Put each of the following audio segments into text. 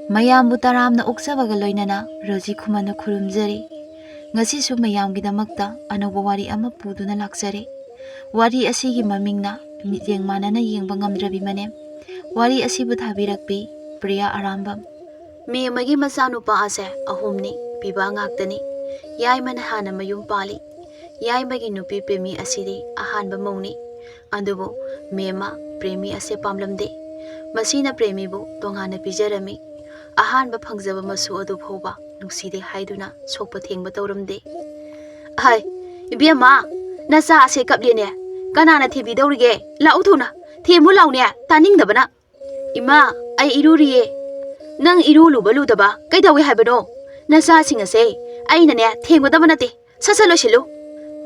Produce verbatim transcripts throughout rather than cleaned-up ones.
ꯃꯌꯥꯝꯕꯨ ꯇꯔꯥꯝꯅ ꯑꯣꯛꯆꯕꯒ ꯂꯣꯏꯅꯅ ꯔꯣꯖꯤ ꯈꯨꯃꯟꯅ ꯈꯨꯔꯨꯝꯖꯔꯤ꯫ ꯉꯁꯤꯁꯨ ꯃꯌꯥꯝꯒꯤꯗꯃꯛꯇ ꯑꯅꯧꯕ ꯋꯥꯔꯤ ꯑꯃ ꯄꯨꯗꯨꯅ ꯂꯥꯛꯆꯔꯦ꯫ ꯋꯥꯔꯤ ꯑꯁꯤꯒꯤ ꯃꯃꯤꯡꯅ ꯃꯤꯠꯌꯦꯡ ꯃꯥꯟꯅꯅ ꯌꯦꯡꯕ ꯉꯝꯗ꯭ꯔꯕꯤ ꯃꯅꯦꯝ꯫ ꯋꯥꯔꯤ ꯑꯁꯤꯕꯨ ꯊꯥꯕꯤꯔꯛꯄꯤ ꯄ꯭ꯔꯤꯌꯥ ꯑꯔꯥꯝꯕꯝ꯫ ꯃꯦꯝꯃꯒꯤ ꯃꯆꯥꯅꯨꯄꯥ ꯑꯁꯦ ꯑꯍꯨꯝꯅꯤ, ꯄꯤꯕ ꯉꯥꯛꯇꯅꯤ꯫ ꯌꯥꯏꯃꯅ ꯍꯥꯟꯅ ꯃꯌꯨꯝ ꯄꯥꯜꯂꯤ꯫ ꯌꯥꯏꯃꯒꯤ ꯅꯨꯄꯤ ꯄ꯭ꯔꯦꯃꯤ ꯑꯁꯤꯗꯤ ꯑꯍꯥꯟꯕ ꯃꯧꯅꯤ꯫ ꯑꯗꯨꯕꯨ ꯃꯦꯝꯃ ꯄ꯭ꯔꯦꯃꯤ ꯑꯁꯦ ꯄꯥꯝꯂꯝꯗꯦ꯫ ꯃꯁꯤꯅ ꯄ꯭ꯔꯦꯃꯤꯕꯨ ꯇꯣꯉꯥꯟꯅ ꯄꯤꯖꯔꯝꯃꯤ꯫ ꯑꯍꯥꯟꯕ ꯐꯪꯖꯕ ꯃꯁꯨ ꯑꯗꯨ ꯐꯥꯎꯕ ꯅꯨꯡꯁꯤꯗꯦ ꯍꯥꯏꯗꯨꯅ ꯁꯣꯛꯄ ꯊꯦꯡꯕ ꯇꯧꯔꯝꯗꯦ꯫ "ꯍꯥꯏ, ꯏꯕꯦꯝꯃ, ꯅꯆꯥ ꯑꯁꯦ ꯀꯞꯂꯦꯅꯦ꯫ ꯀꯅꯥꯅ ꯊꯦꯝꯕꯤꯗꯧꯔꯤꯒꯦ? ꯂꯥꯛꯎ ꯊꯨꯅ, ꯊꯦꯝꯃꯨ ꯂꯥꯎꯅꯦ, ꯇꯥꯅꯤꯡꯗꯕꯅ꯫ ꯏꯃꯥ, ꯑꯩ ꯏꯔꯨꯔꯤꯌꯦ꯫ ꯅꯪ ꯏꯔꯨ ꯂꯨꯕ ꯂꯨꯗꯕ ꯀꯩꯗꯧꯏ ꯍꯥꯏꯕꯅꯣ? ꯅꯆꯥꯁꯤꯡ ꯑꯁꯦ ꯑꯩꯅꯅꯦ ꯊꯦꯝꯒꯗꯕ ꯅꯠꯇꯦ꯫ ꯁꯠ ꯁꯠ ꯂꯣꯏꯁꯤꯜꯂꯨ꯫"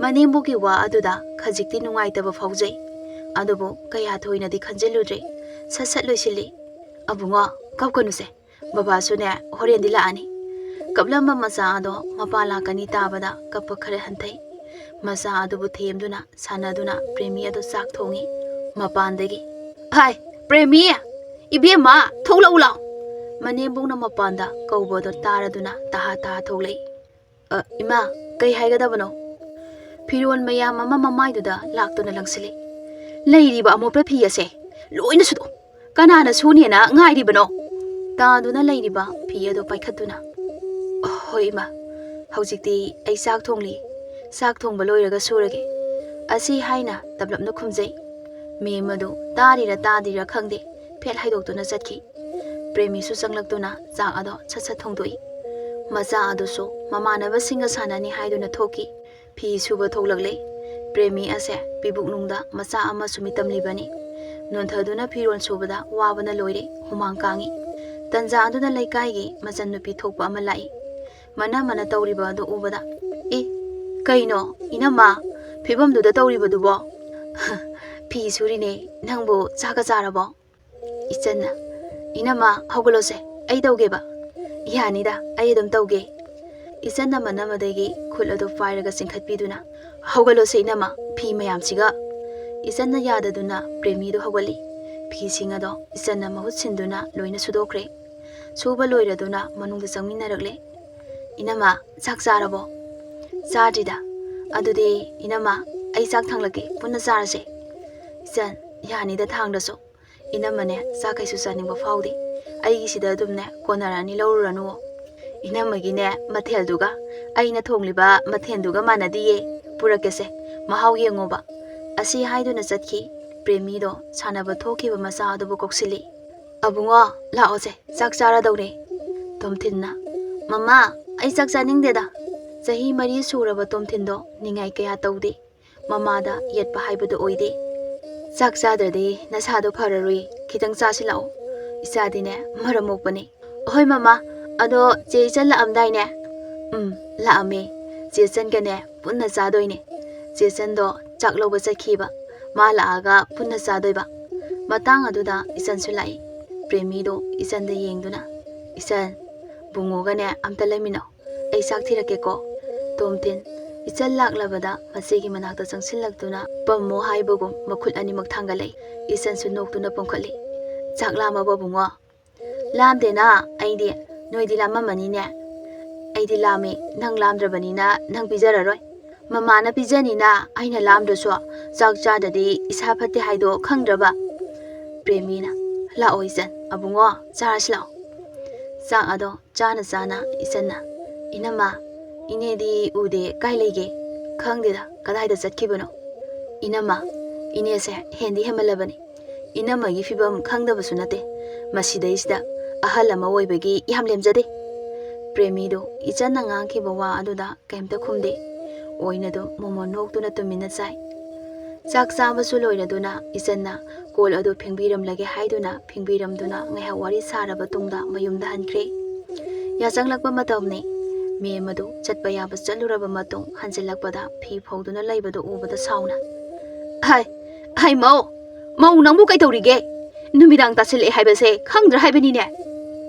ꯃꯅꯦꯝꯕꯣꯛꯀꯤ ꯋꯥ ꯑꯗꯨꯗ ꯈꯖꯤꯛꯇꯤ ꯅꯨꯡꯉꯥꯏꯇꯕ ꯐꯥꯎꯖꯩ꯫ ꯑꯗꯨꯕꯨ ꯀꯌꯥ ꯊꯣꯏꯅꯗꯤ ꯈꯟꯖꯤꯜꯂꯨꯗ꯭ꯔꯦ꯫ ꯁꯠ ꯁꯠ ꯂꯣꯏꯁꯤꯜꯂꯤ꯫ "ꯑꯕꯨꯡꯉꯣ, ꯀꯞꯀꯅꯨꯁꯦ꯫ ꯕꯕꯥꯁꯨꯅꯦ ꯍꯣꯔꯦꯟꯗꯤ ꯂꯥꯛꯑꯅꯤ꯫" ꯀꯞꯂꯝꯕ ꯃꯆꯥ ꯑꯗꯣ ꯃꯄꯥ ꯂꯥꯛꯀꯅꯤ ꯇꯥꯕꯗ ꯀꯞꯄ ꯈꯔ ꯍꯟꯊꯩ꯫ ꯃꯆꯥ ꯑꯗꯨꯕꯨ ꯊꯦꯝꯗꯨꯅ ꯁꯥꯟꯅꯗꯨꯅ ꯄ꯭ꯔꯦꯃꯤ ꯑꯗꯨ ꯆꯥꯛ ꯊꯣꯡꯉꯤ꯫ ꯃꯄꯥꯟꯗꯒꯤ, "ꯍꯥꯏ, ꯄ꯭ꯔꯦꯃꯤ! ꯏꯕꯦꯝꯃ, ꯊꯣꯛꯂꯛꯎ ꯂꯥꯎ!" ꯃꯅꯦꯝꯕꯣꯛꯅ ꯃꯄꯥꯟꯗ ꯀꯧꯕꯗꯣ ꯇꯥꯔꯗꯨꯅ ꯇꯍꯥ ꯇꯍꯥ ꯊꯣꯛꯂꯛꯏ꯫ "ꯑ, ꯏꯃꯥ, ꯀꯩ ꯍꯥꯏꯒꯗꯕꯅꯣ?" ꯐꯤꯔꯣꯜ ꯃꯌꯥꯝ ꯑꯃ ꯃꯃꯥꯏꯗꯨꯗ ꯂꯥꯛꯇꯨꯅ ꯂꯪꯁꯤꯜꯂꯤ꯫ "ꯂꯩꯔꯤꯕ ꯑꯃꯣꯠꯄ ꯐꯤ ꯑꯁꯦ ꯂꯣꯏꯅ ꯁꯨꯗꯣꯛ꯫ ꯀꯅꯥꯅ ꯁꯨꯅꯦꯅ ꯉꯥꯏꯔꯤꯕꯅꯣ?" ꯇꯥꯗꯨꯅ ꯂꯩꯔꯤꯕ ꯐꯤ ꯑꯗꯨ ꯄꯥꯏꯈꯠꯇꯨꯅ, "ꯍꯣꯏ ꯏꯃꯥ, ꯍꯧꯖꯤꯛꯇꯤ ꯑꯩ ꯆꯥꯛ ꯊꯣꯡꯂꯤ꯫ ꯆꯥꯛ ꯊꯣꯡꯕ ꯂꯣꯏꯔꯒ ꯁꯨꯔꯒꯦ꯫" ꯑꯁꯤ ꯍꯥꯏꯅ ꯇꯞꯂꯞꯅ ꯈꯨꯝꯖꯩ꯫ ꯃꯦꯝ ꯑꯗꯨ ꯇꯥꯔꯤꯔ ꯇꯥꯗ꯭ꯔꯤꯔ ꯈꯪꯗꯦ, ꯐꯦꯠ ꯍꯥꯏꯗꯣꯛꯇꯨꯅ ꯆꯠꯈꯤ꯫ ꯄ꯭ꯔꯦꯃꯤꯁꯨ ꯆꯪꯂꯛꯇꯨꯅ ꯆꯥꯛ ꯑꯗꯣ ꯁꯠ ꯁꯠ ꯊꯣꯡꯗꯣꯛꯏ꯫ ꯃꯆꯥ ꯑꯗꯨꯁꯨ ꯃꯃꯥꯟꯅꯕꯁꯤꯡꯒ ꯁꯥꯟꯅꯅꯤ ꯍꯥꯏꯗꯨꯅ ꯊꯣꯛꯈꯤ꯫ ꯐꯤ ꯁꯨꯕ ꯊꯣꯛꯂꯛꯂꯦ꯫ ꯄ꯭ꯔꯦꯃꯤ ꯑꯁꯦ ꯄꯤꯕꯨꯛꯅꯨꯡꯗ ꯃꯆꯥ ꯑꯃꯁꯨ ꯃꯤꯇꯝꯂꯤꯕꯅꯤ꯫ ꯅꯣꯟꯊꯗꯨꯅ ꯐꯤꯔꯣꯜ ꯁꯨꯕꯗ ꯋꯥꯕꯅ ꯂꯣꯏꯔꯦ, ꯍꯨꯃꯥꯡ ꯀꯥꯡꯏ꯫ ꯇꯟꯖꯥ ꯑꯗꯨꯗ ꯂꯩꯀꯥꯏꯒꯤ ꯃꯆꯟꯅꯨꯄꯤ ꯊꯣꯛꯄ ꯑꯃ ꯂꯥꯛꯏ꯫ ꯃꯅ ꯃꯅ ꯇꯧꯔꯤꯕ ꯑꯗꯨ ꯎꯕꯗ, "ꯑꯦ, ꯀꯩꯅꯣ, ꯏꯅꯝꯃ, ꯐꯤꯕꯝꯗꯨꯗ ꯇꯧꯔꯤꯕꯗꯨꯕꯣ?" "ꯐꯤ ꯁꯨꯔꯤꯅꯦ꯫ ꯅꯪꯕꯨ ꯆꯥꯛꯀ ꯆꯥꯔꯕꯣ?" ꯏꯆꯟꯅ, "ꯏꯅꯝꯃ, ꯍꯧꯒꯠꯂꯣꯁꯦ, ꯑꯩ ꯇꯧꯒꯦꯕ꯫" "ꯌꯥꯅꯤꯗ, ꯑꯩ ꯑꯗꯨꯝ ꯇꯧꯒꯦ꯫" ꯏꯆꯟꯅ ꯃꯅꯝ ꯑꯗꯒꯤ ꯈꯨꯠ ꯑꯗꯨ ꯄꯥꯏꯔꯒ ꯆꯤꯡꯈꯠꯄꯤꯗꯨꯅ, "ꯍꯧꯒꯠꯂꯣꯁꯦ ꯏꯅꯝꯃ, ꯐꯤ ꯃꯌꯥꯝꯁꯤꯒ꯫" ꯏꯆꯟꯅ ꯌꯥꯗꯗꯨꯅ ꯄ꯭ꯔꯦꯃꯤꯗꯨ ꯍꯧꯒꯠꯂꯤ꯫ ꯐꯤꯁꯤꯡ ꯑꯗꯣ ꯏꯆꯟꯅ ꯃꯍꯨꯠ ꯁꯤꯟꯗꯨꯅ ꯂꯣꯏꯅ ꯁꯨꯗꯣꯛꯈ꯭ꯔꯦ꯫ ꯁꯨꯕ ꯂꯣꯏꯔꯗꯨꯅ ꯃꯅꯨꯡꯗ ꯆꯪꯃꯤꯟꯅꯔꯛꯂꯦ꯫ "ꯏꯅꯝꯃ, ꯆꯥꯛ ꯆꯥꯔꯕꯣ?" "ꯆꯥꯗ꯭ꯔꯤꯗ꯫ ꯑꯗꯨꯗꯤ ꯏꯅꯝꯃ, ꯑꯩ ꯆꯥꯛ ꯊꯥꯡꯂꯛꯀꯦ, ꯄꯨꯟꯅ ꯆꯥꯔꯁꯦ꯫" "ꯏꯆꯟ, ꯌꯥꯅꯤꯗ ꯊꯥꯡꯗ꯭ꯔꯁꯨ꯫ ꯏꯅꯝꯃꯅꯦ, ꯆꯥꯛ ꯀꯩꯁꯨ ꯆꯥꯅꯤꯡꯕ ꯐꯥꯎꯗꯦ꯫ ꯑꯩꯒꯤꯁꯤꯗ ꯑꯗꯨꯝꯅꯦ ꯀꯣꯟꯅꯔꯅꯤ, ꯂꯧꯔꯨꯔꯅꯨ꯫" "ꯏꯅꯝꯃꯒꯤꯅꯦ ꯃꯊꯦꯜꯗꯨꯒ ꯑꯩꯅ ꯊꯣꯡꯂꯤꯕ ꯃꯊꯦꯜꯗꯨꯒ ꯃꯥꯟꯅꯗꯤꯌꯦ꯫ ꯄꯨꯔꯛꯀꯦꯁꯦ, ꯃꯍꯥꯎ ꯌꯦꯡꯉꯣꯕ꯫" ꯑꯁꯤ ꯍꯥꯏꯗꯨꯅ ꯆꯠꯈꯤ꯫ ꯄ꯭ꯔꯦꯃꯤꯗꯣ ꯁꯥꯟꯅꯕ ꯊꯣꯛꯈꯤꯕ ꯃꯆꯥ ꯑꯗꯨꯕꯨ ꯀꯧꯁꯤꯜꯂꯤ꯫ "ꯑꯕꯨꯡꯉꯣ, ꯂꯥꯛꯑꯣꯁꯦ, ꯆꯥꯛ ꯆꯥꯔꯗꯧꯔꯦ꯫" ꯇꯣꯝꯊꯤꯟꯅ, "ꯃꯃꯥ, ꯑꯩ ꯆꯥꯛ ꯆꯥꯅꯤꯡꯗꯦꯗ꯫" ꯆꯍꯤ ꯃꯔꯤ ꯁꯨꯔꯕ ꯇꯣꯝꯊꯤꯟꯗꯣ ꯅꯤꯡꯉꯥꯏ ꯀꯌꯥ ꯇꯧꯗꯦ꯫ ꯃꯃꯥꯗ ꯌꯦꯠꯄ ꯍꯥꯏꯕꯗꯨ ꯑꯣꯏꯗꯦ꯫ "ꯆꯥꯛ ꯆꯥꯗ꯭ꯔꯗꯤ ꯅꯁꯥꯗꯣ ꯐꯔꯔꯣꯏ, ꯈꯤꯇꯪ ꯆꯥꯁꯤꯜꯂꯛꯑꯣ꯫ ꯏꯆꯥꯗꯤꯅꯦ ꯃꯔꯝ ꯃꯣꯛꯄꯅꯤ꯫" "ꯍꯣꯏ ꯃꯃꯥ, ꯑꯗꯣ ꯆꯦ ꯏꯆꯟ ꯂꯥꯛꯑꯝꯗꯥꯏꯅꯦ?" "ꯎꯝ, ꯂꯥꯛꯑꯝꯃꯦ꯫ ꯆꯦ ꯏꯆꯟꯒꯅꯦ ꯄꯨꯟꯅ ꯆꯥꯗꯣꯏꯅꯦ꯫ ꯆꯦ ꯏꯆꯟꯗꯣ ꯆꯥꯛ ꯂꯧꯕ ꯆꯠꯈꯤꯕ, ꯃꯥ ꯂꯥꯛꯑꯒ ꯄꯨꯟꯅ ꯆꯥꯗꯣꯏꯕ꯫" ꯃꯇꯥꯡ ꯑꯗꯨꯗ ꯏꯆꯟꯁꯨ ꯂꯥꯛꯏ꯫ ꯄ꯭ꯔꯦꯃꯤꯗꯣ ꯏꯆꯟꯗ ꯌꯦꯡꯗꯨꯅ, "ꯏꯆꯟ, ꯕꯨꯡꯉꯣꯒꯅꯦ ꯑꯝꯇ ꯂꯩꯃꯤꯟꯅꯧ꯫ ꯑꯩ ꯆꯥꯛ ꯊꯤꯔꯛꯀꯦꯀꯣ꯫" ꯇꯣꯝꯊꯤꯟ ꯏꯆꯟ ꯂꯥꯛꯂꯕꯗ ꯃꯆꯦꯒꯤ ꯃꯅꯥꯛꯇ ꯆꯪꯁꯤꯜꯂꯛꯇꯨꯅ ꯄꯝꯃꯣ ꯍꯥꯏꯕꯒꯨꯝ ꯃꯈꯨꯠ ꯑꯅꯤꯃꯛ ꯊꯥꯡꯒꯠꯂꯛꯏ꯫ ꯏꯆꯟꯁꯨ ꯅꯣꯛꯇꯨꯅ ꯄꯣꯡꯈꯠꯂꯤ꯫ "ꯆꯥꯛ ꯂꯥꯝꯃꯕꯣ ꯕꯨꯡꯉꯣ?" "ꯂꯥꯝꯗꯦꯅ ꯑꯩꯗꯤ, ꯅꯣꯏꯗꯤ ꯂꯥꯝꯃꯝꯃꯅꯤꯅꯦ꯫" "ꯑꯩꯗꯤ ꯂꯥꯝꯃꯤ, ꯅꯪ ꯂꯥꯝꯗ꯭ꯔꯕꯅꯤꯅ ꯅꯪ ꯄꯤꯖꯔꯔꯣꯏ꯫" "ꯃꯃꯥꯅ ꯄꯤꯖꯅꯤꯅ ꯑꯩꯅ ꯂꯥꯝꯗ꯭ꯔꯁꯨ ꯆꯥꯛ ꯆꯥꯗ꯭ꯔꯗꯤ ꯏꯁꯥ ꯐꯠꯇꯦ ꯍꯥꯏꯗꯣ ꯈꯪꯗ꯭ꯔꯕ?" ꯄ꯭ꯔꯦꯃꯤꯅ, "ꯂꯥꯛꯑꯣ ꯏꯆꯟ, ꯑꯕꯨꯡꯉꯣ, ꯆꯥꯔꯁꯤ ꯂꯥꯛꯑꯣ꯫" ꯆꯥꯛ ꯑꯗꯣ ꯆꯥꯅ ꯆꯥꯅ ꯏꯆꯟꯅ, "ꯏꯅꯝꯃ, ꯏꯅꯦꯗꯤ ꯎꯗꯦ, ꯀꯥꯏ ꯂꯩꯒꯦ?" "ꯈꯪꯗꯦꯗ, ꯀꯗꯥꯏꯗ ꯆꯠꯈꯤꯕꯅꯣ?" "ꯏꯅꯝꯃ, ꯏꯅꯦꯁꯦ ꯍꯦꯟꯗꯤ ꯍꯦꯟꯃꯜꯂꯕꯅꯤ꯫ ꯏꯅꯝꯃꯒꯤ ꯐꯤꯕꯝ ꯈꯪꯗꯕꯁꯨ ꯅꯠꯇꯦ꯫ ꯃꯁꯤꯗꯩꯁꯤꯗ ꯑꯍꯜ ꯑꯃ ꯑꯣꯏꯕꯒꯤ ꯌꯥꯝ ꯂꯦꯝꯖꯗꯦ꯫" ꯄ꯭ꯔꯦꯃꯤꯗꯨ ꯏꯆꯟꯅ ꯉꯥꯡꯈꯤꯕ ꯋꯥ ꯑꯗꯨꯗ ꯀꯩꯝꯇ ꯈꯨꯝꯗꯦ꯫ ꯑꯣꯏꯅꯗꯨ ꯃꯣꯃꯣꯟ ꯅꯣꯛꯇꯨꯅ ꯇꯨꯃꯤꯟꯅ ꯆꯥꯏ꯫ ꯆꯥꯛ ꯆꯥꯕꯁꯨ ꯂꯣꯏꯔꯗꯨꯅ ꯏꯆꯟꯅ ꯀꯣꯜ ꯑꯗꯨ ꯐꯦꯡꯕꯤꯔꯝꯂꯒꯦ ꯍꯥꯏꯗꯨꯅ ꯐꯦꯡꯕꯤꯔꯝꯗꯨꯅ ꯉꯥꯏꯍꯥꯛ ꯋꯥꯔꯤ ꯁꯥꯔꯕ ꯇꯨꯡꯗ ꯃꯌꯨꯝꯗ ꯍꯟꯈ꯭ꯔꯦ꯫ ꯌꯥꯆꯪꯂꯛꯄ ꯃꯇꯝꯅꯤ꯫ ꯃꯦꯝ ꯑꯗꯨ ꯆꯠꯄ ꯌꯥꯕ ꯆꯠꯂꯨꯔꯕ ꯃꯇꯨꯡ ꯍꯟꯖꯤꯜꯂꯛꯄꯗ ꯐꯤ ꯐꯧꯗꯨꯅ ꯂꯩꯕꯗꯨ ꯎꯕꯗ ꯁꯥꯎꯅ, "ꯍꯥꯏ, ꯍꯥꯏ ꯃꯧ, ꯃꯧ ꯅꯪꯕꯨ ꯀꯩꯗꯧꯔꯤꯒꯦ? ꯅꯨꯃꯤꯗꯥꯡ ꯇꯥꯁꯤꯜꯂꯛꯑꯦ ꯍꯥꯏꯕꯁꯦ ꯈꯪꯗ꯭ꯔꯥ ꯍꯥꯏꯕꯅꯤꯅꯦ?"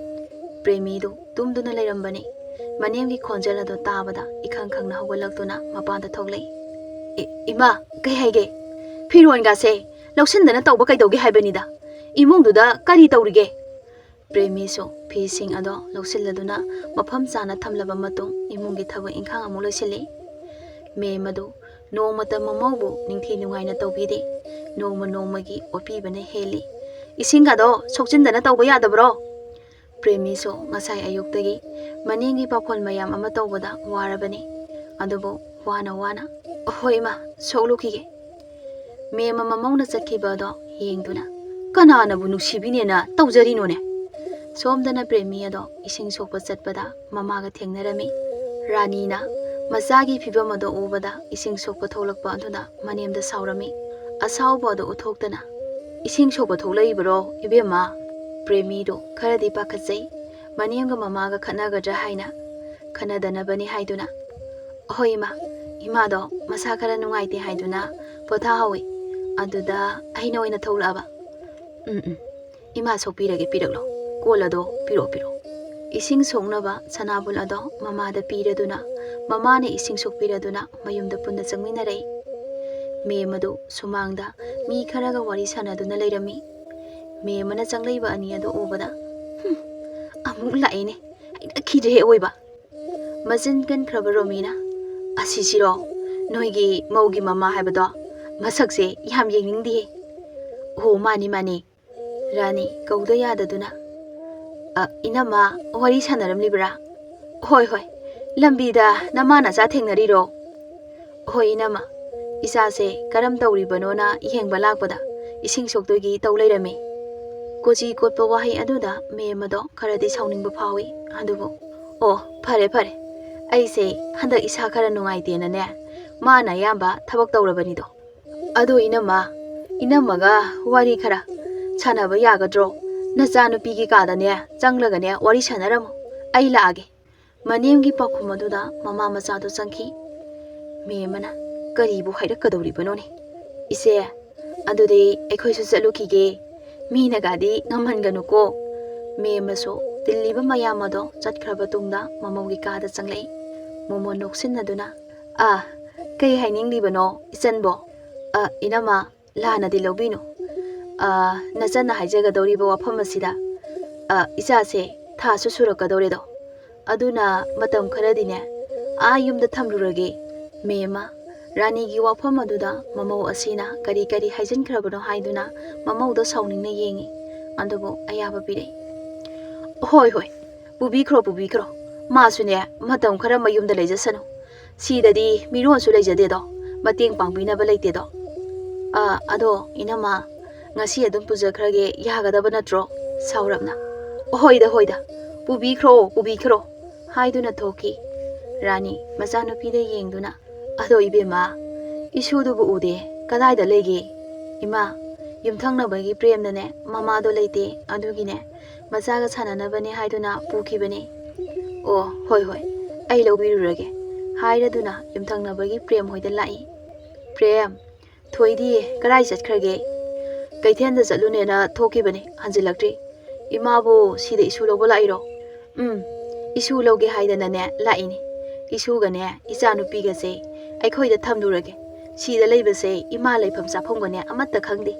ꯄ꯭ꯔꯦꯃꯤꯗꯨ ꯇꯨꯝꯗꯨꯅ ꯂꯩꯔꯝꯕꯅꯤ꯫ ꯃꯅꯦꯝꯒꯤ ꯈꯣꯟꯖꯦꯜ ꯑꯗꯨ ꯇꯥꯕꯗ ꯏꯈꯪ ꯈꯪꯅ ꯍꯧꯒꯠꯂꯛꯇꯨꯅ ꯃꯄꯥꯟꯗ ꯊꯣꯛꯂꯛꯏ꯫ "ꯏ-, ꯏꯃꯥ, ꯀꯩ ꯍꯥꯏꯒꯦ? ꯐꯤꯔꯣꯟꯒꯥꯁꯦ ꯂꯧꯁꯤꯟꯗꯅ ꯇꯧꯕ ꯀꯩꯗꯧꯒꯦ ꯍꯥꯏꯕꯅꯤꯗ? ꯏꯃꯨꯡꯗꯨꯗ ꯀꯔꯤ ꯇꯧꯔꯤꯒꯦ? ꯄ꯭ꯔꯦꯃꯤꯁꯨ ꯐꯤꯁꯤꯡ ꯑꯗꯣ ꯂꯧꯁꯤꯜꯂꯗꯨꯅ ꯃꯐꯝ ꯆꯥꯅ ꯊꯝꯂꯕ ꯃꯇꯨꯡ ꯏꯃꯨꯡꯒꯤ ꯊꯕꯛ ꯏꯪꯈꯥꯡ ꯑꯃꯨꯛ ꯂꯣꯏꯁꯤꯜꯂꯤ꯫ ꯃꯦꯝ ꯑꯗꯨ ꯅꯣꯡꯃꯇ ꯃꯃꯧꯕꯨ ꯅꯤꯡꯊꯤ ꯅꯨꯡꯉꯥꯏꯅ ꯇꯧꯕꯤꯗꯦ꯫ ꯅꯣꯡꯃ ꯅꯣꯡꯃꯒꯤ ꯑꯣꯠꯄꯤꯕꯅ ꯍꯦꯜꯂꯤ꯫ "ꯏꯁꯤꯡꯒꯗꯣ ꯁꯣꯛꯆꯤꯟꯗꯅ ꯇꯧꯕ ꯌꯥꯗꯕ꯭ꯔꯣ?" ꯄ꯭ꯔꯦꯃꯤꯁꯨ ꯉꯁꯥꯏ ꯑꯌꯨꯛꯇꯒꯤ ꯃꯅꯦꯝꯒꯤ ꯄꯥꯈꯣꯟ ꯃꯌꯥꯝ ꯑꯃ ꯇꯧꯕꯗ ꯋꯥꯔꯕꯅꯤ꯫ ꯑꯗꯨꯕꯨ ꯋꯥꯅ ꯋꯥꯅ, "ꯍꯣꯏ ꯏꯃꯥ, ꯁꯣꯛꯂꯨꯈꯤꯒꯦ"꯫ ꯃꯦꯝ ꯑꯃ ꯃꯃꯧꯅ ꯆꯠꯈꯤꯕ ꯑꯗꯣ ꯌꯦꯡꯗꯨꯅ, "ꯀꯅꯥꯅꯕꯨ ꯅꯨꯡꯁꯤꯕꯤꯅꯦꯅ ꯇꯧꯖꯔꯤꯅꯣꯅꯦ?" ꯁꯣꯝꯗꯅ ꯄ꯭ꯔꯦꯃꯤ ꯑꯗꯣ ꯏꯁꯤꯡ ꯁꯣꯛꯄ ꯆꯠꯄꯗ ꯃꯃꯥꯒ ꯊꯦꯡꯅꯔꯝꯃꯤ꯫ ꯔꯥꯅꯤꯅ ꯃꯆꯥꯒꯤ ꯐꯤꯕꯝ ꯑꯗꯣ ꯎꯕꯗ ꯏꯁꯤꯡ ꯁꯣꯛꯄ ꯊꯣꯛꯂꯛꯄ ꯑꯗꯨꯗ ꯃꯅꯦꯝꯗ ꯁꯥꯎꯔꯝꯃꯤ꯫ ꯑꯁꯥꯎꯕ ꯑꯗꯨ ꯎꯠꯊꯣꯛꯇꯅ, "ꯏꯁꯤꯡ ꯁꯣꯛꯄ ꯊꯣꯛꯂꯛꯏꯕꯔꯣ, ꯏꯕꯦꯝꯃ?" ꯄ꯭ꯔꯦꯃꯤꯗꯣ ꯈꯔꯗꯤ ꯄꯥꯈꯠꯆꯩ꯫ ꯃꯅꯦꯝꯒ ꯃꯃꯥꯒ ꯈꯠꯅꯒꯗ꯭ꯔꯥ ꯍꯥꯏꯅ, ꯈꯠꯅꯗꯅꯕꯅꯤ ꯍꯥꯏꯗꯨꯅ, "ꯍꯣꯏ ꯏꯃꯥ, ꯏꯃꯥꯗꯣ ꯃꯁꯥ ꯈꯔ ꯅꯨꯡꯉꯥꯏꯇꯦ ꯍꯥꯏꯗꯨꯅ ꯄꯣꯊꯥꯍꯧꯋꯤ꯫ ꯑꯗꯨꯗ ꯑꯩꯅ ꯑꯣꯏꯅ ꯊꯣꯛꯂꯛꯑꯕ"꯫ "ꯎꯝ, ꯎꯝ, ꯏꯃꯥ ꯁꯣꯛꯄꯤꯔꯒꯦ, ꯄꯤꯔꯛꯂꯣ꯫ ꯀꯣꯜ ꯑꯗꯣ ꯄꯤꯔꯛꯑꯣ, ꯄꯤꯔꯛꯑꯣ"꯫ ꯏꯁꯤꯡ ꯁꯣꯛꯅꯕ ꯁꯅꯥꯕꯨꯜ ꯑꯗꯣ ꯃꯃꯥꯗ ꯄꯤꯔꯗꯨꯅ, ꯃꯃꯥꯅ ꯏꯁꯤꯡ ꯁꯣꯛꯄꯤꯔꯗꯨꯅ ꯃꯌꯨꯝꯗ ꯄꯨꯟꯅ ꯆꯪꯃꯤꯟꯅꯔꯛꯏ꯫ ꯃꯦꯝ ꯑꯗꯨ ꯁꯨꯃꯥꯡꯗ ꯃꯤ ꯈꯔꯒ ꯋꯥꯔꯤ ꯁꯥꯟꯅꯗꯨꯅ ꯂꯩꯔꯝꯃꯤ꯫ ꯃꯦꯝ ꯑꯃꯅ ꯆꯪꯂꯛꯏꯕ ꯑꯅꯤ ꯑꯗꯨ ꯎꯕꯗ, "ꯍꯨꯝ, ꯑꯃꯨꯛ ꯂꯥꯛꯏꯅꯦ, ꯍꯩꯅꯈꯤꯗ꯭ꯔꯦ ꯑꯋꯣꯏꯕ"꯫ ꯃꯆꯤꯟ ꯀꯟꯈ꯭ꯔꯕ ꯔꯣꯃꯤꯅ, "ꯑꯁꯤꯁꯤꯔꯣ ꯅꯣꯏꯒꯤ ꯃꯧꯒꯤ ꯃꯃꯥ ꯍꯥꯏꯕꯗꯣ? ꯃꯁꯛꯁꯦ ꯌꯥꯝ ꯌꯦꯡꯅꯤꯡꯗꯤꯌꯦ"꯫ "ꯑꯣ, ꯃꯥꯅꯤ, ꯃꯥꯅꯤ"꯫ ꯔꯥꯅꯤ ꯀꯧꯗ ꯌꯥꯗꯗꯨꯅ, "ꯑ, ꯏꯅꯝꯃ, ꯋꯥꯔꯤ ꯁꯥꯟꯅꯔꯝꯂꯤꯕ꯭ꯔꯥ?" "ꯍꯣꯏ, ꯍꯣꯏ, ꯂꯝꯕꯤꯗ ꯅꯃꯥ ꯅꯆꯥ ꯊꯦꯡꯅꯔꯤꯔꯣ?" "ꯍꯣꯏ ꯏꯅꯝꯃ, ꯏꯆꯥꯁꯦ ꯀꯔꯝ ꯇꯧꯔꯤꯕꯅꯣꯅ ꯌꯦꯡꯕ ꯂꯥꯛꯄꯗ ꯏꯁꯤꯡ ꯁꯣꯛꯇꯣꯏꯒꯤ ꯇꯧ ꯂꯩꯔꯝꯃꯤ"꯫ ꯀꯣꯆꯤ ꯀꯣꯠꯄ ꯋꯥꯍꯩ ꯑꯗꯨꯗ ꯃꯦꯝ ꯑꯗꯣ ꯈꯔꯗꯤ ꯁꯥꯎꯅꯤꯡꯕ ꯐꯥꯎꯏ꯫ ꯑꯗꯨꯕꯨ, "ꯑꯣ, ꯐꯔꯦ, ꯐꯔꯦ, ꯑꯩꯁꯦ ꯍꯟꯗꯛ ꯏꯁꯥ ꯈꯔ ꯅꯨꯡꯉꯥꯏꯇꯦꯅꯅꯦ, ꯃꯥꯅ ꯑꯌꯥꯝꯕ ꯊꯕꯛ ꯇꯧꯔꯕꯅꯤꯗꯣ꯫ ꯑꯗꯣ ꯏꯅꯝꯃ, ꯏꯅꯝꯃꯒ ꯋꯥꯔꯤ ꯈꯔ ꯁꯥꯟꯅꯕ ꯌꯥꯒꯗ꯭ꯔꯣ? ꯅꯆꯥꯅꯨꯄꯤꯒꯤ ꯀꯥꯗꯅꯦ ꯆꯪꯂꯒꯅꯦ ꯋꯥꯔꯤ ꯁꯥꯟꯅꯔꯝꯃꯣ, ꯑꯩ ꯂꯥꯛꯑꯒꯦ"꯫ ꯃꯅꯦꯝꯒꯤ ꯄꯥꯎꯈꯨꯝ ꯑꯗꯨꯗ ꯃꯃꯥ ꯃꯆꯥꯗꯨ ꯆꯪꯈꯤ꯫ ꯃꯦꯝ ꯑꯃꯅ, "ꯀꯔꯤꯕꯨ ꯍꯥꯏꯔꯛꯀꯗꯧꯔꯤꯕꯅꯣꯅꯦ? ꯏꯆꯦ, ꯑꯗꯨꯗꯤ ꯑꯩꯈꯣꯏꯁꯨ ꯆꯠꯂꯨꯈꯤꯒꯦ꯫ ꯃꯤꯅꯒꯗꯤ ꯉꯝꯍꯟꯒꯅꯨꯀꯣ"꯫ ꯃꯦꯝ ꯑꯃꯁꯨ ꯇꯤꯜꯂꯤꯕ ꯃꯌꯥꯝ ꯑꯗꯣ ꯆꯠꯈ꯭ꯔꯕ ꯇꯨꯡꯗ ꯃꯃꯧꯒꯤ ꯀꯥꯗ ꯆꯪꯂꯛꯏ꯫ ꯃꯣꯃꯣꯟ ꯅꯣꯛꯁꯤꯟꯅꯗꯨꯅ, "ꯑ, ꯀꯩ ꯍꯥꯏꯅꯤꯡꯂꯤꯕꯅꯣ ꯏꯆꯟꯕꯣ?" "ꯑ, ꯏꯅꯝꯃ, ꯂꯥꯟꯅꯗꯤ ꯂꯧꯕꯤꯅꯨ꯫ ꯑ, ꯅꯆꯟꯅ ꯍꯥꯏꯖꯒꯗꯧꯔꯤꯕ ꯋꯥꯐꯝ ꯑꯁꯤꯗ, ꯑ, ꯏꯆꯥꯁꯦ ꯊꯥꯁꯨ ꯁꯨꯔꯛꯀꯗꯧꯔꯦꯗꯣ꯫ ꯑꯗꯨꯅ ꯃꯇꯝ ꯈꯔꯗꯤꯅꯦ, ꯑꯥ ꯌꯨꯝꯗ ꯊꯝꯂꯨꯔꯒꯦ꯫ ꯃꯦꯝꯃ, ꯔꯥꯅꯤꯒꯤ ꯋꯥꯐꯝ ꯑꯗꯨꯗ ꯃꯃꯧ ꯑꯁꯤꯅ ꯀꯔꯤ ꯀꯔꯤ ꯍꯥꯏꯖꯤꯟꯈ꯭ꯔꯕꯅꯣ ꯍꯥꯏꯗꯨꯅ ꯃꯃꯧꯗ ꯁꯥꯎꯅꯤꯡꯅ ꯌꯦꯡꯉꯤ꯫ ꯑꯗꯨꯕꯨ ꯑꯌꯥꯕ ꯄꯤꯔꯛꯏ꯫ "ꯍꯣꯏ, ꯍꯣꯏ, ꯄꯨꯕꯤꯈ꯭ꯔꯣ, ꯄꯨꯕꯤꯈ꯭ꯔꯣ꯫ ꯃꯥꯁꯨꯅꯦ, ꯃꯇꯝ ꯈꯔ ꯃꯌꯨꯝꯗ ꯂꯩꯖꯁꯅꯨ꯫ ꯁꯤꯗꯗꯤ ꯃꯤꯔꯣꯟꯁꯨ ꯂꯩꯖꯗꯦꯗꯣ, ꯃꯇꯦꯡ ꯄꯥꯡꯕꯤꯅꯕ ꯂꯩꯇꯦꯗꯣ꯫ ꯑ, ꯑꯗꯣ ꯏꯅꯝꯃ, ꯉꯁꯤ ꯑꯗꯨꯝ ꯄꯨꯖꯈ꯭ꯔꯒꯦ, ꯌꯥꯒꯗꯕ ꯅꯠꯇ꯭ꯔꯣ?" ꯁꯥꯎꯔꯞꯅ꯫ "ꯍꯣꯏꯗ, ꯍꯣꯏꯗ, ꯄꯨꯕꯤꯈ꯭ꯔꯣ, ꯄꯨꯕꯤꯈ꯭ꯔꯣ," ꯍꯥꯏꯗꯨꯅ ꯊꯣꯛꯈꯤ꯫ ꯔꯥꯅꯤ ꯃꯆꯥꯅꯨꯄꯤꯗ ꯌꯦꯡꯗꯨꯅ, "ꯑꯗꯣ ꯏꯕꯦꯝꯃ, ꯏꯁꯨꯗꯨꯕꯨ ꯎꯗꯦ, ꯀꯗꯥꯏꯗ ꯂꯩꯒꯦ?" "ꯏꯃꯥ, ꯌꯨꯝꯊꯪꯅꯕꯒꯤ ꯄ꯭ꯔꯦꯝꯅꯅꯦ, ꯃꯃꯥꯗꯣ ꯂꯩꯇꯦ, ꯑꯗꯨꯒꯤꯅꯦ, ꯃꯆꯥꯒ ꯁꯥꯟꯅꯅꯕꯅꯦ ꯍꯥꯏꯗꯨꯅ ꯄꯨꯈꯤꯕꯅꯦ꯫" "ꯑꯣ, ꯍꯣꯏ, ꯍꯣꯏ, ꯑꯩ ꯂꯧꯕꯤꯔꯨꯔꯒꯦ," ꯍꯥꯏꯔꯗꯨꯅ ꯌꯨꯝꯊꯪꯅꯕꯒꯤ ꯄ꯭ꯔꯦꯝ ꯍꯣꯏꯗ ꯂꯥꯛꯏ꯫ "ꯄ꯭ꯔꯦꯝ, ꯊꯣꯏꯗꯤ ꯀꯗꯥꯏ ꯆꯠꯈ꯭ꯔꯒꯦ?" "ꯀꯩꯊꯦꯜꯗ ꯆꯠꯂꯨꯅꯦꯅ ꯊꯣꯛꯈꯤꯕꯅꯦ, ꯍꯟꯖꯤꯜꯂꯛꯇ꯭ꯔꯤ꯫" "ꯏꯃꯥꯕꯨ ꯁꯤꯗ ꯏꯁꯨ ꯂꯧꯕ ꯂꯥꯛꯏꯔꯣ?" "ꯎꯝ, ꯏꯁꯨ ꯂꯧꯒꯦ ꯍꯥꯏꯗꯅꯅꯦ ꯂꯥꯛꯏꯅꯦ꯫ ꯏꯁꯨꯒꯅꯦ ꯏꯆꯥꯅꯨꯄꯤꯒꯁꯦ ꯑꯩꯈꯣꯏꯗ ꯊꯝꯂꯨꯔꯒꯦ꯫ ꯁꯤꯗ ꯂꯩꯕꯁꯦ ꯏꯃꯥ ꯂꯩꯐꯝ ꯆꯥꯐꯝꯒꯅꯦ ꯑꯃꯠꯇ ꯈꯪꯗꯦ꯫"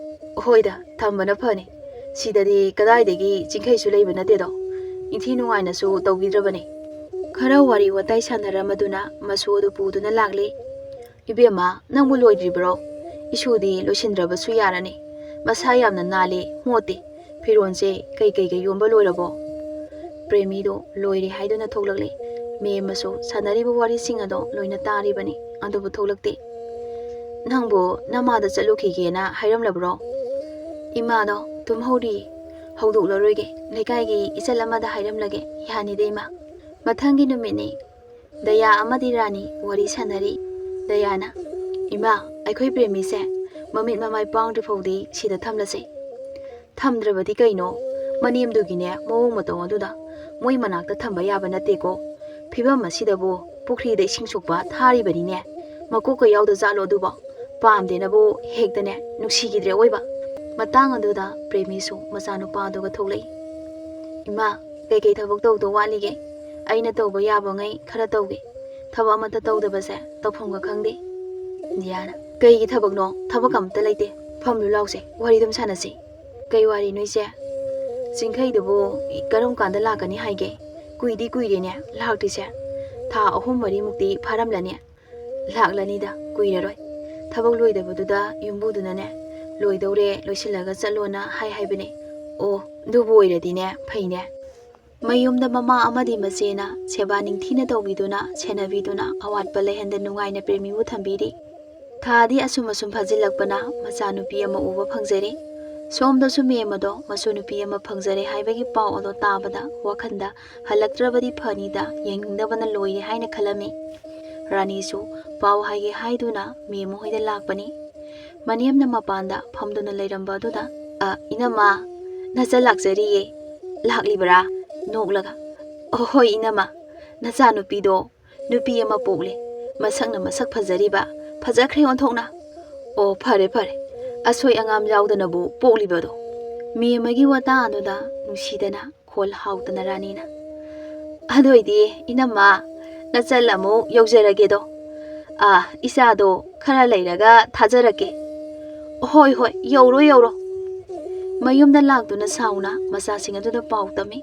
"ꯍꯣꯏꯗ, ꯊꯝꯕꯅ ꯐꯅꯤ꯫ ꯁꯤꯗꯗꯤ ꯀꯗꯥꯏꯗꯒꯤ ꯆꯤꯡꯈꯩꯁꯨ ꯂꯩꯕ ꯅꯠꯇꯦꯗꯣ꯫ ꯏꯟꯊꯤ ꯅꯨꯡꯉꯥꯏꯅꯁꯨ ꯇꯧꯕꯤꯗ꯭ꯔꯕꯅꯦ꯫" ꯈꯔ ꯋꯥꯔꯤ ꯋꯥꯇꯥꯏ ꯁꯥꯟꯅꯔꯝꯃꯗꯨꯅ ꯃꯁꯨ ꯑꯗꯨ ꯄꯨꯗꯨꯅ ꯂꯥꯛꯂꯦ꯫ "ꯏꯕꯦꯝꯃ, ꯅꯪꯕꯨ ꯂꯣꯏꯗ꯭ꯔꯤꯕ꯭ꯔꯣ? ꯏꯁꯨꯗꯤ ꯂꯣꯏꯁꯤꯟꯗ꯭ꯔꯕꯁꯨ ꯌꯥꯔꯅꯤ꯫ ꯃꯁꯥ ꯌꯥꯝꯅ ꯅꯥꯜꯂꯦ, ꯃꯣꯠꯇꯦ꯫ ꯐꯤꯔꯣꯟꯁꯦ ꯀꯩꯀꯩꯒ ꯌꯣꯟꯕ ꯂꯣꯏꯔꯕꯣ?" ꯄ꯭ꯔꯦꯃꯤꯗꯣ ꯂꯣꯏꯔꯦ ꯍꯥꯏꯗꯨꯅ ꯊꯣꯛꯂꯛꯂꯦ꯫ ꯃꯦꯝꯃꯁꯨ ꯁꯥꯟꯅꯔꯤꯕ ꯋꯥꯔꯤꯁꯤꯡ ꯑꯗꯣ ꯂꯣꯏꯅ ꯇꯥꯔꯤꯕꯅꯤ, ꯑꯗꯨꯕꯨ ꯊꯣꯛꯂꯛꯇꯦ꯫ "ꯅꯪꯕꯨ ꯅꯃꯥꯗ ꯆꯠꯂꯨꯈꯤꯒꯦꯅ ꯍꯥꯏꯔꯝꯂꯕ꯭ꯔꯣ?" "ꯏꯃꯥꯗꯣ ꯇꯨꯝꯍꯧꯔꯤ, ꯍꯧꯗꯣꯛꯂꯔꯣꯏꯒꯦ, ꯂꯩꯀꯥꯏꯒꯤ ꯏꯆꯜ ꯑꯃꯗ ꯍꯥꯏꯔꯝꯂꯒꯦ, ꯌꯥꯅꯤꯗ ꯏꯃꯥ꯫" ꯃꯊꯪꯒꯤ ꯅꯨꯃꯤꯠꯅꯤ꯫ ꯗꯌꯥ ꯑꯃꯗꯤ ꯔꯥꯅꯤ ꯋꯥꯔꯤ ꯁꯥꯟꯅꯔꯤ꯫ ꯗꯌꯥꯅ, "ꯏꯃꯥ, ꯑꯩꯈꯣꯏ ꯄ꯭ꯔꯦꯃꯤꯁꯦ ꯃꯃꯤꯠ ꯃꯃꯥꯏ ꯄꯥꯡꯗ꯭ꯔꯤ ꯐꯥꯎꯗꯤ ꯁꯤꯗ ꯊꯝꯂꯁꯦ꯫" "ꯊꯝꯗ꯭ꯔꯕꯗꯤ ꯀꯩꯅꯣ? ꯃꯅꯦꯝꯗꯨꯒꯤꯅꯦ ꯃꯑꯣꯡ ꯃꯇꯧ ꯑꯗꯨꯗ ꯃꯣꯏ ꯃꯅꯥꯛꯇ ꯊꯝꯕ ꯌꯥꯕ ꯅꯠꯇꯦꯀꯣ꯫ ꯐꯤꯕꯝ ꯑꯁꯤꯗꯕꯨ ꯄꯨꯈ꯭ꯔꯤꯗ ꯏꯁꯤꯡ ꯁꯣꯛꯄ ꯊꯥꯔꯤꯕꯅꯤꯅꯦ꯫ ꯃꯀꯣꯛꯀ ꯌꯥꯎꯗ ꯖꯥꯠꯂꯣ ꯑꯗꯨꯕꯣ? ꯄꯥꯝꯗꯦꯅꯕꯨ ꯍꯦꯛꯇꯅꯦ ꯅꯨꯡꯁꯤꯈꯤꯗ꯭ꯔꯦ ꯑꯣꯏꯕ꯫" ꯃꯇꯥꯡ ꯑꯗꯨꯗ ꯄ꯭ꯔꯦꯃꯤꯁꯨ ꯃꯆꯥꯅꯨꯄꯥꯗꯨꯒ ꯊꯣꯛꯂꯛꯏ꯫ "ꯏꯃꯥ, ꯀꯩꯀꯩ ꯊꯕꯛ ꯇꯧꯗꯧ ꯋꯥꯠꯂꯤꯒꯦ? ꯑꯩꯅ ꯇꯧꯕ ꯌꯥꯕꯉꯩ ꯈꯔ ꯇꯧꯒꯦ꯫ ꯊꯕꯛ ꯑꯃꯠꯇ ꯇꯧꯗꯕꯁꯦ ꯇꯧꯐꯝꯒ ꯈꯪꯗꯦ꯫" ꯗꯤꯌꯥꯅ, "ꯀꯩꯒꯤ ꯊꯕꯛꯅꯣ? ꯊꯕꯛ ꯑꯃꯠꯇ ꯂꯩꯇꯦ꯫ ꯐꯝꯂꯨ ꯂꯥꯎꯁꯦ, ꯋꯥꯔꯤ ꯑꯗꯨꯝ ꯁꯥꯟꯅꯁꯤ꯫ ꯀꯩ ꯋꯥꯔꯤꯅꯣ ꯏꯆꯦ? ꯆꯤꯡꯈꯩꯗꯨꯕꯨ ꯀꯔꯝ ꯀꯥꯟꯗ ꯂꯥꯛꯀꯅꯤ ꯍꯥꯏꯒꯦ? ꯀꯨꯏꯗꯤ ꯀꯨꯏꯔꯦꯅꯦ ꯂꯥꯛꯇ꯭ꯔꯤꯁꯦ꯫ ꯊꯥ ꯑꯍꯨꯝ ꯃꯔꯤꯃꯨꯛꯇꯤ ꯐꯥꯔꯝꯂꯅꯤ꯫ ꯂꯥꯛꯂꯅꯤꯗ, ꯀꯨꯏꯔꯔꯣꯏ꯫ ꯊꯕꯛ ꯂꯣꯏꯗꯕꯗꯨꯗ ꯌꯨꯝꯕꯨꯗꯨꯅꯅꯦ, "ꯂꯣꯏꯗꯧꯔꯦ, ꯂꯣꯏꯁꯤꯜꯂꯒ ꯆꯠꯂꯣꯅ" ꯍꯥꯏ ꯍꯥꯏꯕꯅꯦ꯫ ꯑꯣ, ꯑꯗꯨꯕꯨ ꯑꯣꯏꯔꯗꯤꯅꯦ, ꯐꯩꯅꯦ꯫ ꯃꯌꯨꯝꯗ ꯃꯃꯥ ꯑꯃꯗꯤ ꯃꯆꯦꯅ ꯁꯦꯕꯥ ꯅꯤꯡꯊꯤꯅ ꯇꯧꯕꯤꯗꯨꯅ, ꯁꯦꯟꯅꯕꯤꯗꯨꯅ, ꯑꯋꯥꯠꯄ ꯂꯩꯍꯟꯗ ꯅꯨꯡꯉꯥꯏꯅ ꯄ꯭ꯔꯦꯃꯤꯕꯨ ꯊꯝꯕꯤꯔꯤ꯫ ꯊꯥꯗꯤ ꯑꯁꯨꯝ ꯑꯁꯨꯝ ꯐꯥꯖꯤꯜꯂꯛꯄꯅ ꯃꯆꯥꯅꯨꯄꯤ ꯑꯃ ꯎꯕ ꯐꯪꯖꯔꯦ꯫ ꯁꯣꯝꯗꯁꯨ ꯃꯦꯝ ꯑꯗꯣ ꯃꯁꯨ ꯅꯨꯄꯤ ꯑꯃ ꯐꯪꯖꯔꯦ ꯍꯥꯏꯕꯒꯤ ꯄꯥꯎ ꯑꯗꯣ ꯇꯥꯕꯗ ꯋꯥꯈꯜꯗ "ꯍꯜꯂꯛꯇ꯭ꯔꯕꯗꯤ ꯐꯅꯤꯗ, ꯌꯦꯡꯅꯤꯡꯗꯕꯅ ꯂꯣꯏꯔꯦ" ꯍꯥꯏꯅ ꯈꯜꯂꯝꯃꯤ꯫ ꯔꯥꯅꯤꯁꯨ ꯄꯥꯎ ꯍꯥꯏꯒꯦ ꯍꯥꯏꯗꯨꯅ ꯃꯦꯝ ꯍꯣꯏꯗ ꯂꯥꯛꯄꯅꯤ꯫ ꯃꯅꯦꯝꯅ ꯃꯄꯥꯟꯗ ꯐꯝꯗꯨꯅ ꯂꯩꯔꯝꯕ ꯑꯗꯨꯗ, "ꯑ, ꯏꯅꯝꯃ, ꯅꯆꯟ ꯂꯥꯛꯆꯔꯤꯌꯦ꯫" "ꯂꯥꯛꯂꯤꯕꯔꯥ?" ꯅꯣꯛꯂꯒ, "ꯑꯣ, ꯍꯣꯏ ꯏꯅꯝꯃ, ꯅꯆꯥꯅꯨꯄꯤꯗꯣ ꯅꯨꯄꯤ ꯑꯃ ꯄꯣꯛꯂꯦ꯫ ꯃꯁꯛꯅ ꯃꯁꯛ ꯐꯖꯔꯤꯕ, ꯐꯖꯈ꯭ꯔꯦ ꯑꯣꯟꯊꯣꯛꯅ꯫" "ꯑꯣ, ꯐꯔꯦ ꯐꯔꯦ, ꯑꯁꯣꯏ ꯑꯉꯥꯝ ꯌꯥꯎꯗꯅꯕꯨ ꯄꯣꯛꯂꯤꯕꯗꯣ꯫" ꯃꯦꯝ ꯑꯃꯒꯤ ꯋꯥꯇꯥ ꯑꯗꯨꯗ ꯅꯨꯡꯁꯤꯗꯅ ꯈꯣꯜ ꯍꯥꯎꯗꯅ ꯔꯥꯅꯤꯅ, "ꯑꯗꯨ ꯑꯣꯏꯗꯤ ꯏꯅꯝꯃ, ꯅꯆꯜ ꯑꯃꯨꯛ ꯌꯧꯖꯔꯒꯦꯗꯣ꯫ ꯑꯥ, ꯏꯆꯥꯗꯣ ꯈꯔ ꯂꯩꯔꯒ ꯊꯥꯖꯔꯛꯀꯦ꯫" "ꯍꯣꯏ ꯍꯣꯏ, ꯌꯧꯔꯣ ꯌꯧꯔꯣ꯫" ꯃꯌꯨꯝꯗ ꯂꯥꯛꯇꯨꯅ ꯁꯥꯎꯅ ꯃꯆꯥꯁꯤꯡ ꯑꯗꯨꯗ ꯄꯥꯎ ꯇꯝꯃꯤ꯫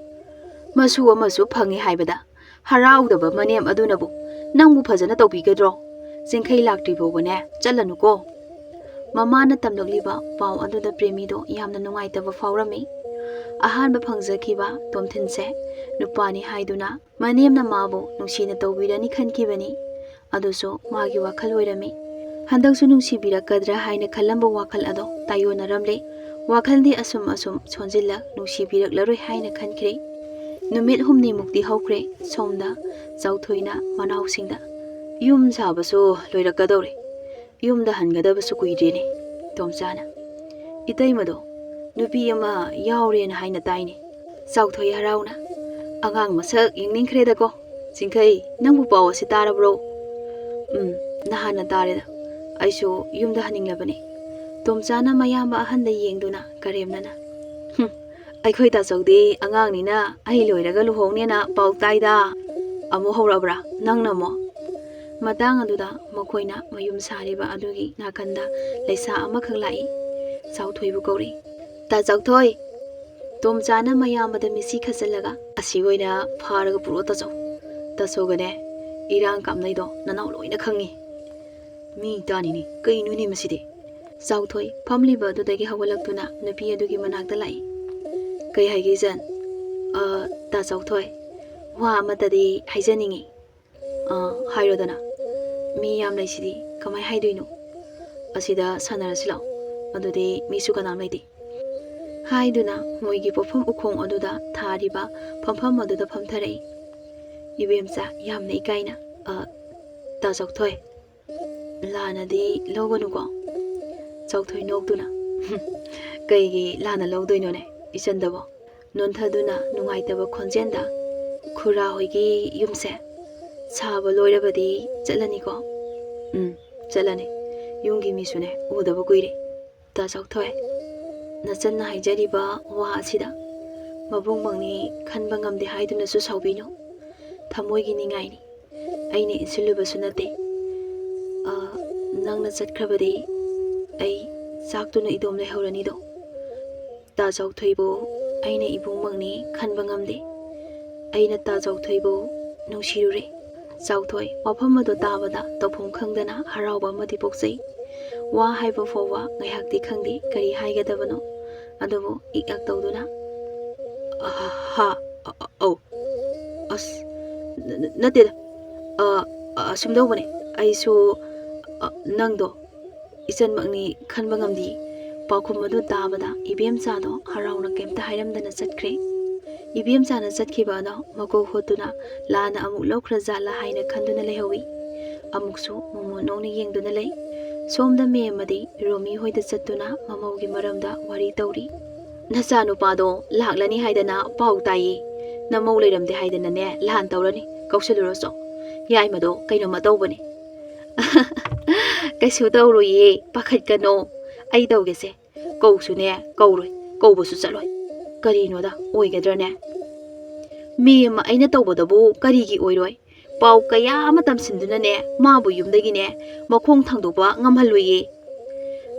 ꯃꯁꯨ ꯑꯃꯁꯨ ꯐꯪꯉꯤ ꯍꯥꯏꯕꯗ ꯍꯔꯥꯎꯗꯕ ꯃꯅꯦꯝ ꯑꯗꯨꯅꯕꯨ "ꯅꯪꯕꯨ ꯐꯖꯅ ꯇꯧꯕꯤꯒꯗ꯭ꯔꯣ? ꯆꯤꯡꯈꯩ ꯂꯥꯛꯇ꯭ꯔꯤ ꯐꯥꯎꯕꯅꯦ ꯆꯠꯂꯅꯨꯀꯣ꯫" ꯃꯃꯥꯅ ꯇꯝꯂꯛꯂꯤꯕ ꯄꯥꯎ ꯑꯗꯨꯗ ꯄ꯭ꯔꯦꯃꯤꯗꯣ ꯌꯥꯝꯅ ꯅꯨꯡꯉꯥꯏꯇꯕ ꯐꯥꯎꯔꯝꯃꯤ꯫ ꯑꯍꯥꯟꯕ ꯐꯪꯖꯈꯤꯕ ꯇꯣꯝꯊꯤꯟꯁꯦ ꯅꯨꯄꯥꯅꯤ ꯍꯥꯏꯗꯨꯅ ꯃꯅꯦꯝꯅ ꯃꯥꯕꯨ ꯅꯨꯡꯁꯤꯅ ꯇꯧꯕꯤꯔꯅꯤ ꯈꯟꯈꯤꯕꯅꯤ꯫ ꯑꯗꯨꯁꯨ ꯃꯥꯒꯤ ꯋꯥꯈꯜ ꯑꯣꯏꯔꯝꯃꯤ꯫ ꯍꯟꯗꯛꯁꯨ ꯅꯨꯡꯁꯤꯕꯤꯔꯛꯀꯗ꯭ꯔꯥ ꯍꯥꯏꯅ ꯈꯜꯂꯝꯕ ꯋꯥꯈꯜ ꯑꯗꯣ ꯇꯥꯏꯌꯣꯟꯅꯔꯝꯂꯦ꯫ ꯋꯥꯈꯜꯗꯤ ꯑꯁꯨꯝ ꯑꯁꯨꯝ ꯁꯣꯟꯖꯤꯜꯂ ꯅꯨꯡꯁꯤꯕꯤꯔꯛꯂꯔꯣꯏ ꯍꯥꯏꯅ ꯈꯟꯈ꯭ꯔꯦ꯫ ꯅꯨꯃꯤꯠ ꯍꯨꯝꯅꯤꯃꯨꯛꯇꯤ ꯍꯧꯈ꯭ꯔꯦ꯫ ꯁꯣꯝꯗ ꯆꯥꯎꯊꯣꯏꯅ ꯃꯅꯥꯎꯁꯤꯡꯗ, "ꯌꯨꯝ ꯁꯥꯕꯁꯨ ꯂꯣꯏꯔꯛꯀꯗꯧꯔꯦ꯫ ꯌꯨꯝꯗ ꯍꯟꯒꯗꯕꯁꯨ ꯀꯨꯏꯗ꯭ꯔꯦꯅꯦ꯫" ꯇꯣꯝꯆꯥꯅ, "ꯏꯇꯩꯃꯗꯣ ꯅꯨꯄꯤ ꯑꯃ ꯌꯥꯎꯔꯦꯅ ꯍꯥꯏꯅ ꯇꯥꯏꯅꯦ꯫" ꯆꯥꯎꯊꯣꯏ ꯍꯔꯥꯎꯅ, "ꯑꯉꯥꯡ ꯃꯁꯛ ꯌꯦꯡꯅꯤꯡꯈ꯭ꯔꯦꯗꯀꯣ꯫ ꯆꯤꯡꯈꯩ, ꯅꯪꯕꯨ ꯄꯥꯎ ꯑꯁꯤ ꯇꯥꯔꯕ꯭ꯔꯣ?" "ꯎꯝ, ꯅꯍꯥꯟꯅ ꯇꯥꯔꯦꯗ꯫ ꯑꯩꯁꯨ ꯌꯨꯝꯗ ꯍꯟꯅꯤꯡꯂꯕꯅꯤ꯫" ꯇꯣꯝꯆꯥꯅ ꯃꯌꯥꯝꯕ ꯑꯍꯟꯗ ꯌꯦꯡꯗꯨꯅ ꯀꯔꯦꯝꯅꯅ, "ꯍꯨꯝ, ꯑꯩꯈꯣꯏ ꯇꯥꯆꯧꯗꯤ ꯑꯉꯥꯡꯅꯤꯅ ꯑꯩ ꯂꯣꯏꯔꯒ ꯂꯨꯍꯣꯡꯅꯦꯅ ꯄꯥꯎ ꯇꯥꯏꯗ꯫ ꯑꯃꯨꯛ ꯍꯧꯔꯛꯑꯕ꯭ꯔꯥ ꯅꯪꯅ ꯑꯃꯨꯛ?" ꯃꯇꯥꯡ ꯑꯗꯨꯗ ꯃꯈꯣꯏꯅ ꯃꯌꯨꯝ ꯁꯥꯔꯤꯕ ꯑꯗꯨꯒꯤ ꯅꯥꯀꯟꯗ ꯂꯩꯁꯥ ꯑꯃꯈꯛ ꯂꯥꯛꯏ꯫ ꯆꯥꯎꯊꯣꯏꯕꯨ ꯀꯧꯔꯤ꯫ "ꯇꯥ ꯆꯥꯎꯊꯣꯏ!" ꯇꯣꯝꯆꯥꯅ ꯃꯌꯥꯝꯕꯗ ꯃꯤꯠꯁꯤ ꯈꯠꯆꯜꯂꯒ, "ꯑꯁꯤ ꯑꯣꯏꯅ ꯐꯥꯔꯒ ꯄꯨꯔꯛꯑꯣ ꯇꯥꯆꯧ꯫ ꯇꯥꯆꯧꯒꯅꯦ ꯏꯔꯥꯡ ꯀꯥꯞꯅꯩꯗꯣ ꯅꯅꯥꯎ ꯂꯣꯏꯅ ꯈꯪꯉꯤ꯫" "ꯃꯤ ꯇꯥꯅꯤꯅꯦ, ꯀꯩꯅꯣꯅꯦ ꯃꯁꯤꯗꯤ?" ꯆꯥꯎꯊꯣꯏ ꯐꯝꯂꯤꯕ ꯑꯗꯨꯗꯒꯤ ꯍꯧꯒꯠꯂꯛꯇꯨꯅ ꯅꯨꯄꯤ ꯑꯗꯨꯒꯤ ꯃꯅꯥꯛꯇ ꯂꯥꯛꯏ꯫ "ꯀꯩ ꯍꯥꯏꯒꯦ ꯏꯆꯟ?" "ꯑ, ꯇꯥ ꯆꯥꯎꯊꯣꯏ, ꯋꯥ ꯑꯃꯇꯗꯤ ꯍꯥꯏꯖꯅꯤꯡꯉꯤ꯫" "ꯑ, ꯍꯥꯏꯔꯣꯗꯅ꯫ ꯃꯤ ꯌꯥꯝ ꯂꯩꯁꯤꯗꯤ, ꯀꯃꯥꯏ ꯍꯥꯏꯗꯣꯏꯅꯣ? ꯑꯁꯤꯗ ꯁꯥꯟꯅꯔꯁꯤ ꯂꯥꯛꯑꯣ, ꯑꯗꯨꯗꯤ ꯃꯤꯁꯨ ꯀꯅꯥꯝ ꯂꯩꯇꯦ꯫" ꯍꯥꯏꯗꯨꯅ ꯃꯣꯏꯒꯤ ꯄꯣꯠꯐꯝ ꯎꯈꯣꯡ ꯑꯗꯨꯗ ꯊꯥꯔꯤꯕ ꯐꯝꯐꯝ ꯑꯗꯨꯗ ꯐꯝꯊꯔꯛꯏ꯫ "ꯏꯕꯦꯝꯆꯥ, ꯌꯥꯝꯅ ꯏꯀꯥꯏꯅ, ꯑ, ꯇꯥ ꯆꯥꯎꯊꯣꯏ, ꯂꯥꯟꯅꯗꯤ ꯂꯧꯒꯅꯨꯀꯣ?" ꯆꯥꯎꯊꯣꯏ ꯅꯣꯛꯇꯨꯅ, "ꯀꯩꯒꯤ ꯂꯥꯟꯅ ꯂꯧꯗꯣꯏꯅꯣꯅꯦ ꯏꯆꯟꯗꯕꯣ?" ꯅꯣꯟꯊꯗꯨꯅ ꯅꯨꯡꯉꯥꯏꯇꯕ ꯈꯣꯟꯖꯦꯜꯗ, "ꯈꯨꯔꯥ ꯍꯣꯏꯒꯤ ꯌꯨꯝꯁꯦ ꯁꯥꯕ ꯂꯣꯏꯔꯕꯗꯤ ꯆꯠꯂꯅꯤꯀꯣ?" "ꯎꯝ, ꯆꯠꯂꯅꯤ꯫ ꯌꯨꯝꯒꯤ ꯃꯤꯁꯨꯅꯦ ꯎꯗꯕ ꯀꯨꯏꯔꯦ꯫" "ꯇꯥ ꯆꯥꯎꯊꯣꯏ, ꯅꯆꯟꯅ ꯍꯥꯏꯖꯔꯤꯕ ꯋꯥ ꯑꯁꯤꯗ ꯃꯕꯨꯡꯃꯛꯅꯤ ꯈꯟꯕ ꯉꯝꯗꯦ ꯍꯥꯏꯗꯨꯅꯁꯨ ꯁꯥꯎꯕꯤꯅꯨ꯫ ꯊꯃꯣꯏꯒꯤ ꯅꯤꯡꯉꯥꯏꯅꯤ꯫ ꯑꯩꯅ ꯏꯟꯁꯤꯜꯂꯨꯕꯁꯨ ꯅꯠꯇꯦ꯫ ꯑ, ꯅꯪꯅ ꯆꯠꯈ꯭ꯔꯕꯗꯤ ꯑꯩ ꯆꯥꯛꯇꯨꯅ ꯏꯗꯣꯝ ꯂꯩꯍꯧꯔꯅꯤꯗꯣ꯫ ꯇꯥ ꯆꯥꯎꯊꯣꯏꯕꯨ ꯑꯩꯅ ꯏꯕꯨꯡꯃꯛꯅꯤ ꯈꯟꯕ ꯉꯝꯗꯦ꯫ ꯑꯩꯅ ꯇꯥ ꯆꯥꯎꯊꯣꯏꯕꯨ ꯅꯨꯡꯁꯤꯔꯨꯔꯦ꯫" ꯆꯥꯎꯊꯣꯏ ꯋꯥꯐꯝ ꯑꯗꯨ ꯇꯥꯕꯗ ꯇꯧꯐꯝ ꯈꯪꯗꯅ ꯍꯔꯥꯎꯕ ꯑꯃꯗꯤ ꯄꯣꯛꯆꯩ꯫ ꯋꯥ ꯍꯥꯏꯕ ꯐꯥꯎꯕ ꯉꯥꯏꯍꯥꯛꯇꯤ ꯈꯪꯗꯦ ꯀꯔꯤ ꯍꯥꯏꯒꯗꯕꯅꯣ꯫ ꯑꯗꯨꯕꯨ ꯏꯛ ꯑꯛ ꯇꯧꯗꯨꯅ, "ꯑꯍꯥ, ꯑ, ꯑ, ꯑꯧ, ꯑꯁ, ꯅ-, ꯅ-, ꯅꯠꯇꯦꯗ, ꯑ, ꯑ, ꯑꯁꯨꯝꯗꯧꯕꯅꯦ, ꯑꯩꯁꯨ, ꯑ, ꯅꯪꯗꯣ ꯏꯆꯟꯃꯛꯅꯤ ꯈꯟꯕ ꯉꯝꯗꯦ꯫" ꯄꯥꯎꯈꯨꯝ ꯑꯗꯨ ꯇꯥꯕꯗ ꯏꯕꯦꯝꯆꯥꯗꯣ ꯍꯔꯥꯎꯅ ꯀꯩꯝꯇ ꯍꯥꯏꯔꯝꯗꯅ ꯆꯠꯈ꯭ꯔꯦ꯫ ꯏꯕꯦꯝꯆꯥꯅ ꯆꯠꯈꯤꯕ ꯑꯗꯣ ꯃꯀꯣꯛ ꯍꯣꯠꯇꯨꯅ ꯂꯥꯟꯅ ꯑꯃꯨꯛ ꯂꯧꯈ꯭ꯔ ꯖꯥꯠꯂꯥ ꯍꯥꯏꯅ ꯈꯟꯗꯨꯅ ꯂꯩꯍꯧꯏ꯫ ꯑꯃꯨꯛꯁꯨ ꯃꯣꯃꯣꯟ ꯅꯣꯛꯅ ꯌꯦꯡꯗꯨꯅ ꯂꯩ꯫ ꯁꯣꯝꯗ ꯃꯦꯝꯃꯗꯤ ꯔꯣꯃꯤ ꯍꯣꯏꯗ ꯆꯠꯇꯨꯅ ꯃꯃꯧꯒꯤ ꯃꯔꯝꯗ ꯋꯥꯔꯤ ꯇꯧꯔꯤ꯫ "ꯅꯆꯥꯅꯨꯄꯥꯗꯣ ꯂꯥꯛꯂꯅꯤ ꯍꯥꯏꯗꯅ ꯄꯥꯎ ꯇꯥꯏꯌꯦ꯫ ꯅꯃꯧ ꯂꯩꯔꯝꯗꯦ ꯍꯥꯏꯗꯅꯅꯦ ꯂꯥꯟ ꯇꯧꯔꯅꯤ꯫ ꯀꯧꯁꯜꯂꯨꯔꯣ ꯆꯣ꯫ ꯌꯥꯏꯃꯗꯣ ꯀꯩꯅꯣꯝꯃ ꯇꯧꯕꯅꯦ꯫" "ꯀꯩꯁꯨ ꯇꯧꯔꯣꯏꯌꯦ, ꯄꯥꯈꯠꯀꯅꯣ꯫ ꯑꯩ ꯇꯧꯒꯦꯁꯦ꯫ ꯀꯧꯁꯨꯅꯦ ꯀꯧꯔꯣꯏ, ꯀꯧꯕꯁꯨ ꯆꯠꯂꯣꯏ꯫ ꯀꯔꯤꯅꯣꯗ, ꯑꯣꯏꯒꯗ꯭ꯔꯅꯦ? ꯃꯦꯝꯃ ꯑꯩꯅ ꯇꯧꯕꯗꯕꯨ ꯀꯔꯤꯒꯤ ꯑꯣꯏꯔꯣꯏ? ꯄꯥꯎ ꯀꯌꯥ ꯑꯃ ꯇꯝꯁꯤꯟꯗꯨꯅꯅꯦ ꯃꯥꯕꯨ ꯌꯨꯝꯗꯒꯤꯅꯦ ꯃꯈꯣꯡ ꯊꯥꯡꯗꯣꯛꯄ ꯉꯝꯍꯜꯂꯣꯏꯌꯦ꯫"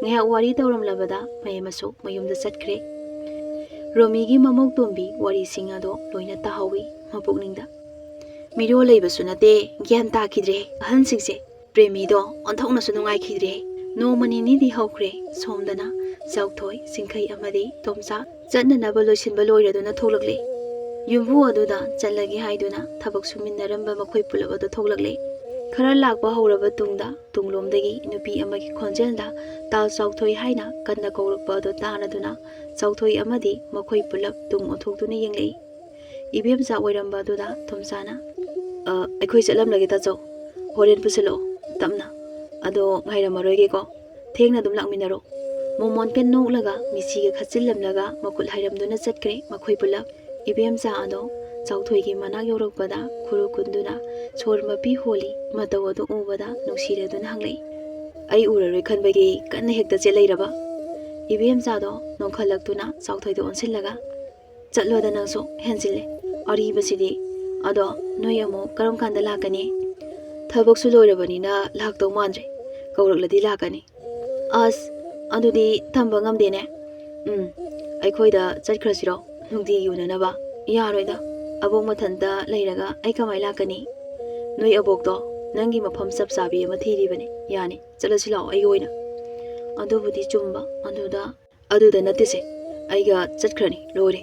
ꯉꯥꯏꯍꯥꯛ ꯋꯥꯔꯤ ꯇꯧꯔꯝꯂꯕꯗ ꯃꯌꯥꯝꯁꯨ ꯃꯌꯨꯝꯗ ꯆꯠꯈ꯭ꯔꯦ꯫ ꯔꯣꯃꯤꯒꯤ ꯃꯃꯧ ꯇꯣꯝꯕꯤ ꯋꯥꯔꯤꯁꯤꯡ ꯑꯗꯣ ꯂꯣꯏꯅ ꯇꯥꯍꯧꯏ ꯃꯄꯨꯛꯅꯤꯡꯗ꯫ ꯃꯤꯔꯣꯜ ꯂꯩꯕꯁꯨ ꯅꯠꯇꯦ, ꯒ꯭ꯌꯥꯟ ꯇꯥꯈꯤꯗ꯭ꯔꯦ ꯑꯍꯟꯁꯤꯡꯁꯦ꯫ ꯄ꯭ꯔꯦꯃꯤꯗꯣ ꯑꯣꯟꯊꯣꯛꯅꯁꯨ ꯅꯨꯡꯉꯥꯏꯈꯤꯗ꯭ꯔꯦ꯫ ꯅꯣꯡꯃ ꯅꯤꯅꯤꯗꯤ ꯍꯧꯈ꯭ꯔꯦ꯫ ꯁꯣꯝꯗꯅ ꯆꯥꯎꯊꯣꯏ, ꯆꯤꯡꯈꯩ ꯑꯃꯗꯤ ꯇꯣꯝꯆꯥ ꯆꯠꯅꯅꯕ ꯂꯣꯏꯁꯤꯟꯕ ꯂꯣꯏꯔꯗꯨꯅ ꯊꯣꯛꯂꯛꯂꯦ꯫ ꯌꯨꯝꯕꯨ ꯑꯗꯨꯗ ꯆꯠꯂꯒꯦ ꯍꯥꯏꯗꯨꯅ ꯊꯕꯛ ꯁꯨꯃꯤꯟꯅꯔꯝꯕ ꯃꯈꯣꯏ ꯄꯨꯂꯞ ꯑꯗꯨ ꯊꯣꯛꯂꯛꯂꯦ꯫ ꯈꯔ ꯂꯥꯛꯄ ꯍꯧꯔꯕ ꯇꯨꯡꯗ ꯇꯨꯡꯂꯣꯝꯗꯒꯤ ꯅꯨꯄꯤ ꯑꯃꯒꯤ ꯈꯣꯟꯖꯦꯜꯗ "ꯇꯥꯎ ꯆꯥꯎꯊꯣꯏ" ꯍꯥꯏꯅ ꯀꯟꯅ ꯀꯧꯔꯛꯄ ꯑꯗꯨ ꯇꯥꯔꯗꯨꯅ ꯆꯥꯎꯊꯣꯏ ꯑꯃꯗꯤ ꯃꯈꯣꯏ ꯄꯨꯂꯞ ꯇꯨꯡ ꯑꯣꯟꯊꯣꯛꯇꯨꯅ ꯌꯦꯡꯂꯛꯏ꯫ ꯏꯕꯦꯝꯆꯥ ꯑꯣꯏꯔꯝꯕ ꯑꯗꯨꯗ ꯇꯣꯝꯆꯥꯅ, "ꯑ, ꯑꯩꯈꯣꯏ ꯆꯠꯂꯝꯂꯒꯦ ꯇꯥꯆꯧ, ꯍꯣꯔꯦꯟ ꯄꯨꯁꯤꯜꯂꯛꯑꯣ ꯇꯞꯅ, ꯑꯗꯣ ꯉꯥꯏꯔꯝꯃꯔꯣꯏꯒꯦꯀꯣ, ꯊꯦꯡꯅ ꯑꯗꯨꯝ ꯂꯥꯛꯃꯤꯟꯅꯔꯣ"꯫ ꯃꯣꯃꯣꯟꯀ ꯅꯣꯛꯂꯒ ꯃꯤꯆꯤꯒ ꯈꯠꯆꯤꯜꯂꯝꯂꯒ ꯃꯈꯨꯠ ꯍꯥꯏꯔꯝꯗꯨꯅ ꯆꯠꯈ꯭ꯔꯦ ꯃꯈꯣꯏ ꯄꯨꯂꯞ꯫ ꯏꯕꯦꯝꯆꯥ ꯑꯗꯣ ꯆꯥꯎꯊꯣꯏꯒꯤ ꯃꯅꯥꯛ ꯌꯧꯔꯛꯄꯗ ꯈꯨꯔꯨ ꯀꯨꯟꯗꯨꯅ ꯁꯣꯔ ꯃꯄꯤ ꯍꯣꯜꯂꯤ꯫ ꯃꯇꯧ ꯑꯗꯨ ꯎꯕꯗ ꯅꯨꯡꯁꯤꯔꯗꯨꯅ ꯍꯪꯂꯛꯏ, "ꯑꯩ ꯎꯔꯔꯣꯏ ꯈꯟꯕꯒꯤ ꯀꯟꯅ ꯍꯦꯛꯇ ꯆꯦꯜꯂꯛꯏꯔꯕ?" ꯏꯕꯦꯝꯆꯥꯗꯣ ꯅꯣꯡꯈꯠꯂꯛꯇꯨꯅ ꯆꯥꯎꯊꯣꯏꯗ ꯑꯣꯟꯁꯤꯜꯂꯒ, "ꯆꯠꯂꯣꯗ ꯅꯪꯁꯨ, ꯍꯦꯟꯖꯤꯜꯂꯦ꯫ ꯑꯔꯤꯕꯁꯤꯗꯤ꯫ ꯑꯗꯣ ꯅꯣꯏ ꯑꯃꯨꯛ ꯀꯔꯝ ꯀꯥꯟꯗ ꯂꯥꯛꯀꯅꯤ?" "ꯊꯕꯛꯁꯨ ꯂꯣꯏꯔꯕꯅꯤꯅ ꯂꯥꯛꯇꯧ ꯃꯥꯟꯗ꯭ꯔꯦ꯫ ꯀꯧꯔꯛꯂꯗꯤ ꯂꯥꯛꯀꯅꯤ꯫" "ꯑꯁ, ꯑꯗꯨꯗꯤ ꯇꯝꯕ ꯉꯝꯗꯦꯅꯦ꯫" "ꯎꯝ, ꯑꯩꯈꯣꯏꯗ ꯆꯠꯈ꯭ꯔꯁꯤꯔꯣ? ꯅꯨꯡꯇꯤꯒꯤ ꯎꯅꯅꯕ?" "ꯌꯥꯔꯣꯏꯗ꯫ ꯑꯕꯣꯛ ꯃꯊꯟꯇ ꯂꯩꯔꯒ ꯑꯩ ꯀꯃꯥꯏ ꯂꯥꯛꯀꯅꯤ?" "ꯅꯣꯏ ꯑꯕꯣꯛꯇꯣ ꯅꯪꯒꯤ ꯃꯐꯝ ꯆꯞ ꯆꯥꯕꯤ ꯑꯃ ꯊꯤꯔꯤꯕꯅꯦ꯫ ꯌꯥꯅꯤ, ꯆꯠꯂꯁꯤ ꯂꯥꯛꯑꯣ ꯑꯩꯒꯤ ꯑꯣꯏꯅ꯫" ꯑꯗꯨꯕꯨꯗꯤ ꯆꯨꯝꯕ꯫ ꯑꯗꯨꯗ, "ꯑꯗꯨꯗ ꯅꯠꯇꯦꯁꯦ, ꯑꯩꯒ ꯆꯠꯈ꯭ꯔꯅꯤ, ꯂꯣꯏꯔꯦ꯫"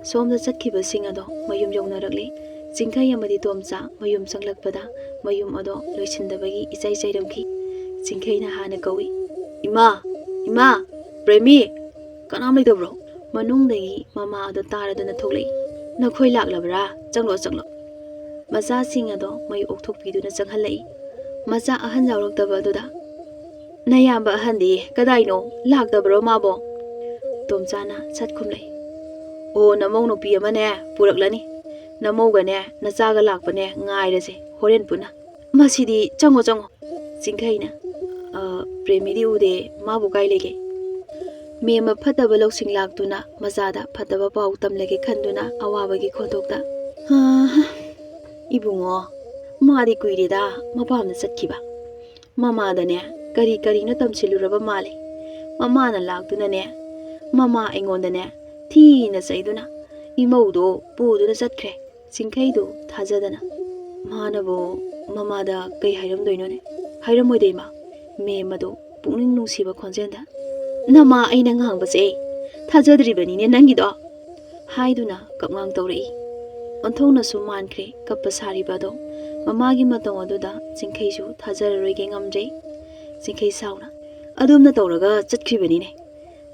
ꯁꯣꯝꯗ ꯆꯠꯈꯤꯕꯁꯤꯡ ꯑꯗꯣ ꯃꯌꯨꯝ ꯌꯧꯅꯔꯛꯂꯦ꯫ ꯆꯤꯡꯈꯩ ꯑꯃꯗꯤ ꯇꯣꯝꯆꯥ ꯃꯌꯨꯝ ꯆꯪꯂꯛꯄꯗ ꯃꯌꯨꯝ ꯑꯗꯣ ꯂꯣꯏꯁꯤꯟꯗꯕꯒꯤ ꯏꯆꯥꯏ ꯆꯥꯏꯔꯝꯈꯤ꯫ ꯆꯤꯡꯈꯩꯅ ꯍꯥꯟꯅ ꯀꯧꯏ, "ꯏꯃꯥ! ꯏꯃꯥ! ꯄ꯭ꯔꯦꯃꯤ! ꯀꯅꯥꯝ ꯂꯩꯇꯕ꯭ꯔꯣ?" ꯃꯅꯨꯡꯗꯒꯤ ꯃꯃꯥ ꯑꯗꯣ ꯇꯥꯔꯗꯨꯅ ꯊꯣꯛꯂꯛꯏ꯫ "ꯅꯈꯣꯏ ꯂꯥꯛꯂꯕ꯭ꯔꯥ? ꯆꯪꯂꯣ, ꯆꯪꯂꯣ꯫" ꯃꯆꯥꯁꯤꯡ ꯑꯗꯣ ꯃꯌꯨꯝ ꯑꯣꯛꯊꯣꯛꯄꯤꯗꯨꯅ ꯆꯪꯍꯜꯂꯛꯏ꯫ ꯃꯆꯥ ꯑꯍꯟ ꯌꯥꯎꯔꯛꯇꯕ ꯑꯗꯨꯗ, "ꯅꯌꯥꯝꯕ ꯑꯍꯟꯗꯤ ꯀꯗꯥꯏꯅꯣ? ꯂꯥꯛꯇꯕ꯭ꯔꯣ ꯃꯥꯕꯣ?" ꯇꯣꯝꯆꯥꯅ ꯁꯠ ꯈꯨꯝꯂꯛꯏ, "ꯑꯣ, ꯅꯃꯧ ꯅꯨꯄꯤ ꯑꯃꯅꯦ ꯄꯨꯔꯛꯂꯅꯤ꯫ ꯅꯃꯧꯒꯅꯦ ꯅꯆꯥꯒ ꯂꯥꯛꯄꯅꯦ ꯉꯥꯏꯔꯁꯦ ꯍꯣꯔꯦꯟ ꯄꯨꯟꯅ꯫" "ꯃꯁꯤꯗꯤ, ꯆꯪꯉꯣ, ꯆꯪꯉꯣ꯫" ꯆꯤꯡꯈꯩꯅ, "ꯑ, ꯄ꯭ꯔꯦꯃꯤꯗꯤ ꯎꯗꯦ, ꯃꯥꯕꯨ ꯀꯥꯏ ꯂꯩꯒꯦ?" ꯃꯦꯝꯃ ꯐꯠꯇꯕ ꯂꯧꯁꯤꯡ ꯂꯥꯛꯇꯨꯅ ꯃꯆꯥꯗ ꯐꯠꯇꯕ ꯄꯥꯎ ꯇꯝꯂꯒꯦ ꯈꯟꯗꯨꯅ ꯑꯋꯥꯕꯒꯤ ꯈꯣꯟꯊꯣꯛꯇ, "ꯍꯥ, ꯏꯕꯨꯡꯉꯣ, ꯃꯥꯗꯤ ꯀꯨꯏꯔꯦꯗ ꯃꯄꯥꯝꯗ ꯆꯠꯈꯤꯕ꯫ ꯃꯃꯥꯗꯅꯦ ꯀꯔꯤ ꯀꯔꯤꯅꯣ ꯇꯝꯁꯤꯜꯂꯨꯔꯕ ꯃꯥꯜꯂꯦ꯫ ꯃꯃꯥꯅ ꯂꯥꯛꯇꯨꯅꯅꯦ, ꯃꯃꯥ ꯑꯩꯉꯣꯟꯗꯅꯦ ꯊꯤꯅ ꯆꯩꯗꯨꯅ ꯏꯃꯧꯗꯣ ꯄꯨꯗꯨꯅ ꯆꯠꯈ꯭ꯔꯦ꯫ ꯆꯤꯡꯈꯩꯗꯨ ꯊꯥꯖꯗꯅ, "ꯃꯥꯅꯕꯨ ꯃꯃꯥꯗ ꯀꯩ ꯍꯥꯏꯔꯝꯗꯣꯏꯅꯣꯅꯦ?" "ꯍꯥꯏꯔꯝꯃꯣꯏꯗ ꯏꯃꯥ," ꯃꯦꯝꯃꯗꯨ ꯄꯨꯛꯅꯤꯡ ꯅꯨꯡꯁꯤꯕ ꯈꯣꯟꯖꯦꯜꯗ, "ꯅꯃꯥ ꯑꯩꯅ ꯉꯥꯡꯕꯁꯦ ꯊꯥꯖꯗ꯭ꯔꯤꯕꯅꯤꯅꯦ ꯅꯪꯒꯤꯗꯣ?" ꯍꯥꯏꯗꯨꯅ ꯀꯞꯉꯥꯡ ꯇꯧꯔꯛꯏ꯫ ꯑꯣꯟꯊꯣꯛꯅꯁꯨ ꯃꯥꯟꯈ꯭ꯔꯦ ꯀꯞꯄ ꯁꯥꯔꯤꯕ ꯑꯗꯣ꯫ ꯃꯃꯥꯒꯤ ꯃꯇꯧ ꯑꯗꯨꯗ ꯆꯤꯡꯈꯩꯁꯨ ꯊꯥꯖꯔꯔꯣꯏꯒꯦ ꯉꯝꯗ꯭ꯔꯦ꯫ ꯆꯤꯡꯈꯩ ꯁꯥꯎꯅ, "ꯑꯗꯨꯝꯅ ꯇꯧꯔꯒ ꯆꯠꯈ꯭ꯔꯤꯕꯅꯤꯅꯦ꯫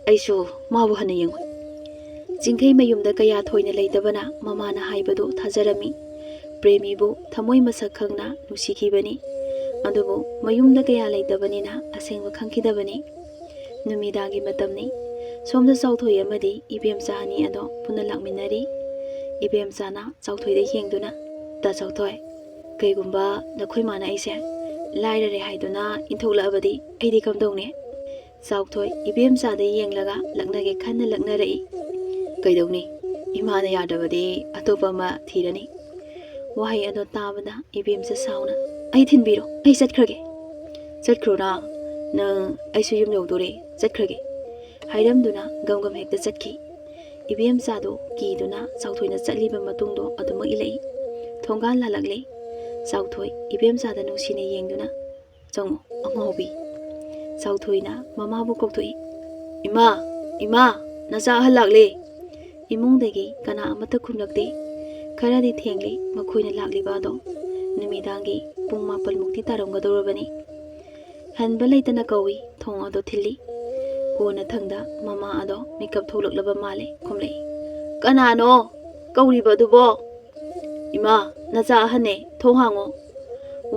ꯑꯩꯁꯨ ꯃꯥꯕꯨ ꯍꯟꯅ ꯌꯦꯡꯉꯣꯏ꯫" ꯆꯤꯡꯈꯩ ꯃꯌꯨꯝꯗ ꯀꯌꯥ ꯊꯣꯏꯅ ꯂꯩꯇꯕꯅ ꯃꯃꯥꯅ ꯍꯥꯏꯕꯗꯨ ꯊꯥꯖꯔꯝꯃꯤ꯫ ꯄ꯭ꯔꯦꯃꯤꯕꯨ ꯊꯃꯣꯏ ꯃꯁꯛ ꯈꯪꯅ ꯅꯨꯡꯁꯤꯈꯤꯕꯅꯤ꯫ ꯑꯗꯨꯕꯨ ꯃꯌꯨꯝꯗ ꯀꯌꯥ ꯂꯩꯇꯕꯅꯤꯅ ꯑꯁꯦꯡꯕ ꯈꯪꯈꯤꯗꯕꯅꯤ꯫ ꯅꯨꯃꯤꯗꯥꯡꯒꯤ ꯃꯇꯝꯅꯤ꯫ ꯁꯣꯝꯗ ꯆꯥꯎꯊꯣꯏ ꯑꯃꯗꯤ ꯏꯕꯦꯝꯆꯥ ꯑꯅꯤ ꯑꯗꯣ ꯄꯨꯟꯅ ꯂꯥꯛꯃꯤꯟꯅꯔꯤ꯫ ꯏꯕꯦꯝꯆꯥꯅ ꯆꯥꯎꯊꯣꯏꯗ ꯌꯦꯡꯗꯨꯅ, "ꯇꯥ ꯆꯥꯎꯊꯣꯏ, ꯀꯩꯒꯨꯝꯕ ꯅꯈꯣꯏ ꯃꯥꯅ ꯑꯩꯁꯦ ꯂꯥꯏꯔꯔꯦ ꯍꯥꯏꯗꯨꯅ ꯏꯟꯊꯣꯛꯂꯛꯑꯕꯗꯤ ꯑꯩꯗꯤ ꯀꯝꯗꯧꯅꯤ?" ꯆꯥꯎꯊꯣꯏ ꯏꯕꯦꯝꯆꯥꯗ ꯌꯦꯡꯂꯒ ꯂꯛꯅꯒꯦ ꯈꯟꯅ ꯂꯛꯅꯔꯛꯏ꯫ "ꯀꯩꯗꯧꯅꯤ? ꯏꯃꯥꯅ ꯌꯥꯗ꯭ꯔꯕꯗꯤ ꯑꯇꯣꯞꯄ ꯑꯃ ꯊꯤꯔꯅꯤ꯫" ꯋꯥꯍꯩ ꯑꯗꯣ ꯇꯥꯕꯗ ꯏꯕꯦꯝꯆꯥ ꯁꯥꯎꯅ, "ꯑꯩ ꯊꯤꯟꯕꯤꯔꯣ, ꯑꯩ ꯆꯠꯈ꯭ꯔꯒꯦ꯫" "ꯆꯠꯈ꯭ꯔꯣꯅ, ꯅꯪ, ꯑꯩꯁꯨ ꯌꯨꯝ ꯌꯧꯗꯣꯔꯦ, ꯆꯠꯈ꯭ꯔꯒꯦ," ꯍꯥꯏꯔꯝꯗꯨꯅ ꯒꯝ ꯒꯝ ꯍꯦꯛꯇ ꯆꯠꯈꯤ꯫ ꯏꯕꯦꯝꯆꯥꯗꯣ ꯀꯤꯗꯨꯅ ꯆꯥꯎꯊꯣꯏꯅ ꯆꯠꯂꯤꯕ ꯃꯇꯨꯡꯗꯣ ꯑꯗꯨꯃꯛ ꯏꯜꯂꯛꯏ꯫ ꯊꯣꯡꯒꯥꯜ ꯂꯥꯜꯂꯛꯂꯦ꯫ ꯆꯥꯎꯊꯣꯏ ꯏꯕꯦꯝꯆꯥꯗ ꯅꯨꯡꯁꯤꯅ ꯌꯦꯡꯗꯨꯅ, "ꯆꯪꯉꯣ, ꯑꯉꯥꯎꯕꯤ꯫" ꯆꯥꯎꯊꯣꯏꯅ ꯃꯃꯥꯕꯨ ꯀꯧꯊꯣꯛꯏ꯫ "ꯏꯃꯥ, ꯏꯃꯥ, ꯅꯆꯥ ꯑꯍꯜ ꯂꯥꯛꯂꯦ!" ꯏꯃꯨꯡꯗꯒꯤ ꯀꯅꯥ ꯑꯃꯠꯇ ꯈꯨꯝꯂꯛꯇꯦ꯫ ꯈꯔꯗꯤ ꯊꯦꯡꯂꯦ ꯃꯈꯣꯏꯅ ꯂꯥꯛꯂꯤꯕ ꯑꯗꯣ꯫ ꯅꯨꯃꯤꯗꯥꯡꯒꯤ ꯄꯨꯡ ꯃꯥꯄꯜꯃꯨꯛꯇꯤ ꯇꯥꯔꯝꯒꯗꯧꯔꯕꯅꯤ꯫ ꯍꯟꯕ ꯂꯩꯇꯅ ꯀꯧꯏ, ꯊꯣꯡ ꯑꯗꯣ ꯊꯤꯜꯂꯤ꯫ ꯀꯣꯟꯅꯊꯪꯗ ꯃꯃꯥ ꯑꯗꯣ ꯃꯤꯀꯞ ꯊꯣꯛꯂꯛꯂꯕ ꯃꯥꯜꯂꯦ, ꯈꯨꯝꯂꯛꯏ꯫ "ꯀꯅꯥꯅꯣ? ꯀꯧꯔꯤꯕ ꯑꯗꯨꯕꯣ?" "ꯏꯃꯥ, ꯅꯆꯥ ꯑꯍꯟꯅꯦ, ꯊꯣꯡ ꯍꯥꯡꯉꯣ꯫"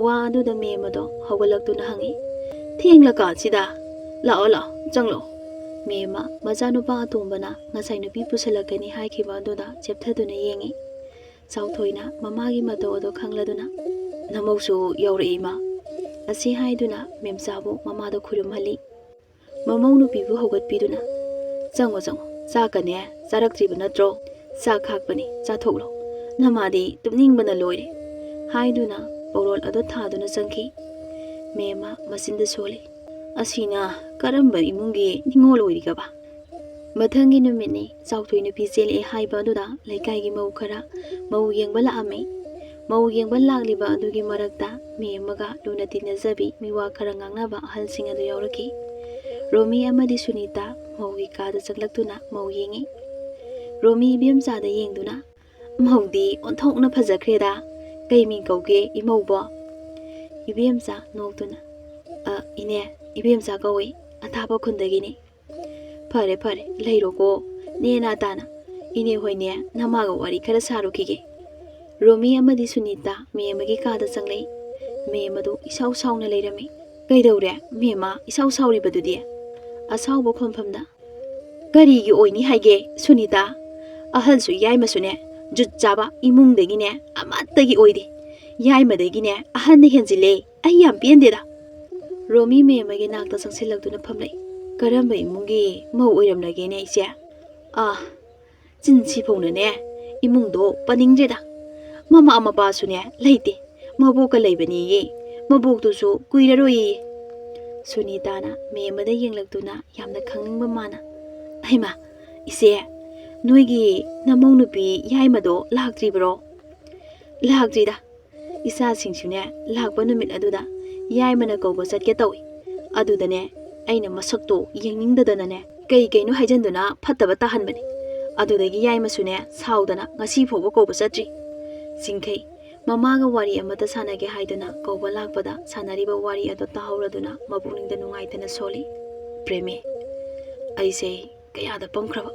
ꯋꯥ ꯑꯗꯨꯗ ꯃꯦꯝ ꯑꯗꯣ ꯍꯧꯒꯠꯂꯛꯇꯨꯅ ꯍꯪꯉꯤ, "ꯊꯦꯡꯂꯀꯥꯟꯁꯤꯗ? ꯂꯥꯛꯑꯣ, ꯂꯥꯛꯑꯣ, ꯆꯪꯂꯛꯑꯣ꯫" ꯃꯦꯝꯃ, ꯃꯆꯥꯅꯨꯄꯥ ꯑꯇꯣꯝꯕꯅ ꯉꯁꯥꯏ ꯅꯨꯄꯤ ꯄꯨꯁꯜꯂꯛꯀꯅꯤ ꯍꯥꯏꯈꯤꯕ ꯑꯗꯨꯗ ꯆꯦꯞꯊꯗꯨꯅ ꯌꯦꯡꯉꯤ꯫ ꯆꯥꯎꯊꯣꯏꯅ ꯃꯃꯥꯒꯤ ꯃꯇꯧ ꯑꯗꯣ ꯈꯪꯂꯗꯨꯅ, "ꯅꯃꯧꯁꯨ ꯌꯧꯔꯛꯑꯦ, ꯏꯃꯥ" ꯑꯁꯤ ꯍꯥꯏꯗꯨꯅ ꯃꯦꯝꯆꯥꯕꯨ ꯃꯃꯥꯗ ꯈꯨꯔꯨꯝꯍꯜꯂꯤ꯫ ꯃꯃꯧ ꯅꯨꯄꯤꯕꯨ ꯍꯧꯒꯠꯄꯤꯗꯨꯅ, "ꯆꯪꯉꯣ, ꯆꯪꯉꯣ, ꯆꯥꯛꯀꯅꯦ ꯆꯥꯔꯛꯇ꯭ꯔꯤꯕ ꯅꯠꯇ꯭ꯔꯣ? ꯆꯥꯛ ꯈꯥꯛꯄꯅꯤ, ꯆꯥꯊꯣꯛꯂꯣ꯫ ꯅꯃꯥꯗꯤ ꯇꯨꯝꯅꯤꯡꯕꯅ ꯂꯣꯏꯔꯦ" ꯍꯥꯏꯗꯨꯅ ꯄꯧꯔꯣꯜ ꯑꯗꯨ ꯊꯥꯗꯨꯅ ꯆꯪꯈꯤ꯫ ꯃꯦꯝꯃ ꯃꯆꯤꯟꯗ ꯁꯣꯜꯂꯤ, ꯑꯁꯤꯅ ꯀꯔꯝꯕ ꯏꯃꯨꯡꯒꯤ ꯅꯤꯉꯣꯜ ꯑꯣꯏꯔꯤꯒꯕ? ꯃꯊꯪꯒꯤ ꯅꯨꯃꯤꯠꯅꯤ꯫ ꯆꯥꯎꯊꯣꯏ ꯅꯨꯄꯤ ꯆꯦꯜꯂꯛꯑꯦ ꯍꯥꯏꯕ ꯑꯗꯨꯗ ꯂꯩꯀꯥꯏꯒꯤ ꯃꯧ ꯈꯔ ꯃꯧ ꯌꯦꯡꯕ ꯂꯥꯛꯑꯝꯃꯤ꯫ ꯃꯧ ꯌꯦꯡꯕ ꯂꯥꯛꯂꯤꯕ ꯑꯗꯨꯒꯤ ꯃꯔꯛꯇ ꯃꯦꯝꯃꯒ ꯂꯨꯅ ꯇꯤꯟꯅꯖꯕꯤ ꯃꯤꯋꯥ ꯈꯔ ꯉꯥꯡꯅꯕ ꯑꯍꯜꯁꯤꯡ ꯑꯗꯨ ꯌꯥꯎꯔꯛꯈꯤ꯫ ꯔꯣꯃꯤ ꯑꯃꯗꯤ ꯁꯨꯅꯤꯇꯥ ꯃꯧꯒꯤ ꯀꯥꯗ ꯆꯪꯂꯛꯇꯨꯅ ꯃꯧ ꯌꯦꯡꯉꯤ꯫ ꯔꯣꯃꯤ ꯏꯕꯦꯝꯆꯥꯗ ꯌꯦꯡꯗꯨꯅ, "ꯃꯧꯗꯤ ꯑꯣꯟꯊꯣꯛꯅ ꯐꯖꯈ꯭ꯔꯦꯗ꯫ ꯀꯩ ꯃꯤꯡ ꯀꯧꯒꯦ ꯏꯃꯧꯕꯣ?" ꯏꯕꯦꯝꯆꯥ ꯅꯣꯛꯇꯨꯅ, "ꯑ, ꯏꯅꯦ, ꯏꯕꯦꯝꯆꯥ ꯀꯧꯏ, ꯑꯊꯥꯞꯄ ꯈꯨꯟꯗꯒꯤꯅꯤ꯫" "ꯐꯔꯦ, ꯐꯔꯦ, ꯂꯩꯔꯣꯀꯣ, ꯅꯦꯅꯥ ꯇꯥꯅ꯫ ꯏꯅꯦ ꯍꯣꯏꯅꯦ, ꯅꯃꯥꯒ ꯋꯥꯔꯤ ꯈꯔ ꯁꯥꯔꯨꯈꯤꯒꯦ꯫" ꯔꯣꯃꯤ ꯑꯃꯗꯤ ꯁꯨꯅꯤꯇꯥ ꯃꯦꯝꯃꯒꯤ ꯀꯥꯗ ꯆꯪꯂꯛꯏ꯫ ꯃꯦꯝ ꯑꯗꯨ ꯏꯁꯥꯎ ꯁꯥꯎꯅ ꯂꯩꯔꯝꯃꯤ꯫ "ꯀꯩꯗꯧꯔꯦ, ꯃꯦꯝꯃ ꯏꯁꯥꯎ ꯁꯥꯎꯔꯤꯕꯗꯨꯗꯤ?" ꯑꯁꯥꯎꯕ ꯈꯣꯟꯐꯝꯗ, "ꯀꯔꯤꯒꯤ ꯑꯣꯏꯅꯤ ꯍꯥꯏꯒꯦ, ꯁꯨꯅꯤꯇꯥ? ꯑꯍꯜꯁꯨ ꯌꯥꯏꯃꯁꯨꯅꯦ, ꯖꯨꯠ ꯆꯥꯕ ꯏꯃꯨꯡꯗꯒꯤꯅꯦ ꯑꯃꯠꯇꯒꯤ ꯑꯣꯏꯗꯦ꯫ ꯌꯥꯏꯃꯗꯒꯤꯅꯦ ꯑꯍꯟꯅ ꯍꯦꯟꯖꯤꯜꯂꯦ꯫ ꯑꯩ ꯌꯥꯝ ꯄꯦꯟꯗꯦꯗ꯫" ꯔꯣꯃꯤ ꯃꯦꯝꯃꯒꯤ ꯅꯥꯛꯇ ꯆꯪꯁꯤꯜꯂꯛꯇꯨꯅ ꯐꯝꯂꯛꯏ꯫ "ꯀꯔꯝꯕ ꯏꯃꯨꯡꯒꯤ ꯃꯧ ꯑꯣꯏꯔꯝꯂꯒꯦꯅꯦ ꯏꯆꯦ? ꯑꯥ, ꯆꯤꯟꯁꯤꯐꯧꯅꯅꯦ ꯏꯃꯨꯡꯗꯣ ꯄꯟꯅꯤꯡꯗ꯭ꯔꯦꯗ꯫ ꯃꯃꯥ ꯃꯄꯥꯁꯨꯅꯦ ꯂꯩꯇꯦ꯫ ꯃꯕꯣꯛꯀ ꯂꯩꯕꯅꯦꯌꯦ꯫ ꯃꯕꯣꯛꯇꯨꯁꯨ ꯀꯨꯏꯔꯔꯣꯏꯌꯦ꯫" ꯁꯨꯅꯤꯇꯥꯅ ꯃꯦꯝꯃꯗ ꯌꯦꯡꯂꯛꯇꯨꯅ ꯌꯥꯝꯅ ꯈꯪꯅꯤꯡꯕ ꯃꯥꯅ, "ꯍꯩꯃꯥ, ꯏꯆꯦ, ꯅꯣꯏꯒꯤ ꯅꯃꯧ ꯅꯨꯄꯤ ꯌꯥꯏꯃꯗꯣ ꯂꯥꯛꯇ꯭ꯔꯤꯕ꯭ꯔꯣ?" "ꯂꯥꯛꯇ꯭ꯔꯤꯗ꯫ ꯏꯆꯥꯁꯤꯡꯁꯨꯅꯦ ꯂꯥꯛꯄ ꯅꯨꯃꯤꯠ ꯑꯗꯨꯗ ꯌꯥꯏꯃꯅ ꯀꯧꯕ ꯆꯠꯀꯦ ꯇꯧꯏ꯫ ꯑꯗꯨꯗꯅꯦ ꯑꯩꯅ ꯃꯁꯛꯇꯣ ꯌꯦꯡꯅꯤꯡꯗꯗꯅꯅꯦ ꯀꯩ ꯀꯩꯅꯣ ꯍꯥꯏꯖꯟꯗꯨꯅ ꯐꯠꯇꯕ ꯇꯥꯍꯟꯕꯅꯤ꯫ ꯑꯗꯨꯗꯒꯤ ꯌꯥꯏꯃꯁꯨꯅꯦ ꯁꯥꯎꯗꯅ ꯉꯁꯤ ꯐꯥꯎꯕ ꯀꯧꯕ ꯆꯠꯇ꯭ꯔꯤ꯫" ꯆꯤꯡꯈꯩ ꯃꯃꯥꯒ ꯋꯥꯔꯤ ꯑꯃꯠꯇ ꯁꯥꯟꯅꯒꯦ ꯍꯥꯏꯗꯨꯅ ꯀꯧꯕ ꯂꯥꯛꯄꯗ ꯁꯥꯟꯅꯔꯤꯕ ꯋꯥꯔꯤ ꯑꯗꯨ ꯇꯥꯍꯧꯔꯗꯨꯅ ꯃꯄꯨꯛꯅꯤꯡꯗ ꯅꯨꯡꯉꯥꯏꯇꯅ ꯁꯣꯜꯂꯤ꯫ "ꯄ꯭ꯔꯦꯃꯤ, ꯑꯩꯁꯦ ꯀꯌꯥꯗ ꯄꯪꯈ꯭ꯔꯕ꯫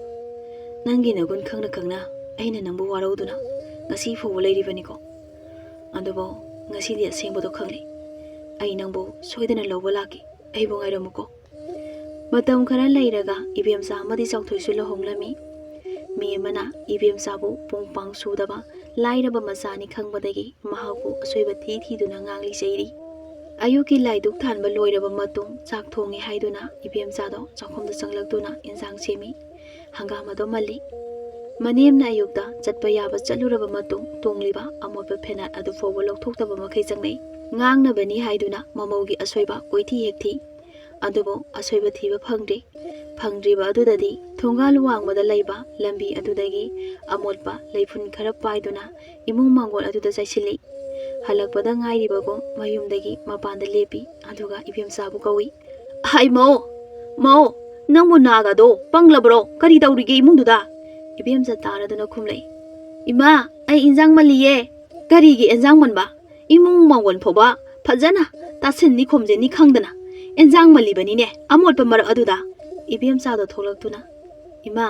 ꯅꯪꯒꯤ ꯅꯒꯨꯟ ꯈꯪꯅ ꯈꯪꯅ ꯑꯩꯅ ꯅꯪꯕꯨ ꯋꯥꯔꯧꯗꯨꯅ ꯉꯁꯤ ꯐꯥꯎꯕ ꯂꯩꯔꯤꯕꯅꯤꯀꯣ꯫ ꯑꯗꯨꯕꯨ ꯉꯁꯤꯗꯤ ꯑꯁꯦꯡꯕꯗꯣ ꯈꯪꯂꯦ꯫ ꯑꯩ ꯅꯪꯕꯨ ꯁꯣꯏꯗꯅ ꯂꯧꯕ ꯂꯥꯛꯀꯦ꯫ ꯑꯩꯕꯨ ꯉꯥꯏꯔꯝꯃꯨꯀꯣ꯫" ꯃꯇꯝ ꯈꯔ ꯂꯩꯔꯒ ꯏꯕꯦꯝꯆꯥ ꯑꯃꯗꯤ ꯆꯥꯎꯊꯣꯏꯁꯨ ꯂꯨꯍꯣꯡꯂꯝꯃꯤ꯫ ꯃꯦꯝꯃꯅ ꯏꯕꯦꯝꯆꯥꯕꯨ ꯄꯨꯡ ꯄꯥꯡ ꯁꯨꯗꯕ ꯂꯥꯏꯔꯕ ꯃꯆꯥꯅꯤ ꯈꯪꯕꯗꯒꯤ ꯃꯍꯥꯛꯄꯨ ꯑꯁꯣꯏꯕ ꯊꯤ ꯊꯤꯗꯨꯅ ꯉꯥꯡꯂꯤ ꯆꯩꯔꯤ꯫ ꯑꯌꯨꯛꯀꯤ ꯂꯥꯏꯗꯨꯛ ꯊꯥꯟꯕ ꯂꯣꯏꯔꯕ ꯃꯇꯨꯡ ꯆꯥꯛ ꯊꯣꯡꯉꯤ ꯍꯥꯏꯗꯨꯅ ꯏꯕꯦꯝꯆꯥꯗꯣ ꯆꯥꯛꯈꯨꯝꯗ ꯆꯪꯂꯛꯇꯨꯅ ꯏꯟꯁꯥꯡ ꯁꯦꯝꯃꯤ꯫ ꯍꯪꯒꯥꯝ ꯑꯗꯨ ꯃꯜꯂꯤ꯫ ꯃꯅꯦꯝꯅ ꯑꯌꯨꯛꯇ ꯆꯠꯄ ꯌꯥꯕ ꯆꯠꯂꯨꯔꯕ ꯃꯇꯨꯡ ꯇꯣꯡꯂꯤꯕ ꯑꯃꯣꯠꯄ ꯐꯦꯅꯥꯠ ꯑꯗꯨ ꯐꯥꯎꯕ ꯂꯧꯊꯣꯛꯇꯕ ꯃꯈꯩ ꯆꯪꯂꯛꯏ꯫ ꯉꯥꯡꯅꯕꯅꯤ ꯍꯥꯏꯗꯨꯅ ꯃꯃꯧꯒꯤ ꯑꯁꯣꯏꯕ ꯀꯣꯏꯊꯤ ꯍꯦꯛ ꯊꯤ꯫ ꯑꯗꯨꯕꯨ ꯑꯁꯣꯏꯕ ꯊꯤꯕ ꯐꯪꯗ꯭ꯔꯤ꯫ ꯐꯪꯗ꯭ꯔꯤꯕ ꯑꯗꯨꯗꯗꯤ ꯊꯣꯡꯒꯥꯜ ꯋꯥꯡꯃꯗ ꯂꯩꯕ ꯂꯝꯕꯤ ꯑꯗꯨꯗꯒꯤ ꯑꯃꯣꯠꯄ ꯂꯩꯐꯨꯟ ꯈꯔ ꯄꯥꯏꯗꯨꯅ ꯏꯃꯨꯡ ꯃꯥꯡꯒꯣꯜ ꯑꯗꯨꯗ ꯆꯥꯏꯁꯤꯜꯂꯤ꯫ ꯍꯜꯂꯛꯄꯗ ꯉꯥꯏꯔꯤꯕꯒꯨꯝ ꯃꯌꯨꯝꯗꯒꯤ ꯃꯄꯥꯟꯗ ꯂꯦꯞꯄꯤ꯫ ꯑꯗꯨꯒ ꯏꯕꯦꯝꯆꯥꯕꯨ ꯀꯧꯏ꯫ "ꯍꯥꯏ ꯃꯧ, ꯃꯧ, ꯅꯪꯕꯨ ꯅꯥꯒꯗꯣ ꯄꯪꯂꯕ꯭ꯔꯣ? ꯀꯔꯤ ꯇꯧꯔꯤꯒꯦ ꯏꯃꯨꯡꯗꯨꯗ?" ꯏꯕꯦꯝꯆꯥ ꯇꯥꯔꯗꯨꯅ ꯈꯨꯝꯂꯛꯏ꯫ "ꯏꯃꯥ, ꯑꯩ ꯏꯟꯖꯥꯡ ꯃꯜꯂꯤꯌꯦ꯫" "ꯀꯔꯤꯒꯤ ꯏꯟꯖꯥꯡ ꯃꯟꯕ? ꯏꯃꯨꯡ ꯃꯥꯡꯒꯣꯜ ꯐꯥꯎꯕ ꯐꯖꯅ ꯇꯥꯁꯤꯟꯅꯤ ꯈꯣꯝꯖꯤꯟꯅꯤ ꯈꯪꯗꯅ ꯏꯟꯖꯥꯡ ꯃꯜꯂꯤꯕꯅꯤꯅꯦ, ꯑꯃꯣꯠꯄ ꯃꯔꯛ ꯑꯗꯨꯗ?" ꯏꯕꯦꯝꯆꯥꯗꯣ ꯊꯣꯛꯂꯛꯇꯨꯅ, "ꯏꯃꯥ,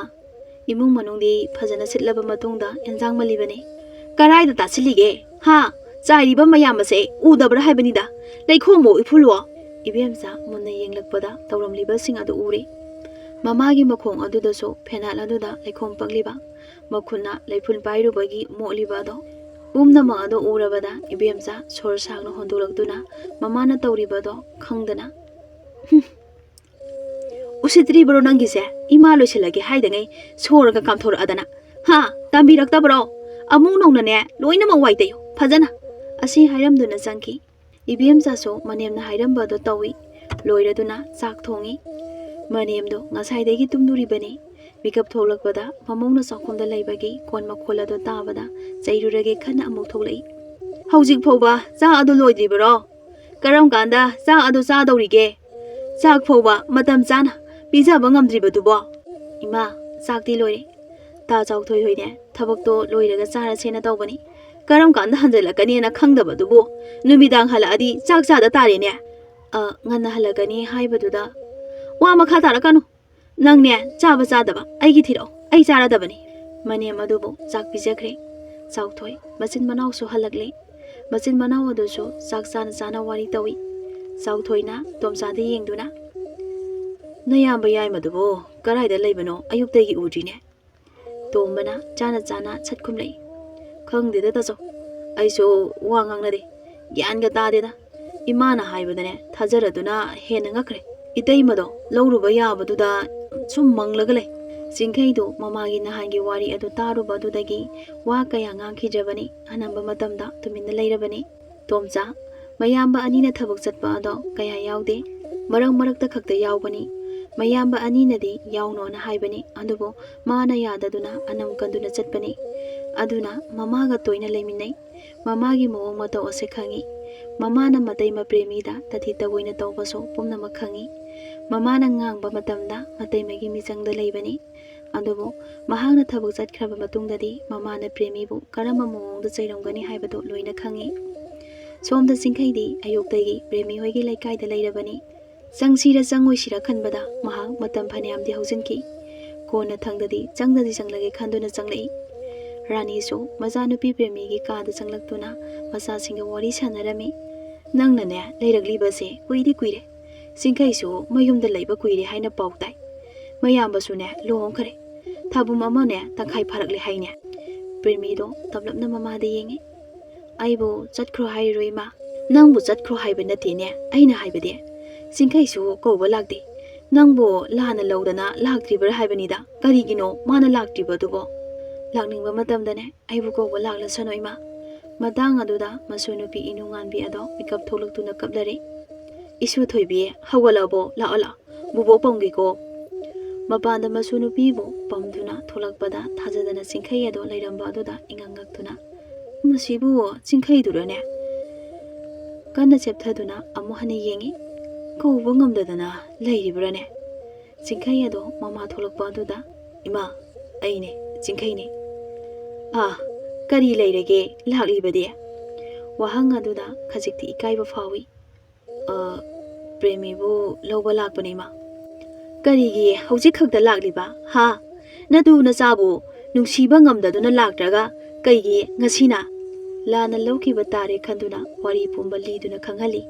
ꯏꯃꯨꯡ ꯃꯅꯨꯡꯗꯤ ꯐꯖꯅ ꯁꯤꯠꯂꯕ ꯃꯇꯨꯡꯗ ꯏꯟꯖꯥꯡ ꯃꯜꯂꯤꯕꯅꯤ꯫" "ꯀꯔꯥꯏꯗ ꯇꯥꯁꯤꯜꯂꯤꯒꯦ? ꯍꯥ? ꯆꯥꯏꯔꯤꯕ ꯃꯌꯥꯝ ꯑꯁꯦ ꯎꯗꯕ꯭ꯔꯥ ꯍꯥꯏꯕꯅꯤꯗ? ꯂꯩꯈꯣꯝꯕꯨ ꯏꯐꯨꯜꯂꯣ?" ꯏꯕꯦꯝꯆꯥ ꯃꯨꯟꯅ ꯌꯦꯡꯂꯛꯄꯗ ꯇꯧꯔꯝꯂꯤꯕꯁꯤꯡ ꯑꯗꯨ ꯎꯔꯦ꯫ ꯃꯃꯥꯒꯤ ꯃꯈꯣꯡ ꯑꯗꯨꯗꯁꯨ ꯐꯦꯅꯥꯜ ꯑꯗꯨꯗ ꯂꯩꯈꯣꯝ ꯄꯛꯂꯤꯕ, ꯃꯈꯨꯠꯅ ꯂꯩꯐꯨꯟ ꯄꯥꯏꯔꯨꯕꯒꯤ ꯃꯣꯠꯂꯤꯕ ꯑꯗꯣ꯫ ꯄꯨꯝꯅꯃꯛ ꯑꯗꯣ ꯎꯔꯕꯗ ꯏꯕꯦꯝꯆꯥ ꯁꯣꯔ ꯁꯥꯡꯅ ꯍꯣꯟꯗꯣꯛꯂꯛꯇꯨꯅ ꯃꯃꯥꯅ ꯇꯧꯔꯤꯕꯗꯣ ꯈꯪꯗꯅ, "ꯍꯨꯝ, ꯎꯁꯤꯠꯇ꯭ꯔꯤꯕ꯭ꯔꯣ ꯅꯪꯒꯤꯁꯦ? ꯏꯃꯥ ꯂꯣꯏꯁꯤꯜꯂꯒꯦ ꯍꯥꯏꯗꯉꯩ ꯁꯣꯔꯒ ꯀꯥꯝꯊꯣꯔꯛꯑꯗꯅ꯫ ꯍꯥ? ꯇꯝꯕꯤꯔꯛꯇꯕ꯭ꯔꯣ? ꯑꯃꯨꯛ ꯅꯧꯅꯅꯦ ꯂꯣꯏꯅꯃꯛ ꯋꯥꯏ ꯇꯩꯌꯨ ꯐꯖꯅ꯫" ꯑꯁꯤ ꯍꯥꯏꯔꯝꯗꯨꯅ ꯆꯪꯈꯤ꯫ ꯏꯕꯦꯝꯆꯥꯁꯨ ꯃꯅꯦꯝꯅ ꯍꯥꯏꯔꯝꯕꯗꯣ ꯇꯧꯏ꯫ ꯂꯣꯏꯔꯗꯨꯅ ꯆꯥꯛ ꯊꯣꯡꯏ꯫ ꯃꯅꯦꯝꯗꯣ ꯉꯁꯥꯏꯗꯒꯤ ꯇꯨꯝꯂꯨꯔꯤꯕꯅꯤ꯫ ꯃꯤꯀꯞ ꯊꯣꯛꯂꯛꯄꯗ ꯃꯃꯧꯅ ꯆꯥꯛꯈꯨꯝꯗ ꯂꯩꯕꯒꯤ ꯀꯣꯟ ꯃꯈꯣꯜ ꯑꯗꯨ ꯇꯥꯕꯗ ꯆꯩꯔꯨꯔꯒꯦ ꯈꯟꯅ ꯑꯃꯨꯛ ꯊꯣꯛꯂꯛꯏ꯫ "ꯍꯧꯖꯤꯛ ꯐꯥꯎꯕ ꯆꯥꯛ ꯑꯗꯨ ꯂꯣꯏꯗ꯭ꯔꯤꯕꯔꯣ? ꯀꯔꯝ ꯀꯥꯟꯗ ꯆꯥꯛ ꯑꯗꯨ ꯆꯥꯗꯧꯔꯤꯒꯦ? ꯆꯥꯛ ꯐꯥꯎꯕ ꯃꯇꯝ ꯆꯥꯅ ꯄꯤꯖꯕ ꯉꯝꯗ꯭ꯔꯤꯕꯗꯨꯕꯣ?" "ꯏꯃꯥ, ꯆꯥꯛꯇꯤ ꯂꯣꯏꯔꯦ꯫ ꯇꯥ ꯆꯥꯎꯊꯣꯏ ꯍꯣꯏꯅꯦ ꯊꯕꯛꯇꯣ ꯂꯣꯏꯔꯒ ꯆꯥꯔꯁꯦꯅ ꯇꯧꯕꯅꯤ꯫ ꯀꯔꯝ ꯀꯥꯟꯗ ꯍꯟꯖꯜꯂꯛꯀꯅꯤꯅ ꯈꯪꯗꯕꯗꯨꯕꯨ ꯅꯨꯃꯤꯗꯥꯡ ꯍꯜꯂꯛꯑꯗꯤ ꯆꯥꯛ ꯆꯥꯗ ꯇꯥꯔꯦꯅꯦ꯫" "ꯑ, ꯉꯟꯅ ꯍꯜꯂꯛꯀꯅꯤ ꯍꯥꯏꯕꯗꯨꯗ ꯋꯥ ꯃꯈꯥ ꯇꯥꯔꯛꯀꯅꯨ꯫ ꯅꯪꯅꯦ ꯆꯥꯕ ꯆꯥꯗꯕ ꯑꯩꯒꯤ ꯊꯤꯔꯛꯑꯣ, ꯑꯩ ꯆꯥꯔꯗꯕꯅꯤ꯫" ꯃꯅꯦꯝ ꯑꯗꯨꯕꯨ ꯆꯥꯛ ꯄꯤꯖꯈ꯭ꯔꯦ꯫ ꯆꯥꯎꯊꯣꯏ ꯃꯆꯤꯟ ꯃꯅꯥꯎꯁꯨ ꯍꯜꯂꯛꯂꯦ꯫ ꯃꯆꯤꯟ ꯃꯅꯥꯎ ꯑꯗꯨꯁꯨ ꯆꯥꯛ ꯆꯥꯅ ꯆꯥꯅ ꯋꯥꯔꯤ ꯇꯧꯏ꯫ ꯆꯥꯎꯊꯣꯏꯅ ꯇꯣꯝꯆꯥꯗ ꯌꯦꯡꯗꯨꯅ, "ꯅꯌꯥꯝꯕ ꯌꯥꯏꯃꯗꯨꯕꯨ ꯀꯗꯥꯏꯗ ꯂꯩꯕꯅꯣ? ꯑꯌꯨꯛꯇꯒꯤ ꯎꯗ꯭ꯔꯤꯅꯦ?" ꯇꯣꯝꯕꯅ ꯆꯥꯅ ꯆꯥꯅ ꯁꯠ ꯈꯨꯝꯂꯛꯏ꯫ "ꯈꯪꯗꯦꯗ ꯇꯥꯆꯧ, ꯑꯩꯁꯨ ꯋꯥ ꯉꯥꯡꯅꯗꯦ꯫ ꯒ꯭ꯌꯥꯟꯒ ꯇꯥꯗꯦꯗ꯫ ꯏꯃꯥꯅ ꯍꯥꯏꯕꯗꯅꯦ ꯊꯥꯖꯔꯗꯨꯅ ꯍꯦꯟꯅ ꯉꯛꯈ꯭ꯔꯦ꯫ ꯏꯇꯩꯃꯗꯣ ꯂꯧꯔꯨꯕ ꯌꯥꯕꯗꯨꯗ ꯁꯨꯝ ꯃꯪꯂꯒ ꯂꯩ꯫" ꯆꯤꯡꯈꯩꯗꯨ ꯃꯃꯥꯒꯤ ꯅꯍꯥꯟꯒꯤ ꯋꯥꯔꯤ ꯑꯗꯨ ꯇꯥꯔꯨꯕ ꯑꯗꯨꯗꯒꯤ ꯋꯥ ꯀꯌꯥ ꯉꯥꯡꯈꯤꯗ꯭ꯔꯕꯅꯤ꯫ ꯑꯅꯝꯕ ꯃꯇꯝꯗ ꯇꯨꯃꯤꯟꯅ ꯂꯩꯔꯕꯅꯤ꯫ ꯇꯣꯝꯆꯥ, ꯃꯌꯥꯝꯕ ꯑꯅꯤꯅ ꯊꯕꯛ ꯆꯠꯄ ꯑꯗꯣ ꯀꯌꯥ ꯌꯥꯎꯗꯦ꯫ ꯃꯔꯛ ꯃꯔꯛꯇ ꯈꯛꯇ ꯌꯥꯎꯕꯅꯤ꯫ ꯃꯌꯥꯝꯕ ꯑꯅꯤꯅꯗꯤ ꯌꯥꯎꯅꯣꯅ ꯍꯥꯏꯕꯅꯤ, ꯑꯗꯨꯕꯨ ꯃꯥꯅ ꯌꯥꯗꯗꯨꯅ ꯑꯅꯝ ꯀꯟꯗꯨꯅ ꯆꯠꯄꯅꯤ꯫ ꯑꯗꯨꯅ ꯃꯃꯥꯒ ꯇꯣꯏꯅ ꯂꯩꯃꯤꯟꯅꯩ꯫ ꯃꯃꯥꯒꯤ ꯃꯑꯣꯡ ꯃꯇꯧ ꯑꯁꯦ ꯈꯪꯏ꯫ ꯃꯃꯥꯅ ꯃꯇꯩꯃ ꯄ꯭ꯔꯦꯃꯤꯗ ꯇꯊꯤ ꯇꯑꯣꯏꯅ ꯇꯧꯕꯁꯨ ꯄꯨꯝꯅꯃꯛ ꯈꯪꯏ꯫ ꯃꯃꯥꯅ ꯉꯥꯡꯕ ꯃꯇꯝꯗ ꯃꯇꯩꯃꯒꯤ ꯃꯤꯆꯪꯗ ꯂꯩꯕꯅꯤ꯫ ꯑꯗꯨꯕꯨ ꯃꯍꯥꯛꯅ ꯊꯕꯛ ꯆꯠꯈ꯭ꯔꯕ ꯃꯇꯨꯡꯗꯗꯤ ꯃꯃꯥꯅ ꯄ꯭ꯔꯦꯃꯤꯕꯨ ꯀꯔꯝꯕ ꯃꯑꯣꯡꯗ ꯆꯩꯔꯝꯒꯅꯤ ꯍꯥꯏꯕꯗꯨ ꯂꯣꯏꯅ ꯈꯪꯏ꯫ ꯁꯣꯝꯗ ꯆꯤꯡꯈꯩꯗꯤ ꯑꯌꯨꯛꯇꯒꯤ ꯄ꯭ꯔꯦꯃꯤ ꯍꯣꯏꯒꯤ ꯂꯩꯀꯥꯏꯗ ꯂꯩꯔꯕꯅꯤ꯫ ꯆꯪꯁꯤꯔ ꯆꯪꯉꯣꯏꯁꯤꯔ ꯈꯟꯕꯗ ꯃꯍꯥꯛ ꯃꯇꯝ ꯐꯅꯌꯥꯝꯗꯤ ꯍꯧꯖꯤꯟꯈꯤ꯫ ꯀꯣꯟꯅꯊꯪꯗꯗꯤ ꯆꯪꯗꯗꯤ ꯆꯪꯂꯒꯦ ꯈꯟꯗꯨꯅ ꯆꯪꯂꯛꯏ꯫ ꯔꯥꯅꯤꯁꯨ ꯃꯆꯥꯅꯨꯄꯤ ꯄ꯭ꯔꯦꯃꯤꯒꯤ ꯀꯥꯗ ꯆꯪꯂꯛꯇꯨꯅ ꯃꯆꯥꯁꯤꯡꯒ ꯋꯥꯔꯤ ꯁꯥꯟꯅꯔꯝꯃꯤ꯫ "ꯅꯪꯅꯅꯦ ꯂꯩꯔꯛꯂꯤꯕꯁꯦ ꯀꯨꯏꯗꯤ ꯀꯨꯏꯔꯦ꯫ ꯆꯤꯡꯈꯩꯁꯨ ꯃꯌꯨꯝꯗ ꯂꯩꯕ ꯀꯨꯏꯔꯦ ꯍꯥꯏꯅ ꯄꯥꯎ ꯇꯥꯏ꯫ ꯃꯌꯥꯝꯕꯁꯨꯅꯦ ꯂꯨꯍꯣꯡꯈ꯭ꯔꯦ꯫ ꯊꯥꯕꯨꯝ ꯑꯃꯅꯦ ꯇꯪꯈꯥꯏ ꯐꯥꯔꯛꯂꯦ ꯍꯥꯏꯅꯦ?" ꯄ꯭ꯔꯦꯃꯤꯗꯣ ꯇꯞꯂꯞꯅ ꯃꯃꯥꯗ ꯌꯦꯡꯉꯤ꯫ "ꯑꯩꯕꯨ ꯆꯠꯈ꯭ꯔꯣ ꯍꯥꯏꯔꯤꯔꯣ, ꯏꯃꯥ?" "ꯅꯪꯕꯨ ꯆꯠꯈ꯭ꯔꯣ ꯍꯥꯏꯕ ꯅꯠꯇꯦꯅꯦ ꯑꯩꯅ ꯍꯥꯏꯕꯗꯤ꯫ ꯆꯤꯡꯈꯩꯁꯨ ꯀꯧꯕ ꯂꯥꯛꯇꯦ꯫ ꯅꯪꯕꯨ ꯂꯥꯟꯅ ꯂꯧꯗꯅ ꯂꯥꯛꯇ꯭ꯔꯤꯕ꯭ꯔꯥ ꯍꯥꯏꯕꯅꯤꯗ꯫ ꯀꯔꯤꯒꯤꯅꯣ ꯃꯥꯅ ꯂꯥꯛꯇ꯭ꯔꯤꯕꯗꯨꯕꯣ? ꯂꯥꯛꯅꯤꯡꯕ ꯃꯇꯝꯗꯅꯦ ꯑꯩꯕꯨ ꯀꯧꯕ ꯂꯥꯛꯂꯁꯅꯨ, ꯏꯃꯥ꯫" ꯃꯇꯥꯡ ꯑꯗꯨꯗ ꯃꯁꯨ ꯅꯨꯄꯤ ꯏꯅꯨꯉꯥꯟꯕꯤ ꯑꯗꯣ ꯃꯤꯀꯞ ꯊꯣꯛꯂꯛꯇꯨꯅ ꯀꯞꯂꯔꯦ꯫ "ꯏꯁꯨ ꯊꯣꯏꯕꯤ, ꯍꯧꯒꯠꯂꯛꯑꯕꯣ? ꯂꯥꯛꯑꯣ, ꯂꯥꯛꯑꯣ꯫ ꯕꯨꯕꯣꯛ ꯄꯝꯒꯦꯀꯣ꯫" ꯃꯄꯥꯟꯗ ꯃꯁꯨ ꯅꯨꯄꯤꯕꯨ ꯄꯝꯗꯨꯅ ꯊꯣꯛꯂꯛꯄꯗ ꯊꯥꯖꯗꯅ ꯆꯤꯡꯈꯩ ꯑꯗꯣ ꯂꯩꯔꯝꯕ ꯑꯗꯨꯗ ꯏꯉꯛ ꯉꯛꯇꯨꯅ, "ꯃꯁꯤꯕꯨ ꯆꯤꯡꯈꯩꯗꯨꯔꯅꯦ?" ꯀꯟꯅ ꯆꯦꯞꯊꯗꯨꯅ ꯑꯃꯨꯛ ꯍꯟꯅ ꯌꯦꯡꯉꯤ꯫ "ꯀꯧꯕ ꯉꯝꯗꯗꯅ ꯂꯩꯔꯤꯕ꯭ꯔꯥꯅꯦ?" ꯆꯤꯡꯈꯩ ꯑꯗꯣ ꯃꯃꯥ ꯊꯣꯛꯂꯛꯄ ꯑꯗꯨꯗ, "ꯏꯃꯥ, ꯑꯩꯅꯦ, ꯆꯤꯡꯈꯩꯅꯦ꯫" "ꯑꯥ, ꯀꯔꯤ ꯂꯩꯔꯒꯦ ꯂꯥꯛꯂꯤꯕꯗꯤ?" ꯋꯥꯍꯪ ꯑꯗꯨꯗ ꯈꯖꯤꯛꯇꯤ ꯏꯀꯥꯏꯕ ꯐꯥꯎꯏ꯫ "ꯑ, ꯄ꯭ꯔꯦꯃꯤꯕꯨ ꯂꯧꯕ ꯂꯥꯛꯄꯅꯦ, ꯏꯃꯥ꯫" "ꯀꯔꯤꯒꯤ ꯍꯧꯖꯤꯛ ꯈꯛꯇ ꯂꯥꯛꯂꯤꯕ, ꯍꯥ? ꯅꯇꯨ ꯅꯆꯥꯕꯨ ꯅꯨꯡꯁꯤꯕ ꯉꯝꯗꯗꯨꯅ ꯂꯥꯛꯇ꯭ꯔꯒ ꯀꯩꯒꯤ ꯉꯁꯤꯅ?" ꯂꯥꯟꯅ ꯂꯧꯈꯤꯕ ꯇꯥꯔꯦ ꯈꯟꯗꯨꯅ ꯋꯥꯔꯤ ꯄꯨꯝꯕ ꯂꯤꯗꯨꯅ ꯈꯪꯍꯜꯂꯤ꯫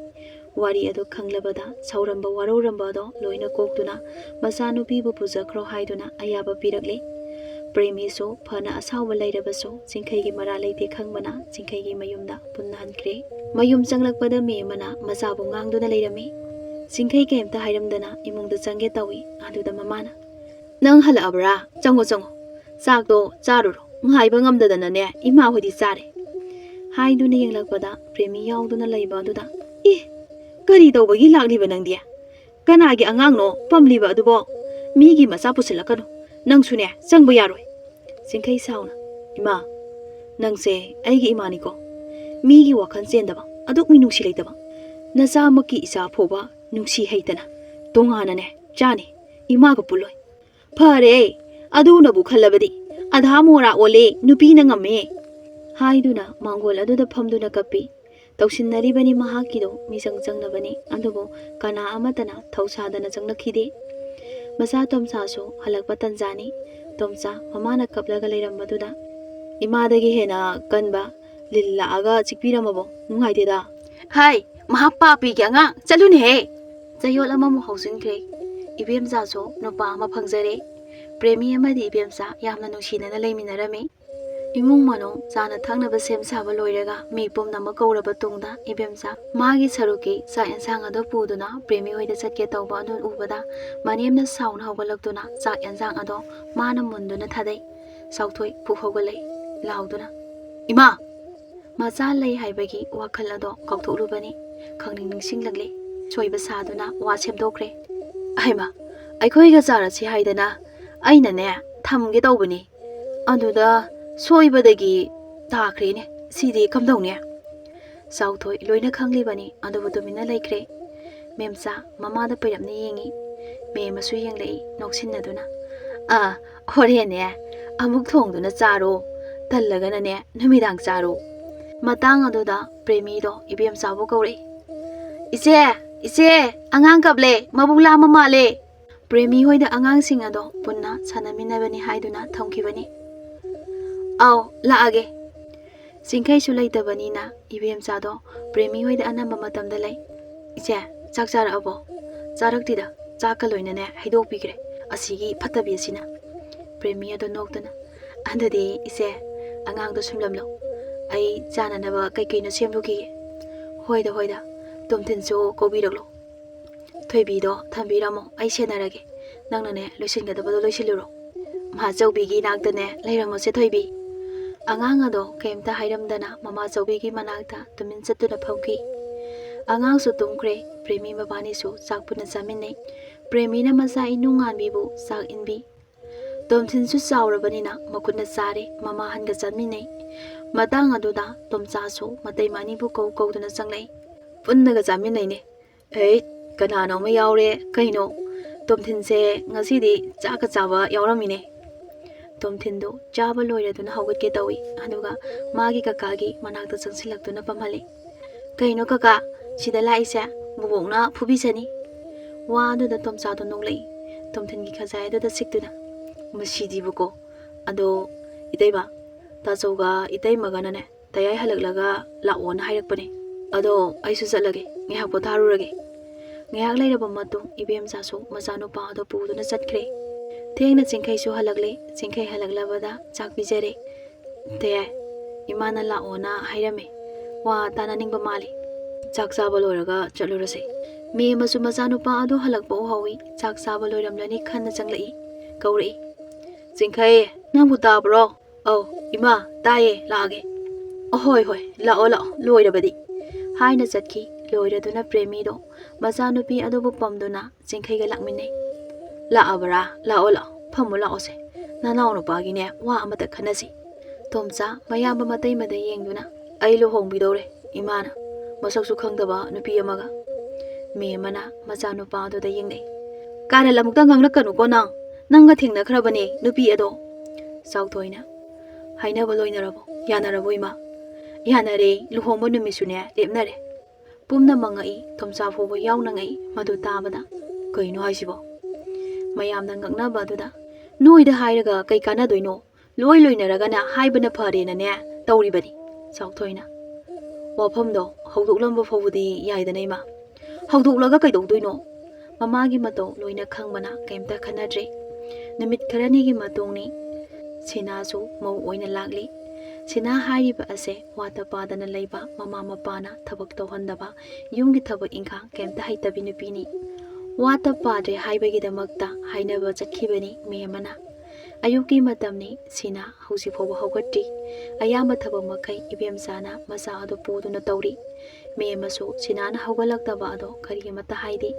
ꯋꯥꯔꯤ ꯑꯗꯨ ꯈꯪꯂꯕꯗ ꯁꯥꯎꯔꯝꯕ ꯋꯥꯔꯧꯔꯝꯕ ꯑꯗꯣ ꯂꯣꯏꯅ ꯀꯣꯛꯇꯨꯅ ꯃꯆꯥꯅꯨꯄꯤꯕꯨ ꯄꯨꯖꯈ꯭ꯔꯣ ꯍꯥꯏꯗꯨꯅ ꯑꯌꯥꯕ ꯄꯤꯔꯛꯂꯦ꯫ ꯄ꯭ꯔꯦꯃꯤꯁꯨ ꯐꯅ ꯑꯁꯥꯎꯕ ꯂꯩꯔꯕꯁꯨ ꯆꯤꯡꯈꯩꯒꯤ ꯃꯔꯥꯜ ꯂꯩꯇꯦ ꯈꯪꯕꯅ ꯆꯤꯡꯈꯩꯒꯤ ꯃꯌꯨꯝꯗ ꯄꯨꯟꯅ ꯍꯟꯈ꯭ꯔꯦ꯫ ꯃꯌꯨꯝ ꯆꯪꯂꯛꯄꯗ ꯃꯤ ꯑꯃꯅ ꯃꯆꯥꯕꯨ ꯉꯥꯡꯗꯨꯅ ꯂꯩꯔꯝꯃꯤ꯫ ꯆꯤꯡꯈꯩ ꯀꯩꯝꯇ ꯍꯥꯏꯔꯝꯗꯅ ꯏꯃꯨꯡꯗ ꯆꯪꯒꯦ ꯇꯧꯏ꯫ ꯑꯗꯨꯗ ꯃꯃꯥꯅ, "ꯅꯪ ꯍꯜꯂꯛꯑꯕ꯭ꯔꯥ? ꯆꯪꯉꯣ, ꯆꯪꯉꯣ꯫ ꯆꯥꯛꯇꯣ ꯆꯥꯔꯨꯔꯣ꯫ ꯉꯥꯏꯕ ꯉꯝꯗꯗꯅꯅꯦ ꯏꯃꯥ ꯍꯣꯏꯗꯤ ꯆꯥꯔꯦ," ꯍꯥꯏꯗꯨꯅ ꯌꯦꯡꯂꯛꯄꯗ ꯄ꯭ꯔꯦꯃꯤ ꯌꯥꯎꯗꯨꯅ ꯂꯩꯕ ꯑꯗꯨꯗ, "ꯏ, ꯀꯔꯤ ꯇꯧꯕꯒꯤ ꯂꯥꯛꯂꯤꯕ ꯅꯪꯗꯤ? ꯀꯅꯥꯒꯤ ꯑꯉꯥꯡꯅꯣ ꯄꯝꯂꯤꯕ ꯑꯗꯨꯕꯣ? ꯃꯤꯒꯤ ꯃꯆꯥ ꯄꯨꯁꯤꯜꯂꯛꯀꯅꯨ꯫ ꯅꯪꯁꯨꯅꯦ, ꯆꯪꯕ ꯌꯥꯔꯣꯏ꯫ ꯆꯤꯡꯈꯩ ꯁꯥꯎꯅ, "ꯏꯃꯥ, ꯅꯪꯁꯦ ꯑꯩꯒꯤ ꯏꯃꯥꯅꯤꯀꯣ꯫ ꯃꯤꯒꯤ ꯋꯥꯈꯜ ꯆꯦꯟꯗꯕ, ꯑꯗꯨꯛ ꯃꯤꯅꯨꯡꯁꯤ ꯂꯩꯇꯕ꯫ ꯅꯆꯥꯃꯛꯀꯤ ꯏꯆꯥ ꯐꯥꯎꯕ ꯅꯨꯡꯁꯤ ꯍꯩꯇꯅ ꯇꯣꯉꯥꯟꯅꯅꯦ ꯆꯥꯅꯤ꯫ ꯏꯃꯥꯒ ꯄꯨꯜꯂꯣꯏ꯫ ꯐꯔꯦ, ꯑꯗꯨꯅꯕꯨ ꯈꯜꯂꯕꯗꯤ ꯑꯙꯥ ꯃꯣꯔꯥ ꯑꯣꯜꯂꯦ, ꯅꯨꯄꯤꯅ ꯉꯝꯃꯦ" ꯍꯥꯏꯗꯨꯅ ꯃꯥꯡꯒꯣꯜ ꯑꯗꯨꯗ ꯐꯝꯗꯨꯅ ꯀꯞꯄꯤ꯫ ꯇꯧꯁꯤꯟꯅꯔꯤꯕꯅꯤ ꯃꯍꯥꯛꯀꯤꯗꯣ ꯃꯤꯆꯪ ꯆꯪꯅꯕꯅꯤ, ꯑꯗꯨꯕꯨ ꯀꯅꯥ ꯑꯃꯠꯇꯅ ꯊꯧꯁꯥꯗꯅ ꯆꯪꯂꯛꯈꯤꯗꯦ꯫ ꯃꯆꯥ ꯇꯣꯝꯆꯥꯁꯨ ꯍꯜꯂꯛꯄ ꯇꯟꯖꯥꯅꯤ꯫ ꯇꯣꯝꯆꯥ ꯃꯃꯥꯅ ꯀꯞꯂꯒ ꯂꯩꯔꯝꯕꯗꯨꯗ ꯏꯃꯥꯗꯒꯤ ꯍꯦꯟꯅ ꯀꯟꯕ ꯂꯤꯟ ꯂꯥꯛꯑꯒ ꯆꯤꯛꯄꯤꯔꯝꯃꯕꯣ? ꯅꯨꯡꯉꯥꯏꯇꯦꯗ꯫ "ꯍꯥꯏ, ꯃꯍꯥꯛ ꯄꯥꯄꯤꯒꯤ ꯑꯉꯥꯡ, ꯆꯠꯂꯨꯅꯦꯍꯦ!" ꯆꯌꯣꯜ ꯑꯃꯃꯨꯛ ꯍꯧꯖꯤꯟꯈ꯭ꯔꯦ꯫ ꯏꯕꯦꯝꯆꯥꯁꯨ ꯅꯨꯄꯥ ꯑꯃ ꯐꯪꯖꯔꯦ꯫ ꯄ꯭ꯔꯦꯃꯤ ꯑꯃꯗꯤ ꯏꯕꯦꯝꯆꯥ ꯌꯥꯝꯅ ꯅꯨꯡꯁꯤꯅꯅ ꯂꯩꯃꯤꯟꯅꯔꯝꯃꯤ꯫ ꯏꯃꯨꯡ ꯃꯅꯨꯡ ꯆꯥꯅ ꯊꯛꯅꯕ ꯁꯦꯝ ꯁꯥꯕ ꯂꯣꯏꯔꯒ ꯃꯤ ꯄꯨꯝꯅꯃꯛ ꯀꯧꯔꯕ ꯇꯨꯡꯗ ꯏꯕꯦꯝꯆꯥ ꯃꯥꯒꯤ ꯁꯔꯨꯛꯀꯤ ꯆꯥꯛ ꯌꯦꯟꯁꯥꯡ ꯑꯗꯨ ꯄꯨꯗꯨꯅ ꯄ꯭ꯔꯦꯃꯤ ꯍꯣꯏꯗ ꯆꯠꯀꯦ ꯇꯧꯕ ꯑꯗꯨ ꯎꯕꯗ ꯃꯅꯦꯝꯅ ꯁꯥꯎꯅ ꯍꯧꯒꯠꯂꯛꯇꯨꯅ ꯆꯥꯛ ꯌꯦꯟꯁꯥꯡ ꯑꯗꯣ ꯃꯥꯅ ꯃꯨꯟꯗꯨꯅ ꯊꯥꯗꯩ꯫ ꯆꯥꯎꯊꯣꯏ ꯐꯨꯛ ꯍꯧꯒꯠꯂꯛꯏ ꯂꯥꯎꯗꯨꯅ, "ꯏꯃꯥ!" ꯃꯆꯥ ꯂꯩ ꯍꯥꯏꯕꯒꯤ ꯋꯥꯈꯜ ꯑꯗꯣ ꯀꯥꯎꯊꯣꯛꯂꯨꯕꯅꯤ꯫ ꯈꯪꯅꯤꯡ ꯅꯤꯡꯁꯤꯡꯂꯛꯂꯦ꯫ ꯁꯣꯏꯕ ꯁꯥꯗꯨꯅ ꯋꯥ ꯁꯦꯝꯗꯣꯛꯈ꯭ꯔꯦ꯫ "ꯑꯍꯩꯃ, ꯑꯩꯈꯣꯏꯒ ꯆꯥꯔꯁꯤ ꯍꯥꯏꯗꯅ ꯑꯩꯅꯅꯦ ꯊꯝꯒꯦ ꯇꯧꯕꯅꯤ꯫ ꯑꯗꯨꯗ ꯁꯣꯏꯕꯗꯒꯤ ꯇꯥꯈ꯭ꯔꯦꯅꯦ꯫ ꯁꯤꯗꯤ ꯀꯝꯗꯧꯅꯤ?" ꯆꯥꯎꯊꯣꯏ ꯂꯣꯏꯅ ꯈꯪꯂꯤꯕꯅꯤ, ꯑꯗꯨꯕꯨ ꯇꯨꯃꯤꯟꯅ ꯂꯩꯈ꯭ꯔꯦ꯫ ꯃꯦꯝꯆꯥ ꯃꯃꯥꯗ ꯄꯩꯔꯞꯅ ꯌꯦꯡꯉꯤ꯫ ꯃꯦꯝ ꯑꯃꯁꯨ ꯌꯦꯡꯂꯛꯏ, ꯅꯣꯛꯁꯤꯟꯅꯗꯨꯅ꯫ "ꯑꯥ, ꯍꯣꯔꯦꯟꯅꯦ ꯑꯃꯨꯛ ꯊꯣꯡꯗꯨꯅ ꯆꯥꯔꯣ꯫ ꯇꯜꯂꯒꯅꯅꯦ ꯅꯨꯃꯤꯗꯥꯡ ꯆꯥꯔꯣ꯫" ꯃꯇꯥꯡ ꯑꯗꯨꯗ ꯄ꯭ꯔꯦꯃꯤꯗꯣ ꯏꯕꯦꯝꯆꯥꯕꯨ ꯀꯧꯔꯛꯏ꯫ "ꯏꯆꯦ, ꯏꯆꯦ, ꯑꯉꯥꯡ ꯀꯞꯂꯦ, ꯃꯕꯨꯛ ꯂꯥꯝꯕ ꯃꯥꯜꯂꯦ꯫" ꯄ꯭ꯔꯦꯃꯤ ꯍꯣꯏꯗ ꯑꯉꯥꯡꯁꯤꯡ ꯑꯗꯣ ꯄꯨꯟꯅ ꯁꯥꯟꯅꯃꯤꯟꯅꯕꯅꯤ ꯍꯥꯏꯗꯨꯅ ꯊꯝꯈꯤꯕꯅꯤ꯫ "ꯑꯧ, ꯂꯥꯛꯑꯒꯦ꯫" ꯆꯤꯡꯈꯩꯁꯨ ꯂꯩꯇꯕꯅꯤꯅ ꯏꯕꯦꯝꯆꯥꯗꯣ ꯄ꯭ꯔꯦꯃꯤ ꯍꯣꯏꯗ ꯑꯅꯝꯕ ꯃꯇꯝꯗ ꯂꯩ꯫ "ꯏꯆꯦ, ꯆꯥꯛ ꯆꯥꯔꯛꯑꯕꯣ? ꯆꯥꯔꯛꯇꯤꯗ, ꯆꯥꯛꯀ ꯂꯣꯏꯅꯅꯦ ꯍꯩꯗꯣꯛꯄꯤꯈ꯭ꯔꯦ ꯑꯁꯤꯒꯤ ꯐꯠꯇꯕꯤ ꯑꯁꯤꯅ꯫" ꯄ꯭ꯔꯦꯃꯤ ꯑꯗꯣ ꯅꯣꯛꯇꯨꯅ, "ꯑꯗꯨꯗꯤ ꯏꯆꯦ, ꯑꯉꯥꯡꯗꯣ ꯁꯨꯝꯂꯝꯂꯣ꯫ ꯑꯩ ꯆꯥꯅꯅꯕ ꯀꯩ ꯀꯩꯅꯣ ꯁꯦꯝꯂꯨꯈꯤꯒꯦ꯫" "ꯍꯣꯏꯗ, ꯍꯣꯏꯗ, ꯇꯣꯝꯊꯤꯟꯁꯨ ꯀꯧꯕꯤꯔꯛꯂꯣ꯫ ꯊꯣꯏꯕꯤꯗꯣ ꯊꯝꯕꯤꯔꯝꯃꯣ, ꯑꯩ ꯁꯦꯟꯅꯔꯒꯦ꯫ ꯅꯪꯅꯅꯦ ꯂꯣꯏꯁꯤꯟꯒꯗꯕꯗꯣ ꯂꯣꯏꯁꯤꯜꯂꯨꯔꯣ꯫" "ꯃꯥꯆꯧꯕꯤꯒꯤ ꯅꯥꯛꯇꯅꯦ ꯂꯩꯔꯝꯃꯣꯁꯦ ꯊꯣꯏꯕꯤ꯫" ꯑꯉꯥꯡ ꯑꯗꯣ ꯀꯩꯝꯇ ꯍꯥꯏꯔꯝꯗꯅ ꯃꯃꯥꯆꯧꯕꯤꯒꯤ ꯃꯅꯥꯛꯇ ꯇꯨꯃꯤꯟ ꯆꯠꯇꯨꯅ ꯐꯝꯈꯤ꯫ ꯑꯉꯥꯡꯁꯨ ꯇꯨꯝꯈ꯭ꯔꯦ꯫ ꯄ꯭ꯔꯦꯃꯤ ꯃꯕꯥꯅꯤꯁꯨ ꯆꯥꯛ ꯄꯨꯟꯅ ꯆꯥꯃꯤꯟꯅꯩ꯫ ꯄ꯭ꯔꯦꯃꯤꯅ ꯃꯆꯥ ꯏꯅꯨ ꯉꯥꯟꯕꯤꯕꯨ ꯆꯥꯛ ꯏꯟꯕꯤ꯫ ꯇꯣꯝꯊꯤꯟꯁꯨ ꯆꯥꯎꯔꯕꯅꯤꯅ ꯃꯈꯨꯠꯅ ꯆꯥꯔꯦ, ꯃꯃꯥꯍꯟꯒ ꯆꯥꯃꯤꯟꯅꯩ꯫ ꯃꯇꯥꯡ ꯑꯗꯨꯗ ꯇꯣꯝꯆꯥꯁꯨ ꯃꯇꯩꯃ ꯑꯅꯤꯕꯨ ꯀꯧ ꯀꯧꯗꯨꯅ ꯆꯪꯂꯛꯏ꯫ ꯄꯨꯟꯅꯒ ꯆꯥꯃꯤꯟꯅꯩꯅꯦ꯫ ꯑꯩ, ꯀꯅꯥꯅꯣ ꯑꯃ ꯌꯥꯎꯔꯦ꯫ ꯀꯩꯅꯣ, ꯇꯣꯝꯊꯤꯟꯁꯦ ꯉꯁꯤꯗꯤ ꯆꯥꯛꯀ ꯆꯥꯕ ꯌꯥꯎꯔꯝꯃꯤꯅꯦ꯫ ꯇꯣꯝꯊꯤꯟꯗꯨ ꯆꯥꯕ ꯂꯣꯏꯔꯗꯨꯅ ꯍꯧꯒꯠꯀꯦ ꯇꯧꯏ, ꯑꯗꯨꯒ ꯃꯥꯒꯤ ꯀꯀꯥꯒꯤ ꯃꯅꯥꯛꯇ ꯆꯪꯁꯤꯜꯂꯛꯇꯨꯅ ꯐꯝꯍꯜꯂꯤ꯫ "ꯀꯩꯅꯣ ꯀꯀꯥ, ꯁꯤꯗ ꯂꯥꯛꯏꯁꯦ? ꯕꯣꯕꯣꯛꯅ ꯐꯨꯕꯤꯁꯅꯤ꯫" ꯋꯥ ꯑꯗꯨꯗ ꯇꯣꯝꯆꯥꯗꯣ ꯅꯣꯛꯂꯛꯏ, ꯇꯣꯝꯊꯤꯟꯒꯤ ꯈꯖꯥꯏ ꯑꯗꯨꯗ ꯁꯤꯛꯇꯨꯅ꯫ "ꯃꯁꯤꯗꯤꯕꯀꯣ꯫ ꯑꯗꯣ ꯏꯇꯩꯃ, ꯇꯥꯆꯧꯒ ꯏꯇꯩꯃꯒꯅꯅꯦ, ꯇꯌꯥꯏ ꯍꯜꯂꯛꯂꯒ ꯂꯥꯛꯑꯣꯅ ꯍꯥꯏꯔꯛꯄꯅꯦ꯫ ꯑꯗꯣ ꯑꯩꯁꯨ ꯆꯠꯂꯒꯦ, ꯉꯥꯏꯍꯥꯛ ꯄꯣꯊꯥꯔꯨꯔꯒꯦ꯫" ꯉꯥꯏꯍꯥꯛ ꯂꯩꯔꯕ ꯃꯇꯨꯡ ꯏꯕꯦꯝꯆꯥꯁꯨ ꯃꯆꯥꯅꯨꯄꯥ ꯑꯗꯣ ꯄꯨꯗꯨꯅ ꯆꯠꯈ꯭ꯔꯦ꯫ ꯊꯦꯡꯅ ꯆꯤꯡꯈꯩꯁꯨ ꯍꯜꯂꯛꯂꯦ꯫ ꯆꯤꯡꯈꯩ ꯍꯜꯂꯛꯂꯕꯗ ꯆꯥꯛ ꯄꯤꯖꯔꯦ꯫ "ꯇꯌꯥꯏ, ꯏꯃꯥꯅ ꯂꯥꯛꯑꯣꯅ ꯍꯥꯏꯔꯝꯃꯦ꯫ ꯋꯥ ꯇꯥꯅꯅꯤꯡꯕ ꯃꯥꯜꯂꯤ꯫ ꯆꯥꯛ ꯆꯥꯕ ꯂꯣꯏꯔꯒ ꯆꯠꯂꯨꯔꯁꯦ꯫" ꯃꯦꯝꯃꯁꯨ ꯃꯆꯥꯅꯨꯄꯥ ꯑꯗꯣ ꯍꯜꯂꯛꯄ ꯎꯍꯧꯏ꯫ ꯆꯥꯛ ꯆꯥꯕ ꯂꯣꯏꯔꯝꯂꯅꯤ ꯈꯟꯅ ꯆꯪꯂꯛꯏ꯫ ꯀꯧꯔꯛꯏ꯫ "ꯆꯤꯡꯈꯩ, ꯅꯪꯕꯨ ꯇꯥꯕ꯭ꯔꯣ?" "ꯑꯧ, ꯏꯃꯥ, ꯇꯥꯏꯌꯦ, ꯂꯥꯛꯑꯒꯦ꯫" "ꯑꯍꯣꯏ, ꯍꯣꯏ, ꯂꯥꯛꯑꯣ, ꯂꯥꯛꯑꯣ, ꯂꯣꯏꯔꯕꯗꯤ꯫" ꯍꯥꯏꯅ ꯆꯠꯈꯤ꯫ ꯂꯣꯏꯔꯗꯨꯅ ꯄ꯭ꯔꯦꯃꯤꯗꯣ ꯃꯆꯥꯅꯨꯄꯤ ꯑꯗꯨꯕꯨ ꯄꯝꯗꯨꯅ ꯆꯤꯡꯈꯩꯒ ꯂꯥꯛꯃꯤꯟꯅꯩ꯫ "ꯂꯥꯛꯑꯕ꯭ꯔꯥ? ꯂꯥꯛꯑꯣ, ꯂꯥꯛꯑꯣ, ꯐꯝꯃꯨ ꯂꯥꯛꯑꯣꯁꯦ꯫ ꯅꯅꯥꯎ ꯅꯨꯄꯥꯒꯤꯅꯦ, ꯋꯥ ꯑꯃꯇ ꯈꯟꯅꯁꯤ꯫" ꯇꯣꯝꯆꯥ ꯃꯌꯥꯝꯕ ꯃꯇꯩꯃꯗ ꯌꯦꯡꯗꯨꯅ, "ꯑꯩ ꯂꯨꯍꯣꯡꯕꯤꯗꯧꯔꯦ ꯏꯃꯥꯅ, ꯃꯁꯛꯁꯨ ꯈꯪꯗꯕ ꯅꯨꯄꯤ ꯑꯃꯒ꯫" ꯃꯦꯝꯃꯅ ꯃꯆꯥꯅꯨꯄꯥ ꯑꯗꯨꯗ ꯌꯦꯡꯅꯩ꯫ "ꯀꯥꯔꯟ ꯑꯃꯨꯛꯇ ꯉꯥꯡꯂꯛꯀꯅꯨꯀꯣ ꯅꯪ꯫ ꯅꯪꯒ ꯊꯦꯡꯅꯈ꯭ꯔꯕꯅꯦ ꯅꯨꯄꯤ ꯑꯗꯣ꯫" ꯆꯥꯎꯊꯣꯏꯅ, "ꯍꯥꯏꯅꯕ ꯂꯣꯏꯅꯔꯕꯣ? ꯌꯥꯅꯔꯕꯣ ꯏꯃꯥ?" "ꯌꯥꯅꯔꯦ, ꯂꯨꯍꯣꯡꯕ ꯅꯨꯃꯤꯠꯁꯨꯅꯦ ꯂꯦꯞꯅꯔꯦ꯫" ꯄꯨꯝꯅ ꯃꯪꯉꯛꯏ, ꯇꯣꯝꯆꯥ ꯐꯥꯎꯕ ꯌꯥꯎꯅ ꯉꯛꯏ꯫ ꯃꯗꯨ ꯇꯥꯕꯗ, "ꯀꯩꯅꯣ ꯍꯥꯏꯁꯤꯕꯣ?" ꯃꯌꯥꯝꯅ ꯉꯛꯅꯕ ꯑꯗꯨꯗ, "ꯅꯣꯏꯗ ꯍꯥꯏꯔꯒ ꯀꯩ ꯀꯥꯟꯅꯗꯣꯏꯅꯣ? ꯂꯣꯏ ꯂꯣꯏꯅꯔꯒꯅ ꯍꯥꯏꯕꯅ ꯐꯔꯦꯅꯅꯦ ꯇꯧꯔꯤꯕꯅꯤ꯫" ꯆꯥꯎꯊꯣꯏꯅ, "ꯋꯥꯐꯝꯗꯣ ꯍꯧꯗꯣꯛꯂꯝꯕ ꯐꯥꯎꯕꯗꯤ ꯌꯥꯏꯗꯅ ꯏꯃꯥ꯫" "ꯍꯧꯗꯣꯛꯂꯒ ꯀꯩꯗꯧꯗꯣꯏꯅꯣ?" ꯃꯃꯥꯒꯤ ꯃꯇꯧ ꯂꯣꯏꯅ ꯈꯪꯕꯅ ꯀꯩꯝꯇ ꯈꯟꯅꯗ꯭ꯔꯦ꯫ ꯅꯨꯃꯤꯠ ꯈꯔꯅꯤꯒꯤ ꯃꯇꯨꯡꯅꯤ꯫ ꯁꯤꯅꯥꯁꯨ ꯃꯧ ꯑꯣꯏꯅ ꯂꯥꯛꯂꯤ꯫ ꯁꯤꯅꯥ ꯍꯥꯏꯔꯤꯕ ꯑꯁꯦ ꯋꯥꯠꯇ ꯄꯥꯗꯅ ꯂꯩꯕ, ꯃꯃꯥ ꯃꯄꯥꯅ ꯊꯕꯛ ꯇꯧꯍꯟꯗꯕ, ꯌꯨꯝꯒꯤ ꯊꯕꯛ ꯏꯪꯈꯥꯡ ꯀꯩꯝꯇ ꯍꯩꯇꯕꯤ ꯅꯨꯄꯤꯅꯤ꯫ ꯋꯥꯠꯇ ꯄꯥꯗ꯭ꯔꯦ ꯍꯥꯏꯕꯒꯤꯗꯃꯛꯇ ꯍꯥꯏꯅꯕ ꯆꯠꯈꯤꯕꯅꯤ ꯃꯦꯝꯃꯅ꯫ ꯑꯌꯨꯛꯀꯤ ꯃꯇꯝꯅꯤ꯫ ꯁꯤꯅꯥ ꯍꯧꯖꯤꯛ ꯐꯥꯎꯕ ꯍꯧꯒꯠꯇ꯭ꯔꯤ꯫ ꯑꯌꯥꯝꯕ ꯊꯕꯛ ꯃꯈꯩ ꯏꯕꯦꯝꯆꯥꯅ ꯃꯆꯥ ꯑꯗꯨ ꯄꯨꯗꯨꯅ ꯇꯧꯔꯤ꯫ ꯃꯦꯝ ꯑꯃꯁꯨ ꯁꯤꯅꯥꯅ ꯍꯧꯒꯠꯂꯛꯇꯕ ꯑꯗꯣ ꯀꯔꯤ ꯑꯃꯠꯇ ꯍꯥꯏꯗꯦ꯫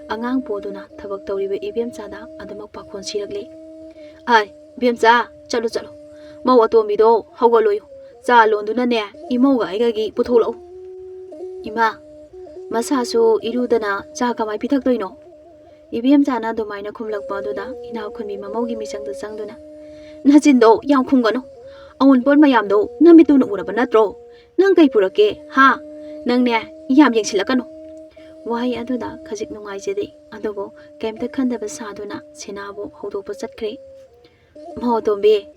ꯑꯉꯥꯡ ꯄꯨꯗꯨꯅ ꯊꯕꯛ ꯇꯧꯔꯤꯕ ꯏꯕꯦꯝꯆꯥꯗ ꯑꯗꯨꯃꯛ ꯄꯥꯈꯣꯟ ꯁꯤꯔꯛꯂꯦ꯫ "ꯑꯥꯏ, ꯏꯕꯦꯝꯆꯥ, ꯆꯠꯂꯨ ꯆꯠꯂꯨ꯫ ꯃꯧ ꯑꯇꯣꯝꯕꯤꯗꯣ ꯍꯧꯒꯠꯂꯣꯌꯨ꯫ ꯆꯥ ꯂꯣꯟꯗꯨꯅꯅꯦ ꯏꯃꯧꯒ ꯑꯩꯒꯒꯤ ꯄꯨꯊꯣꯛꯂꯛꯎ꯫" "ꯏꯃꯥ, ꯃꯁꯥꯁꯨ ꯏꯔꯨꯗꯅ ꯆꯥ ꯀꯃꯥꯏ ꯄꯤꯊꯛꯇꯣꯏꯅꯣ?" ꯏꯕꯦꯝꯆꯥꯅ ꯑꯗꯨꯃꯥꯏꯅ ꯈꯨꯝꯂꯛꯄ ꯑꯗꯨꯗ ꯏꯅꯥꯛ ꯈꯨꯟꯕꯤ ꯃꯃꯧꯒꯤ ꯃꯤꯆꯪꯗ ꯆꯪꯗꯨꯅ, "ꯅꯆꯤꯟꯗꯣ ꯌꯥꯝ ꯈꯨꯝꯒꯅꯨ꯫ ꯑꯑꯣꯟꯄꯣꯠ ꯃꯌꯥꯝꯗꯣ ꯅꯃꯤꯠꯇꯨꯅ ꯎꯔꯕ ꯅꯠꯇ꯭ꯔꯣ? ꯅꯪ ꯀꯩ ꯄꯨꯔꯛꯀꯦ, ꯍꯥ? ꯅꯪꯅꯦ, ꯌꯥꯝ ꯌꯦꯡꯁꯤꯜꯂꯛꯀꯅꯨ꯫" ꯋꯥꯍꯩ ꯑꯗꯨꯗ ꯈꯖꯤꯛ ꯅꯨꯡꯉꯥꯏꯖꯗꯦ, ꯑꯗꯨꯕꯨ ꯀꯩꯝꯇ ꯈꯟꯗꯕ ꯁꯥꯗꯨꯅ ꯁꯤꯅꯥꯕꯨ ꯍꯧꯗꯣꯛꯄ ꯆꯠꯈ꯭ꯔꯦ꯫ "ꯃꯧ ꯑꯇꯣꯝꯕꯤ,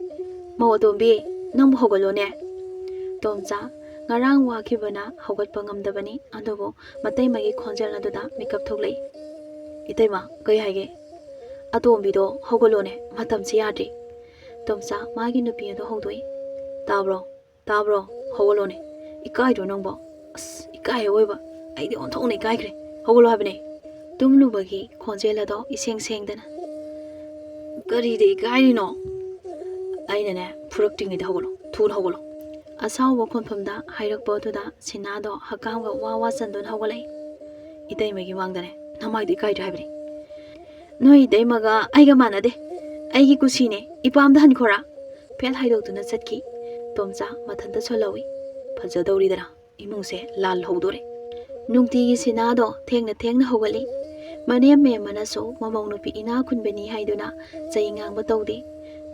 ꯃꯧ ꯑꯇꯣꯝꯕꯤ, ꯅꯪꯕꯨ ꯍꯧꯒꯠꯂꯣꯅꯦ꯫" ꯇꯣꯝꯆꯥ ꯉꯔꯥꯡ ꯋꯥꯈꯤꯕꯅ ꯍꯧꯒꯠꯄ ꯉꯝꯗꯕꯅꯤ, ꯑꯗꯨꯕꯨ ꯃꯇꯩꯃꯒꯤ ꯈꯣꯟꯖꯦꯜ ꯑꯗꯨꯗ ꯃꯤꯀꯞ ꯊꯣꯛꯂꯛꯏ꯫ "ꯏꯇꯩꯃ, ꯀꯩ ꯍꯥꯏꯒꯦ?" "ꯑꯇꯣꯝꯕꯤꯗꯣ ꯍꯧꯒꯠꯂꯣꯅꯦ, ꯃꯇꯝꯁꯦ ꯌꯥꯗ꯭ꯔꯤ꯫" ꯇꯣꯝꯆꯥ ꯃꯥꯒꯤ ꯅꯨꯄꯤ ꯑꯗꯨ ꯍꯧꯗꯣꯛꯏ꯫ "ꯇꯥꯕ꯭ꯔꯣ? ꯇꯥꯕ꯭ꯔꯣ? ꯍꯧꯒꯠꯂꯣꯅꯦ꯫ ꯏꯀꯥꯏꯗ꯭ꯔꯣ ꯅꯪꯕꯣ? ꯑꯁ, ꯏꯀꯥꯏ ꯑꯋꯣꯏꯕ꯫ ꯑꯩꯗꯤ ꯑꯣꯟꯊꯣꯛꯅ ꯏꯀꯥꯏꯈ꯭ꯔꯦ꯫ ꯍꯧꯒꯠꯂꯣ ꯍꯥꯏꯕꯅꯦ꯫" ꯇꯨꯝꯂꯨꯕꯒꯤ ꯈꯣꯟꯖꯦꯜ ꯑꯗꯣ ꯏꯁꯦꯡ ꯁꯦꯡꯗꯅ꯫ "ꯀꯔꯤꯗ ꯏꯀꯥꯏꯔꯤꯅꯣ? ꯑꯩꯅꯅꯦ, ꯐꯨꯔꯛꯇ꯭ꯔꯤꯉꯩꯗ ꯍꯧꯒꯠꯂꯣ꯫ ꯊꯨꯅ ꯍꯧꯒꯠꯂꯣ꯫" ꯑꯁꯥꯎꯕ ꯈꯣꯟꯐꯝꯗ ꯍꯥꯏꯔꯛꯄ ꯑꯗꯨꯗ ꯁꯤꯅꯥꯗꯣ ꯍꯛꯀꯥꯝꯒ ꯋꯥ ꯋꯥ ꯆꯟꯗꯨꯅ ꯍꯧꯒꯠꯂꯛꯏ꯫ "ꯏꯇꯩꯃꯒꯤ ꯃꯥꯡꯗꯅꯦ, ꯅꯃꯥꯏꯗꯣ ꯏꯀꯥꯏꯗ꯭ꯔꯦ ꯍꯥꯏꯕꯅꯤ꯫ ꯅꯣꯏ ꯏꯇꯩꯃꯒ ꯑꯩꯒ ꯃꯥꯟꯅꯗꯦ꯫ ꯑꯩꯒꯤ ꯀꯨꯁꯤꯅꯦ, ꯏꯄꯥꯝꯗ ꯍꯟꯈꯣꯔꯥ?" ꯐꯦꯠ ꯍꯥꯏꯗꯣꯛꯇꯨꯅ ꯆꯠꯈꯤ꯫ ꯇꯣꯝꯆꯥ ꯃꯊꯟꯇ ꯁꯣꯜꯍꯧꯏ꯫ ꯐꯖꯗꯧꯔꯤꯗꯅ꯫ ꯏꯃꯨꯡꯁꯦ ꯂꯥꯜ ꯍꯧꯗꯣꯔꯦ꯫ ꯅꯨꯡꯇꯤꯒꯤ ꯁꯤꯅꯥꯗꯣ ꯊꯦꯡꯅ ꯊꯦꯡꯅ ꯍꯧꯒꯠꯂꯤ꯫ ꯃꯅꯦꯝ ꯃꯦꯝꯃꯅꯁꯨ ꯃꯃꯧ ꯅꯨꯄꯤ ꯏꯅꯥ ꯈꯨꯟꯕꯅꯤ ꯍꯥꯏꯗꯨꯅ ꯆꯩ ꯉꯥꯡꯕ ꯇꯧꯗꯦ꯫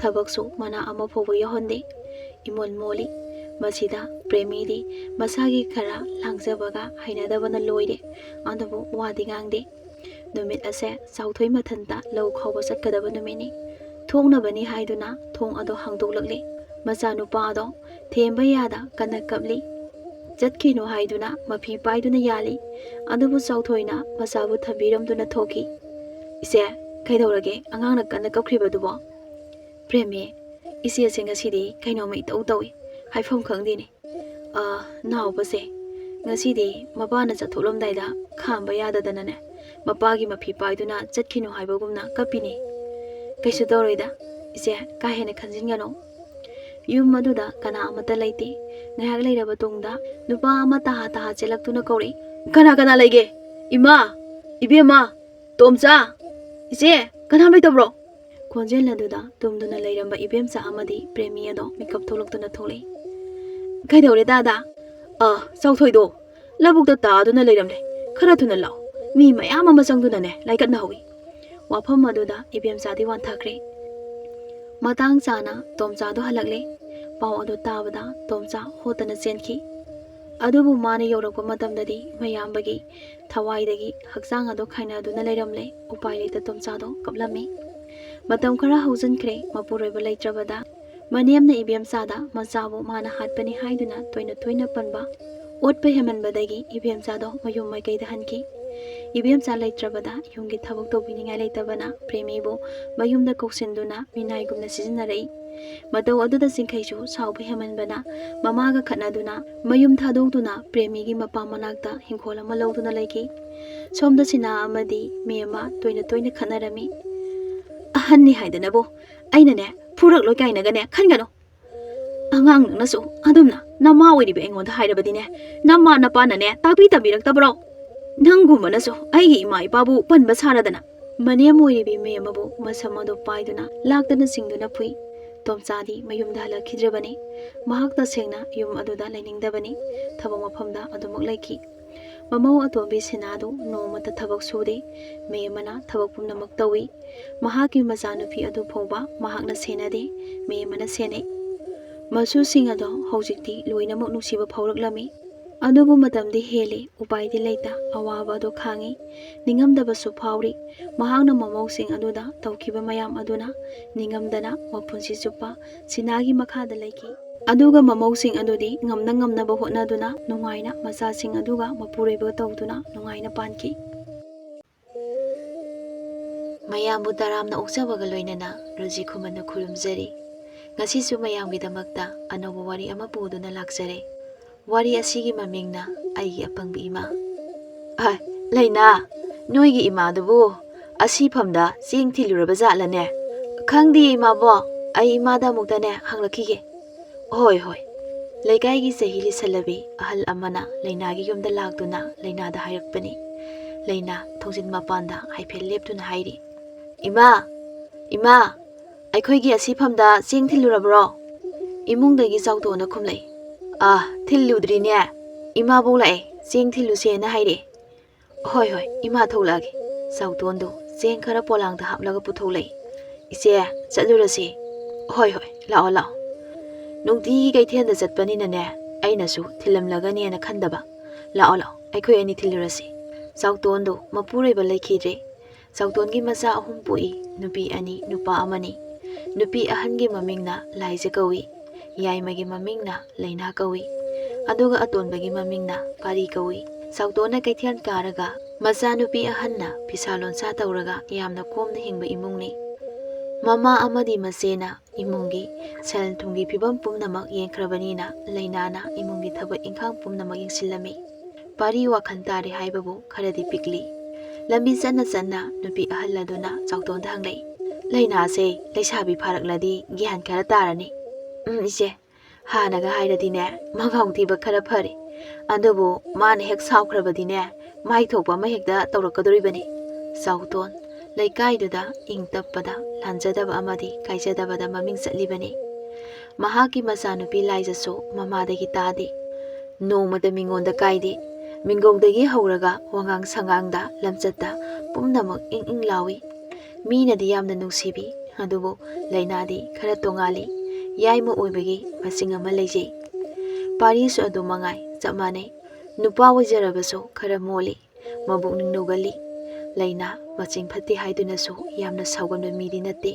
ꯊꯕꯛꯁꯨ ꯃꯅꯥ ꯑꯃ ꯐꯥꯎꯕ ꯌꯥꯎꯍꯟꯗꯦ꯫ ꯏꯃꯣꯟ ꯃꯣꯜꯂꯤ꯫ ꯃꯁꯤꯗ ꯄ꯭ꯔꯦꯃꯤꯗꯤ ꯃꯁꯥꯒꯤ ꯈꯔ ꯂꯥꯡꯖꯕꯒ ꯍꯩꯅꯗꯕꯅ ꯂꯣꯏꯔꯦ꯫ ꯑꯗꯨꯕꯨ ꯋꯥꯗꯤ ꯉꯥꯡꯗꯦ꯫ ꯅꯨꯃꯤꯠ ꯑꯁꯦ ꯆꯥꯎꯊꯣꯏ ꯃꯊꯟꯇ ꯂꯧ ꯈꯥꯎꯕ ꯆꯠꯀꯗꯕ ꯅꯨꯃꯤꯠꯅꯤ꯫ ꯊꯣꯛꯅꯕꯅꯤ ꯍꯥꯏꯗꯨꯅ ꯊꯣꯡ ꯑꯗꯣ ꯍꯥꯡꯗꯣꯛꯂꯛꯂꯤ꯫ ꯃꯆꯥꯅꯨꯄꯥ ꯑꯗꯣ ꯊꯦꯝꯕ ꯌꯥꯗ ꯀꯟꯅ ꯀꯞꯂꯤ꯫ ꯆꯠꯈꯤꯅꯨ ꯍꯥꯏꯗꯨꯅ ꯃꯐꯤ ꯄꯥꯏꯗꯨꯅ ꯌꯥꯜꯂꯤ꯫ ꯑꯗꯨꯕꯨ ꯆꯥꯎꯊꯣꯏꯅ ꯃꯆꯥꯕꯨ ꯊꯝꯕꯤꯔꯝꯗꯨꯅ ꯊꯣꯛꯈꯤ꯫ "ꯏꯆꯦ, ꯀꯩꯗꯧꯔꯒꯦ ꯑꯉꯥꯡꯅ ꯀꯟꯅ ꯀꯞꯈ꯭ꯔꯤꯕꯗꯨꯕꯣ?" "ꯄ꯭ꯔꯦꯃꯤ, ꯏꯆꯦꯁꯦ ꯉꯁꯤꯗꯤ ꯀꯩꯅꯣꯝꯃ ꯏꯇꯧ ꯇꯧꯏ, ꯍꯥꯏꯐꯝ ꯈꯪꯗꯦꯅꯦ꯫ ꯑ, ꯅꯥꯎꯕꯁꯦ ꯉꯁꯤꯗꯤ ꯃꯄꯥꯅ ꯆꯠꯊꯣꯛꯂꯝꯗꯥꯏꯗ ꯈꯥꯝꯕ ꯌꯥꯗꯗꯅꯅꯦ, ꯃꯄꯥꯒꯤ ꯃꯐꯤ ꯄꯥꯏꯗꯨꯅ ꯆꯠꯈꯤꯅꯨ ꯍꯥꯏꯕꯒꯨꯝꯅ ꯀꯞꯄꯤꯅꯦ꯫ ꯀꯩꯁꯨ ꯇꯧꯔꯣꯏꯗ, "ꯏꯆꯦ, ꯀꯥ ꯍꯦꯟꯅ ꯈꯟꯖꯤꯟꯒꯅꯨ꯫ ꯌꯨꯝ ꯑꯗꯨꯗ ꯀꯅꯥ ꯑꯃꯠꯇ ꯂꯩꯇꯦ"꯫ ꯉꯥꯏꯍꯥꯛ ꯂꯩꯔꯕ ꯇꯨꯡꯗ ꯅꯨꯄꯥ ꯑꯃ ꯇꯍꯥ ꯇꯍꯥ ꯆꯦꯜꯂꯛꯇꯨꯅ ꯀꯧꯔꯛꯏ, "ꯀꯅꯥ ꯀꯅꯥ ꯂꯩꯒꯦ? ꯏꯃꯥ! ꯏꯕꯦꯝꯃ! ꯇꯣꯝꯆꯥ! ꯏꯆꯦ! ꯀꯅꯥꯝ ꯂꯩꯇꯕ꯭ꯔꯣ?" ꯈꯣꯟꯖꯦꯜ ꯑꯗꯨꯗ ꯇꯨꯝꯗꯨꯅ ꯂꯩꯔꯝꯕ ꯏꯕꯦꯝꯆꯥ ꯑꯃꯗꯤ ꯄ꯭ꯔꯦꯃꯤ ꯑꯗꯣ ꯃꯤꯀꯞ ꯊꯣꯛꯂꯛꯇꯨꯅ ꯊꯣꯛꯂꯛꯏ꯫ "ꯀꯩꯗꯧꯔꯦ ꯗꯥꯗꯥ?" "ꯑ, ꯆꯥꯎꯊꯣꯏꯗꯣ ꯂꯧꯕꯨꯛꯇ ꯇꯥꯗꯨꯅ ꯂꯩꯔꯝꯂꯦ꯫ ꯈꯔ ꯊꯨꯅ ꯂꯥꯛꯑꯣ, ꯃꯤ ꯃꯌꯥꯝ ꯑꯃ ꯆꯪꯗꯨꯅꯅꯦ ꯂꯥꯏꯀꯠꯅꯍꯧꯏ"꯫ ꯋꯥꯐꯝ ꯑꯗꯨꯗ ꯏꯕꯦꯝꯆꯥꯗꯤ ꯋꯥꯟꯊꯈ꯭ꯔꯦ꯫ ꯃꯇꯥꯡ ꯆꯥꯅ ꯇꯣꯝꯆꯥꯗꯣ ꯍꯜꯂꯛꯂꯦ꯫ ꯄꯥꯎ ꯑꯗꯨ ꯇꯥꯕꯗ ꯇꯣꯝꯆꯥ ꯍꯣꯠꯇꯅ ꯆꯦꯟꯈꯤ꯫ ꯑꯗꯨꯕꯨ ꯃꯥꯅ ꯌꯧꯔꯛꯄ ꯃꯇꯝꯗꯗꯤ ꯃꯌꯥꯝꯕꯒꯤ ꯊꯋꯥꯏꯗꯒꯤ ꯍꯛꯆꯥꯡ ꯑꯗꯨ ꯈꯥꯏꯅꯗꯨꯅ ꯂꯩꯔꯝꯂꯦ꯫ ꯎꯄꯥꯏ ꯂꯩꯇ ꯇꯣꯝꯆꯥꯗꯣ ꯀꯞꯂꯝꯃꯤ꯫ ꯃꯇꯝ ꯈꯔ ꯍꯧꯖꯤꯟꯈ꯭ꯔꯦ꯫ ꯃꯄꯨꯔꯣꯏꯕ ꯂꯩꯇ꯭ꯔꯕꯗ ꯃꯅꯦꯝꯅ ꯏꯕꯦꯝꯆꯥꯗ ꯃꯆꯥꯕꯨ ꯃꯥꯅ ꯍꯥꯠꯄꯅꯤ ꯍꯥꯏꯗꯨꯅ ꯇꯣꯏꯅ ꯇꯣꯏꯅ ꯄꯟꯕ, ꯑꯣꯠꯄ ꯍꯦꯟꯃꯟꯕꯗꯒꯤ ꯏꯕꯦꯝꯆꯥꯗꯣ ꯃꯌꯨꯝ ꯃꯥꯏꯀꯩꯗ ꯍꯟꯈꯤ꯫ ꯏꯕꯦꯝꯆꯥ ꯂꯩꯇ꯭ꯔꯕꯗ ꯌꯨꯝꯒꯤ ꯊꯕꯛ ꯇꯧꯕꯤꯅꯤꯡꯉꯥꯏ ꯂꯩꯇꯕꯅ ꯄ꯭ꯔꯦꯃꯤꯕꯨ ꯃꯌꯨꯝꯗ ꯀꯧꯁꯤꯟꯗꯨꯅ ꯃꯤꯅꯥꯏꯒꯨꯝꯅ ꯁꯤꯖꯤꯟꯅꯔꯛꯏ꯫ ꯃꯇꯧ ꯑꯗꯨꯗ ꯆꯤꯡꯈꯩꯁꯨ ꯁꯥꯎꯕ ꯍꯦꯟꯃꯟꯕꯅ ꯃꯃꯥꯒ ꯈꯠꯅꯗꯨꯅ ꯃꯌꯨꯝ ꯊꯥꯗꯣꯛꯇꯨꯅ ꯄ꯭ꯔꯦꯃꯤꯒꯤ ꯃꯄꯥꯝ ꯃꯅꯥꯛꯇ ꯍꯤꯡꯈꯣꯜ ꯑꯃ ꯂꯧꯗꯨꯅ ꯂꯩꯈꯤ꯫ ꯁꯣꯝꯗ ꯁꯤꯅꯥ ꯑꯃꯗꯤ ꯃꯦꯝꯃ ꯇꯣꯏꯅ ꯇꯣꯏꯅ ꯈꯠꯅꯔꯝꯃꯤ꯫ "ꯑꯍꯟꯅꯤ ꯍꯥꯏꯗꯅꯕꯨ ꯑꯩꯅꯅꯦ ꯐꯨꯔꯛꯂꯣꯏ ꯀꯥꯏꯅꯒꯅꯦ ꯈꯟꯒꯅꯨ꯫ ꯑꯉꯥꯡ ꯅꯪꯅꯁꯨ ꯑꯗꯨꯝꯅ ꯅꯃꯥ ꯑꯣꯏꯔꯤꯕ ꯑꯩꯉꯣꯟꯗ ꯍꯥꯏꯔꯕꯗꯤꯅꯦ, ꯅꯃꯥ ꯅꯄꯥꯅꯅꯦ ꯇꯥꯛꯄꯤ ꯇꯝꯕꯤꯔꯛꯇꯕ꯭ꯔꯣ? ꯅꯪꯒꯨꯝꯕꯅꯁꯨ ꯑꯩꯒꯤ ꯏꯃꯥ ꯏꯄꯥꯕꯨ ꯄꯟꯕ ꯁꯥꯔꯗꯅ"꯫ ꯃꯅꯦꯝ ꯑꯣꯏꯔꯤꯕꯤ ꯃꯦꯝꯃꯕꯨ ꯃꯁꯝ ꯑꯗꯨ ꯄꯥꯏꯗꯨꯅ ꯂꯥꯛꯇꯅ ꯆꯤꯡꯗꯨꯅ ꯐꯨꯏ꯫ ꯇꯣꯝꯆꯥꯗꯤ ꯃꯌꯨꯝꯗ ꯍꯜꯂꯛꯈꯤꯗ꯭ꯔꯕꯅꯤ꯫ ꯃꯍꯥꯛ ꯇꯁꯦꯡꯅ ꯌꯨꯝ ꯑꯗꯨꯗ ꯂꯩꯅꯤꯡꯗꯕꯅꯤ꯫ ꯊꯕꯛ ꯃꯐꯝꯗ ꯑꯗꯨꯃꯛ ꯂꯩꯈꯤ꯫ ꯃꯃꯧ ꯑꯇꯣꯝꯕꯤ ꯁꯤꯅꯥꯗꯨ ꯅꯣꯡꯃꯇ ꯊꯕꯛ ꯁꯨꯗꯦ꯫ ꯃꯦꯝꯃꯅ ꯊꯕꯛ ꯄꯨꯝꯅꯃꯛ ꯇꯧꯏ꯫ ꯃꯍꯥꯛꯀꯤ ꯃꯆꯥꯅꯨꯄꯤ ꯑꯗꯨ ꯐꯥꯎꯕ ꯃꯍꯥꯛꯅ ꯁꯦꯟꯅꯗꯦ, ꯃꯦꯝꯃꯅ ꯁꯦꯟꯅꯩ꯫ ꯃꯁꯨꯁꯤꯡ ꯑꯗꯣ ꯍꯧꯖꯤꯛꯇꯤ ꯂꯣꯏꯅꯃꯛ ꯅꯨꯡꯁꯤꯕ ꯐꯥꯎꯔꯛꯂꯝꯃꯤ꯫ ꯑꯗꯨꯕꯨ ꯃꯇꯝꯗꯤ ꯍꯦꯜꯂꯤ, ꯎꯄꯥꯏꯗꯤ ꯂꯩꯇ, ꯑꯋꯥꯕ ꯑꯗꯨ ꯈꯥꯡꯉꯤ꯫ ꯅꯤꯡꯉꯝꯗꯕꯁꯨ ꯐꯥꯎꯔꯤ꯫ ꯃꯍꯥꯛꯅ ꯃꯃꯧꯁꯤꯡ ꯑꯗꯨꯗ ꯇꯧꯈꯤꯕ ꯃꯌꯥꯝ ꯑꯗꯨꯅ ꯅꯤꯡꯉꯝꯗꯅ ꯃꯄꯨꯟꯁꯤ ꯆꯨꯞꯄ ꯁꯤꯅꯥꯒꯤ ꯃꯈꯥꯗ ꯂꯩꯈꯤ꯫ ꯑꯗꯨꯒ ꯃꯃꯧꯁꯤꯡ ꯑꯗꯨꯗꯤ ꯉꯝꯅ ꯉꯝꯅꯕ ꯍꯣꯠꯅꯗꯨꯅ ꯅꯨꯡꯉꯥꯏꯅ ꯃꯆꯥꯁꯤꯡ ꯑꯗꯨꯒ ꯃꯄꯨꯔꯣꯏꯕ ꯇꯧꯗꯨꯅ ꯅꯨꯡꯉꯥꯏꯅ ꯄꯥꯟꯈꯤ꯫ ꯃꯌꯥꯝꯕꯨ ꯇꯔꯥꯝꯅ ꯑꯣꯛꯆꯕꯒ ꯂꯣꯏꯅꯅ ꯔꯣꯖꯤ ꯈꯨꯃꯟꯅ ꯈꯨꯔꯨꯝꯖꯔꯤ꯫ ꯉꯁꯤꯁꯨ ꯃꯌꯥꯝꯒꯤꯗꯃꯛꯇ ꯑꯅꯧꯕ ꯋꯥꯔꯤ ꯑꯃ ꯄꯨꯗꯨꯅ ꯂꯥꯛꯆꯔꯦ꯫ ꯋꯥꯔꯤ ꯑꯁꯤꯒꯤ ꯃꯃꯤꯡꯅ ꯑꯩꯒꯤ ꯑꯄꯪꯕꯤ ꯏꯃꯥ꯫ ꯑ, ꯂꯩꯅꯥ, ꯅꯣꯏꯒꯤ ꯏꯃꯥꯗꯨꯕꯨ ꯑꯁꯤꯐꯝꯗ ꯆꯦꯡ ꯊꯤꯜꯂꯨꯔꯕ ꯖꯥꯠꯂꯅꯦ? "ꯈꯪꯗꯦ ꯏꯃꯥꯕꯣꯛ, ꯑꯩ ꯏꯃꯥꯗ ꯑꯃꯨꯛꯇꯅꯦ ꯍꯪꯂꯛꯈꯤꯒꯦ꯫" "ꯍꯣꯏ ꯍꯣꯏ꯫" ꯂꯩꯀꯥꯏꯒꯤ ꯆꯍꯤ ꯂꯤꯁꯜꯂꯕꯤ ꯑꯍꯜ ꯑꯃꯅ ꯂꯩꯅꯥꯒꯤ ꯌꯨꯝꯗ ꯂꯥꯛꯇꯨꯅ ꯂꯩꯅꯥꯗ ꯍꯥꯏꯔꯛꯄꯅꯤ꯫ ꯂꯩꯅꯥ ꯊꯣꯡꯖꯤꯟ ꯃꯄꯥꯟꯗ ꯍꯥꯏꯐꯦꯠ ꯂꯦꯞꯇꯨꯅ ꯍꯥꯏꯔꯤ, "ꯏꯃꯥ, ꯏꯃꯥ, ꯑꯩꯈꯣꯏꯒꯤ ꯑꯁꯤꯐꯝꯗ ꯆꯦꯡ ꯊꯤꯜꯂꯨꯔꯕ꯭ꯔꯣ?" ꯏꯃꯨꯡꯗꯒꯤ ꯆꯥꯎꯇꯣꯟꯅ ꯈꯨꯝꯂꯛꯏ, "ꯑꯥ, ꯊꯤꯜꯂꯨꯗ꯭ꯔꯤꯅꯦ꯫ ꯏꯃꯥꯕꯣꯛ ꯂꯥꯛꯑꯦ, ꯆꯦꯡ ꯊꯤꯜꯂꯨꯁꯦꯅ ꯍꯥꯏꯔꯛꯑꯦ꯫" "ꯍꯣꯏ ꯍꯣꯏ, ꯏꯃꯥ ꯊꯣꯛꯂꯛꯑꯒꯦ꯫" ꯆꯥꯎꯇꯣꯟꯗꯣ ꯆꯦꯡ ꯈꯔ ꯄꯣꯂꯥꯡꯗ ꯍꯥꯞꯂꯒ ꯄꯨꯊꯣꯛꯂꯛꯏ꯫ "ꯏꯆꯦ, ꯆꯠꯂꯨꯔꯁꯤ꯫" "ꯍꯣꯏ ꯍꯣꯏ, ꯂꯥꯛꯑꯣ ꯂꯥꯛꯑꯣ꯫ ꯅꯨꯡꯇꯤꯒꯤ ꯀꯩꯊꯦꯜꯗ ꯆꯠꯄꯅꯤꯅꯅꯦ, ꯑꯩꯅꯁꯨ ꯊꯤꯜꯂꯝꯂꯒꯅꯦꯅ ꯈꯟꯗꯕ꯫ ꯂꯥꯛꯑꯣ ꯂꯥꯛꯑꯣ, ꯑꯩꯈꯣꯏ ꯑꯅꯤ ꯊꯤꯜꯂꯨꯔꯁꯤ꯫" ꯆꯥꯎꯇꯣꯟꯗꯣ ꯃꯄꯨꯔꯣꯏꯕ ꯂꯩꯈꯤꯗ꯭ꯔꯦ꯫ ꯆꯥꯎꯇꯣꯟꯒꯤ ꯃꯆꯥ ꯑꯍꯨꯝ ꯄꯣꯛꯏ, ꯅꯨꯄꯤ ꯑꯅꯤ, ꯅꯨꯄꯥ ꯑꯃꯅꯤ꯫ ꯅꯨꯄꯤ ꯑꯍꯟꯒꯤ ꯃꯃꯤꯡꯅ ꯂꯥꯏꯖ ꯀꯧꯏ, ꯌꯥꯏꯃꯒꯤ ꯃꯃꯤꯡꯅ ꯂꯩꯅꯥ ꯀꯧꯏ, ꯑꯗꯨꯒ ꯑꯇꯣꯟꯕꯒꯤ ꯃꯃꯤꯡꯅ ꯄꯥꯔꯤ ꯀꯧꯏ꯫ ꯆꯥꯎꯇꯣꯟꯅ ꯀꯩꯊꯦꯜ ꯀꯥꯔꯒ ꯃꯆꯥꯅꯨꯄꯤ ꯑꯍꯟꯅ ꯐꯤꯁꯥ ꯂꯣꯟꯁꯥ ꯇꯧꯔꯒ ꯌꯥꯝꯅ ꯀꯣꯝꯅ ꯍꯤꯡꯕ ꯏꯃꯨꯡꯅꯤ꯫ ꯃꯃꯥ ꯑꯃꯗꯤ ꯃꯆꯦꯅ ꯏꯃꯨꯡꯒꯤ ꯁꯦꯜ ꯊꯨꯝꯒꯤ ꯐꯤꯕꯝ ꯄꯨꯝꯅꯃꯛ ꯌꯦꯡꯈ꯭ꯔꯕꯅꯤꯅ ꯂꯩꯅꯥꯅ ꯏꯃꯨꯡꯒꯤ ꯊꯕꯛ ꯏꯪꯈꯥꯡ ꯄꯨꯝꯅꯃꯛ ꯌꯦꯡꯁꯤꯜꯂꯝꯃꯤ꯫ ꯄꯥꯔꯤ ꯋꯥꯈꯜ ꯇꯥꯔꯦ ꯍꯥꯏꯕꯕꯨ ꯈꯔꯗꯤ ꯄꯤꯛꯂꯤ꯫ ꯂꯝꯕꯤ ꯆꯠꯅ ꯆꯠꯅ ꯅꯨꯄꯤ ꯑꯍꯜ ꯑꯗꯨꯅ ꯆꯥꯎꯇꯣꯟꯗ ꯍꯪꯂꯛꯏ, "ꯂꯩꯅꯥꯁꯦ ꯂꯩꯁꯥꯕꯤ ꯐꯥꯔꯛꯂꯗꯤ ꯒ꯭ꯌꯥꯟ ꯈꯔ ꯇꯥꯔꯅꯤ꯫" "ꯎꯝ ꯏꯆꯦ, ꯍꯥꯟꯅꯒ ꯍꯥꯏꯔꯗꯤꯅꯦ, ꯃꯒꯥꯎ ꯊꯤꯕ ꯈꯔ ꯐꯔꯦ꯫ ꯑꯗꯨꯕꯨ ꯃꯥꯅ ꯍꯦꯛ ꯁꯥꯎꯈ꯭ꯔꯕꯗꯤꯅꯦ, ꯃꯥꯏ ꯊꯣꯛꯄ ꯑꯃ ꯍꯦꯛꯇ ꯇꯧꯔꯛꯀꯗꯣꯔꯤꯕꯅꯤ꯫" ꯆꯥꯎꯇꯣꯟ ꯂꯩꯀꯥꯏꯗꯨꯗ ꯏꯪ ꯇꯞꯄꯗ ꯂꯥꯟꯖꯗꯕ ꯑꯃꯗꯤ ꯀꯥꯏꯖꯗꯕꯗ ꯃꯃꯤꯡ ꯆꯠꯂꯤꯕꯅꯤ꯫ ꯃꯍꯥꯛꯀꯤ ꯃꯆꯥꯅꯨꯄꯤ ꯂꯥꯏꯖꯁꯨ ꯃꯃꯥꯗꯒꯤ ꯇꯥꯗꯦ꯫ ꯅꯣꯡꯃꯇ ꯃꯤꯉꯣꯟꯗ ꯀꯥꯏꯗꯦ꯫ ꯃꯤꯡꯒꯧꯗꯒꯤ ꯍꯧꯔꯒ ꯋꯥꯉꯥꯡ ꯁꯉꯥꯡꯗ, ꯂꯝꯆꯠꯇ ꯄꯨꯝꯅꯃꯛ ꯏꯪ ꯏꯪ ꯂꯥꯎꯏ꯫ ꯃꯤꯅꯗꯤ ꯌꯥꯝꯅ ꯅꯨꯡꯁꯤꯕꯤ, ꯑꯗꯨꯕꯨ ꯂꯩꯅꯥꯗꯤ ꯈꯔ ꯇꯣꯉꯥꯜꯂꯤ꯫ ꯌꯥꯏꯃ ꯑꯣꯏꯕꯒꯤ ꯃꯆꯤꯡ ꯑꯃ ꯂꯩꯖꯩ꯫ ꯄꯥꯔꯤꯁꯨ ꯑꯗꯨ ꯃꯉꯥꯏ, ꯆꯞ ꯃꯥꯟꯅꯩ꯫ ꯅꯨꯄꯥ ꯑꯣꯏꯖꯔꯕꯁꯨ ꯈꯔ ꯃꯣꯜꯂꯤ, ꯃꯕꯨꯛꯅꯤꯡ ꯅꯧꯒꯜꯂꯤ꯫ ꯂꯩꯅꯥ ꯃꯆꯤꯡ ꯐꯠꯇꯦ ꯍꯥꯏꯗꯨꯅꯁꯨ ꯌꯥꯝꯅ ꯁꯥꯎꯒꯟꯕ ꯃꯤꯗꯤ ꯅꯠꯇꯦ꯫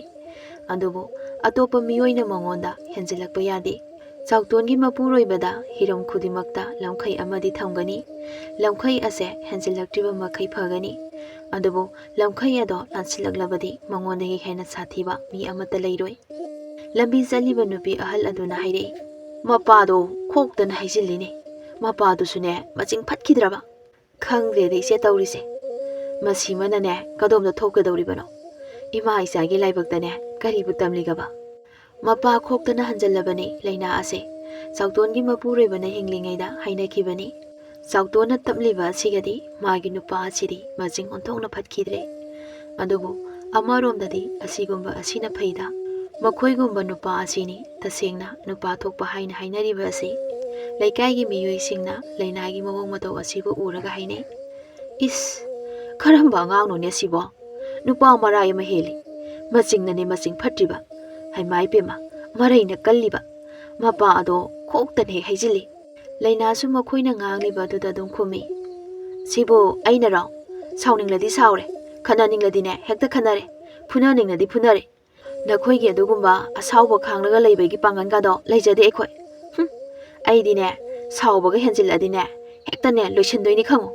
ꯑꯗꯨꯕꯨ ꯑꯇꯣꯞꯄ ꯃꯤꯑꯣꯏꯅ ꯃꯉꯣꯟꯗ ꯍꯦꯟꯖꯤꯜꯂꯛꯄ ꯌꯥꯗꯦ꯫ ꯆꯥꯎꯇꯣꯟꯒꯤ ꯃꯄꯨꯔꯣꯏꯕꯗ ꯍꯤꯔꯝ ꯈꯨꯗꯤꯡꯃꯛꯇ ꯂꯝꯈꯩ ꯑꯃꯗꯤ ꯊꯝꯒꯅꯤ꯫ ꯂꯝꯈꯩ ꯑꯁꯦ ꯍꯦꯟꯖꯤꯜꯂꯛꯇ꯭ꯔꯤꯕ ꯃꯈꯩ ꯐꯒꯅꯤ꯫ ꯑꯗꯨꯕꯨ ꯂꯝꯈꯩ ꯑꯗꯣ ꯂꯥꯟꯁꯤꯜꯂꯛꯂꯕꯗꯤ ꯃꯉꯣꯟꯗꯒꯤ ꯍꯦꯟꯅ ꯁꯥꯊꯤꯕ ꯃꯤ ꯑꯃꯠꯇ ꯂꯩꯔꯣꯏ꯫ ꯂꯝꯕꯤ ꯆꯠꯂꯤꯕ ꯅꯨꯄꯤ ꯑꯍꯜ ꯑꯗꯨꯅ ꯍꯥꯏꯔꯛꯏ, "ꯃꯄꯥꯗꯣ ꯈꯣꯛꯇꯅ ꯍꯩꯖꯤꯜꯂꯤꯅꯦ꯫ ꯃꯄꯥꯗꯨꯁꯨꯅꯦ ꯃꯆꯤꯡ ꯐꯠꯈꯤꯗ꯭ꯔꯕ꯫ ꯈꯪꯗ꯭ꯔꯦꯗ ꯏꯆꯦ ꯇꯧꯔꯤꯁꯦ꯫ ꯃꯁꯤꯃꯅꯅꯦ ꯀꯗꯣꯝꯗ ꯊꯣꯛꯀꯗꯧꯔꯤꯕꯅꯣ? ꯏꯃꯥ ꯏꯆꯥꯒꯤ ꯂꯥꯏꯕꯛꯇꯅꯦ ꯀꯔꯤꯕꯨ ꯇꯝꯂꯤꯒꯕ? ꯃꯄꯥ ꯈꯣꯛꯇꯅ ꯍꯟꯖꯜꯂꯕꯅꯤ ꯂꯩꯅꯥ ꯑꯁꯦ꯫ ꯆꯥꯎꯇꯣꯟꯒꯤ ꯃꯄꯨꯔꯣꯏꯕꯅ ꯍꯤꯡꯂꯤꯉꯩꯗ ꯍꯥꯏꯅꯈꯤꯕꯅꯤ, ꯆꯥꯎꯇꯣꯟꯅ ꯇꯞꯂꯤꯕ ꯑꯁꯤꯒꯗꯤ ꯃꯥꯒꯤ ꯅꯨꯄꯥ ꯑꯁꯤꯗꯤ ꯃꯆꯤꯡ ꯑꯣꯟꯊꯣꯛꯅ ꯐꯠꯈꯤꯗ꯭ꯔꯦ꯫ ꯑꯗꯨꯕꯨ ꯑꯃꯔꯣꯝꯗꯗꯤ ꯑꯁꯤꯒꯨꯝꯕ ꯑꯁꯤꯅ ꯐꯩꯗ꯫ ꯃꯈꯣꯏꯒꯨꯝꯕ ꯅꯨꯄꯥ ꯑꯁꯤꯅꯤ ꯇꯁꯦꯡꯅ ꯅꯨꯄꯥ ꯊꯣꯛꯄ ꯍꯥꯏꯅ ꯍꯥꯏꯅꯔꯤꯕ ꯑꯁꯤ꯫ ꯂꯩꯀꯥꯏꯒꯤ ꯃꯤꯑꯣꯏꯁꯤꯡꯅ ꯂꯩꯅꯥꯒꯤ ꯃꯑꯣꯡ ꯃꯇꯧ ꯑꯁꯤꯕꯨ ꯎꯔꯒ ꯍꯥꯏꯅꯩ, "ꯏꯁ, ꯀꯔꯝꯕ ꯑꯉꯥꯡꯅꯣꯅꯦ ꯑꯁꯤꯕꯣ? ꯅꯨꯄꯥ ꯃꯔꯥꯏ ꯑꯃ ꯍꯦꯜꯂꯤ꯫ ꯃꯆꯤꯡꯅꯅꯦ ꯃꯆꯤꯡ ꯐꯠꯇ꯭ꯔꯤꯕ꯫ ꯍꯩꯃꯥ ꯏꯄꯦꯝꯃ, ꯃꯔꯩꯅ ꯀꯜꯂꯤꯕ꯫ ꯃꯄꯥ ꯑꯗꯣ ꯈꯣꯛꯇꯅ ꯍꯦꯛ ꯍꯩꯖꯤꯜꯂꯤ꯫" ꯂꯩꯅꯥꯁꯨ ꯃꯈꯣꯏꯅ ꯉꯥꯡꯂꯤꯕ ꯑꯗꯨꯗ ꯑꯗꯨꯝ ꯈꯨꯝꯃꯤ, "ꯁꯤꯕꯨ ꯑꯩꯅꯔꯣ? ꯁꯥꯎꯅꯤꯡꯂꯗꯤ ꯁꯥꯎꯔꯦ, ꯈꯠꯅꯅꯤꯡꯂꯗꯤꯅꯦ ꯍꯦꯛꯇ ꯈꯠꯅꯔꯦ, ꯐꯨꯅꯅꯤꯡꯂꯗꯤ ꯐꯨꯅꯔꯦ꯫ ꯅꯈꯣꯏꯒꯤ ꯑꯗꯨꯒꯨꯝꯕ ꯑꯁꯥꯎꯕ ꯈꯥꯡꯂꯒ ꯂꯩꯕꯒꯤ ꯄꯥꯡꯒꯜꯒꯗꯣ ꯂꯩꯖꯗꯦ ꯑꯩꯈꯣꯏ꯫ ꯍꯨꯝ, ꯑꯩꯗꯤꯅꯦ, ꯁꯥꯎꯕꯒ ꯍꯦꯟꯖꯤꯜꯂꯗꯤꯅꯦ, ꯍꯦꯛꯇꯅꯦ ꯂꯣꯏꯁꯤꯟꯗꯣꯏꯅꯤ ꯈꯪꯉꯨ꯫"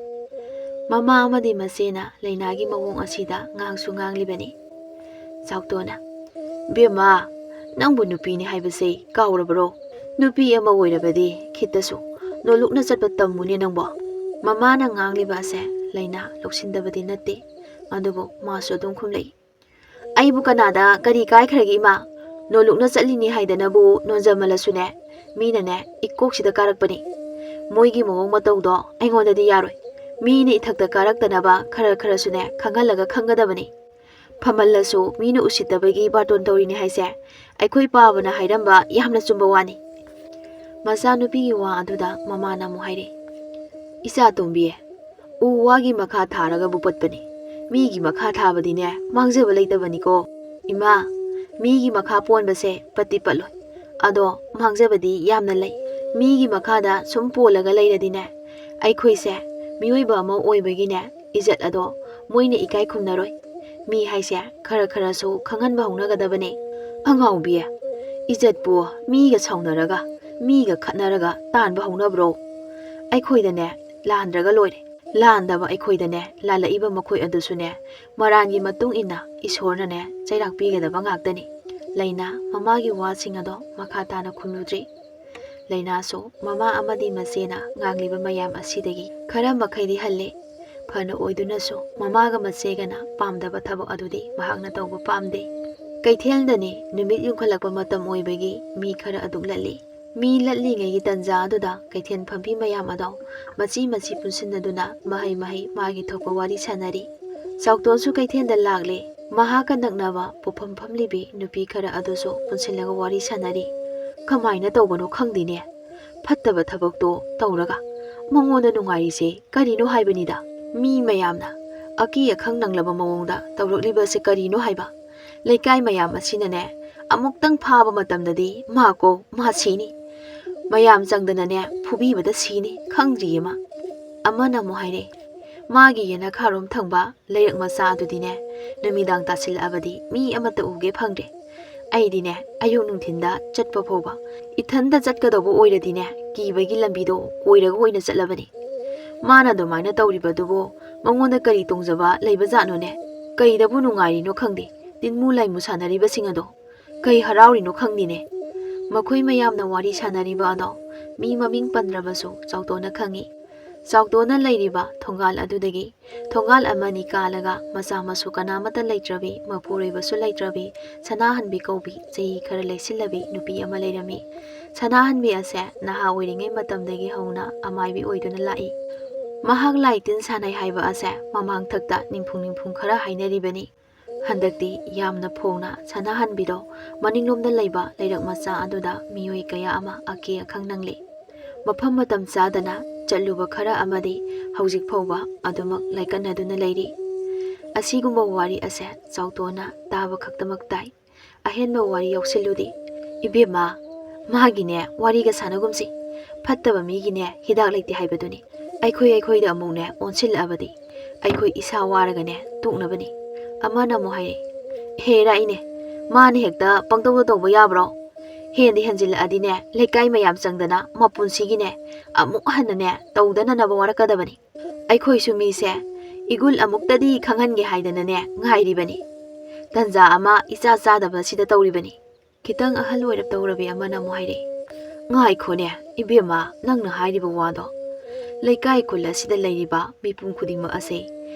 ꯃꯃꯥ ꯑꯃꯗꯤ ꯃꯆꯦꯅ ꯂꯩꯅꯥꯒꯤ ꯃꯑꯣꯡ ꯑꯁꯤꯗ ꯉꯥꯡꯁꯨ ꯉꯥꯡꯂꯤꯕꯅꯤ꯫ ꯆꯥꯎꯇꯣꯟꯅ, "ꯕꯦꯝꯃ, ꯅꯪꯕꯨ ꯅꯨꯄꯤꯅꯤ ꯍꯥꯏꯕꯁꯦ ꯀꯥꯎꯔꯕ꯭ꯔꯣ? ꯅꯨꯄꯤ ꯑꯃ ꯑꯣꯏꯔꯕꯗꯤ ꯈꯤꯠꯇꯁꯨ ꯅꯣꯂꯨꯛꯅ ꯆꯠꯄ ꯇꯝꯃꯨꯅꯦ ꯅꯪꯕꯣ꯫" ꯃꯃꯥꯅ ꯉꯥꯡꯂꯤꯕ ꯑꯁꯦ ꯂꯩꯅꯥ ꯂꯧꯁꯤꯟꯗꯕꯗꯤ ꯅꯠꯇꯦ, ꯑꯗꯨꯕꯨ ꯃꯥꯁꯨ ꯑꯗꯨꯝ ꯈꯨꯝꯂꯛꯏ, "ꯑꯩꯕꯨ ꯀꯅꯥꯗ ꯀꯔꯤ ꯀꯥꯏꯈ꯭ꯔꯒꯦ ꯏꯃꯥ? ꯅꯣꯂꯨꯛꯅ ꯆꯠꯂꯤꯅꯤ ꯍꯥꯏꯗꯅꯕꯨ ꯅꯣꯟꯖꯃꯜꯂꯁꯨꯅꯦ, ꯃꯤꯅꯅꯦ ꯏꯀꯣꯛꯁꯤꯗ ꯀꯥꯔꯛꯄꯅꯤ꯫ ꯃꯣꯏꯒꯤ ꯃꯑꯣꯡ ꯃꯇꯧꯗꯣ ꯑꯩꯉꯣꯟꯗꯗꯤ ꯌꯥꯔꯣꯏ꯫ ꯃꯤꯅ ꯏꯊꯛꯇ ꯀꯥꯔꯛꯇꯅꯕ ꯈꯔ ꯈꯔꯁꯨꯅꯦ ꯈꯪꯍꯜꯂꯒ ꯈꯪꯒꯗꯕꯅꯤ꯫ ꯐꯝꯍꯜꯂꯁꯨ ꯃꯤꯅ ꯎꯁꯤꯠꯇꯕꯒꯤ ꯕꯥꯔꯇꯣꯟ ꯇꯧꯔꯤꯅꯤ ꯍꯥꯏꯁꯦ ꯑꯩꯈꯣꯏ ꯄꯥꯕꯅ ꯍꯥꯏꯔꯝꯕ ꯌꯥꯝꯅ ꯆꯨꯝꯕ ꯋꯥꯅꯤ꯫" ꯃꯆꯥꯅꯨꯄꯤꯒꯤ ꯋꯥ ꯑꯗꯨꯗ ꯃꯃꯥꯅ ꯑꯃꯨꯛ ꯍꯥꯏꯔꯛꯏ, "ꯏꯆꯥ ꯇꯣꯝꯕꯤ, ꯎ ꯋꯥꯒꯤ ꯃꯈꯥ ꯊꯥꯔꯒꯕꯨ ꯄꯠꯄꯅꯤ꯫ ꯃꯤꯒꯤ ꯃꯈꯥ ꯊꯥꯕꯗꯤꯅꯦ ꯃꯥꯡꯖꯕ ꯂꯩꯇꯕꯅꯤꯀꯣ꯫ ꯏꯃꯥ, ꯃꯤꯒꯤ ꯃꯈꯥ ꯄꯣꯟꯕꯁꯦ ꯄꯠꯇꯤ ꯄꯠꯂꯣꯏ꯫ ꯑꯗꯣ ꯃꯥꯡꯖꯕꯗꯤ ꯌꯥꯝꯅ ꯂꯩ꯫ ꯃꯤꯒꯤ ꯃꯈꯥꯗ ꯁꯨꯝ ꯄꯣꯜꯂꯒ ꯂꯩꯔꯗꯤꯅꯦ, ꯑꯩꯈꯣꯏꯁꯦ ꯃꯤꯑꯣꯏꯕ ꯑꯃ ꯑꯣꯏꯕꯒꯤꯅꯦ ꯏꯖꯠ ꯑꯗꯣ ꯃꯣꯏꯅ ꯏꯀꯥꯏ ꯈꯨꯝꯅꯔꯣꯏ꯫ ꯃꯤ ꯍꯥꯏꯁꯦ ꯈꯔ ꯈꯔꯁꯨ ꯈꯪꯍꯟꯕ ꯍꯧꯅꯒꯗꯕꯅꯦ꯫" "ꯑꯉꯥꯎꯕꯤ, ꯏꯖꯠꯄꯨ ꯃꯤꯒ ꯁꯥꯎꯅꯔꯒ, ꯃꯤꯒ ꯈꯠꯅꯔꯒ ꯇꯥꯟꯕ ꯍꯧꯅꯕ꯭ꯔꯣ? ꯑꯩꯈꯣꯏꯗꯅꯦ ꯂꯥꯟꯗ꯭ꯔꯒ ꯂꯣꯏꯔꯦ꯫ ꯂꯥꯟꯗꯕ ꯑꯩꯈꯣꯏꯗꯅꯦ ꯂꯥꯜꯂꯛꯏꯕ ꯃꯈꯣꯏ ꯑꯗꯨꯁꯨꯅꯦ ꯃꯔꯥꯟꯒꯤ ꯃꯇꯨꯡ ꯏꯟꯅ ꯏꯁꯣꯔꯅꯅꯦ ꯆꯩꯔꯥꯛ ꯄꯤꯒꯗꯕ ꯉꯥꯛꯇꯅꯤ꯫" ꯂꯩꯅꯥ ꯃꯃꯥꯒꯤ ꯋꯥꯁꯤꯡ ꯑꯗꯣ ꯃꯈꯥ ꯇꯥꯅ ꯈꯨꯝꯂꯨꯗ꯭ꯔꯤ꯫ ꯂꯩꯅꯥꯁꯨ ꯃꯃꯥ ꯑꯃꯗꯤ ꯃꯆꯦꯅ ꯉꯥꯡꯂꯤꯕ ꯃꯌꯥꯝ ꯑꯁꯤꯗꯒꯤ ꯈꯔ ꯃꯈꯩꯗꯤ ꯍꯜꯂꯦ꯫ ꯐꯅ ꯑꯣꯏꯗꯨꯅꯁꯨ ꯃꯃꯥꯒ ꯃꯆꯦꯒꯅ ꯄꯥꯝꯗꯕ ꯊꯕꯛ ꯑꯗꯨꯗꯤ ꯃꯍꯥꯛꯅ ꯇꯧꯕ ꯄꯥꯝꯗꯦ꯫ ꯀꯩꯊꯦꯜꯗꯅꯤ ꯅꯨꯃꯤꯠ ꯌꯨꯡꯈꯠꯂꯛꯄ ꯃꯇꯝ ꯑꯣꯏꯕꯒꯤ ꯃꯤ ꯈꯔ ꯑꯗꯨꯛ ꯂꯠꯂꯤ꯫ ꯃꯤ ꯂꯠꯂꯤꯉꯩꯒꯤ ꯇꯟꯖꯥ ꯑꯗꯨꯗ ꯀꯩꯊꯦꯜ ꯐꯝꯕꯤ ꯃꯌꯥꯝ ꯑꯗꯣ ꯃꯆꯤ ꯃꯆꯤ ꯄꯨꯟꯁꯤꯟꯅꯗꯨꯅ ꯃꯍꯩ ꯃꯍꯩ ꯃꯥꯒꯤ ꯊꯣꯛꯄ ꯋꯥꯔꯤ ꯁꯥꯟꯅꯔꯤ꯫ ꯆꯥꯎꯇꯣꯟꯁꯨ ꯀꯩꯊꯦꯜꯗ ꯂꯥꯛꯂꯦ꯫ ꯃꯍꯥꯛꯀ ꯅꯛꯅꯕ ꯄꯣꯐꯝ ꯐꯝꯂꯤꯕꯤ ꯅꯨꯄꯤ ꯈꯔ ꯑꯗꯨꯁꯨ ꯄꯨꯟꯁꯤꯜꯂꯒ ꯋꯥꯔꯤ ꯁꯥꯟꯅꯔꯤ꯫ "ꯀꯃꯥꯏꯅ ꯇꯧꯕꯅꯣ ꯈꯪꯗꯦꯅꯦ, ꯐꯠꯇꯕ ꯊꯕꯛꯇꯣ ꯇꯧꯔꯒ ꯃꯉꯣꯟꯗ ꯅꯨꯡꯉꯥꯏꯔꯤꯁꯦ ꯀꯔꯤꯅꯣ ꯍꯥꯏꯕꯅꯤꯗ꯫ ꯃꯤ ꯃꯌꯥꯝꯅ ꯑꯀꯤ ꯑꯈꯪ ꯅꯪꯂꯕ ꯃꯑꯣꯡꯗ ꯇꯧꯔꯛꯂꯤꯕꯁꯦ ꯀꯔꯤꯅꯣ ꯍꯥꯏꯕ? ꯂꯩꯀꯥꯏ ꯃꯌꯥꯝ ꯑꯁꯤꯅꯅꯦ, ꯑꯃꯨꯛꯇꯪ ꯐꯥꯕ ꯃꯇꯝꯗꯗꯤ ꯃꯥ ꯀꯣ ꯃꯥ ꯁꯤꯅꯤ꯫ ꯃꯌꯥꯝ ꯆꯪꯗꯅꯅꯦ ꯐꯨꯕꯤꯕꯗ ꯁꯤꯅꯤ, ꯈꯪꯗ꯭ꯔꯤꯌꯦ ꯃꯥ꯫" ꯑꯃꯅ ꯑꯃꯨꯛ ꯍꯥꯏꯔꯦ, "ꯃꯥꯒꯤ ꯌꯦꯅꯈꯥꯔꯣꯝ ꯊꯪꯕ ꯂꯩꯔꯛ ꯃꯆꯥ ꯑꯗꯨꯗꯤꯅꯦ, ꯅꯨꯃꯤꯗꯥꯡ ꯇꯥꯁꯤꯜꯂꯛꯑꯕꯗꯤ ꯃꯤ ꯑꯃꯠꯇ ꯎꯒꯦ ꯐꯪꯗ꯭ꯔꯦ꯫ ꯑꯩꯗꯤꯅꯦ, ꯑꯌꯨꯛ ꯅꯨꯡꯊꯤꯟꯗ ꯆꯠꯄ ꯐꯥꯎꯕ, ꯏꯊꯟꯗ ꯆꯠꯀꯗꯧꯕ ꯑꯣꯏꯔꯗꯤꯅꯦ, ꯀꯤꯕꯒꯤ ꯂꯝꯕꯤꯗꯣ ꯀꯣꯏꯔꯒ ꯑꯣꯏꯅ ꯆꯠꯂꯕꯅꯤ꯫ ꯃꯥꯅ ꯑꯗꯨꯃꯥꯏꯅ ꯇꯧꯔꯤꯕꯗꯨꯕꯨ ꯃꯉꯣꯟꯗ ꯀꯔꯤ ꯇꯣꯡꯖꯕ ꯂꯩꯕꯖꯥꯠꯅꯣꯅꯦ? ꯀꯩꯗꯕꯨ ꯅꯨꯡꯉꯥꯏꯔꯤꯅꯣ ꯈꯪꯗꯦ, ꯇꯤꯟꯃꯨ ꯂꯥꯏꯃꯨ ꯁꯥꯟꯅꯔꯤꯕꯁꯤꯡ ꯑꯗꯣ ꯀꯩ ꯍꯔꯥꯎꯔꯤꯅꯣ ꯈꯪꯗꯦꯅꯦ꯫" ꯃꯈꯣꯏ ꯃꯌꯥꯝꯅ ꯋꯥꯔꯤ ꯁꯥꯟꯅꯔꯤꯕ ꯑꯗꯣ ꯃꯤ ꯃꯃꯤꯡ ꯄꯟꯗ꯭ꯔꯕꯁꯨ ꯆꯥꯎꯇꯣꯟꯅ ꯈꯪꯏ꯫ ꯆꯥꯎꯇꯣꯟꯅ ꯂꯩꯔꯤꯕ ꯊꯣꯡꯒꯥꯜ ꯑꯗꯨꯗꯒꯤ ꯊꯣꯡꯒꯥꯜ ꯑꯃꯅꯤ ꯀꯥꯜꯂꯒ ꯃꯆꯥ ꯃꯁꯨ ꯀꯅꯥꯃꯠꯇ ꯂꯩꯇ꯭ꯔꯕꯤ, ꯃꯄꯨꯔꯣꯏꯕꯁꯨ ꯂꯩꯇ꯭ꯔꯕꯤ, ꯁꯅꯥꯍꯟꯕꯤ ꯀꯧꯕꯤ ꯆꯍꯤ ꯈꯔ ꯂꯩꯁꯤꯜꯂꯕꯤ ꯅꯨꯄꯤ ꯑꯃ ꯂꯩꯔꯝꯃꯤ꯫ ꯁꯅꯥꯍꯟꯕꯤ ꯑꯁꯦ ꯅꯍꯥ ꯑꯣꯏꯔꯤꯉꯩ ꯃꯇꯝꯗꯒꯤ ꯍꯧꯅ ꯑꯃꯥꯏꯕꯤ ꯑꯣꯏꯗꯨꯅ ꯂꯥꯛꯏ꯫ ꯃꯍꯥꯛ ꯂꯥꯏ ꯇꯤꯟ ꯁꯥꯟꯅꯩ ꯍꯥꯏꯕ ꯑꯁꯦ ꯃꯃꯥꯡꯊꯛꯇ ꯅꯤꯡꯐꯨꯡ ꯅꯤꯡꯐꯨꯡ ꯈꯔ ꯍꯥꯏꯅꯔꯤꯕꯅꯤ꯫ ꯍꯟꯗꯛꯇꯤ ꯌꯥꯝꯅ ꯐꯣꯡꯅ ꯁꯅꯥꯍꯟꯕꯤꯗꯣ ꯃꯅꯤꯡꯂꯣꯝꯗ ꯂꯩꯕ ꯂꯩꯔꯛ ꯃꯆꯥ ꯑꯗꯨꯗ ꯃꯤꯑꯣꯏ ꯀꯌꯥ ꯑꯃ ꯑꯀꯤ ꯑꯈꯪ ꯅꯪꯂꯤ꯫ ꯃꯐꯝ ꯃꯇꯝ ꯆꯥꯗꯅ ꯆꯠꯂꯨꯕ ꯈꯔ ꯑꯃꯗꯤ ꯍꯧꯖꯤꯛ ꯐꯥꯎꯕ ꯑꯗꯨꯃꯛ ꯂꯥꯏꯀꯠꯅꯗꯨꯅ ꯂꯩꯔꯤ꯫ ꯑꯁꯤꯒꯨꯝꯕ ꯋꯥꯔꯤ ꯑꯁꯦ ꯆꯥꯎꯇꯣꯟꯅ ꯇꯥꯕ ꯈꯛꯇꯃꯛ ꯇꯥꯏ꯫ ꯑꯍꯦꯟꯕ ꯋꯥꯔꯤ ꯌꯥꯎꯁꯤꯜꯂꯨꯗꯦ꯫ "ꯏꯕꯦꯝꯃ, ꯃꯥꯒꯤꯅꯦ ꯋꯥꯔꯤꯒ ꯁꯥꯟꯅꯒꯨꯝꯁꯤ꯫ ꯐꯠꯇꯕ ꯃꯤꯒꯤꯅꯦ ꯍꯤꯗꯥꯛ ꯂꯩꯇꯦ ꯍꯥꯏꯕꯗꯨꯅꯤ꯫ ꯑꯩꯈꯣꯏ ꯑꯩꯈꯣꯏꯗ ꯑꯃꯨꯛꯅꯦ ꯑꯣꯟꯁꯤꯜꯂꯛꯑꯕꯗꯤ ꯑꯩꯈꯣꯏ ꯏꯁꯥ ꯋꯥꯔꯒꯅꯦ ꯇꯣꯛꯅꯕꯅꯤ꯫" ꯑꯃꯅ ꯑꯃꯨꯛ ꯍꯥꯏꯔꯛꯏ, "ꯍꯦ ꯔꯥꯏꯅꯦ, ꯃꯥꯅ ꯍꯦꯛꯇ ꯄꯪꯇꯧꯗ ꯇꯧꯕ ꯌꯥꯕ꯭ꯔꯣ? ꯍꯦꯟꯗꯤ ꯍꯦꯟꯖꯤꯜꯂꯛꯑꯗꯤꯅꯦ ꯂꯩꯀꯥꯏ ꯃꯌꯥꯝ ꯆꯪꯗꯅ ꯃꯄꯨꯟꯁꯤꯒꯤꯅꯦ ꯑꯃꯨꯛ ꯍꯟꯅꯅꯦ ꯇꯧꯗꯅꯅꯕ ꯋꯥꯔꯛꯀꯗꯕꯅꯤ꯫ ꯑꯩꯈꯣꯏꯁꯨ ꯃꯤꯁꯦ ꯏꯒꯨꯜ ꯑꯃꯨꯛꯇꯗꯤ ꯈꯪꯍꯟꯒꯦ ꯍꯥꯏꯗꯅꯅꯦ ꯉꯥꯏꯔꯤꯕꯅꯤ꯫ ꯇꯟꯖꯥ ꯑꯃ ꯏꯆꯥ ꯆꯥꯗꯕꯁꯤꯗ ꯇꯧꯔꯤꯕꯅꯤ꯫" ꯈꯤꯇꯪ ꯑꯍꯜ ꯑꯣꯏꯔꯞ ꯇꯧꯔꯕꯤ ꯑꯃꯅ ꯑꯃꯨꯛ ꯍꯥꯏꯔꯛꯏ, "ꯉꯥꯏꯈꯣꯅꯦ ꯏꯕꯦꯝꯃ, ꯅꯪꯅ ꯍꯥꯏꯔꯤꯕ ꯋꯥꯗꯣ, ꯂꯩꯀꯥꯏ ꯈꯨꯜ ꯑꯁꯤꯗ ꯂꯩꯔꯤꯕ ꯃꯤꯄꯨꯝ ꯈꯨꯗꯤꯡꯃꯛ ꯑꯁꯦ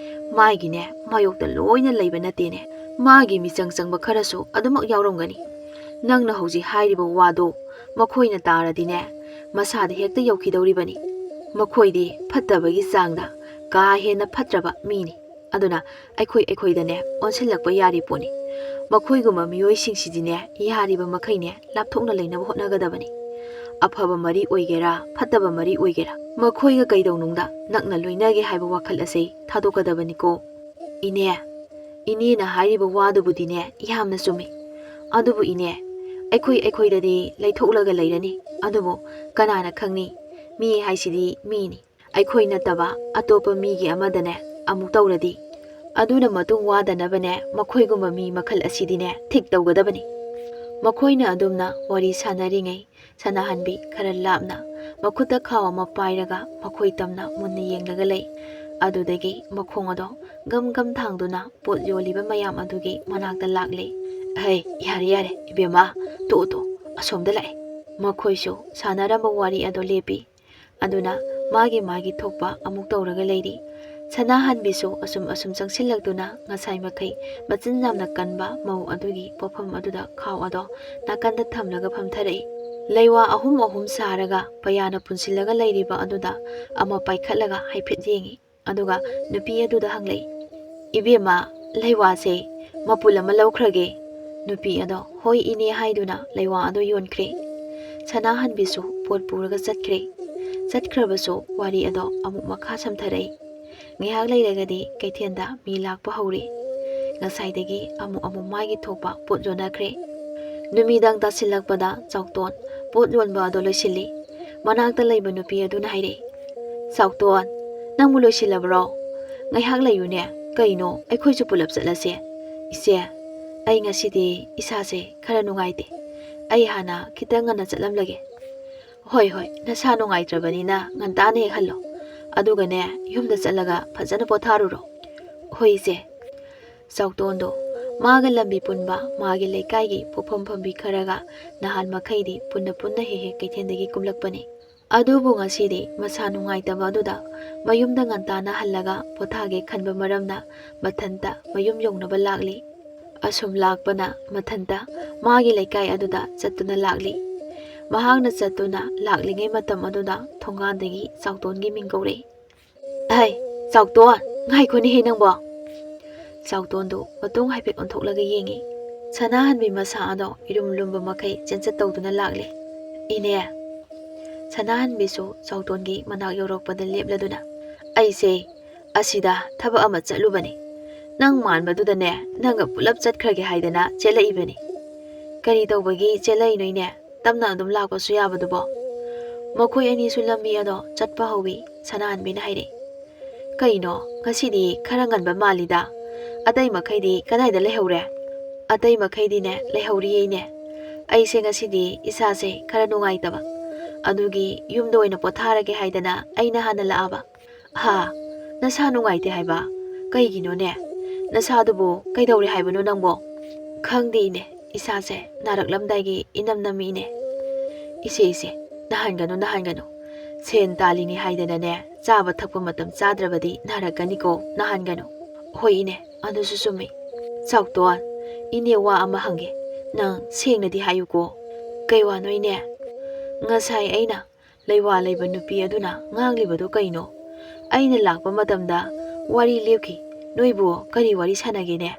ꯃꯥꯒꯤꯅꯦ ꯃꯥꯌꯣꯛꯇ ꯂꯣꯏꯅ ꯂꯩꯕ ꯅꯠꯇꯦꯅꯦ꯫ ꯃꯥꯒꯤ ꯃꯤꯆꯪ ꯆꯪꯕ ꯈꯔꯁꯨ ꯑꯗꯨꯃꯛ ꯌꯥꯎꯔꯝꯒꯅꯤ꯫ ꯅꯪꯅ ꯍꯧꯖꯤꯛ ꯍꯥꯏꯔꯤꯕ ꯋꯥꯗꯣ ꯃꯈꯣꯏꯅ ꯇꯥꯔꯗꯤꯅꯦ, ꯃꯁꯥꯗ ꯍꯦꯛꯇ ꯌꯧꯈꯤꯗꯧꯔꯤꯕꯅꯤ꯫ ꯃꯈꯣꯏꯗꯤ ꯐꯠꯇꯕꯒꯤ ꯆꯥꯡꯗ ꯀꯥ ꯍꯦꯟꯅ ꯐꯠꯇ꯭ꯔꯕ ꯃꯤꯅꯤ꯫ ꯑꯗꯨꯅ ꯑꯩꯈꯣꯏ ꯑꯩꯈꯣꯏꯗꯅꯦ ꯑꯣꯟꯁꯤꯜꯂꯛꯄ ꯌꯥꯔꯤ ꯄꯣꯠꯅꯤ꯫ ꯃꯈꯣꯏꯒꯨꯝꯕ ꯃꯤꯑꯣꯏꯁꯤꯡꯁꯤꯗꯤꯅꯦ ꯌꯥꯔꯤꯕ ꯃꯈꯩꯅꯦ ꯂꯥꯞꯊꯣꯛꯅ ꯂꯩꯅꯕ ꯍꯣꯠꯅꯒꯗꯕꯅꯤ꯫ ꯑꯐꯕ ꯃꯔꯤ ꯑꯣꯏꯒꯦꯔꯥ, ꯐꯠꯇꯕ ꯃꯔꯤ ꯑꯣꯏꯒꯦꯔꯥ, ꯃꯈꯣꯏꯒ ꯀꯩꯗꯧꯅꯨꯡꯗ ꯅꯛꯅ ꯂꯣꯏꯅꯒꯦ ꯍꯥꯏꯕ ꯋꯥꯈꯜ ꯑꯁꯦ ꯊꯥꯗꯣꯛꯀꯗꯕꯅꯤꯀꯣ꯫ ꯏꯅꯦ, ꯏꯅꯦꯅ ꯍꯥꯏꯔꯤꯕ ꯋꯥꯗꯨꯕꯨꯗꯤꯅꯦ ꯌꯥꯝꯅ ꯆꯨꯝꯃꯤ꯫ ꯑꯗꯨꯕꯨ ꯏꯅꯦ, ꯑꯩꯈꯣꯏ ꯑꯩꯈꯣꯏꯗꯗꯤ ꯂꯩꯊꯣꯛꯂꯒ ꯂꯩꯔꯅꯤ꯫ ꯑꯗꯨꯕꯨ ꯀꯅꯥꯅ ꯈꯪꯅꯤ? ꯃꯤ ꯍꯥꯏꯁꯤꯗꯤ ꯃꯤꯅꯤ꯫ ꯑꯩꯈꯣꯏ ꯅꯠꯇꯕ ꯑꯇꯣꯞꯄ ꯃꯤꯒꯤ ꯑꯃꯗꯅꯦ ꯑꯃꯨꯛ ꯇꯧꯔꯗꯤ? ꯑꯗꯨꯅ ꯃꯇꯨꯡ ꯋꯥꯗꯅꯕꯅꯦ ꯃꯈꯣꯏꯒꯨꯝꯕ ꯃꯤ ꯃꯈꯜ ꯑꯁꯤꯗꯤꯅꯦ ꯊꯤꯛ ꯇꯧꯒꯗꯕꯅꯤ꯫ ꯃꯈꯣꯏꯅ ꯑꯗꯨꯝꯅ ꯋꯥꯔꯤ ꯁꯥꯟꯅꯔꯤꯉꯩ, ꯁꯅꯥꯍꯟꯕꯤ ꯈꯔ ꯂꯥꯞꯅ ꯃꯈꯨꯠꯇ ꯈꯥꯎ ꯑꯃ ꯄꯥꯏꯔꯒ ꯃꯈꯣꯏ ꯇꯝꯅ ꯃꯨꯟꯅ ꯌꯦꯡꯂꯒ ꯂꯩ꯫ ꯑꯗꯨꯗꯒꯤ ꯃꯈꯣꯡ ꯑꯗꯣ ꯒꯝ ꯒꯝ ꯊꯥꯡꯗꯨꯅ ꯄꯣꯠ ꯌꯣꯜꯂꯤꯕ ꯃꯌꯥꯝ ꯑꯗꯨꯒꯤ ꯃꯅꯥꯛꯇ ꯂꯥꯛꯂꯦ꯫ "ꯍꯩ, ꯌꯥꯔꯦ, ꯌꯥꯔꯦ, ꯏꯕꯦꯝꯃ, ꯇꯣꯛꯑꯣ, ꯇꯣꯛꯑꯣ, ꯑꯁꯣꯝꯗ ꯂꯥꯛꯑꯦ꯫" ꯃꯈꯣꯏꯁꯨ ꯁꯥꯟꯅꯔꯝꯕ ꯋꯥꯔꯤ ꯑꯗꯣ ꯂꯦꯞꯄꯤ꯫ ꯑꯗꯨꯅ ꯃꯥꯒꯤ ꯃꯥꯒꯤ ꯊꯣꯛꯄ ꯑꯃꯨꯛ ꯇꯧꯔꯒ ꯂꯩꯔꯤ꯫ ꯁꯅꯥꯍꯟꯕꯤꯁꯨ ꯑꯁꯨꯝ ꯑꯁꯨꯝ ꯆꯪꯁꯤꯜꯂꯛꯇꯨꯅ ꯉꯁꯥꯏ ꯃꯈꯩ ꯃꯆꯤꯟ ꯌꯥꯝꯅ ꯀꯟꯕ ꯃꯧ ꯑꯗꯨꯒꯤ ꯄꯣꯠꯐꯝ ꯑꯗꯨꯗ ꯈꯥꯎ ꯑꯗꯣ ꯅꯥꯀꯟꯗ ꯊꯝꯂꯒ ꯐꯝꯊꯔꯛꯏ꯫ ꯂꯩꯋꯥ ꯑꯍꯨꯝ ꯑꯍꯨꯝ ꯁꯥꯔꯒ ꯄꯌꯥꯅ ꯄꯨꯟꯁꯤꯜꯂꯒ ꯂꯩꯔꯤꯕ ꯑꯗꯨꯗ ꯑꯃ ꯄꯥꯏꯈꯠꯂꯒ ꯍꯥꯏꯐꯦꯠ ꯌꯦꯡꯉꯤ꯫ ꯑꯗꯨꯒ ꯅꯨꯄꯤ ꯑꯗꯨꯗ ꯍꯪꯂꯛꯏ, "ꯏꯕꯦꯝꯃ, ꯂꯩꯋꯥꯁꯦ ꯃꯄꯨꯜ ꯑꯃ ꯂꯧꯈ꯭ꯔꯒꯦ?" ꯅꯨꯄꯤ ꯑꯗꯣ "ꯍꯣꯏ ꯏꯅꯦ" ꯍꯥꯏꯗꯨꯅ ꯂꯩꯋꯥ ꯑꯗꯣ ꯌꯣꯟꯈ꯭ꯔꯦ꯫ ꯁꯅꯥꯍꯟꯕꯤꯁꯨ ꯄꯣꯠ ꯄꯨꯔꯒ ꯆꯠꯈ꯭ꯔꯦ꯫ ꯆꯠꯈ꯭ꯔꯕꯁꯨ ꯋꯥꯔꯤ ꯑꯗꯣ ꯑꯃꯨꯛ ꯃꯈꯥ ꯁꯝꯊꯔꯛꯏ꯫ ꯉꯥꯏꯍꯥꯛ ꯂꯩꯔꯒꯗꯤ ꯀꯩꯊꯦꯜꯗ ꯃꯤ ꯂꯥꯛꯄ ꯍꯧꯔꯦ꯫ ꯉꯁꯥꯏꯗꯒꯤ ꯑꯃꯨꯛ ꯑꯃꯨꯛ ꯃꯥꯒꯤ ꯊꯣꯛꯄ ꯄꯣꯠ ꯌꯣꯟꯅꯈ꯭ꯔꯦ꯫ ꯅꯨꯃꯤꯗꯥꯡ ꯇꯥꯁꯤꯜꯂꯛꯄꯗ ꯆꯥꯎꯇꯣꯟ ꯄꯣꯠ ꯌꯣꯟꯕ ꯑꯗꯣ ꯂꯣꯏꯁꯤꯜꯂꯤ꯫ ꯃꯅꯥꯛꯇ ꯂꯩꯕ ꯅꯨꯄꯤ ꯑꯗꯨꯅ ꯍꯥꯏꯔꯛꯏ, "ꯆꯥꯎꯇꯣꯟ, ꯅꯪꯕꯨ ꯂꯣꯏꯁꯤꯜꯂꯕ꯭ꯔꯣ? ꯉꯥꯏꯍꯥꯛ ꯂꯩꯌꯨꯅꯦ꯫ ꯀꯩꯅꯣ, ꯑꯩꯈꯣꯏꯁꯨ ꯄꯨꯂꯞ ꯆꯠꯂꯁꯦ꯫" "ꯏꯆꯦ, ꯑꯩ ꯉꯁꯤꯗꯤ ꯏꯁꯥꯁꯦ ꯈꯔ ꯅꯨꯡꯉꯥꯏꯇꯦ꯫ ꯑꯩ ꯍꯥꯟꯅ ꯈꯤꯇꯪ ꯉꯟꯅ ꯆꯠꯂꯝꯂꯒꯦ꯫" "ꯍꯣꯏ, ꯍꯣꯏ, ꯅꯁꯥ ꯅꯨꯡꯉꯥꯏꯇ꯭ꯔꯕꯅꯤꯅ ꯉꯟꯇꯥꯅ ꯍꯦꯛ ꯍꯜꯂꯣ꯫ ꯑꯗꯨꯒꯅꯦ, ꯌꯨꯝꯗ ꯆꯠꯂꯒ ꯐꯖꯅ ꯄꯣꯊꯥꯔꯨꯔꯣ꯫" "ꯍꯣꯏ, ꯏꯆꯦ꯫" ꯆꯥꯎꯇꯣꯟꯗꯣ ꯃꯥꯒ ꯂꯝꯕꯤ ꯄꯨꯟꯕ ꯃꯥꯒꯤ ꯂꯩꯀꯥꯏꯒꯤ ꯄꯣꯠꯐꯝ ꯐꯝꯕꯤ ꯈꯔꯒ ꯅꯍꯥꯟ ꯃꯈꯩꯗꯤ ꯄꯨꯟꯅ ꯄꯨꯟꯅ ꯍꯦꯛ ꯍꯦꯛ ꯀꯩꯊꯦꯜꯗꯒꯤ ꯀꯨꯝꯂꯛꯄꯅꯤ꯫ ꯑꯗꯨꯕꯨ ꯉꯁꯤꯗꯤ ꯃꯁꯥ ꯅꯨꯡꯉꯥꯏꯇꯕ ꯑꯗꯨꯗ ꯃꯌꯨꯝꯗ ꯉꯟꯇꯥꯅ ꯍꯜꯂꯒ ꯄꯣꯊꯥꯒꯦ ꯈꯟꯕ ꯃꯔꯝꯅ ꯃꯊꯟꯇ ꯃꯌꯨꯝ ꯌꯧꯅꯕ ꯂꯥꯛꯂꯤ꯫ ꯑꯁꯨꯝ ꯂꯥꯛꯄꯅ ꯃꯊꯟꯇ ꯃꯥꯒꯤ ꯂꯩꯀꯥꯏ ꯑꯗꯨꯗ ꯆꯠꯇꯨꯅ ꯂꯥꯛꯂꯤ꯫ ꯃꯍꯥꯛꯅ ꯆꯠꯇꯨꯅ ꯂꯥꯛꯂꯤꯉꯩ ꯃꯇꯝ ꯑꯗꯨꯗ ꯊꯣꯡꯒꯥꯟꯗꯒꯤ ꯆꯥꯎꯇꯣꯟꯒꯤ ꯃꯤꯡ ꯀꯧꯔꯛꯏ꯫ "ꯑꯍꯩ, ꯆꯥꯎꯇꯣꯟ, ꯉꯥꯏꯈꯣꯅꯦꯍꯦ ꯅꯪꯕꯣ!" ꯆꯥꯎꯇꯣꯟꯗꯨ ꯃꯇꯨꯡ ꯍꯥꯏꯐꯦꯠ ꯑꯣꯟꯊꯣꯛꯂꯒ ꯌꯦꯡꯉꯤ꯫ ꯁꯅꯥꯍꯟꯕꯤ ꯃꯁꯥ ꯑꯗꯣ ꯏꯔꯨꯝ ꯂꯨꯝꯕ ꯃꯈꯩ ꯆꯦꯟꯆꯠ ꯇꯧꯗꯨꯅ ꯂꯥꯛꯂꯦ꯫ "ꯏꯅꯦ!" ꯁꯅꯥꯍꯟꯕꯤꯁꯨ ꯆꯥꯎꯇꯣꯟꯒꯤ ꯃꯅꯥꯛ ꯌꯧꯔꯛꯄꯗ ꯂꯦꯞꯂꯗꯨꯅ, "ꯑꯩꯁꯦ ꯑꯁꯤꯗ ꯊꯕꯛ ꯑꯃ ꯆꯠꯂꯨꯕꯅꯤ꯫ ꯅꯪ ꯃꯥꯟꯕꯗꯨꯗꯅꯦ, ꯅꯪꯒ ꯄꯨꯂꯞ ꯆꯠꯈ꯭ꯔꯒꯦ ꯍꯥꯏꯗꯅ ꯆꯦꯜꯂꯛꯏꯕꯅꯤ꯫" "ꯀꯔꯤ ꯇꯧꯕꯒꯤ ꯆꯦꯜꯂꯛꯏꯅꯣ ꯏꯅꯦ? ꯇꯞꯅ ꯑꯗꯨꯝ ꯂꯥꯛꯄꯁꯨ ꯌꯥꯕꯗꯨꯕꯣ?" ꯃꯈꯣꯏ ꯑꯅꯤꯁꯨ ꯂꯝꯕꯤ ꯑꯗꯣ ꯆꯠꯄ ꯍꯧꯏ꯫ ꯁꯅꯥꯍꯟꯕꯤꯅ ꯍꯥꯏꯔꯛꯏ, "ꯀꯩꯅꯣ, ꯉꯁꯤꯗꯤ ꯈꯔ ꯉꯟꯕ ꯃꯥꯜꯂꯤꯗ꯫ ꯑꯇꯩ ꯃꯈꯩꯗꯤ ꯀꯗꯥꯏꯗ ꯂꯩꯍꯧꯔꯦ?" "ꯑꯇꯩ ꯃꯈꯩꯗꯤꯅꯦ, ꯂꯩꯍꯧꯔꯤꯌꯦ ꯏꯅꯦ꯫ ꯑꯩꯁꯦ ꯉꯁꯤꯗꯤ ꯏꯁꯥꯁꯦ ꯈꯔ ꯅꯨꯡꯉꯥꯏꯇꯕ, ꯑꯗꯨꯒꯤ ꯌꯨꯝꯗ ꯑꯣꯏꯅ ꯄꯣꯊꯥꯔꯒꯦ ꯍꯥꯏꯗꯅ ꯑꯩꯅ ꯍꯥꯟꯅ ꯂꯥꯛꯑꯕ꯫" "ꯍꯥ? ꯅꯁꯥ ꯅꯨꯡꯉꯥꯏꯇꯦ ꯍꯥꯏꯕ? ꯀꯩꯒꯤꯅꯣꯅꯦ? ꯅꯁꯥꯗꯨꯕꯨ ꯀꯩꯗꯧꯔꯦ ꯍꯥꯏꯕꯅꯣ ꯅꯪꯕꯣ?" "ꯈꯪꯗꯦ ꯏꯅꯦ, ꯏꯁꯥꯁꯦ ꯅꯥꯔꯛꯂꯝꯗꯥꯏꯒꯤ ꯏꯅꯝ ꯅꯝꯃꯤ ꯏꯅꯦ꯫" "ꯏꯆꯦ, ꯏꯆꯦ, ꯅꯥꯍꯟꯒꯅꯨ, ꯅꯥꯍꯟꯒꯅꯨ꯫ ꯁꯦꯟ ꯇꯥꯜꯂꯤꯅꯤ ꯍꯥꯏꯗꯅꯅꯦ, ꯆꯥꯕ ꯊꯛꯄ ꯃꯇꯝ ꯆꯥꯗ꯭ꯔꯕꯗꯤ ꯅꯥꯔꯛꯀꯅꯤꯀꯣ, ꯅꯥꯍꯟꯒꯅꯨ꯫" "ꯍꯣꯏ ꯏꯅꯦ, ꯑꯗꯨꯁꯨ ꯆꯨꯝꯃꯤ꯫ ꯆꯥꯎꯇꯣꯟ, ꯏꯅꯦ ꯋꯥ ꯑꯃ ꯍꯪꯒꯦ, ꯅꯪ ꯁꯦꯡꯅꯗꯤ ꯍꯥꯏꯌꯨꯀꯣ꯫" "ꯀꯩ ꯋꯥꯅꯣ ꯏꯅꯦ?" "ꯉꯁꯥꯏ ꯑꯩꯅ ꯂꯩꯋꯥ ꯂꯩꯕ ꯅꯨꯄꯤ ꯑꯗꯨꯅ ꯉꯥꯡꯂꯤꯕꯗꯨ ꯀꯩꯅꯣ? ꯑꯩꯅ ꯂꯥꯛꯄ ꯃꯇꯝꯗ ꯋꯥꯔꯤ ꯂꯦꯞꯈꯤ꯫ ꯅꯣꯏꯕꯨ ꯀꯔꯤ ꯋꯥꯔꯤ ꯁꯥꯟꯅꯒꯦꯅꯦ?"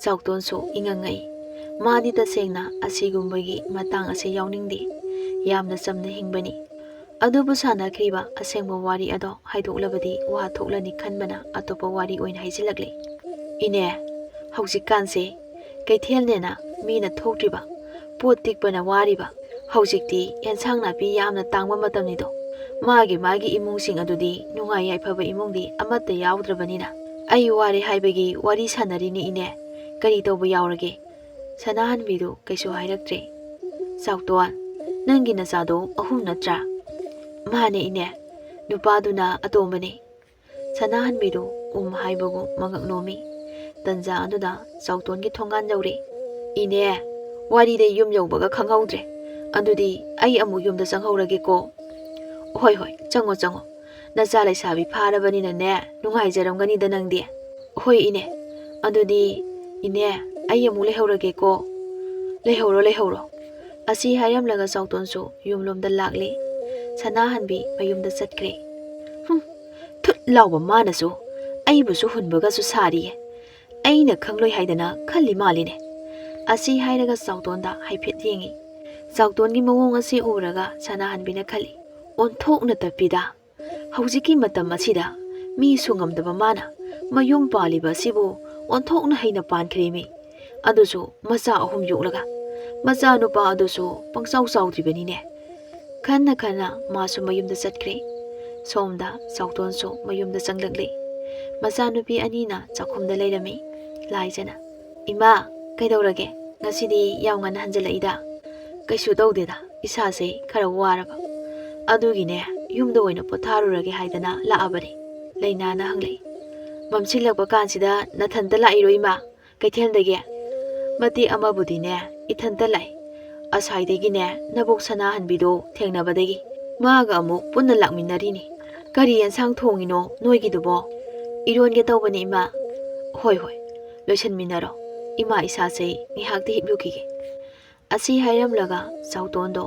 ꯆꯥꯎꯇꯣꯟꯁꯨ ꯏꯉꯛ ꯉꯛꯏ꯫ ꯃꯥꯗꯤ ꯇꯁꯦꯡꯅ ꯑꯁꯤꯒꯨꯝꯕꯒꯤ ꯃꯇꯥꯡ ꯑꯁꯤ ꯌꯥꯎꯅꯤꯡꯗꯦ꯫ ꯌꯥꯝꯅ ꯆꯝꯅ ꯍꯤꯡꯕꯅꯤ꯫ ꯑꯗꯨꯕꯨ ꯁꯥꯟꯅꯈ꯭ꯔꯤꯕ ꯑꯁꯦꯡꯕ ꯋꯥꯔꯤ ꯑꯗꯣ ꯍꯥꯏꯗꯣꯛꯂꯕꯗꯤ ꯋꯥ ꯊꯣꯛꯂꯅꯤ ꯈꯟꯕꯅ ꯑꯇꯣꯞꯄ ꯋꯥꯔꯤ ꯑꯣꯏꯅ ꯍꯥꯏꯖꯤꯜꯂꯛꯂꯦ꯫ "ꯏꯅꯦ, ꯍꯧꯖꯤꯛꯀꯥꯟꯁꯦ ꯀꯩꯊꯦꯜꯅꯦꯅ ꯃꯤꯅ ꯊꯣꯛꯇ꯭ꯔꯤꯕ, ꯄꯣꯠ ꯇꯤꯛꯄꯅ ꯋꯥꯔꯤꯕ, ꯍꯧꯖꯤꯛꯇꯤ ꯑꯦꯟꯁꯥꯡ ꯅꯥꯄꯤ ꯌꯥꯝꯅ ꯇꯥꯡꯕ ꯃꯇꯝꯅꯤꯗꯣ꯫ ꯃꯥꯒꯤ ꯃꯥꯒꯤ ꯏꯃꯨꯡꯁꯤꯡ ꯑꯗꯨꯗꯤ ꯅꯨꯡꯉꯥꯏ ꯌꯥꯏꯐꯕ ꯏꯃꯨꯡꯗꯤ ꯑꯃꯠꯇ ꯌꯥꯎꯗ꯭ꯔꯕꯅꯤꯅ ꯑꯩ ꯋꯥꯔꯦ ꯍꯥꯏꯕꯒꯤ ꯋꯥꯔꯤ ꯁꯥꯟꯅꯔꯤꯅꯤ ꯏꯅꯦ꯫ ꯀꯔꯤ ꯇꯧꯕ ꯌꯥꯎꯔꯒꯦ?" ꯁꯅꯥꯍꯟꯕꯤꯗꯨ ꯀꯩꯁꯨ ꯍꯥꯏꯔꯛꯇ꯭ꯔꯦ꯫ "ꯆꯥꯎꯇꯣꯟ, ꯅꯪꯒꯤ ꯅꯆꯥꯗꯣ ꯑꯍꯨꯝ ꯅꯠꯇ꯭ꯔꯥ?" "ꯃꯥꯅꯦ ꯏꯅꯦ, ꯅꯨꯄꯥꯗꯨꯅ ꯑꯇꯣꯝꯕꯅꯤ꯫" ꯁꯅꯥꯍꯟꯕꯤꯗꯨ ꯎꯝ ꯍꯥꯏꯕꯒꯨꯝ ꯃꯉꯛ ꯅꯣꯝꯃꯤ꯫ ꯇꯟꯖꯥ ꯑꯗꯨꯗ ꯆꯥꯎꯇꯣꯟꯒꯤ ꯊꯣꯡꯒꯥꯟ ꯌꯧꯔꯦ꯫ "ꯏꯅꯦ, ꯋꯥꯔꯤꯗꯤ ꯌꯨꯝ ꯌꯧꯕꯒ ꯈꯪꯍꯧꯗ꯭ꯔꯦ꯫ ꯑꯗꯨꯗꯤ ꯑꯩ ꯑꯃꯨꯛ ꯌꯨꯝꯗ ꯆꯪꯍꯧꯔꯒꯦꯀꯣ꯫" "ꯍꯣꯏ, ꯍꯣꯏ, ꯆꯪꯉꯣ, ꯆꯪꯉꯣ꯫ ꯅꯆꯥ ꯂꯩꯁꯥꯕꯤ ꯐꯥꯔꯕꯅꯤꯅꯅꯦ, ꯅꯨꯡꯉꯥꯏꯖꯔꯝꯒꯅꯤꯗ ꯅꯪꯗꯤ꯫" "ꯍꯣꯏ ꯏꯅꯦ, ꯑꯗꯨꯗꯤ "ꯏꯅꯦ, ꯑꯩ ꯑꯃꯨꯛ ꯂꯩꯍꯧꯔꯒꯦꯀꯣ꯫" "ꯂꯩꯍꯧꯔꯣ, ꯂꯩꯍꯧꯔꯣ꯫" ꯑꯁꯤ ꯍꯥꯏꯔꯝꯂꯒ ꯆꯥꯎꯇꯣꯟꯁꯨ ꯌꯨꯝꯂꯣꯝꯗ ꯂꯥꯛꯂꯦ꯫ ꯁꯅꯥꯍꯟꯕꯤ ꯃꯌꯨꯝꯗ ꯆꯠꯈ꯭ꯔꯦ꯫ "ꯍꯨꯝ, ꯊꯨꯠ ꯂꯥꯎꯕ ꯃꯥꯅꯁꯨ ꯑꯩꯕꯨꯁꯨ ꯍꯨꯟꯕꯒꯁꯨ ꯁꯥꯔꯤꯌꯦ꯫ ꯑꯩꯅ ꯈꯪꯂꯣꯏ ꯍꯥꯏꯗꯅ ꯈꯜꯂꯤ ꯃꯥꯜꯂꯤꯅꯦ꯫" ꯑꯁꯤ ꯍꯥꯏꯔꯒ ꯆꯥꯎꯇꯣꯟꯗ ꯍꯥꯏꯐꯦꯠ ꯌꯦꯡꯉꯤ꯫ ꯆꯥꯎꯇꯣꯟꯒꯤ ꯃꯑꯣꯡ ꯑꯁꯤ ꯎꯔꯒ ꯁꯅꯥꯍꯟꯕꯤꯅ ꯈꯜꯂꯤ, "ꯑꯣꯟꯊꯣꯛꯅ ꯇꯞꯄꯤꯗ꯫ ꯍꯧꯖꯤꯛꯀꯤ ꯃꯇꯝ ꯑꯁꯤꯗ ꯃꯤꯁꯨ ꯉꯝꯗꯕ ꯃꯥꯅ ꯃꯌꯨꯝ ꯄꯥꯜꯂꯤꯕ ꯑꯁꯤꯕꯨ ꯑꯣꯟꯊꯣꯛꯅ ꯍꯩꯅ ꯄꯥꯟꯈ꯭ꯔꯦꯃꯤ꯫ ꯑꯗꯨꯁꯨ ꯃꯆꯥ ꯑꯍꯨꯝ ꯌꯣꯛꯂꯒ꯫ ꯃꯆꯥꯅꯨꯄꯥ ꯑꯗꯨꯁꯨ ꯄꯪꯆꯥꯎ ꯆꯥꯎꯗ꯭ꯔꯤꯕꯅꯤꯅꯦ꯫" ꯈꯟꯅ ꯈꯟꯅ ꯃꯥꯁꯨ ꯃꯌꯨꯝꯗ ꯆꯠꯈ꯭ꯔꯦ꯫ ꯁꯣꯝꯗ ꯆꯥꯎꯇꯣꯟꯁꯨ ꯃꯌꯨꯝꯗ ꯆꯪꯂꯛꯂꯦ꯫ ꯃꯆꯥꯅꯨꯄꯤ ꯑꯅꯤꯅ ꯆꯥꯛꯈꯨꯝꯗ ꯂꯩꯔꯝꯃꯤ꯫ ꯂꯥꯏꯖꯅ, "ꯏꯃꯥ, ꯀꯩꯗꯧꯔꯒꯦ? ꯉꯁꯤꯗꯤ ꯌꯥꯝ ꯉꯟꯅ ꯍꯟꯖꯤꯜꯂꯛꯏꯗ?" "ꯀꯩꯁꯨ ꯇꯧꯗꯦꯗ, ꯏꯁꯥꯁꯦ ꯈꯔ ꯋꯥꯔꯕ꯫ ꯑꯗꯨꯒꯤꯅꯦ, ꯌꯨꯝꯗ ꯑꯣꯏꯅ ꯄꯣꯊꯥꯔꯨꯔꯒꯦ ꯍꯥꯏꯗꯅ ꯂꯥꯛꯑꯕꯅꯦ꯫" ꯂꯩꯅꯥꯅ ꯍꯪꯂꯛꯏ꯫ "ꯃꯝꯁꯤꯜꯂꯛꯄ ꯀꯥꯟꯁꯤꯗ ꯅꯊꯟꯇ ꯂꯥꯛꯏꯔꯣ ꯏꯃꯥ? ꯀꯩꯊꯦꯜꯗꯒꯤ?" "ꯃꯇꯦꯛ ꯑꯃꯕꯨꯗꯤꯅꯦ, ꯏꯊꯟꯇ ꯂꯥꯛꯏ꯫ ꯑꯁꯥꯏꯗꯒꯤꯅꯦ, ꯅꯕꯣꯛ ꯁꯅꯥꯍꯟꯕꯤꯗꯣ ꯊꯦꯡꯅꯕꯗꯒꯤ ꯃꯥꯒ ꯑꯃꯨꯛ ꯄꯨꯟꯅ ꯂꯥꯛꯃꯤꯟꯅꯔꯤꯅꯤ꯫ ꯀꯔꯤ ꯑꯦꯟꯁꯥꯡ ꯊꯣꯡꯉꯤꯅꯣ ꯅꯣꯏꯒꯤꯗꯨꯕꯣ?" "ꯏꯔꯣꯟꯒꯦ ꯇꯧꯕꯅꯤ ꯏꯃꯥ꯫" "ꯍꯣꯏ, ꯍꯣꯏ, ꯂꯣꯏꯁꯟꯃꯤꯟꯅꯔꯣ꯫ ꯏꯃꯥ ꯏꯁꯥꯁꯦ ꯉꯥꯏꯍꯥꯛꯇꯤ ꯍꯤꯞꯂꯨꯈꯤꯒꯦ꯫" ꯑꯁꯤ ꯍꯥꯏꯔꯝꯂꯒ ꯆꯥꯎꯇꯣꯟꯗꯣ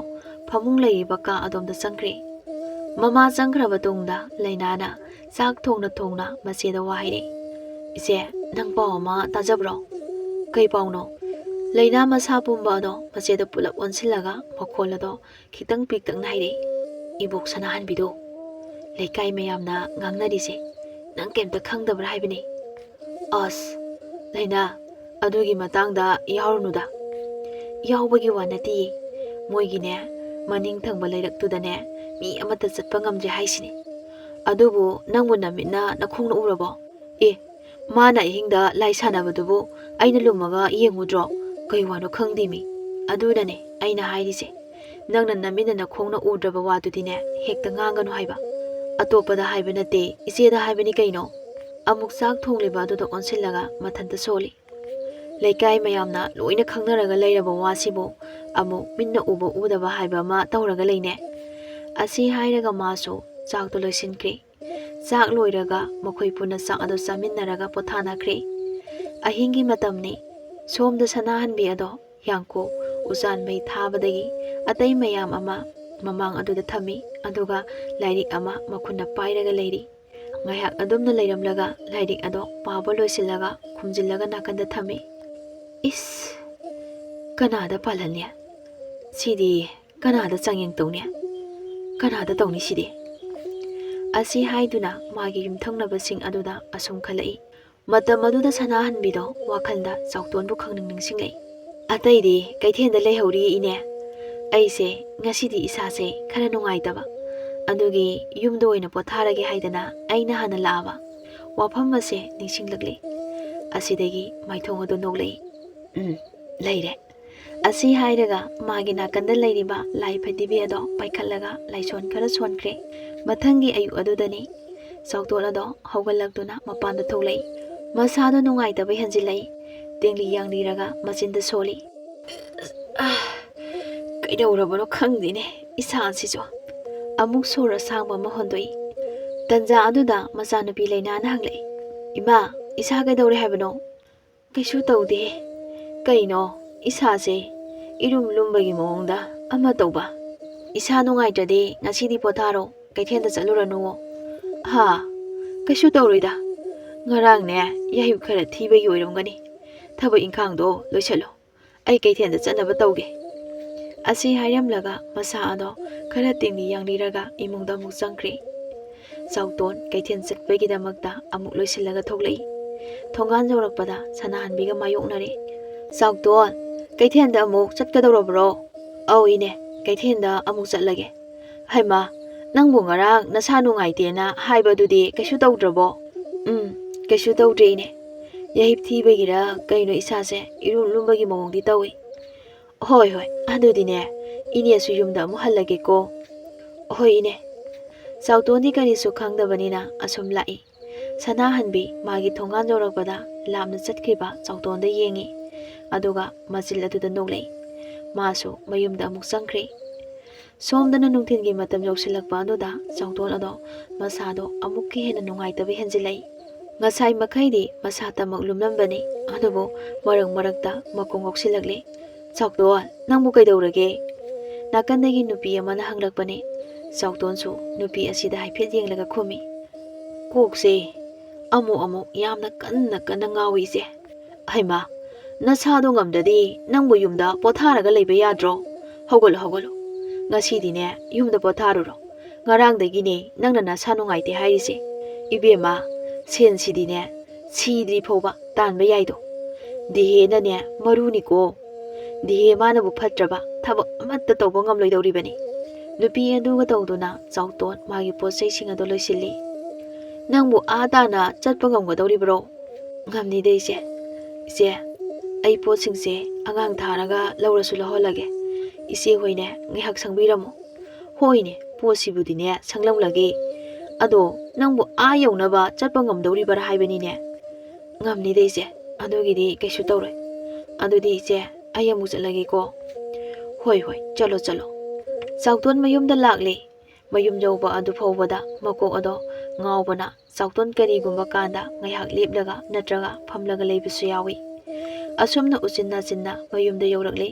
ꯐꯃꯨꯡ ꯂꯩꯔꯤꯕ ꯀꯥ ꯑꯗꯣꯝꯗ ꯆꯪꯈ꯭ꯔꯦ꯫ ꯃꯃꯥ ꯆꯪꯈ꯭ꯔꯕ ꯇꯨꯡꯗ ꯂꯩꯅꯥꯅ ꯆꯥꯛ ꯊꯣꯡꯅ ꯊꯣꯡꯅ ꯃꯆꯦꯗ ꯋꯥ ꯍꯥꯏꯔꯛꯏ꯫ "ꯏꯆꯦ, ꯅꯪ ꯄꯥꯎ ꯑꯃ ꯇꯥꯖꯕ꯭ꯔꯣ?" "ꯀꯩ ꯄꯥꯎꯅꯣ?" ꯂꯩꯅꯥ ꯃꯁꯥ ꯄꯨꯝꯕ ꯑꯗꯣ ꯃꯆꯦꯗ ꯄꯨꯂꯞ ꯑꯣꯟꯁꯤꯜꯂꯒ ꯃꯈꯣꯜ ꯑꯗꯣ ꯈꯤꯇꯪ ꯄꯤꯛꯇꯛꯅ ꯍꯥꯏꯔꯛꯏ꯫ "ꯏꯕꯣꯛ ꯁꯅꯥꯍꯟꯕꯤꯗꯣ ꯂꯩꯀꯥꯏ ꯃꯌꯥꯝꯅ ꯉꯥꯡꯅꯔꯤꯁꯦ ꯅꯪ ꯀꯩꯝꯇ ꯈꯪꯗꯕ꯭ꯔꯥ ꯍꯥꯏꯕꯅꯤ?" "ꯑꯁ, ꯂꯩꯅꯥ, ꯑꯗꯨꯒꯤ ꯃꯇꯥꯡꯗ ꯌꯥꯎꯔꯨꯅꯨꯗ꯫ ꯌꯥꯎꯕꯒꯤ ꯋꯥ ꯅꯠꯇꯤꯌꯦ꯫ ꯃꯣꯏꯒꯤꯅꯦ, ꯃꯅꯤꯡ ꯊꯪꯕ ꯂꯩꯔꯛꯇꯨꯗꯅꯦ, ꯃꯤ ꯑꯃꯠꯇ ꯆꯠꯄ ꯉꯝꯗ꯭ꯔꯦ ꯍꯥꯏꯁꯤꯅꯤ꯫ ꯑꯗꯨꯕꯨ ꯅꯪꯕꯨ ꯅꯃꯤꯠꯅ ꯅꯈꯣꯡꯅ ꯎꯔꯕꯣ? ꯑꯦ, ꯃꯥꯅ ꯑꯍꯤꯡꯗ ꯂꯥꯏ ꯁꯥꯟꯅꯕꯗꯨꯕꯨ ꯑꯩꯅ ꯂꯨꯝꯃꯒ ꯌꯦꯡꯉꯨꯗ꯭ꯔꯣ? ꯀꯩ ꯋꯥꯅꯣ ꯈꯪꯗꯦꯃꯤ꯫ ꯑꯗꯨꯅꯅꯦ ꯑꯩꯅ ꯍꯥꯏꯔꯤꯁꯦ꯫ ꯅꯪꯅ ꯅꯃꯤꯠꯅ ꯅꯈꯣꯡꯅ ꯎꯗ꯭ꯔꯕ ꯋꯥꯗꯨꯗꯤꯅꯦ, ꯍꯦꯛꯇ ꯉꯥꯡꯒꯅꯨ ꯍꯥꯏꯕ꯫ ꯑꯇꯣꯞꯄꯗ ꯍꯥꯏꯕ ꯅꯠꯇꯦ, ꯏꯆꯦꯗ ꯍꯥꯏꯕꯅꯤ ꯀꯩꯅꯣ꯫" ꯑꯃꯨꯛ ꯆꯥꯛ ꯊꯣꯡꯂꯤꯕ ꯑꯗꯨꯗ ꯑꯣꯟꯁꯤꯜꯂꯒ ꯃꯊꯟꯇ ꯁꯣꯜꯂꯤ꯫ ꯂꯩꯀꯥꯏ ꯃꯌꯥꯝꯅ ꯂꯣꯏꯅ ꯈꯪꯅꯔꯒ ꯂꯩꯔꯕ ꯋꯥꯁꯤꯕꯨ ꯑꯃꯨꯛ ꯃꯤꯠꯅ ꯎꯕ ꯎꯗꯕ ꯍꯥꯏꯕ ꯑꯃ ꯇꯧꯔꯒ ꯂꯩꯅꯦ꯫ ꯑꯁꯤ ꯍꯥꯏꯔꯒ ꯃꯥꯁꯨ ꯆꯥꯛꯇꯣ ꯂꯣꯏꯁꯤꯟꯈ꯭ꯔꯦ꯫ ꯆꯥꯛ ꯂꯣꯏꯔꯒ ꯃꯈꯣꯏ ꯄꯨꯟꯅ ꯆꯥꯛ ꯑꯗꯨ ꯆꯥꯃꯤꯟꯅꯔꯒ ꯄꯣꯊꯥꯅꯈ꯭ꯔꯦ꯫ ꯑꯍꯤꯡꯒꯤ ꯃꯇꯝꯅꯤ꯫ ꯁꯣꯝꯗ ꯁꯅꯥꯍꯟꯕꯤ ꯑꯗꯣ ꯌꯥꯡꯀꯣꯛ ꯎꯆꯥꯟ ꯃꯩ ꯊꯥꯕꯗꯒꯤ ꯑꯇꯩ ꯃꯌꯥꯝ ꯑꯃ ꯃꯃꯥꯡ ꯑꯗꯨꯗ ꯊꯝꯃꯤ, ꯑꯗꯨꯒ ꯂꯥꯏꯔꯤꯛ ꯑꯃ ꯃꯈꯨꯠꯅ ꯄꯥꯏꯔꯒ ꯂꯩꯔꯤ꯫ ꯉꯥꯏꯍꯥꯛ ꯑꯗꯨꯝꯅ ꯂꯩꯔꯝꯂꯒ ꯂꯥꯏꯔꯤꯛ ꯑꯗꯣ ꯄꯥꯕ ꯂꯣꯏꯁꯤꯜꯂꯒ ꯈꯨꯝꯖꯤꯜꯂꯒ ꯅꯥꯀꯟꯗ ꯊꯝꯃꯤ꯫ "ꯏꯁ, ꯀꯅꯥꯗ ꯄꯥꯜꯍꯟꯅꯤ? ꯁꯤꯗꯤ ꯀꯅꯥꯗ ꯆꯥꯡꯌꯦꯡ ꯇꯧꯅꯤ? ꯀꯅꯥꯗ ꯇꯧꯅꯤ ꯁꯤꯗꯤ?" ꯑꯁꯤ ꯍꯥꯏꯗꯨꯅ ꯃꯥꯒꯤ ꯌꯨꯝꯊꯪꯅꯕꯁꯤꯡ ꯑꯗꯨꯗ ꯑꯁꯨꯝ ꯈꯜꯂꯛꯏ꯫ ꯃꯇꯝ ꯑꯗꯨꯗ ꯁꯅꯥꯍꯟꯕꯤꯗꯣ ꯋꯥꯈꯜꯗ ꯆꯥꯎꯇꯣꯟꯕꯨ ꯈꯪꯅꯤꯡ ꯅꯤꯡꯁꯤꯡꯂꯛꯏ꯫ "ꯑꯇꯩꯗꯤ ꯀꯩꯊꯦꯜꯗ ꯂꯩꯍꯧꯔꯤ ꯏꯅꯦ꯫ ꯑꯩꯁꯦ ꯉꯁꯤꯗꯤ ꯏꯁꯥꯁꯦ ꯈꯔ ꯅꯨꯡꯉꯥꯏꯇꯕ, ꯑꯗꯨꯒꯤ ꯌꯨꯝꯗ ꯑꯣꯏꯅ ꯄꯣꯊꯥꯔꯒꯦ ꯍꯥꯏꯗꯅ ꯑꯩꯅ ꯍꯥꯟꯅ ꯂꯥꯛꯑꯕ ꯋꯥꯐꯝ ꯑꯁꯦ ꯅꯤꯡꯁꯤꯡꯂꯛꯂꯤ꯫" ꯑꯁꯤꯗꯒꯤ ꯃꯥꯏꯊꯣꯡ ꯑꯗꯨ ꯅꯣꯛꯂꯛꯏ꯫ "ꯎꯝ, ꯂꯩꯔꯦ꯫" ꯑꯁꯤ ꯍꯥꯏꯔꯒ ꯃꯥꯒꯤ ꯅꯥꯀꯟꯗ ꯂꯩꯔꯤꯕ ꯂꯥꯏ ꯐꯗꯤꯕꯤ ꯑꯗꯣ ꯄꯥꯏꯈꯠꯂꯒ ꯂꯥꯏꯁꯣꯟ ꯈꯔ ꯁꯣꯟꯈ꯭ꯔꯦ꯫ ꯃꯊꯪꯒꯤ ꯑꯌꯨꯛ ꯑꯗꯨꯗꯅꯤ ꯆꯥꯎꯇꯣꯟ ꯑꯗꯣ ꯍꯧꯒꯠꯂꯛꯇꯨꯅ ꯃꯄꯥꯟꯗ ꯊꯣꯛꯂꯛꯏ꯫ ꯃꯁꯥꯗꯣ ꯅꯨꯡꯉꯥꯏꯇꯕ ꯍꯦꯟꯖꯤꯜꯂꯛꯏ꯫ ꯇꯦꯡꯂꯤ ꯌꯥꯡꯂꯤꯔꯒ ꯃꯆꯤꯟꯗ ꯁꯣꯜꯂꯤ꯫ "ꯑꯥ, ꯀꯩꯗꯧꯔꯕꯅꯣ ꯈꯪꯗꯦꯅꯦ ꯏꯁꯥꯁꯤꯁꯨ꯫" ꯑꯃꯨꯛ ꯁꯣꯔ ꯑꯁꯥꯡꯕ ꯑꯃ ꯍꯣꯟꯗꯣꯛꯏ꯫ ꯇꯟꯖꯥ ꯑꯗꯨꯗ ꯃꯆꯥꯅꯨꯄꯤ ꯂꯩꯅꯥꯅ ꯍꯪꯂꯛꯏ, "ꯏꯃꯥ, ꯏꯁꯥ ꯀꯩꯗꯧꯔꯦ ꯍꯥꯏꯕꯅꯣ?" "ꯀꯩꯁꯨ ꯇꯧꯗꯦ꯫ ꯀꯩꯅꯣ, ꯏꯁꯥꯁꯦ ꯏꯔꯨꯝ ꯂꯨꯝꯕꯒꯤ ꯃꯑꯣꯡꯗ ꯑꯃ ꯇꯧꯕ꯫ ꯏꯁꯥ ꯅꯨꯡꯉꯥꯏꯇ꯭ꯔꯗꯤ ꯉꯁꯤꯗꯤ ꯄꯣꯊꯥꯔꯣ, ꯀꯩꯊꯦꯜꯗ ꯆꯠꯂꯨꯔꯅꯨꯋꯣ꯫" "ꯍꯥ? ꯀꯩꯁꯨ ꯇꯧꯔꯣꯏꯗ꯫ ꯉꯔꯥꯡꯅꯦ, ꯌꯥꯍꯤꯞ ꯈꯔ ꯊꯤꯕꯒꯤ ꯑꯣꯏꯔꯝꯒꯅꯤ꯫ ꯊꯕꯛ ꯏꯪꯈꯥꯡꯗꯣ ꯂꯣꯏꯁꯜꯂꯣ꯫ ꯑꯩ ꯀꯩꯊꯦꯜꯗ ꯆꯠꯅꯕ ꯇꯧꯒꯦ꯫" ꯑꯁꯤ ꯍꯥꯏꯔꯝꯂꯒ ꯃꯁꯥ ꯑꯗꯣ ꯈꯔ ꯇꯤꯡꯂꯤ ꯌꯥꯡꯂꯤꯔꯒ ꯏꯃꯨꯡꯗ ꯑꯃꯨꯛ ꯆꯪꯈ꯭ꯔꯦ꯫ ꯆꯥꯎꯇꯣꯟ ꯀꯩꯊꯦꯜ ꯆꯠꯄꯒꯤꯗꯃꯛꯇ ꯑꯃꯨꯛ ꯂꯣꯏꯁꯤꯜꯂꯒ ꯊꯣꯛꯂꯛꯏ꯫ ꯊꯣꯡꯒꯥꯟ ꯌꯧꯔꯛꯄꯗ ꯁꯅꯥꯍꯟꯕꯤꯒ ꯃꯥꯌꯣꯛꯅꯔꯦ꯫ "ꯆꯥꯎꯇꯣꯟ, ꯀꯩꯊꯦꯜꯗ ꯑꯃꯨꯛ ꯆꯠꯀꯗꯧꯔꯕ꯭ꯔꯣ?" "ꯑꯧ ꯏꯅꯦ, ꯀꯩꯊꯦꯜꯗ ꯑꯃꯨꯛ ꯆꯠꯂꯒꯦ꯫" "ꯍꯩꯃꯥ, ꯅꯪꯕꯨ ꯉꯔꯥꯡ ꯅꯁꯥ ꯅꯨꯡꯉꯥꯏꯇꯦꯅ ꯍꯥꯏꯕꯗꯨꯗꯤ ꯀꯩꯁꯨ ꯇꯧꯗ꯭ꯔꯕꯣ?" "ꯎꯝ, ꯀꯩꯁꯨ ꯇꯧꯗ꯭ꯔꯦ ꯏꯅꯦ꯫ ꯌꯥꯍꯤꯞ ꯊꯤꯕꯒꯤꯔ ꯀꯩꯅꯣ ꯏꯁꯥꯁꯦ ꯏꯔꯨꯝ ꯂꯨꯝꯕꯒꯤ ꯃꯑꯣꯡꯗꯤ ꯇꯧꯏ꯫" "ꯍꯣꯏ, ꯍꯣꯏ, ꯑꯗꯨꯗꯤꯅꯦ, ꯏꯅꯦꯁꯨ ꯌꯨꯝꯗ ꯑꯃꯨꯛ ꯍꯜꯂꯒꯦꯀꯣ꯫" "ꯍꯣꯏ, ꯏꯅꯦ꯫" ꯆꯥꯎꯇꯣꯟꯗꯤ ꯀꯔꯤꯁꯨ ꯈꯪꯗꯕꯅꯤꯅ ꯑꯁꯨꯝ ꯂꯥꯛꯏ꯫ ꯁꯅꯥꯍꯟꯕꯤ ꯃꯥꯒꯤ ꯊꯣꯡꯒꯥꯟ ꯌꯧꯔꯛꯄꯗ ꯂꯥꯞꯅ ꯆꯠꯈ꯭ꯔꯤꯕ ꯆꯥꯎꯇꯣꯟꯗ ꯌꯦꯡꯉꯤ, ꯑꯗꯨꯒ ꯃꯆꯤꯜ ꯑꯗꯨꯗ ꯅꯣꯛꯂꯛꯏ꯫ ꯃꯥꯁꯨ ꯃꯌꯨꯝꯗ ꯑꯃꯨꯛ ꯆꯪꯈ꯭ꯔꯦ꯫ ꯁꯣꯝꯗꯅ ꯅꯨꯡꯊꯤꯜꯒꯤ ꯃꯇꯝ ꯌꯧꯁꯤꯜꯂꯛꯄ ꯑꯗꯨꯗ ꯆꯥꯎꯇꯣꯟ ꯑꯗꯣ ꯃꯁꯥꯗꯣ ꯑꯃꯨꯛꯀ ꯍꯦꯟꯅ ꯅꯨꯡꯉꯥꯏꯇꯕ ꯍꯦꯟꯖꯤꯜꯂꯛꯏ꯫ ꯉꯁꯥꯏ ꯃꯈꯩꯗꯤ ꯃꯁꯥ ꯇꯃꯛ ꯂꯨꯝꯂꯝꯕꯅꯤ, ꯑꯗꯨꯕꯨ ꯃꯔꯛ ꯃꯔꯛꯇ ꯃꯀꯣꯛ ꯉꯥꯎꯁꯤꯜꯂꯛꯂꯤ꯫ "ꯆꯥꯎꯇꯣꯟ, ꯅꯪꯕꯨ ꯀꯩꯗꯧꯔꯒꯦ?" ꯅꯥꯀꯟꯗꯒꯤ ꯅꯨꯄꯤ ꯑꯃꯅ ꯍꯪꯂꯛꯄꯅꯤ꯫ ꯆꯥꯎꯇꯣꯟꯁꯨ ꯅꯨꯄꯤ ꯑꯁꯤꯗ ꯍꯥꯏꯐꯦꯠ ꯌꯦꯡꯂꯒ ꯈꯨꯝꯃꯤ꯫ "ꯀꯣꯛꯁꯦ ꯑꯃꯨꯛ ꯑꯃꯨꯛ ꯌꯥꯝꯅ ꯀꯟꯅ ꯀꯟꯅ ꯉꯥꯎꯏ, ꯏꯆꯦ꯫" "ꯍꯩꯃꯥ, ꯅꯁꯥꯗꯣ ꯉꯝꯗ꯭ꯔꯗꯤ ꯅꯪꯕꯨ ꯌꯨꯝꯗ ꯄꯣꯊꯥꯔꯒ ꯂꯩꯕ ꯌꯥꯗ꯭ꯔꯣ? ꯍꯧꯒꯠꯂꯣ, ꯍꯧꯒꯠꯂꯣ꯫ ꯉꯁꯤꯗꯤꯅꯦ ꯌꯨꯝꯗ ꯄꯣꯊꯥꯔꯨꯔꯣ꯫ ꯉꯔꯥꯡꯗꯒꯤꯅꯦ ꯅꯪꯅ ꯅꯁꯥ ꯅꯨꯡꯉꯥꯏꯇꯦ ꯍꯥꯏꯔꯤꯁꯦ꯫ ꯏꯕꯦꯝꯃ, ꯁꯦꯟꯁꯤꯗꯤꯅꯦ ꯁꯤꯗ꯭ꯔꯤ ꯐꯥꯎꯕ ꯇꯥꯟꯕ ꯌꯥꯏꯗꯣ꯫ ꯗꯤꯍꯦꯅꯅꯦ ꯃꯔꯨꯅꯤꯀꯣ꯫ ꯗꯤꯍꯦ ꯃꯥꯅꯕꯨ ꯐꯠꯇ꯭ꯔꯕ ꯊꯕꯛ ꯑꯃꯠꯇ ꯇꯧꯕ ꯉꯝꯂꯣꯏꯗꯧꯔꯤꯕꯅꯤ꯫" ꯅꯨꯄꯤ ꯑꯗꯨꯒ ꯇꯧꯗꯨꯅ ꯆꯥꯎꯇꯣꯟ ꯃꯥꯒꯤ ꯄꯣꯠ ꯆꯩꯁꯤꯡ ꯑꯗꯨ ꯂꯣꯏꯁꯤꯜꯂꯤ꯫ "ꯅꯪꯕꯨ ꯑꯥ ꯇꯥꯅ ꯆꯠꯄ ꯉꯝꯒꯗꯧꯔꯤꯕ꯭ꯔꯣ?" "ꯉꯝꯅꯤꯗ, ꯏꯆꯦ꯫ ꯏꯆꯦ, ꯑꯩ ꯄꯣꯠꯁꯤꯡꯁꯦ ꯑꯉꯥꯡ ꯊꯥꯔꯒ ꯂꯧꯔꯁꯨ ꯂꯧꯍꯜꯂꯒꯦ꯫ ꯏꯆꯦ ꯍꯣꯏꯅꯦ ꯉꯥꯏꯍꯥꯛ ꯁꯪꯕꯤꯔꯝꯃꯣ꯫" "ꯍꯣꯏꯅꯦ, ꯄꯣꯠꯁꯤꯕꯨꯗꯤꯅꯦ ꯁꯪꯂꯝꯂꯒꯦ꯫ ꯑꯗꯣ ꯅꯪꯕꯨ ꯑꯥ ꯌꯧꯅꯕ ꯆꯠꯄ ꯉꯝꯗꯧꯔꯤꯕꯔꯥ ꯍꯥꯏꯕꯅꯤꯅꯦ?" "ꯉꯝꯅꯤꯗ, ꯏꯆꯦ꯫ ꯑꯗꯨꯒꯤꯗꯤ ꯀꯩꯁꯨ ꯇꯧꯔꯣꯏ꯫ ꯑꯗꯨꯗꯤ ꯏꯆꯦ, ꯑꯩ ꯑꯃꯨꯛ ꯆꯠꯂꯒꯦꯀꯣ꯫" "ꯍꯣꯏ, ꯍꯣꯏ, ꯆꯠꯂꯣ, ꯆꯠꯂꯣ꯫" ꯆꯥꯎꯇꯣꯟ ꯃꯌꯨꯝꯗ ꯂꯥꯛꯂꯦ꯫ ꯃꯌꯨꯝ ꯌꯧꯕ ꯑꯗꯨ ꯐꯥꯎꯕꯗ ꯃꯀꯣꯛ ꯑꯗꯣ ꯉꯥꯎꯕꯅ ꯆꯥꯎꯇꯣꯟ ꯀꯔꯤꯒꯨꯝꯕ ꯀꯥꯟꯗ ꯉꯥꯏꯍꯥꯛ ꯂꯦꯞꯂꯒ ꯅꯠꯇ꯭ꯔꯒ ꯐꯝꯂꯒ ꯂꯩꯕꯁꯨ ꯌꯥꯎꯏ꯫ ꯑꯁꯨꯝꯅ ꯎꯆꯤꯟ ꯅꯥꯆꯤꯟꯅ ꯃꯌꯨꯝꯗ ꯌꯧꯔꯛꯂꯦ꯫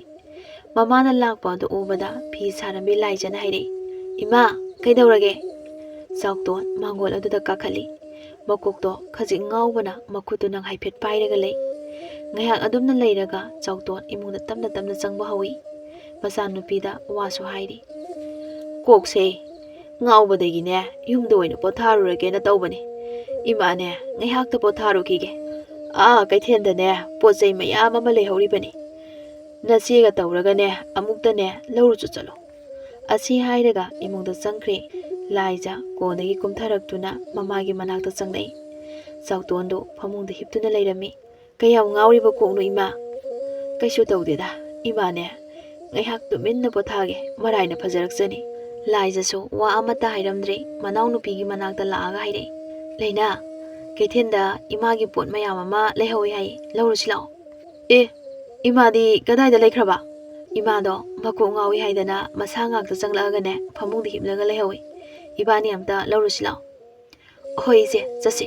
ꯃꯃꯥꯅ ꯂꯥꯛꯄ ꯑꯗꯨ ꯎꯕꯗ ꯐꯤ ꯁꯥꯔꯝꯕꯤ ꯂꯥꯏꯖꯅ ꯍꯥꯏꯔꯛꯏ, "ꯏꯃꯥ, ꯀꯩꯗꯧꯔꯒꯦ?" ꯆꯥꯎꯇꯣꯟ ꯃꯥꯡꯒꯣꯜ ꯑꯗꯨꯗ ꯀꯥꯈꯠꯂꯤ꯫ ꯃꯀꯣꯛꯇꯣ ꯈꯖꯤꯛ ꯉꯥꯎꯕꯅ ꯃꯈꯨꯠꯇꯨꯅ ꯍꯥꯏꯐꯦꯠ ꯄꯥꯏꯔꯒ ꯂꯩ꯫ ꯉꯥꯏꯍꯥꯛ ꯑꯗꯨꯝꯅ ꯂꯩꯔꯒ ꯆꯥꯎꯇꯣꯟ ꯏꯃꯨꯡꯗ ꯇꯞꯅ ꯇꯞꯅ ꯆꯪꯕ ꯍꯧꯏ꯫ ꯃꯆꯥꯅꯨꯄꯤꯗ ꯋꯥꯁꯨ ꯍꯥꯏꯔꯤ꯫ "ꯀꯣꯛꯁꯦ ꯉꯥꯎꯕꯗꯒꯤꯅꯦ ꯌꯨꯝꯗ ꯑꯣꯏꯅ ꯄꯣꯊꯥꯔꯨꯔꯒꯦꯅ ꯇꯧꯕꯅꯤ꯫ ꯏꯃꯥꯅꯦ, ꯉꯥꯏꯍꯥꯛꯇ ꯄꯣꯊꯥꯔꯨꯈꯤꯒꯦ꯫ ꯑꯥ ꯀꯩꯊꯦꯜꯗꯅꯦ ꯄꯣꯠ ꯆꯩ ꯃꯌꯥꯝ ꯑꯃ ꯂꯩꯍꯧꯔꯤꯕꯅꯤ꯫ ꯅꯆꯦꯒ ꯇꯧꯔꯒꯅꯦ ꯑꯃꯨꯛꯇꯅꯦ ꯂꯧꯔꯨꯆꯣ ꯆꯠꯂꯣ꯫" ꯑꯁꯤ ꯍꯥꯏꯔꯒ ꯏꯃꯨꯡꯗ ꯆꯪꯈ꯭ꯔꯦ꯫ ꯂꯥꯏꯖ ꯀꯣꯟꯗꯒꯤ ꯀꯨꯝꯊꯔꯛꯇꯨꯅ ꯃꯃꯥꯒꯤ ꯃꯅꯥꯛꯇ ꯆꯪꯂꯛꯏ꯫ ꯆꯥꯎꯇꯣꯟꯗꯨ ꯐꯃꯨꯡꯗ ꯍꯤꯞꯇꯨꯅ ꯂꯩꯔꯝꯃꯤ꯫ "ꯀꯌꯥꯝ ꯉꯥꯎꯔꯤꯕ ꯀꯣꯛꯅꯣ, ꯏꯃꯥ?" "ꯀꯩꯁꯨ ꯇꯧꯗꯦꯗ, ꯏꯃꯥꯅꯦ꯫ ꯉꯥꯏꯍꯥꯛ ꯇꯨꯃꯤꯟꯅ ꯄꯣꯊꯥꯒꯦ, ꯃꯔꯥꯏꯅ ꯐꯖꯔꯛꯆꯅꯤ꯫" ꯂꯥꯏꯖꯁꯨ ꯋꯥ ꯑꯃꯠꯇ ꯍꯥꯏꯔꯝꯗ꯭ꯔꯦ꯫ ꯃꯅꯥꯎꯅꯨꯄꯤꯒꯤ ꯃꯅꯥꯛꯇ ꯂꯥꯛꯑꯒ ꯍꯥꯏꯔꯛꯏ, "ꯂꯩꯅꯥ, ꯀꯩꯊꯦꯜꯗ ꯏꯃꯥꯒꯤ ꯄꯣꯠ ꯃꯌꯥꯝ ꯑꯃ ꯂꯩꯍꯧꯋꯤ ꯍꯥꯏ, ꯂꯧꯔꯨꯁꯤ ꯂꯥꯛꯑꯣ꯫" "ꯑꯦ, ꯏꯃꯥꯗꯤ ꯀꯗꯥꯏꯗ ꯂꯩꯈ꯭ꯔꯕ?" "ꯏꯃꯥꯗꯣ ꯃꯀꯣꯛ ꯉꯥꯎꯏ ꯍꯥꯏꯗꯅ ꯃꯁꯥ ꯉꯥꯛꯇ ꯆꯪꯂꯛꯑꯒꯅꯦ ꯐꯃꯨꯡꯗ ꯍꯤꯞꯂꯒ ꯂꯩꯍꯧꯋꯤ꯫ ꯏꯕꯥꯅꯤ ꯑꯝꯇ ꯂꯧꯔꯨꯁꯤ ꯂꯥꯛꯑꯣ꯫" "ꯍꯣꯏ ꯏꯆꯦ, ꯆꯠꯁꯤ꯫"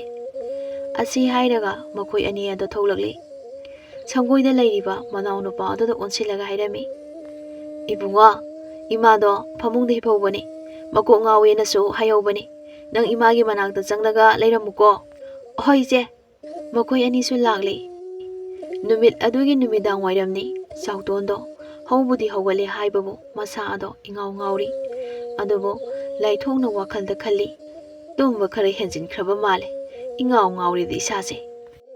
ꯑꯁꯤ ꯍꯥꯏꯔꯒ ꯃꯈꯣꯏ ꯑꯅꯤ ꯑꯗꯨ ꯊꯣꯛꯂꯛꯂꯤ꯫ ꯁꯪꯒꯣꯏꯗ ꯂꯩꯔꯤꯕ ꯃꯅꯥꯎꯅꯨꯄꯥ ꯑꯗꯨꯗ ꯑꯣꯟꯁꯤꯜꯂꯒ ꯍꯥꯏꯔꯝꯃꯤ, "ꯏꯕꯨꯡꯉꯣ, ꯏꯃꯥꯗꯣ ꯐꯃꯨꯡꯗ ꯍꯤꯞꯍꯧꯕꯅꯤ, ꯃꯀꯣꯛ ꯉꯥꯎꯋꯦꯅꯁꯨ ꯍꯥꯏꯍꯧꯕꯅꯤ꯫ ꯅꯪ ꯏꯃꯥꯒꯤ ꯃꯅꯥꯛꯇ ꯆꯪꯂꯒ ꯂꯩꯔꯝꯃꯨꯀꯣ꯫" "ꯍꯣꯏ, ꯏꯆꯦ꯫" ꯃꯈꯣꯏ ꯑꯅꯤꯁꯨ ꯂꯥꯛꯂꯤ꯫ ꯅꯨꯃꯤꯠ ꯑꯗꯨꯒꯤ ꯅꯨꯃꯤꯗꯥꯡ ꯋꯥꯏꯔꯝꯅꯤ꯫ ꯆꯥꯎꯇꯣꯟꯗꯣ ꯍꯧꯕꯨꯗꯤ ꯍꯧꯒꯠꯂꯦ ꯍꯥꯏꯕꯕꯨ ꯃꯁꯥ ꯑꯗꯣ ꯏꯉꯥꯎ ꯉꯥꯎꯔꯤ꯫ ꯑꯗꯨꯕꯨ ꯂꯥꯏꯊꯣꯛꯅ ꯋꯥꯈꯜꯗ ꯈꯜꯂꯤ, "ꯇꯨꯝꯕ ꯈꯔ ꯍꯦꯟꯖꯤꯟꯈ꯭ꯔꯕ ꯃꯥꯜꯂꯦ, ꯏꯉꯥꯎ ꯉꯥꯎꯔꯤꯗ ꯏꯁꯥꯁꯦ꯫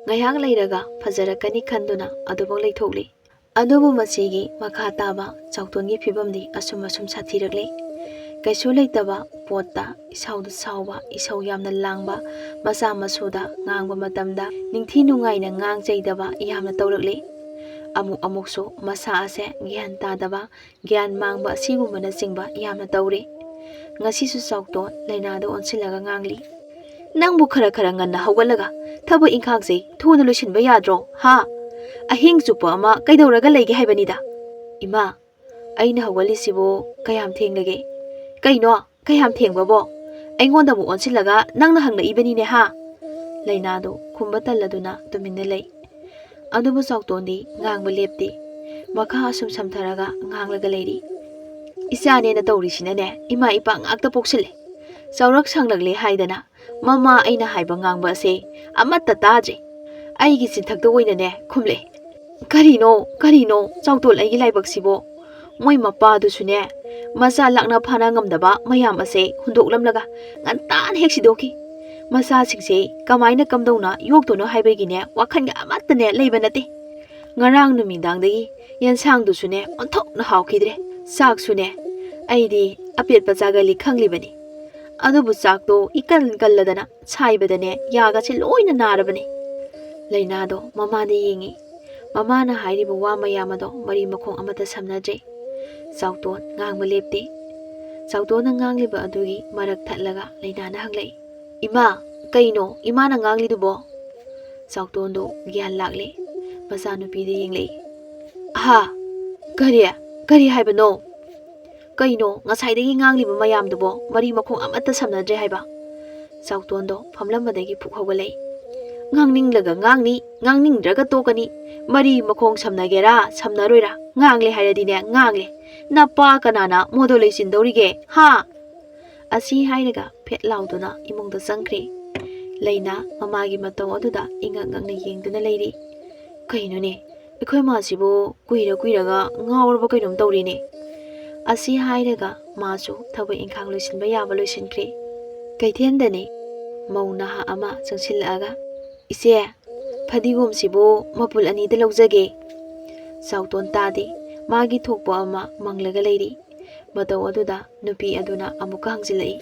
ꯉꯥꯏꯍꯥꯛ ꯂꯩꯔꯒ ꯐꯖꯔꯛꯀꯅꯤ" ꯈꯟꯗꯨꯅ ꯑꯗꯨꯃꯛ ꯂꯩꯊꯣꯛꯂꯤ꯫ ꯑꯗꯨꯕꯨ ꯃꯁꯤꯒꯤ ꯃꯈꯥ ꯇꯥꯕ ꯆꯥꯎꯇꯣꯟꯒꯤ ꯐꯤꯕꯝꯗꯤ ꯑꯁꯨꯝ ꯑꯁꯨꯝ ꯁꯥꯊꯤꯔꯛꯂꯤ꯫ ꯀꯩꯁꯨ ꯂꯩꯇꯕ ꯄꯣꯠꯇ ꯏꯁꯥꯎꯗ ꯁꯥꯎꯕ, ꯏꯁꯧ ꯌꯥꯝꯅ ꯂꯥꯡꯕ, ꯃꯆꯥ ꯃꯁꯨꯗ ꯉꯥꯡꯕ ꯃꯇꯝꯗ ꯅꯤꯡꯊꯤ ꯅꯨꯡꯉꯥꯏꯅ ꯉꯥꯡ ꯆꯩꯗꯕ ꯌꯥꯝꯅ ꯇꯧꯔꯛꯂꯤ꯫ ꯑꯃꯨꯛ ꯑꯃꯨꯛꯁꯨ ꯃꯁꯥ ꯑꯁꯦ ꯒ꯭ꯌꯥꯟ ꯇꯥꯗꯕ, ꯒ꯭ꯌꯥꯟ ꯃꯥꯡꯕ ꯑꯁꯤꯒꯨꯝꯕꯅꯆꯤꯡꯕ ꯌꯥꯝꯅ ꯇꯧꯔꯤ꯫ ꯉꯁꯤꯁꯨ ꯆꯥꯎꯇꯣꯟ ꯂꯩꯅꯥꯗ ꯑꯣꯟꯁꯤꯜꯂꯒ ꯉꯥꯡꯂꯤ, "ꯅꯪꯕꯨ ꯈꯔ ꯈꯔ ꯉꯟꯅ ꯍꯧꯒꯠꯂꯒ ꯊꯕꯛ ꯏꯪꯈꯥꯡꯁꯦ ꯊꯨꯅ ꯂꯣꯏꯁꯤꯟꯕ ꯌꯥꯗ꯭ꯔꯣ, ꯍꯥ? ꯑꯍꯤꯡ ꯆꯨꯞꯄ ꯑꯃ ꯀꯩꯗꯧꯔꯒ ꯂꯩꯒꯦ ꯍꯥꯏꯕꯅꯤꯗ?" "ꯏꯃꯥ, ꯑꯩꯅ ꯍꯧꯒꯠꯂꯤꯁꯤꯕꯨ ꯀꯌꯥꯝ ꯊꯦꯡꯂꯒꯦ? ꯀꯩꯅꯣ, ꯀꯌꯥꯝ ꯊꯦꯡꯕꯕꯣ? ꯑꯩꯉꯣꯟꯗ ꯑꯃꯨꯛ ꯑꯣꯟꯁꯤꯜꯂꯒ ꯅꯪꯅ ꯍꯪꯂꯛꯏꯕꯅꯤꯅꯦ, ꯍꯥ?" ꯂꯩꯅꯥꯗꯨ ꯈꯨꯝꯕ ꯇꯜꯂꯗꯨꯅ ꯇꯨꯃꯤꯟꯅ ꯂꯩ꯫ ꯑꯗꯨꯕꯨ ꯆꯥꯎꯇꯣꯟꯗꯤ ꯉꯥꯡꯕ ꯂꯦꯞꯇꯦ꯫ ꯃꯈꯥ ꯑꯁꯨꯝ ꯁꯝꯊꯔꯒ ꯉꯥꯡꯂꯒ ꯂꯩꯔꯤ꯫ "ꯏꯆꯥꯅꯦꯅ ꯇꯧꯔꯤꯁꯤꯅꯅꯦ, ꯏꯃꯥ ꯏꯄꯥ ꯉꯥꯛꯇ ꯄꯣꯛꯁꯤꯜꯂꯦ꯫ ꯆꯥꯎꯔꯛ ꯁꯥꯡꯂꯛꯂꯦ ꯍꯥꯏꯗꯅ ꯃꯃꯥ ꯑꯩꯅ ꯍꯥꯏꯕ ꯉꯥꯡꯕ ꯑꯁꯦ ꯑꯃꯠꯇ ꯇꯥꯗ꯭ꯔꯦ꯫ ꯑꯩꯒꯤ ꯆꯤꯟꯊꯛꯇ ꯑꯣꯏꯅꯅꯦ ꯈꯨꯝꯂꯛꯑꯦ꯫ ꯀꯔꯤꯅꯣ, ꯀꯔꯤꯅꯣ, ꯆꯥꯎꯇꯣꯟ ꯑꯩꯒꯤ ꯂꯥꯏꯕꯛꯁꯤꯕꯣ? ꯃꯣꯏ ꯃꯄꯥꯗꯨꯁꯨꯅꯦ, ꯃꯆꯥ ꯂꯥꯛꯅ ꯐꯥꯅ ꯉꯝꯗꯕ ꯃꯌꯥꯝ ꯑꯁꯦ ꯍꯨꯟꯗꯣꯛꯂꯝꯂꯒ ꯉꯟꯇꯥꯅ ꯍꯦꯛ ꯁꯤꯗꯣꯛꯈꯤ꯫ ꯃꯆꯥꯁꯤꯡꯁꯦ ꯀꯃꯥꯏꯅ ꯀꯝꯗꯧꯅ ꯌꯣꯛꯇꯣꯏꯅꯣ ꯍꯥꯏꯕꯒꯤꯅꯦ ꯋꯥꯈꯜꯒ ꯑꯃꯠꯇꯅꯦ ꯂꯩꯕ ꯅꯠꯇꯦ꯫ ꯉꯔꯥꯡ ꯅꯨꯃꯤꯗꯥꯡꯗꯒꯤ ꯌꯦꯟꯁꯥꯡꯗꯨꯁꯨꯅꯦ ꯑꯣꯟꯊꯣꯛꯅ ꯍꯥꯎꯈꯤꯗ꯭ꯔꯦ꯫ ꯆꯥꯛꯁꯨꯅꯦ ꯑꯩꯗꯤ ꯑꯄꯦꯠꯄ ꯆꯥꯒꯜꯂꯤ ꯈꯪꯂꯤꯕꯅꯤ꯫ ꯑꯗꯨꯕꯨ ꯆꯥꯛꯇꯣ ꯏꯀꯟ ꯀꯜꯂꯗꯅ ꯁꯥꯏꯕꯗꯅꯦ ꯌꯥꯒꯁꯦ ꯂꯣꯏꯅ ꯅꯥꯔꯕꯅꯤ꯫" ꯂꯩꯅꯥꯗꯣ ꯃꯃꯥꯗ ꯌꯦꯡꯉꯤ꯫ ꯃꯃꯥꯅ ꯍꯥꯏꯔꯤꯕ ꯋꯥ ꯃꯌꯥꯝ ꯑꯗꯣ ꯃꯔꯤ ꯃꯈꯣꯡ ꯑꯃꯠꯇ ꯁꯝꯅꯗ꯭ꯔꯦ꯫ ꯆꯥꯎꯇꯣꯟ ꯉꯥꯡꯕ ꯂꯦꯞꯇꯦ꯫ ꯆꯥꯎꯇꯣꯟꯅ ꯉꯥꯡꯂꯤꯕ ꯑꯗꯨꯒꯤ ꯃꯔꯛ ꯊꯠꯂꯒ ꯂꯩꯅꯥꯅ ꯍꯪꯂꯛꯏ, "ꯏꯃꯥ, ꯀꯩꯅꯣ ꯏꯃꯥꯅ ꯉꯥꯡꯂꯤꯗꯨꯕꯣ?" ꯆꯥꯎꯇꯣꯟꯗꯣ ꯒ꯭ꯌꯥꯟ ꯂꯥꯛꯂꯦ꯫ ꯃꯆꯥꯅꯨꯄꯤꯗ ꯌꯦꯡꯂꯛꯏ꯫ "ꯑꯍꯥ, ꯀꯔꯤ? ꯀꯔꯤ ꯍꯥꯏꯕꯅꯣ? ꯀꯩꯅꯣ ꯉꯁꯥꯏꯗꯒꯤ ꯉꯥꯡꯂꯤꯕ ꯃꯌꯥꯝꯗꯨꯕꯣ ꯃꯔꯤ ꯃꯈꯣꯡ ꯑꯃꯠꯇ ꯁꯝꯅꯗ꯭ꯔꯦ ꯍꯥꯏꯕ?" ꯆꯥꯎꯇꯣꯟꯗꯣ ꯐꯝꯂꯝꯕꯗꯒꯤ ꯐꯨꯛ ꯍꯧꯒꯠꯂꯛꯏ꯫ ꯉꯥꯡꯅꯤꯡꯂꯒ ꯉꯥꯡꯅꯤ, ꯉꯥꯡꯅꯤꯡꯗ꯭ꯔꯒ ꯇꯣꯛꯀꯅꯤ꯫ ꯃꯔꯤ ꯃꯈꯣꯡ ꯁꯝꯅꯒꯦꯔꯥ ꯁꯝꯅꯔꯣꯏꯔꯥ, ꯉꯥꯡꯂꯦ ꯍꯥꯏꯔꯗꯤꯅꯦ ꯉꯥꯡꯂꯦ꯫ ꯅꯄꯥ ꯀꯅꯥꯅ ꯃꯣꯗꯣ ꯂꯩꯁꯤꯟꯗꯧꯔꯤꯒꯦ, ꯍꯥ? ꯑꯁꯤ ꯍꯥꯏꯔꯒ ꯐꯦꯠ ꯂꯥꯎꯗꯨꯅ ꯏꯃꯨꯡꯗ ꯆꯪꯈ꯭ꯔꯦ꯫ ꯂꯩꯅꯥ ꯃꯃꯥꯒꯤ ꯃꯇꯧ ꯑꯗꯨꯗ ꯏꯉꯛ ꯉꯛꯅ ꯌꯦꯡꯗꯨꯅ ꯂꯩꯔꯤ꯫ "ꯀꯩꯅꯣꯅꯦ, ꯑꯩꯈꯣꯏ ꯃꯥꯁꯤꯕꯨ ꯀꯨꯏꯔ ꯀꯨꯏꯔꯒ ꯉꯥꯎꯔꯕ ꯀꯩꯅꯣꯝ ꯇꯧꯔꯦꯅꯦ?" ꯑꯁꯤ ꯍꯥꯏꯔꯒ ꯃꯥꯁꯨ ꯊꯕꯛ ꯏꯪꯈꯥꯡ ꯂꯣꯏꯁꯤꯟꯕ ꯌꯥꯕ ꯂꯣꯏꯁꯤꯟꯈ꯭ꯔꯦ꯫ ꯀꯩꯊꯦꯜꯗꯅꯤ ꯃꯧ ꯅꯍꯥ ꯑꯃ ꯆꯪꯁꯤꯜꯂꯛꯑꯒ, "ꯏꯆꯦ, ꯐꯗꯤꯒꯣꯝꯁꯤꯕꯨ ꯃꯄꯨꯜ ꯑꯅꯤꯗ ꯂꯧꯖꯒꯦ꯫" ꯆꯥꯎꯇꯣꯟ ꯇꯥꯗꯦ꯫ ꯃꯥꯒꯤ ꯊꯣꯛꯄ ꯑꯃ ꯃꯪꯂꯒ ꯂꯩꯔꯤ꯫ ꯃꯇꯧ ꯑꯗꯨꯗ ꯅꯨꯄꯤ ꯑꯗꯨꯅ ꯑꯃꯨꯛꯀ ꯍꯪꯖꯤꯜꯂꯛꯏ,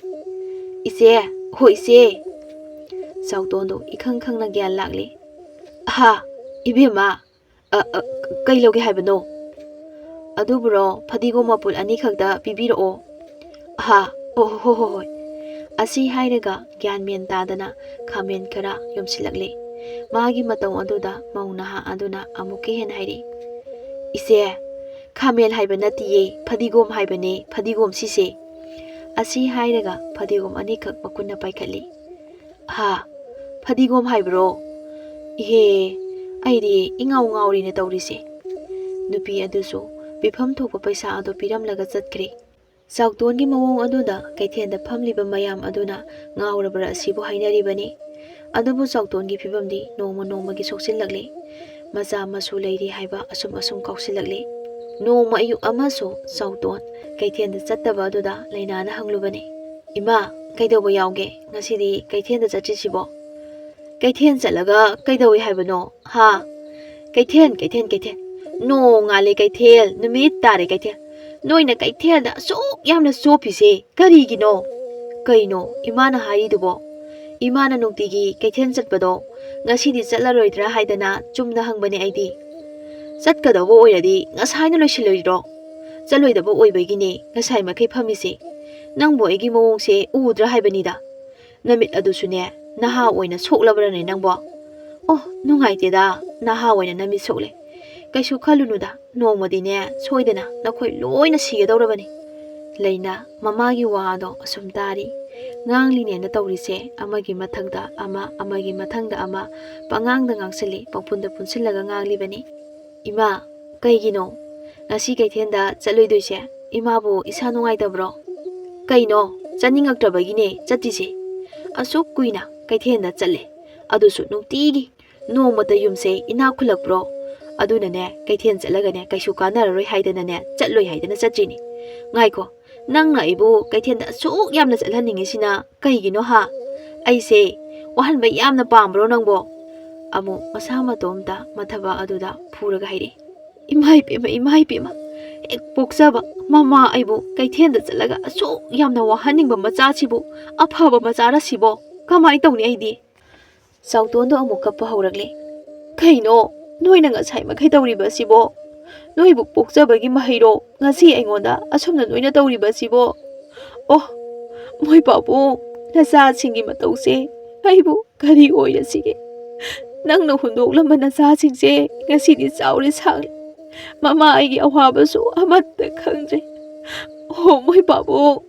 "ꯏꯆꯦ, ꯍꯣ ꯏꯆꯦ!" ꯆꯥꯎꯇꯣꯟꯗꯣ ꯏꯈꯪ ꯈꯪꯅ ꯒ꯭ꯌꯥꯟ ꯂꯥꯛꯂꯦ꯫ "ꯑꯍꯥ, ꯏꯕꯦꯝꯃ, ꯑ, ꯑ, ꯀꯩ ꯂꯧꯒꯦ ꯍꯥꯏꯕꯅꯣ?" "ꯑꯗꯨꯕꯨꯔꯣ, ꯐꯗꯤꯒꯣꯝ ꯃꯄꯨꯜ ꯑꯅꯤꯈꯛꯇ ꯄꯤꯕꯤꯔꯛꯑꯣ꯫" "ꯑꯍꯥ, ꯑꯣ, ꯍꯣ, ꯍꯣ, ꯍꯣꯏ꯫" ꯑꯁꯤ ꯍꯥꯏꯔꯒ ꯒ꯭ꯌꯥꯟ ꯃꯦꯟ ꯇꯥꯗꯅ ꯈꯥꯃꯦꯟ ꯈꯔ ꯌꯣꯝꯁꯤꯜꯂꯛꯂꯦ꯫ ꯃꯥꯒꯤ ꯃꯇꯧ ꯑꯗꯨꯗ ꯃꯧ ꯅꯍꯥ ꯑꯗꯨꯅ ꯑꯃꯨꯛꯀ ꯍꯦꯟꯅ ꯍꯥꯏꯔꯛꯏ, "ꯏꯆꯦ, ꯈꯥꯃꯦꯟ ꯍꯥꯏꯕ ꯅꯠꯇꯤꯌꯦ, ꯐꯗꯤꯒꯣꯝ ꯍꯥꯏꯕꯅꯦ, ꯐꯗꯤꯒꯣꯝ ꯁꯤꯁꯦ꯫" ꯑꯁꯤ ꯍꯥꯏꯔꯒ ꯐꯗꯤꯒꯣꯝ ꯑꯅꯤꯈꯛ ꯃꯈꯨꯠꯅ ꯄꯥꯏꯈꯠꯂꯤ꯫ "ꯍꯥ, ꯐꯗꯤꯒꯣꯝ ꯍꯥꯏꯕ꯭ꯔꯣ? ꯏꯍꯦ, ꯑꯩꯗꯤ ꯏꯉꯥꯎ ꯉꯥꯎꯔꯤꯅꯦ ꯇꯧꯔꯤꯁꯦ꯫" ꯅꯨꯄꯤ ꯑꯗꯨꯁꯨ ꯄꯤꯐꯝ ꯊꯣꯛꯄ ꯄꯩꯁꯥ ꯑꯗꯨ ꯄꯤꯔꯝꯂꯒ ꯆꯠꯈ꯭ꯔꯦ꯫ ꯆꯥꯎꯇꯣꯟꯒꯤ ꯃꯑꯣꯡ ꯑꯗꯨꯗ ꯀꯩꯊꯦꯜꯗ ꯐꯝꯂꯤꯕ ꯃꯌꯥꯝ ꯑꯗꯨꯅ ꯉꯥꯎꯔꯕ꯭ꯔꯥ ꯑꯁꯤꯕꯨ ꯍꯥꯏꯅꯔꯤꯕꯅꯤ꯫ ꯑꯗꯨꯕꯨ ꯆꯥꯎꯇꯣꯟꯒꯤ ꯐꯤꯕꯝꯗꯤ ꯅꯣꯡꯃ ꯅꯣꯡꯃꯒꯤ ꯁꯣꯛꯆꯤꯜꯂꯛꯂꯤ꯫ ꯃꯆꯥ ꯃꯁꯨ ꯂꯩꯔꯤ ꯍꯥꯏꯕ ꯑꯁꯨꯝ ꯑꯁꯨꯝ ꯀꯥꯎꯁꯤꯜꯂꯛꯂꯤ꯫ ꯅꯣꯡꯃ ꯑꯌꯨꯛ ꯑꯃꯁꯨ ꯆꯥꯎꯇꯣꯟ ꯀꯩꯊꯦꯜꯗ ꯆꯠꯇꯕ ꯑꯗꯨꯗ ꯂꯩꯅꯥꯅ ꯍꯪꯂꯨꯕꯅꯤ, "ꯏꯃꯥ, ꯀꯩꯗꯧꯕ ꯌꯥꯎꯒꯦ? ꯉꯁꯤꯗꯤ ꯀꯩꯊꯦꯜꯗ ꯆꯠꯇ꯭ꯔꯤꯁꯤꯕꯣ?" "ꯀꯩꯊꯦꯜ ꯆꯠꯂꯒ ꯀꯩꯗꯧꯏ ꯍꯥꯏꯕꯅꯣ, ꯍꯥ?" "ꯀꯩꯊꯦꯜ, ꯀꯩꯊꯦꯜ, ꯀꯩꯊꯦꯜ꯫ ꯅꯣꯡ ꯉꯥꯜꯂꯦ ꯀꯩꯊꯦꯜ, ꯅꯨꯃꯤꯠ ꯇꯥꯔꯦ ꯀꯩꯊꯦꯜ꯫ ꯅꯣꯏꯅ ꯀꯩꯊꯦꯜꯗ ꯑꯁꯨꯛ ꯌꯥꯝꯅ ꯆꯣꯞꯄꯤꯁꯦ ꯀꯔꯤꯒꯤꯅꯣ?" "ꯀꯩꯅꯣ ꯏꯃꯥꯅ ꯍꯥꯏꯔꯤꯗꯨꯕꯣ? ꯏꯃꯥꯅ ꯅꯨꯡꯇꯤꯒꯤ ꯀꯩꯊꯦꯜ ꯆꯠꯄꯗꯣ ꯉꯁꯤꯗꯤ ꯆꯠꯂꯔꯣꯏꯗ꯭ꯔꯥ ꯍꯥꯏꯗꯅ ꯆꯨꯝꯅ ꯍꯪꯕꯅꯦ ꯑꯩꯗꯤ꯫ ꯆꯠꯀꯗꯧꯕ ꯑꯣꯏꯔꯗꯤ ꯉꯁꯥꯏꯅ ꯂꯣꯏꯁꯤꯜꯂꯣꯏꯗ꯭ꯔꯣ? ꯆꯠꯂꯣꯏꯗꯕ ꯑꯣꯏꯕꯒꯤꯅꯦ ꯉꯁꯥꯏ ꯃꯈꯩ ꯐꯝꯃꯤꯁꯦ꯫ ꯅꯪꯕꯨ ꯑꯩꯒꯤ ꯃꯑꯣꯡꯁꯦ ꯎꯗ꯭ꯔꯥ ꯍꯥꯏꯕꯅꯤꯗ꯫ ꯅꯃꯤꯠ ꯑꯗꯨꯁꯨꯅꯦ, ꯅꯍꯥ ꯑꯣꯏꯅ ꯁꯣꯛꯂꯕ꯭ꯔꯅꯦ ꯅꯪꯕꯣ? ꯑꯣ, ꯅꯨꯡꯉꯥꯏꯇꯦꯗ, ꯅꯍꯥ ꯑꯣꯏꯅ ꯅꯃꯤꯠ ꯁꯣꯛꯂꯦ꯫ ꯀꯩꯁꯨ ꯈꯜꯂꯨꯅꯨꯗ, ꯅꯣꯡꯃꯗꯤꯅꯦ ꯁꯣꯏꯗꯅ ꯅꯈꯣꯏ ꯂꯣꯏꯅ ꯁꯤꯒꯗꯧꯔꯕꯅꯤ꯫" ꯂꯩꯅꯥ ꯃꯃꯥꯒꯤ ꯋꯥ ꯑꯗꯣ ꯑꯁꯨꯝ ꯇꯥꯔꯤ꯫ ꯉꯥꯡꯂꯤꯅꯦꯅ ꯇꯧꯔꯤꯁꯦ ꯑꯃꯒꯤ ꯃꯊꯪꯗ ꯑꯃ, ꯑꯃꯒꯤ ꯃꯊꯪꯗ ꯑꯃ, ꯄꯉꯥꯡꯗ ꯉꯥꯡꯁꯤꯜꯂꯤ, ꯄꯪꯄꯨꯟꯗ ꯄꯨꯟꯁꯤꯜꯂꯒ ꯉꯥꯡꯂꯤꯕꯅꯤ꯫ "ꯏꯃꯥ, ꯀꯩꯒꯤꯅꯣ? ꯉꯁꯤ ꯀꯩꯊꯦꯜꯗ ꯆꯠꯂꯣꯏꯗꯣꯏꯁꯦ? ꯏꯃꯥꯕꯨ ꯏꯁꯥ ꯅꯨꯡꯉꯥꯏꯇꯕ꯭ꯔꯣ?" "ꯀꯩꯅꯣ? ꯆꯠꯅꯤꯡꯉꯛꯇ꯭ꯔꯕꯒꯤꯅꯦ ꯆꯠꯇ꯭ꯔꯤꯁꯦ꯫ ꯑꯁꯨꯛ ꯀꯨꯏꯅ ꯀꯩꯊꯦꯜꯗ ꯆꯠꯂꯦ, ꯑꯗꯨꯁꯨ ꯅꯨꯡꯇꯤꯒꯤ ꯅꯣꯡꯃꯇ ꯌꯨꯝꯁꯦ ꯏꯅꯥꯛ ꯈꯨꯜꯂꯛꯄ꯭ꯔꯣ? ꯑꯗꯨꯅꯅꯦ, ꯀꯩꯊꯦꯜ ꯆꯠꯂꯒꯅꯦ ꯀꯩꯁꯨ ꯀꯥꯟꯅꯔꯔꯣꯏ ꯍꯥꯏꯗꯅꯅꯦ ꯆꯠꯂꯣꯏ ꯍꯥꯏꯗꯅ ꯆꯠꯇ꯭ꯔꯤꯅꯤ꯫ ꯉꯥꯏꯈꯣ, ꯅꯪꯅ ꯑꯩꯕꯨ ꯀꯩꯊꯦꯜꯗ ꯑꯁꯨꯛ ꯌꯥꯝꯅ ꯆꯠꯍꯟꯅꯤꯡꯉꯤꯁꯤꯅ ꯀꯩꯒꯤꯅꯣ ꯍꯥ? ꯑꯩꯁꯦ ꯋꯥꯍꯟꯕ ꯌꯥꯝꯅ ꯄꯥꯝꯕ꯭ꯔꯣ ꯅꯪꯕꯣ?" ꯑꯃꯨꯛ ꯃꯁꯥ ꯃꯇꯣꯝꯇ ꯃꯊꯕꯥꯛ ꯑꯗꯨꯗ ꯐꯨꯔꯒ ꯍꯥꯏꯔꯛꯏ꯫ "ꯏꯃꯥ ꯏꯄꯦꯝꯃ, ꯏꯃꯥ ꯏꯄꯦꯝꯃ, ꯍꯦꯛ ꯄꯣꯛꯆꯕ ꯃꯃꯥ ꯑꯩꯕꯨ ꯀꯩꯊꯦꯜꯗ ꯆꯠꯂꯒ ꯑꯁꯨꯛ ꯌꯥꯝꯅ ꯋꯥꯍꯟꯅꯤꯡꯕ ꯃꯆꯥꯁꯤꯕꯨ, ꯑꯐꯕ ꯃꯆꯥꯔ ꯁꯤꯕꯣ? ꯀꯃꯥꯏ ꯇꯧꯅꯤ ꯑꯩꯗꯤ?" ꯆꯥꯎꯇꯣꯟꯗꯣ ꯑꯃꯨꯛ ꯀꯞꯄ ꯍꯧꯔꯛꯂꯦ꯫ "ꯀꯩꯅꯣ ꯅꯣꯏꯅ ꯉꯁꯥꯏ ꯃꯈꯩ ꯇꯧꯔꯤꯕꯁꯤꯕꯣ? ꯅꯣꯏꯕꯨ ꯄꯣꯛꯆꯕꯒꯤ ꯃꯍꯩꯔꯣ ꯉꯁꯤ ꯑꯩꯉꯣꯟꯗ ꯑꯁꯨꯝꯅ ꯅꯣꯏꯅ ꯇꯧꯔꯤꯕꯁꯤꯕꯣ? ꯑꯣ, ꯃꯣꯏ ꯄꯥꯕꯨꯡ, ꯅꯆꯥꯁꯤꯡꯒꯤ ꯃꯇꯧꯁꯦ ꯑꯩꯕꯨ ꯀꯔꯤ ꯑꯣꯏꯔꯁꯤꯒꯦ? ꯅꯪꯅ ꯍꯨꯟꯗꯣꯛꯂꯝꯕ ꯅꯆꯥꯁꯤꯡꯁꯦ ꯉꯁꯤꯗꯤ ꯆꯥꯎꯔꯦ ꯁꯥꯡꯂꯦ꯫ ꯃꯃꯥ ꯑꯩꯒꯤ ꯑꯋꯥꯕꯁꯨ ꯑꯃꯠꯇ ꯈꯪꯗ꯭ꯔꯦ꯫ ꯑꯣ, ꯃꯣꯏ ꯄꯥꯕꯨꯡ!"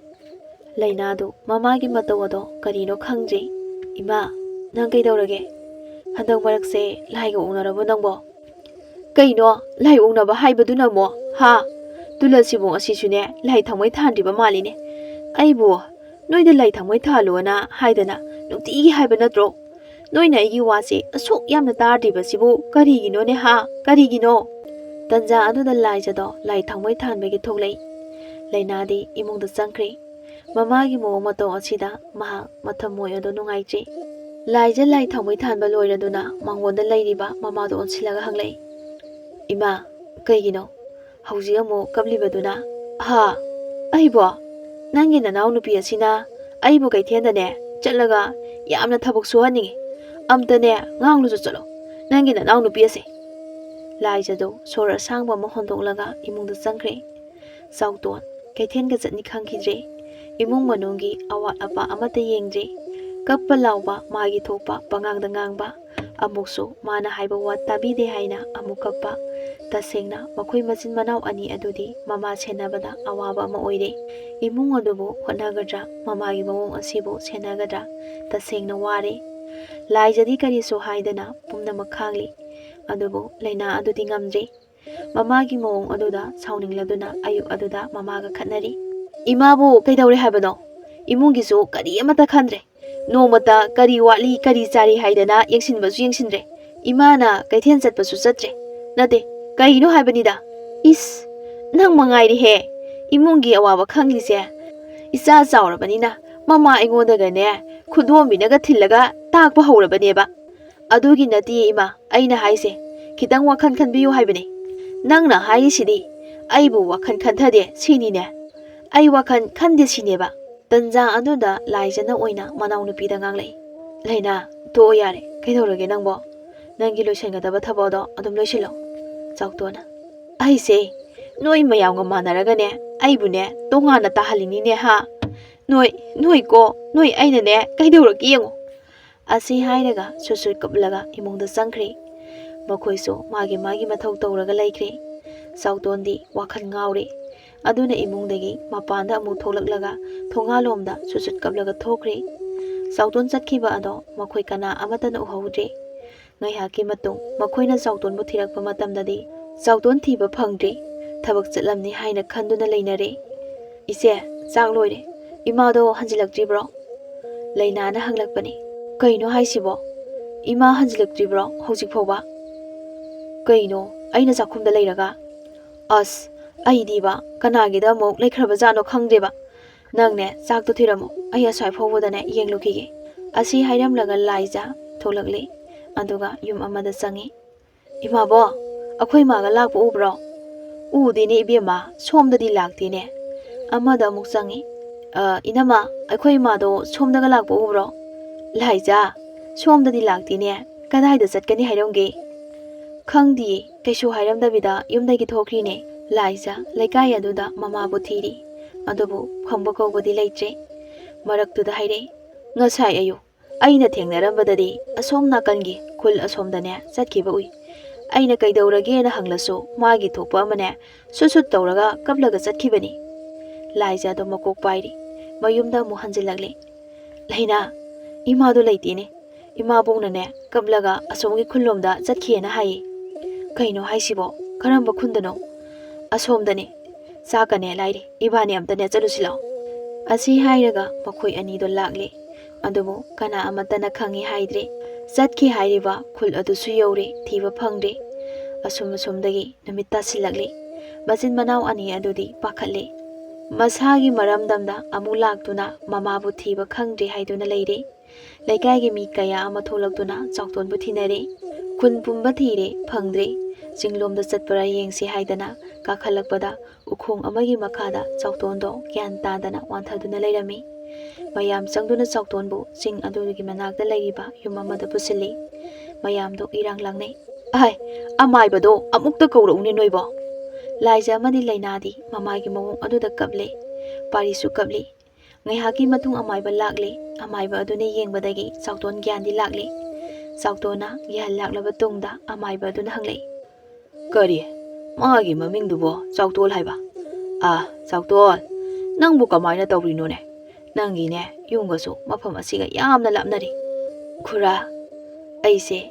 ꯂꯩꯅꯥꯗꯨ ꯃꯃꯥꯒꯤ ꯃꯇꯧ ꯑꯗꯣ ꯀꯔꯤꯅꯣ ꯈꯪꯗ꯭ꯔꯦ꯫ "ꯏꯃꯥ, ꯅꯪ ꯀꯩꯗꯧꯔꯒꯦ? ꯍꯟꯗꯛ ꯃꯔꯛꯁꯦ ꯂꯥꯏꯒ ꯑꯣꯛꯅꯔꯕꯣ ꯅꯪꯕꯣ?" "ꯀꯩꯅꯣ ꯂꯥꯏ ꯑꯣꯛꯅꯕ ꯍꯥꯏꯕꯗꯨꯅ ꯑꯃꯨꯛ, ꯍꯥ? ꯇꯨꯂꯁꯤꯕꯨ ꯉꯁꯤꯁꯨꯅꯦ ꯂꯥꯏ ꯊꯥꯎꯃꯩ ꯊꯥꯟꯗ꯭ꯔꯤꯕ ꯃꯥꯜꯂꯤꯅꯦ꯫ ꯑꯩꯕꯨ ꯅꯣꯏꯗ ꯂꯥꯏ ꯊꯥꯎꯃꯩ ꯊꯥꯜꯂꯣꯅ ꯍꯥꯏꯗꯅ ꯅꯨꯡꯇꯤꯒꯤ ꯍꯥꯏꯕ ꯅꯠꯇ꯭ꯔꯣ? ꯅꯣꯏꯅ ꯑꯩꯒꯤ ꯋꯥꯁꯦ ꯑꯁꯨꯛ ꯌꯥꯝꯅ ꯇꯥꯗ꯭ꯔꯤꯕꯁꯤꯕꯨ ꯀꯔꯤꯒꯤꯅꯣꯅꯦ ꯍꯥ? ꯀꯔꯤꯒꯤꯅꯣ?" ꯇꯟꯖꯥ ꯑꯗꯨꯗ ꯂꯥꯏꯖꯗꯣ ꯂꯥꯏ ꯊꯥꯎꯃꯩ ꯊꯥꯟꯕꯒꯤ ꯊꯣꯛꯂꯛꯏ꯫ ꯂꯩꯅꯥꯗꯤ ꯏꯃꯨꯡꯗ ꯆꯪꯈ꯭ꯔꯦ꯫ ꯃꯃꯥꯒꯤ ꯃꯑꯣꯡ ꯃꯇꯧ ꯑꯁꯤꯗ ꯃꯍꯥꯛ ꯃꯊꯃꯣꯏ ꯑꯗꯨ ꯅꯨꯡꯉꯥꯏꯇ꯭ꯔꯦ꯫ ꯂꯥꯏꯖ ꯂꯥꯏ ꯊꯥꯎꯃꯩ ꯊꯥꯟꯕ ꯂꯣꯏꯔꯗꯨꯅ ꯃꯉꯣꯟꯗ ꯂꯩꯔꯤꯕ ꯃꯃꯥꯗꯨ ꯑꯣꯟꯁꯤꯜꯂꯒ ꯍꯪꯂꯛꯏ, "ꯏꯃꯥ, ꯀꯩꯒꯤꯅꯣ ꯍꯧꯖꯤꯛ ꯑꯃꯨꯛ ꯀꯞꯂꯤꯕꯗꯨꯅ?" "ꯍꯥ? ꯑꯩꯕꯣ? ꯅꯪꯒꯤ ꯅꯅꯥꯎꯅꯨꯄꯤ ꯑꯁꯤꯅ ꯑꯩꯕꯨ ꯀꯩꯊꯦꯜꯗꯅꯦ ꯆꯠꯂꯒ ꯌꯥꯝꯅ ꯊꯕꯛ ꯁꯨꯍꯟꯅꯤꯡꯉꯤ꯫ ꯑꯝꯇꯅꯦ ꯉꯥꯡꯂꯨꯆꯣ ꯆꯠꯂꯣ, ꯅꯪꯒꯤ ꯅꯅꯥꯎꯅꯨꯄꯤ ꯑꯁꯦ꯫" ꯂꯥꯏꯖꯗꯨ ꯁꯣꯔ ꯑꯁꯥꯡꯕ ꯑꯃ ꯍꯣꯟꯗꯣꯛꯂꯒ ꯏꯃꯨꯡꯗ ꯆꯪꯈ꯭ꯔꯦ꯫ ꯆꯥꯎꯇꯣꯟ ꯀꯩꯊꯦꯜꯒ ꯆꯠꯅꯤ ꯈꯪꯈꯤꯗ꯭ꯔꯦ꯫ ꯏꯃꯨꯡ ꯃꯅꯨꯡꯒꯤ ꯑꯋꯥꯠ ꯑꯄꯥ ꯑꯃꯠꯇ ꯌꯦꯡꯗ꯭ꯔꯦ꯫ ꯀꯞꯄ ꯂꯥꯎꯕ, ꯃꯥꯒꯤ ꯊꯣꯛꯄ ꯄꯉꯥꯡꯗ ꯉꯥꯡꯕ, ꯑꯃꯨꯛꯁꯨ ꯃꯥꯅ ꯍꯥꯏꯕ ꯋꯥ ꯇꯥꯕꯤꯗꯦ ꯍꯥꯏꯅ ꯑꯃꯨꯛ ꯀꯞꯄ꯫ ꯇꯁꯦꯡꯅ ꯃꯈꯣꯏ ꯃꯆꯤꯟ ꯃꯅꯥꯎ ꯑꯅꯤ ꯑꯗꯨꯗꯤ ꯃꯃꯥ ꯁꯦꯟꯅꯕꯗ ꯑꯋꯥꯕ ꯑꯃ ꯑꯣꯏꯔꯦ꯫ ꯏꯃꯨꯡ ꯑꯗꯨꯕꯨ ꯍꯣꯠꯅꯒꯗ꯭ꯔꯥ, ꯃꯃꯥꯒꯤ ꯃꯑꯣꯡ ꯑꯁꯤꯕꯨ ꯁꯦꯟꯅꯒꯗ꯭ꯔꯥ, ꯇꯁꯦꯡꯅ ꯋꯥꯔꯦ꯫ ꯂꯥꯏꯖꯗꯤ ꯀꯔꯤꯁꯨ ꯍꯥꯏꯗꯅ ꯄꯨꯝꯅꯃꯛ ꯈꯥꯡꯂꯤ꯫ ꯑꯗꯨꯕꯨ ꯂꯩꯅꯥ ꯑꯗꯨꯗꯤ ꯉꯝꯗ꯭ꯔꯦ꯫ ꯃꯃꯥꯒꯤ ꯃꯑꯣꯡ ꯑꯗꯨꯗ ꯁꯥꯎꯅꯤꯡꯂꯗꯨꯅ ꯑꯌꯨꯛ ꯑꯗꯨꯗ ꯃꯃꯥꯒ ꯈꯠꯅꯔꯤ꯫ "ꯏꯃꯥꯕꯨ ꯀꯩꯗꯧꯔꯦ ꯍꯥꯏꯕꯅꯣ? ꯏꯃꯨꯡꯒꯤꯁꯨ ꯀꯔꯤ ꯑꯃꯠꯇ ꯈꯟꯗ꯭ꯔꯦ꯫ ꯅꯣꯡꯃꯇ ꯀꯔꯤ ꯋꯥꯠꯂꯤ, ꯀꯔꯤ ꯆꯥꯔꯤ ꯍꯥꯏꯗꯅ ꯌꯦꯡꯁꯤꯟꯕꯁꯨ ꯌꯦꯡꯁꯤꯟꯗ꯭ꯔꯦ꯫ ꯏꯃꯥꯅ ꯀꯩꯊꯦꯜ ꯆꯠꯄꯁꯨ ꯆꯠꯇ꯭ꯔꯦ꯫ ꯅꯠꯇꯦ, ꯀꯩꯅꯣ ꯍꯥꯏꯕꯅꯤꯗ꯫ ꯏꯁ, ꯅꯪ ꯃꯉꯥꯏꯔꯦꯍꯦ ꯏꯃꯨꯡꯒꯤ ꯑꯋꯥꯕ ꯈꯪꯂꯤꯁꯦ꯫ ꯏꯆꯥ ꯆꯥꯎꯔꯕꯅꯤꯅ ꯃꯃꯥ ꯑꯩꯉꯣꯟꯗꯒꯅꯦ ꯈꯨꯗꯣꯝꯕꯤꯅꯒ ꯊꯤꯜꯂꯒ ꯇꯥꯛꯄ ꯍꯧꯔꯕꯅꯦꯕ꯫ ꯑꯗꯨꯒꯤ ꯅꯠꯇꯦ ꯏꯃꯥ, ꯑꯩꯅ ꯍꯥꯏꯁꯦ, ꯈꯤꯇꯪ ꯋꯥꯈꯜ ꯈꯟꯕꯤꯌꯨ ꯍꯥꯏꯕꯅꯦ꯫ ꯅꯪꯅ ꯍꯥꯏꯔꯤꯁꯤꯗꯤ ꯑꯩꯕꯨ ꯋꯥꯈꯜ ꯈꯟꯊꯗꯦ ꯁꯤꯅꯤꯅꯦ꯫ ꯑꯩ ꯋꯥꯈꯜ ꯈꯟꯗꯦ ꯁꯤꯅꯦꯕ꯫" ꯇꯟꯖꯥ ꯑꯗꯨꯗ ꯂꯥꯏꯖꯅ ꯑꯣꯏꯅ ꯃꯅꯥꯎꯅꯨꯄꯤꯗ ꯉꯥꯡꯂꯛꯏ꯫ "ꯂꯩꯅꯥ, ꯇꯣꯛꯑꯣ ꯌꯥꯔꯦ, ꯀꯩꯗꯧꯔꯒꯦ ꯅꯪꯕꯣ? ꯅꯪꯒꯤ ꯂꯣꯏꯁꯤꯟꯒꯗꯕ ꯊꯕꯛ ꯑꯗꯣ ꯑꯗꯨꯝ ꯂꯣꯏꯁꯤꯜꯂꯣ꯫" ꯆꯥꯎꯇꯣꯟꯅ, "ꯑꯩꯁꯦ ꯅꯣꯏ ꯃꯌꯥꯝꯒ ꯃꯥꯟꯅꯔꯒꯅꯦ ꯑꯩꯕꯨꯅꯦ ꯇꯣꯉꯥꯟꯅ ꯇꯥꯍꯜꯂꯤꯅꯤꯅꯦ ꯍꯥ? ꯅꯣꯏ, ꯅꯣꯏꯀꯣ, ꯅꯣꯏ ꯑꯩꯅꯅꯦ ꯀꯩꯗꯧꯔꯒꯦ ꯌꯦꯡꯉꯣ꯫" ꯑꯁꯤ ꯍꯥꯏꯔꯒ ꯁꯨꯠ ꯁꯨꯠ ꯀꯞꯂꯒ ꯏꯃꯨꯡꯗ ꯆꯪꯈ꯭ꯔꯦ꯫ ꯃꯈꯣꯏꯁꯨ ꯃꯥꯒꯤ ꯃꯥꯒꯤ ꯃꯊꯧ ꯇꯧꯔꯒ ꯂꯩꯈ꯭ꯔꯦ꯫ ꯆꯥꯎꯇꯣꯟꯗꯤ ꯋꯥꯈꯜ ꯉꯥꯎꯔꯦ꯫ ꯑꯗꯨꯅ ꯏꯃꯨꯡꯗꯒꯤ ꯃꯄꯥꯟꯗ ꯑꯃꯨꯛ ꯊꯣꯛꯂꯛꯂꯒ ꯊꯣꯡꯒꯥꯜꯂꯣꯝꯗ ꯁꯨꯠ ꯁꯨꯠ ꯀꯞꯂꯒ ꯊꯣꯛꯈ꯭ꯔꯦ꯫ ꯆꯥꯎꯇꯣꯟ ꯆꯠꯈꯤꯕ ꯑꯗꯣ ꯃꯈꯣꯏ ꯀꯅꯥ ꯑꯃꯠꯇꯅ ꯎꯍꯧꯗ꯭ꯔꯦ꯫ ꯉꯥꯏꯍꯥꯛꯀꯤ ꯃꯇꯨꯡ ꯃꯈꯣꯏꯅ ꯆꯥꯎꯇꯣꯟꯕꯨ ꯊꯤꯔꯛꯄ ꯃꯇꯝꯗꯗꯤ ꯆꯥꯎꯇꯣꯟ ꯊꯤꯕ ꯐꯪꯗ꯭ꯔꯦ꯫ ꯊꯕꯛ ꯆꯠꯂꯝꯅꯤ ꯍꯥꯏꯅ ꯈꯟꯗꯨꯅ ꯂꯩꯅꯔꯦ꯫ "ꯏꯆꯦ, ꯆꯥꯛ ꯂꯣꯏꯔꯦ꯫ ꯏꯃꯥꯗꯣ ꯍꯟꯖꯤꯜꯂꯛꯇ꯭ꯔꯤꯕ꯭ꯔꯣ?" ꯂꯩꯅꯥꯅ ꯍꯪꯂꯛꯄꯅꯤ꯫ "ꯀꯩꯅꯣ ꯍꯥꯏꯁꯤꯕꯣ? ꯏꯃꯥ ꯍꯟꯖꯤꯜꯂꯛꯇ꯭ꯔꯤꯕ꯭ꯔꯣ ꯍꯧꯖꯤꯛ ꯐꯥꯎꯕ? ꯀꯩꯅꯣ, ꯑꯩꯅ ꯆꯥꯛꯈꯨꯝꯗ ꯂꯩꯔꯒ? ꯑꯁ, ꯑꯩꯗꯤꯕ ꯀꯅꯥꯒꯤꯗ ꯑꯃꯨꯛ ꯂꯩꯈ꯭ꯔꯕꯖꯥꯠꯅꯣ ꯈꯪꯗꯦꯕ꯫ ꯅꯪꯅꯦ ꯆꯥꯛꯇꯣ ꯊꯤꯔꯝꯃꯣ, ꯑꯩ ꯑꯁ꯭ꯋꯥꯏ ꯐꯥꯎꯕꯗꯅꯦ ꯌꯦꯡꯂꯨꯈꯤꯒꯦ꯫" ꯑꯁꯤ ꯍꯥꯏꯔꯝꯂꯒ ꯂꯥꯏꯖꯥ ꯊꯣꯛꯂꯛꯂꯦ꯫ ꯑꯗꯨꯒ ꯌꯨꯝ ꯑꯃꯗ ꯆꯪꯉꯤ꯫ "ꯏꯃꯥꯕꯣ, ꯑꯩꯈꯣꯏ ꯃꯥꯒ ꯂꯥꯛꯄ ꯎꯕ꯭ꯔꯣ?" "ꯎꯗꯦꯅꯦ ꯏꯕꯦꯝꯃ, ꯁꯣꯝꯗꯗꯤ ꯂꯥꯛꯇꯦꯅꯦ꯫" ꯑꯃꯗ ꯑꯃꯨꯛ ꯆꯪꯉꯤ꯫ "ꯑ, ꯏꯅꯝꯃ, ꯑꯩꯈꯣꯏ ꯏꯃꯥꯗꯣ ꯁꯣꯝꯗꯒ ꯂꯥꯛꯄ ꯎꯕ꯭ꯔꯣ?" "ꯂꯥꯏꯖꯥ, ꯁꯣꯝꯗꯗꯤ ꯂꯥꯛꯇꯦꯅꯦ, ꯀꯗꯥꯏꯗ ꯆꯠꯀꯅꯤ ꯍꯥꯏꯔꯝꯒꯦ?" "ꯈꯪꯗꯤꯌꯦ, ꯀꯩꯁꯨ ꯍꯥꯏꯔꯝꯗꯕꯤꯗ ꯌꯨꯝꯗꯒꯤ ꯊꯣꯛꯈ꯭ꯔꯤꯅꯦ꯫" ꯂꯥꯏꯖꯥ ꯂꯩꯀꯥꯏ ꯑꯗꯨꯗ ꯃꯃꯥꯕꯨ ꯊꯤꯔꯤ, ꯑꯗꯨꯕꯨ ꯈꯪꯕ ꯀꯧꯕꯗꯤ ꯂꯩꯇ꯭ꯔꯦ꯫ ꯃꯔꯛꯇꯨꯗ ꯍꯥꯏꯔꯛꯏ, "ꯉꯁꯥꯏ ꯑꯌꯨꯛ ꯑꯩꯅ ꯊꯦꯡꯅꯔꯝꯕꯗꯗꯤ ꯑꯁꯣꯝ ꯅꯥꯀꯟꯒꯤ ꯈꯨꯜ ꯑꯁꯣꯝꯗꯅꯦ ꯆꯠꯈꯤꯕ ꯎꯏ꯫ ꯑꯩꯅ ꯀꯩꯗꯧꯔꯒꯦꯅ ꯍꯪꯂꯁꯨ ꯃꯥꯒꯤ ꯊꯣꯛꯄ ꯑꯃꯅꯦ ꯁꯨꯠ ꯁꯨꯠ ꯇꯧꯔꯒ ꯀꯞꯂꯒ ꯆꯠꯈꯤꯕꯅꯤ꯫ ꯂꯥꯏꯖꯥꯗꯣ ꯃꯀꯣꯛ ꯄꯥꯏꯔꯤ꯫ ꯃꯌꯨꯝꯗ ꯑꯃꯨꯛ ꯍꯟꯖꯤꯜꯂꯛꯂꯦ꯫ "ꯂꯩꯅꯥ, ꯏꯃꯥꯗꯣ ꯂꯩꯇꯦꯅꯦ꯫ ꯏꯃꯥꯕꯣꯛꯅꯅꯦ ꯀꯞꯂꯒ ꯑꯁꯣꯝꯒꯤ ꯈꯨꯜꯂꯣꯝꯗ ꯆꯠꯈꯤꯑꯅ ꯍꯥꯏꯌꯦ"꯫ "ꯀꯩꯅꯣ ꯍꯥꯏꯁꯤꯕꯣ? ꯀꯔꯝꯕ ꯈꯨꯟꯗꯅꯣ?" "ꯑꯁꯣꯝꯗꯅꯦ꯫ ꯆꯥꯛꯀꯅꯦ ꯂꯥꯏꯔꯤ, ꯏꯕꯥꯅꯤ ꯑꯝꯇꯅꯦ ꯆꯠꯂꯨꯁꯤ ꯂꯥꯛꯑꯣ"꯫ ꯑꯁꯤ ꯍꯥꯏꯔꯒ ꯃꯈꯣꯏ ꯑꯅꯤꯗꯣ ꯂꯥꯛꯂꯦ꯫ ꯑꯗꯨꯕꯨ ꯀꯅꯥ ꯑꯃꯠꯇꯅ ꯈꯪꯉꯤ ꯍꯥꯏꯗ꯭ꯔꯦ꯫ ꯆꯠꯈꯤ ꯍꯥꯏꯔꯤꯕ ꯈꯨꯜ ꯑꯗꯨꯁꯨ ꯌꯧꯔꯦ, ꯊꯤꯕ ꯐꯪꯗ꯭ꯔꯦ꯫ ꯑꯁꯨꯝ ꯑꯁꯨꯝꯗꯒꯤ ꯅꯨꯃꯤꯠ ꯇꯥꯁꯤꯜꯂꯛꯂꯦ꯫ ꯃꯆꯤꯟ ꯃꯅꯥꯎ ꯑꯅꯤ ꯑꯗꯨꯗꯤ ꯄꯥꯈꯠꯂꯦ꯫ ꯃꯁꯥꯒꯤ ꯃꯔꯝꯗꯝꯗ ꯑꯃꯨꯛ ꯂꯥꯛꯇꯨꯅ ꯃꯃꯥꯕꯨ ꯊꯤꯕ ꯈꯪꯗ꯭ꯔꯦ ꯍꯥꯏꯗꯨꯅ ꯂꯩꯔꯦ꯫ ꯂꯩꯀꯥꯏꯒꯤ ꯃꯤ ꯀꯌꯥ ꯑꯃ ꯊꯣꯛꯂꯛꯇꯨꯅ ꯆꯥꯎꯇꯣꯟꯕꯨ ꯊꯤꯅꯔꯦ꯫ ꯈꯨꯟ ꯄꯨꯝꯕ ꯊꯤꯔꯦ, ꯐꯪꯗ꯭ꯔꯦ꯫ ꯆꯤꯡꯂꯣꯝꯗ ꯆꯠꯄꯔꯥ ꯌꯦꯡꯁꯤ ꯍꯥꯏꯗꯅ ꯀꯥꯈꯠꯂꯛꯄꯗ ꯎꯈꯣꯡ ꯑꯃꯒꯤ ꯃꯈꯥꯗ ꯆꯥꯎꯇꯣꯟꯗꯣ ꯒ꯭ꯌꯥꯟ ꯇꯥꯗꯅ ꯋꯥꯟꯊꯗꯨꯅ ꯂꯩꯔꯝꯃꯤ꯫ ꯃꯌꯥꯝ ꯆꯪꯗꯨꯅ ꯆꯥꯎꯇꯣꯟꯕꯨ ꯆꯤꯡ ꯑꯗꯨꯒꯤ ꯃꯅꯥꯛꯇ ꯂꯩꯔꯤꯕ ꯌꯨꯝ ꯑꯃꯗ ꯄꯨꯁꯤꯜꯂꯤ꯫ ꯃꯌꯥꯝꯗꯣ ꯏꯔꯥꯡ ꯂꯥꯡꯅꯩ꯫ "ꯑꯍꯥꯏ, ꯑꯃꯥꯏꯕꯗꯣ ꯑꯃꯨꯛꯇ ꯀꯧꯔꯛꯎꯅꯦ ꯅꯣꯏꯕꯣ!" ꯂꯥꯏꯖ ꯑꯃꯗꯤ ꯂꯩꯅꯥꯗꯤ ꯃꯃꯥꯒꯤ ꯃꯑꯣꯡ ꯑꯗꯨꯗ ꯀꯞꯂꯦ꯫ ꯄꯥꯔꯤꯁꯨ ꯀꯞꯂꯤ꯫ ꯉꯥꯏꯍꯥꯛꯀꯤ ꯃꯇꯨꯡ ꯑꯃꯥꯏꯕ ꯂꯥꯛꯂꯦ꯫ ꯑꯃꯥꯏꯕ ꯑꯗꯨꯅ ꯌꯦꯡꯕꯗꯒꯤ ꯆꯥꯎꯇꯣꯟ ꯒ꯭ꯌꯥꯟꯗꯤ ꯂꯥꯛꯂꯦ꯫ ꯆꯥꯎꯇꯣꯟꯅ ꯒ꯭ꯌꯥꯟ ꯂꯥꯛꯂꯕ ꯇꯨꯡꯗ ꯑꯃꯥꯏꯕ ꯑꯗꯨꯅ ꯍꯪꯂꯛꯏ, "ꯀꯔꯤ? ꯃꯥꯒꯤ ꯃꯃꯤꯡꯗꯨꯕꯣ ꯆꯥꯎꯇꯣꯜ ꯍꯥꯏꯕ? ꯑꯥ, ꯆꯥꯎꯇꯣꯜ, ꯅꯪꯕꯨ ꯀꯃꯥꯏꯅ ꯇꯧꯔꯤꯅꯣꯅꯦ? ꯅꯪꯒꯤꯅꯦ ꯌꯨꯝꯒꯁꯨ ꯃꯐꯝ ꯑꯁꯤꯒ ꯌꯥꯝꯅ ꯂꯥꯞꯅꯔꯤ"꯫ "ꯈꯨꯔꯥ, ꯑꯩꯁꯦ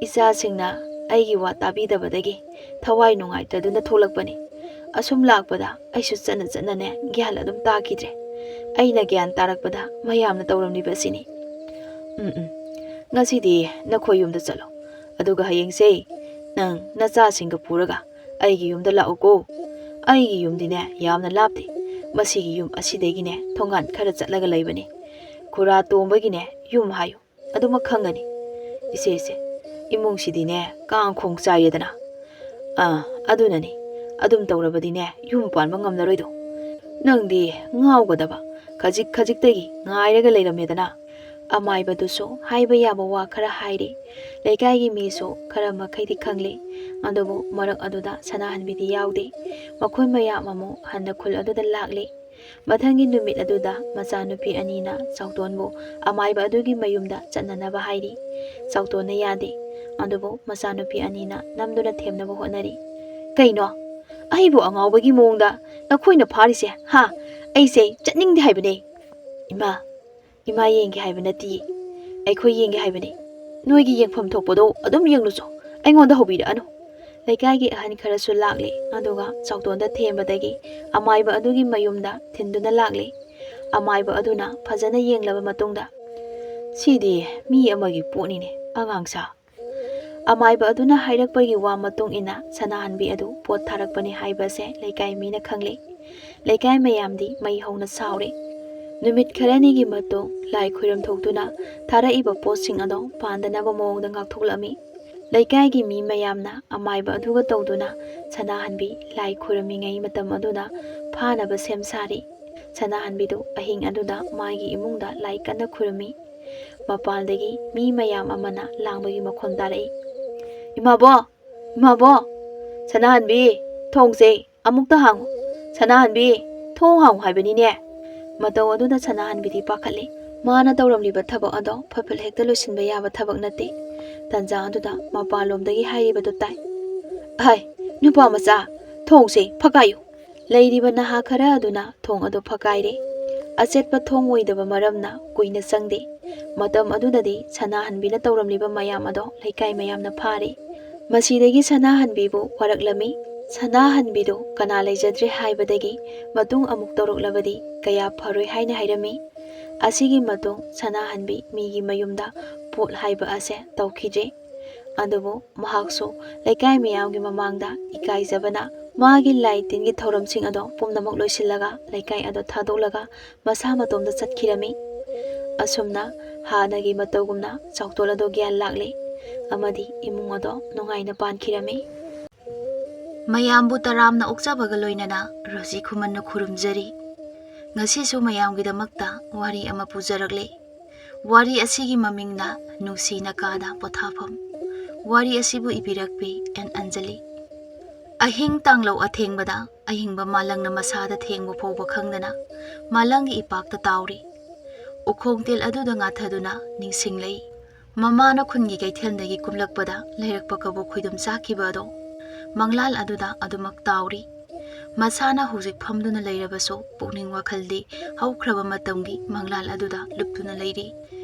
ꯏꯆꯥꯁꯤꯡꯅ ꯑꯩꯒꯤ ꯋꯥ ꯇꯥꯕꯤꯗꯕꯗꯒꯤ ꯊꯋꯥꯏ ꯅꯨꯡꯉꯥꯏꯇꯗꯨꯅ ꯊꯣꯛꯂꯛꯄꯅꯤ꯫ ꯑꯁꯨꯝ ꯂꯥꯛꯄꯗ ꯑꯩꯁꯨ ꯆꯠꯅ ꯆꯠꯅꯅꯦ ꯒ꯭ꯌꯥꯟ ꯑꯗꯨꯝ ꯇꯥꯈꯤꯗ꯭ꯔꯦ꯫ ꯑꯩꯅ ꯒ꯭ꯌꯥꯟ ꯇꯥꯔꯛꯄꯗ ꯃꯌꯥꯝꯅ ꯇꯧꯔꯝꯂꯤꯕ ꯑꯁꯤꯅꯤ꯫ ꯎꯝ, ꯎꯝ, ꯉꯁꯤꯗꯤ ꯅꯈꯣꯏ ꯌꯨꯝꯗ ꯆꯠꯂꯣ꯫ ꯑꯗꯨꯒ ꯍꯌꯦꯡꯁꯦ ꯅꯪ ꯅꯆꯥꯁꯤꯡꯒ ꯄꯨꯔꯒ ꯑꯩꯒꯤ ꯌꯨꯝꯗ ꯂꯥꯛꯎꯀꯣ꯫ ꯑꯩꯒꯤ ꯌꯨꯝꯗꯤꯅꯦ ꯌꯥꯝꯅ ꯂꯥꯞꯇꯦ꯫ ꯃꯁꯤꯒꯤ ꯌꯨꯝ ꯑꯁꯤꯗꯒꯤꯅꯦ ꯊꯣꯡꯒꯥꯟ ꯈꯔ ꯆꯠꯂꯒ ꯂꯩꯕꯅꯤ꯫ ꯈꯨꯔꯥ ꯇꯣꯝꯕꯒꯤꯅꯦ ꯌꯨꯝ ꯍꯥꯏꯌꯨ꯫ ꯑꯗꯨꯃꯛ ꯈꯪꯒꯅꯤ"꯫ "ꯏꯆꯦꯁꯦ, ꯏꯃꯨꯡꯁꯤꯗꯤꯅꯦ ꯀꯥꯡ ꯈꯣꯡ ꯆꯥꯏꯌꯦꯗꯅ"꯫ "ꯑꯥ, ꯑꯗꯨꯅꯅꯤ꯫ ꯑꯗꯨꯝ ꯇꯧꯔꯕꯗꯤꯅꯦ ꯌꯨꯝ ꯄꯥꯟꯕ ꯉꯝꯂꯔꯣꯏꯗꯣ꯫ ꯅꯪꯗꯤ ꯉꯥꯎꯒꯗꯕ, ꯈꯖꯤꯛ ꯈꯖꯤꯛꯇꯒꯤ ꯉꯥꯏꯔꯒ ꯂꯩꯔꯝꯃꯦꯗꯅ"꯫ ꯑꯃꯥꯏꯕꯗꯨꯁꯨ ꯍꯥꯏꯕ ꯌꯥꯕ ꯋꯥ ꯈꯔ ꯍꯥꯏꯔꯦ꯫ ꯂꯩꯀꯥꯏꯒꯤ ꯃꯤꯁꯨ ꯈꯔ ꯃꯈꯩꯗꯤ ꯈꯪꯂꯦ꯫ ꯑꯗꯨꯕꯨ ꯃꯔꯛ ꯑꯗꯨꯗ ꯁꯅꯥꯍꯟꯕꯤꯗꯤ ꯌꯥꯎꯗꯦ꯫ ꯃꯈꯣꯏ ꯃꯌꯥꯝ ꯑꯃꯨꯛ ꯍꯟꯅ ꯈꯨꯜ ꯑꯗꯨꯗ ꯂꯥꯛꯂꯦ꯫ ꯃꯊꯪꯒꯤ ꯅꯨꯃꯤꯠ ꯑꯗꯨꯗ ꯃꯆꯥꯅꯨꯄꯤ ꯑꯅꯤꯅ ꯆꯥꯎꯇꯣꯟꯕꯨ ꯑꯃꯥꯏꯕ ꯑꯗꯨꯒꯤ ꯃꯌꯨꯝꯗ ꯆꯠꯅꯅꯕ ꯍꯥꯏꯔꯤ꯫ ꯆꯥꯎꯇꯣꯟꯅ ꯌꯥꯗꯦ꯫ ꯑꯗꯨꯕꯨ ꯃꯆꯥꯅꯨꯄꯤ ꯑꯅꯤꯅ ꯅꯝꯗꯨꯅ ꯊꯦꯝꯅꯕ ꯍꯣꯠꯅꯔꯤ꯫ "ꯀꯩꯅꯣ? ꯑꯩꯕꯨ ꯑꯉꯥꯎꯕꯒꯤ ꯃꯑꯣꯡꯗ ꯅꯈꯣꯏꯅ ꯐꯥꯔꯤꯁꯦ, ꯍꯥ? ꯑꯩꯁꯦ ꯆꯠꯅꯤꯡꯗꯦ ꯍꯥꯏꯕꯅꯦ꯫" "ꯏꯃꯥ, ꯏꯃꯥ ꯌꯦꯡꯒꯦ ꯍꯥꯏꯕ ꯅꯠꯇꯤꯌꯦ꯫ ꯑꯩꯈꯣꯏ ꯌꯦꯡꯒꯦ ꯍꯥꯏꯕꯅꯦ꯫ ꯅꯣꯏꯒꯤ ꯌꯦꯡꯐꯝ ꯊꯣꯛꯄꯗꯣ ꯑꯗꯨꯝ ꯌꯦꯡꯂꯨꯆꯣ꯫ ꯑꯩꯉꯣꯟꯗ ꯍꯧꯕꯤꯔꯛꯑꯅꯨ꯫" ꯂꯩꯀꯥꯏꯒꯤ ꯑꯍꯟ ꯈꯔꯁꯨ ꯂꯥꯛꯂꯦ꯫ ꯑꯗꯨꯒ ꯆꯥꯎꯇꯣꯟꯗ ꯊꯦꯝꯕꯗꯒꯤ ꯑꯃꯥꯏꯕ ꯑꯗꯨꯒꯤ ꯃꯌꯨꯝꯗ ꯊꯤꯟꯗꯨꯅ ꯂꯥꯛꯂꯦ꯫ ꯑꯃꯥꯏꯕ ꯑꯗꯨꯅ ꯐꯖꯅ ꯌꯦꯡꯂꯕ ꯃꯇꯨꯡꯗ, "ꯁꯤꯗꯤ ꯃꯤ ꯑꯃꯒꯤ ꯄꯣꯠꯅꯤꯅꯦ, ꯑꯉꯥꯡꯁꯥ꯫" ꯑꯃꯥꯏꯕ ꯑꯗꯨꯅ ꯍꯥꯏꯔꯛꯄꯒꯤ ꯋꯥ ꯃꯇꯨꯡ ꯏꯟꯅ ꯁꯅꯥꯍꯟꯕꯤ ꯑꯗꯨ ꯄꯣꯠ ꯊꯥꯔꯛꯄꯅꯤ ꯍꯥꯏꯕꯁꯦ ꯂꯩꯀꯥꯏ ꯃꯤꯅ ꯈꯪꯂꯦ꯫ ꯂꯩꯀꯥꯏ ꯃꯌꯥꯝꯗꯤ ꯃꯩ ꯍꯧꯅ ꯁꯥꯎꯔꯦ꯫ ꯅꯨꯃꯤꯠ ꯈꯔꯅꯤꯒꯤ ꯃꯇꯨꯡ ꯂꯥꯏ ꯈꯨꯔꯨꯝ ꯊꯣꯛꯇꯨꯅ ꯊꯥꯔꯛꯏꯕ ꯄꯣꯠꯁꯤꯡ ꯑꯗꯣ ꯄꯥꯟꯗꯅꯕ ꯃꯑꯣꯡꯗ ꯉꯥꯛꯊꯣꯛꯂꯝꯃꯤ꯫ ꯂꯩꯀꯥꯏꯒꯤ ꯃꯤ ꯃꯌꯥꯝꯅ ꯑꯃꯥꯏꯕ ꯑꯗꯨꯒ ꯇꯧꯗꯨꯅ ꯁꯅꯥꯍꯟꯕꯤ ꯂꯥꯏ ꯈꯨꯔꯨꯝꯃꯤꯉꯩ ꯃꯇꯝ ꯑꯗꯨꯗ ꯐꯥꯅꯕ ꯁꯦꯝ ꯁꯥꯔꯤ꯫ ꯁꯅꯥꯍꯟꯕꯤꯗꯨ ꯑꯍꯤꯡ ꯑꯗꯨꯗ ꯃꯥꯒꯤ ꯏꯃꯨꯡꯗ ꯂꯥꯏ ꯀꯟꯅ ꯈꯨꯔꯨꯝꯃꯤ꯫ ꯃꯄꯥꯟꯗꯒꯤ ꯃꯤ ꯃꯌꯥꯝ ꯑꯃꯅ ꯂꯥꯡꯕꯒꯤ ꯃꯈꯣꯟ ꯇꯥꯔꯛꯏ꯫ "ꯏꯃꯥꯕꯣ! ꯏꯃꯥꯕꯣ! ꯁꯅꯥꯍꯟꯕꯤ, ꯊꯣꯡꯁꯦ ꯑꯃꯨꯛꯇ ꯍꯥꯡꯉꯨ꯫ ꯁꯅꯥꯍꯟꯕꯤ, ꯊꯣꯡ ꯍꯥꯡꯉꯨ ꯍꯥꯏꯕꯅꯤꯅꯦ!" ꯃꯇꯧ ꯑꯗꯨꯗ ꯁꯅꯥꯍꯟꯕꯤꯗꯤ ꯄꯥꯈꯠꯂꯤ꯫ ꯃꯥꯅ ꯇꯧꯔꯝꯂꯤꯕ ꯊꯕꯛ ꯑꯗꯣ ꯐꯠ ꯐꯠ ꯍꯦꯛꯇ ꯂꯣꯏꯁꯤꯟꯕ ꯌꯥꯕ ꯊꯕꯛ ꯅꯠꯇꯦ꯫ ꯇꯟꯖꯥ ꯑꯗꯨꯗ ꯃꯄꯥꯟꯂꯣꯝꯗꯒꯤ ꯍꯥꯏꯔꯤꯕꯗꯨ ꯇꯥꯏ꯫ "ꯍꯥꯏ, ꯅꯨꯄꯥ ꯃꯆꯥ, ꯊꯣꯡꯁꯦ ꯐꯛꯀꯥꯏꯌꯨ!" ꯂꯩꯔꯤꯕ ꯅꯍꯥ ꯈꯔ ꯑꯗꯨꯅ ꯊꯣꯡ ꯑꯗꯨ ꯐꯛꯀꯥꯏꯔꯦ꯫ ꯑꯆꯦꯠꯄ ꯊꯣꯡ ꯑꯣꯏꯗꯕ ꯃꯔꯝꯅ ꯀꯨꯏꯅ ꯆꯪꯗꯦ꯫ ꯃꯇꯝ ꯑꯗꯨꯗꯗꯤ ꯁꯅꯥꯍꯟꯕꯤꯅ ꯇꯧꯔꯝꯂꯤꯕ ꯃꯌꯥꯝ ꯑꯗꯣ ꯂꯩꯀꯥꯏ ꯃꯌꯥꯝꯅ ꯐꯥꯔꯦ꯫ ꯃꯁꯤꯗꯒꯤ ꯁꯅꯥꯍꯟꯕꯤꯕꯨ ꯋꯥꯔꯛꯂꯝꯃꯤ꯫ ꯁꯅꯥꯍꯟꯕꯤꯗꯨ ꯀꯅꯥ ꯂꯩꯖꯗ꯭ꯔꯦ ꯍꯥꯏꯕꯗꯒꯤ ꯃꯇꯨꯡ ꯑꯃꯨꯛ ꯇꯧꯔꯛꯂꯕꯗꯤ ꯀꯌꯥ ꯐꯔꯣꯏ ꯍꯥꯏꯅ ꯍꯥꯏꯔꯝꯃꯤ꯫ ꯑꯁꯤꯒꯤ ꯃꯇꯨꯡ ꯁꯅꯥꯍꯟꯕꯤ ꯃꯤꯒꯤ ꯃꯌꯨꯝꯗ ꯄꯣꯠ ꯍꯥꯏꯕ ꯑꯁꯦ ꯇꯧꯈꯤꯗ꯭ꯔꯦ꯫ ꯑꯗꯨꯕꯨ ꯃꯍꯥꯛꯁꯨ ꯂꯩꯀꯥꯏ ꯃꯤꯌꯥꯝꯒꯤ ꯃꯃꯥꯡꯗ ꯏꯀꯥꯏꯖꯕꯅ ꯃꯥꯒꯤ ꯂꯥꯏ ꯇꯤꯟꯒꯤ ꯊꯧꯔꯝꯁꯤꯡ ꯑꯗꯣ ꯄꯨꯝꯅꯃꯛ ꯂꯣꯏꯁꯤꯜꯂꯒ ꯂꯩꯀꯥꯏ ꯑꯗꯨ ꯊꯥꯗꯣꯛꯂꯒ ꯃꯁꯥ ꯃꯇꯣꯝꯇ ꯆꯠꯈꯤꯔꯝꯃꯤ꯫ ꯑꯁꯨꯝꯅ ꯍꯥꯟꯅꯒꯤ ꯃꯇꯧꯒꯨꯝꯅ ꯆꯥꯎꯇꯣꯜ ꯑꯗꯣ ꯒ꯭ꯌꯥꯟ ꯂꯥꯛꯂꯦ ꯑꯃꯗꯤ ꯏꯃꯨꯡ ꯑꯗꯣ ꯅꯨꯡꯉꯥꯏꯅ ꯄꯥꯟꯈꯤꯔꯝꯃꯤ꯫ ꯃꯌꯥꯝꯕꯨ ꯇꯔꯥꯝꯅ ꯑꯣꯛꯆꯕꯒ ꯂꯣꯏꯅꯅ ꯔꯣꯖꯤ ꯈꯨꯃꯟꯅ ꯈꯨꯔꯨꯝꯖꯔꯤ꯫ ꯉꯁꯤꯁꯨ ꯃꯌꯥꯝꯒꯤꯗꯃꯛꯇ ꯋꯥꯔꯤ ꯑꯃ ꯄꯨꯖꯔꯛꯂꯦ꯫ ꯋꯥꯔꯤ ꯑꯁꯤꯒꯤ ꯃꯃꯤꯡꯅ ꯅꯨꯡꯁꯤꯅ ꯀꯥꯗ ꯄꯣꯊꯥꯐꯝ꯫ ꯋꯥꯔꯤ ꯑꯁꯤꯕꯨ ꯏꯕꯤꯔꯛꯄꯤ ꯑꯦꯟ ꯑꯟꯖꯂꯤ꯫ ꯑꯍꯤꯡ ꯇꯥꯡꯂꯧ ꯑꯊꯦꯡꯕꯗ ꯑꯍꯤꯡꯕ ꯃꯥꯂꯪꯅ ꯃꯁꯥꯗ ꯊꯦꯡꯕ ꯐꯥꯎꯕ ꯈꯪꯗꯅ ꯃꯥꯂꯪꯒꯤ ꯏꯄꯥꯛꯇ ꯇꯥꯎꯔꯤ꯫ ꯎꯈꯣꯡ ꯇꯦꯜ ꯑꯗꯨꯗ ꯉꯥꯊꯗꯨꯅ ꯅꯤꯡꯁꯤꯡꯂꯛꯏ꯫ ꯃꯃꯥꯅ ꯈꯨꯟꯒꯤ ꯀꯩꯊꯦꯜꯗꯒꯤ ꯀꯨꯝꯂꯛꯄꯗ ꯂꯩꯔꯛꯄ ꯀꯕꯣꯛ ꯈꯣꯏꯗꯨꯝ ꯆꯥꯈꯤꯕ ꯑꯗꯣ ꯃꯪꯂꯥꯜ ꯑꯗꯨꯗ ꯑꯗꯨꯃꯛ ꯇꯥꯎꯔꯤ꯫ ꯃꯁꯥꯅ ꯍꯧꯖꯤꯛ ꯐꯝꯗꯨꯅ ꯂꯩꯔꯕꯁꯨ ꯄꯨꯛꯅꯤꯡ ꯋꯥꯈꯜꯗꯤ ꯍꯧꯈ꯭ꯔꯕ ꯃꯇꯝꯒꯤ ꯃꯪꯂꯥꯜ ꯑꯗꯨꯗ ꯂꯨꯞꯇꯨꯅ ꯂꯩꯔꯤ꯫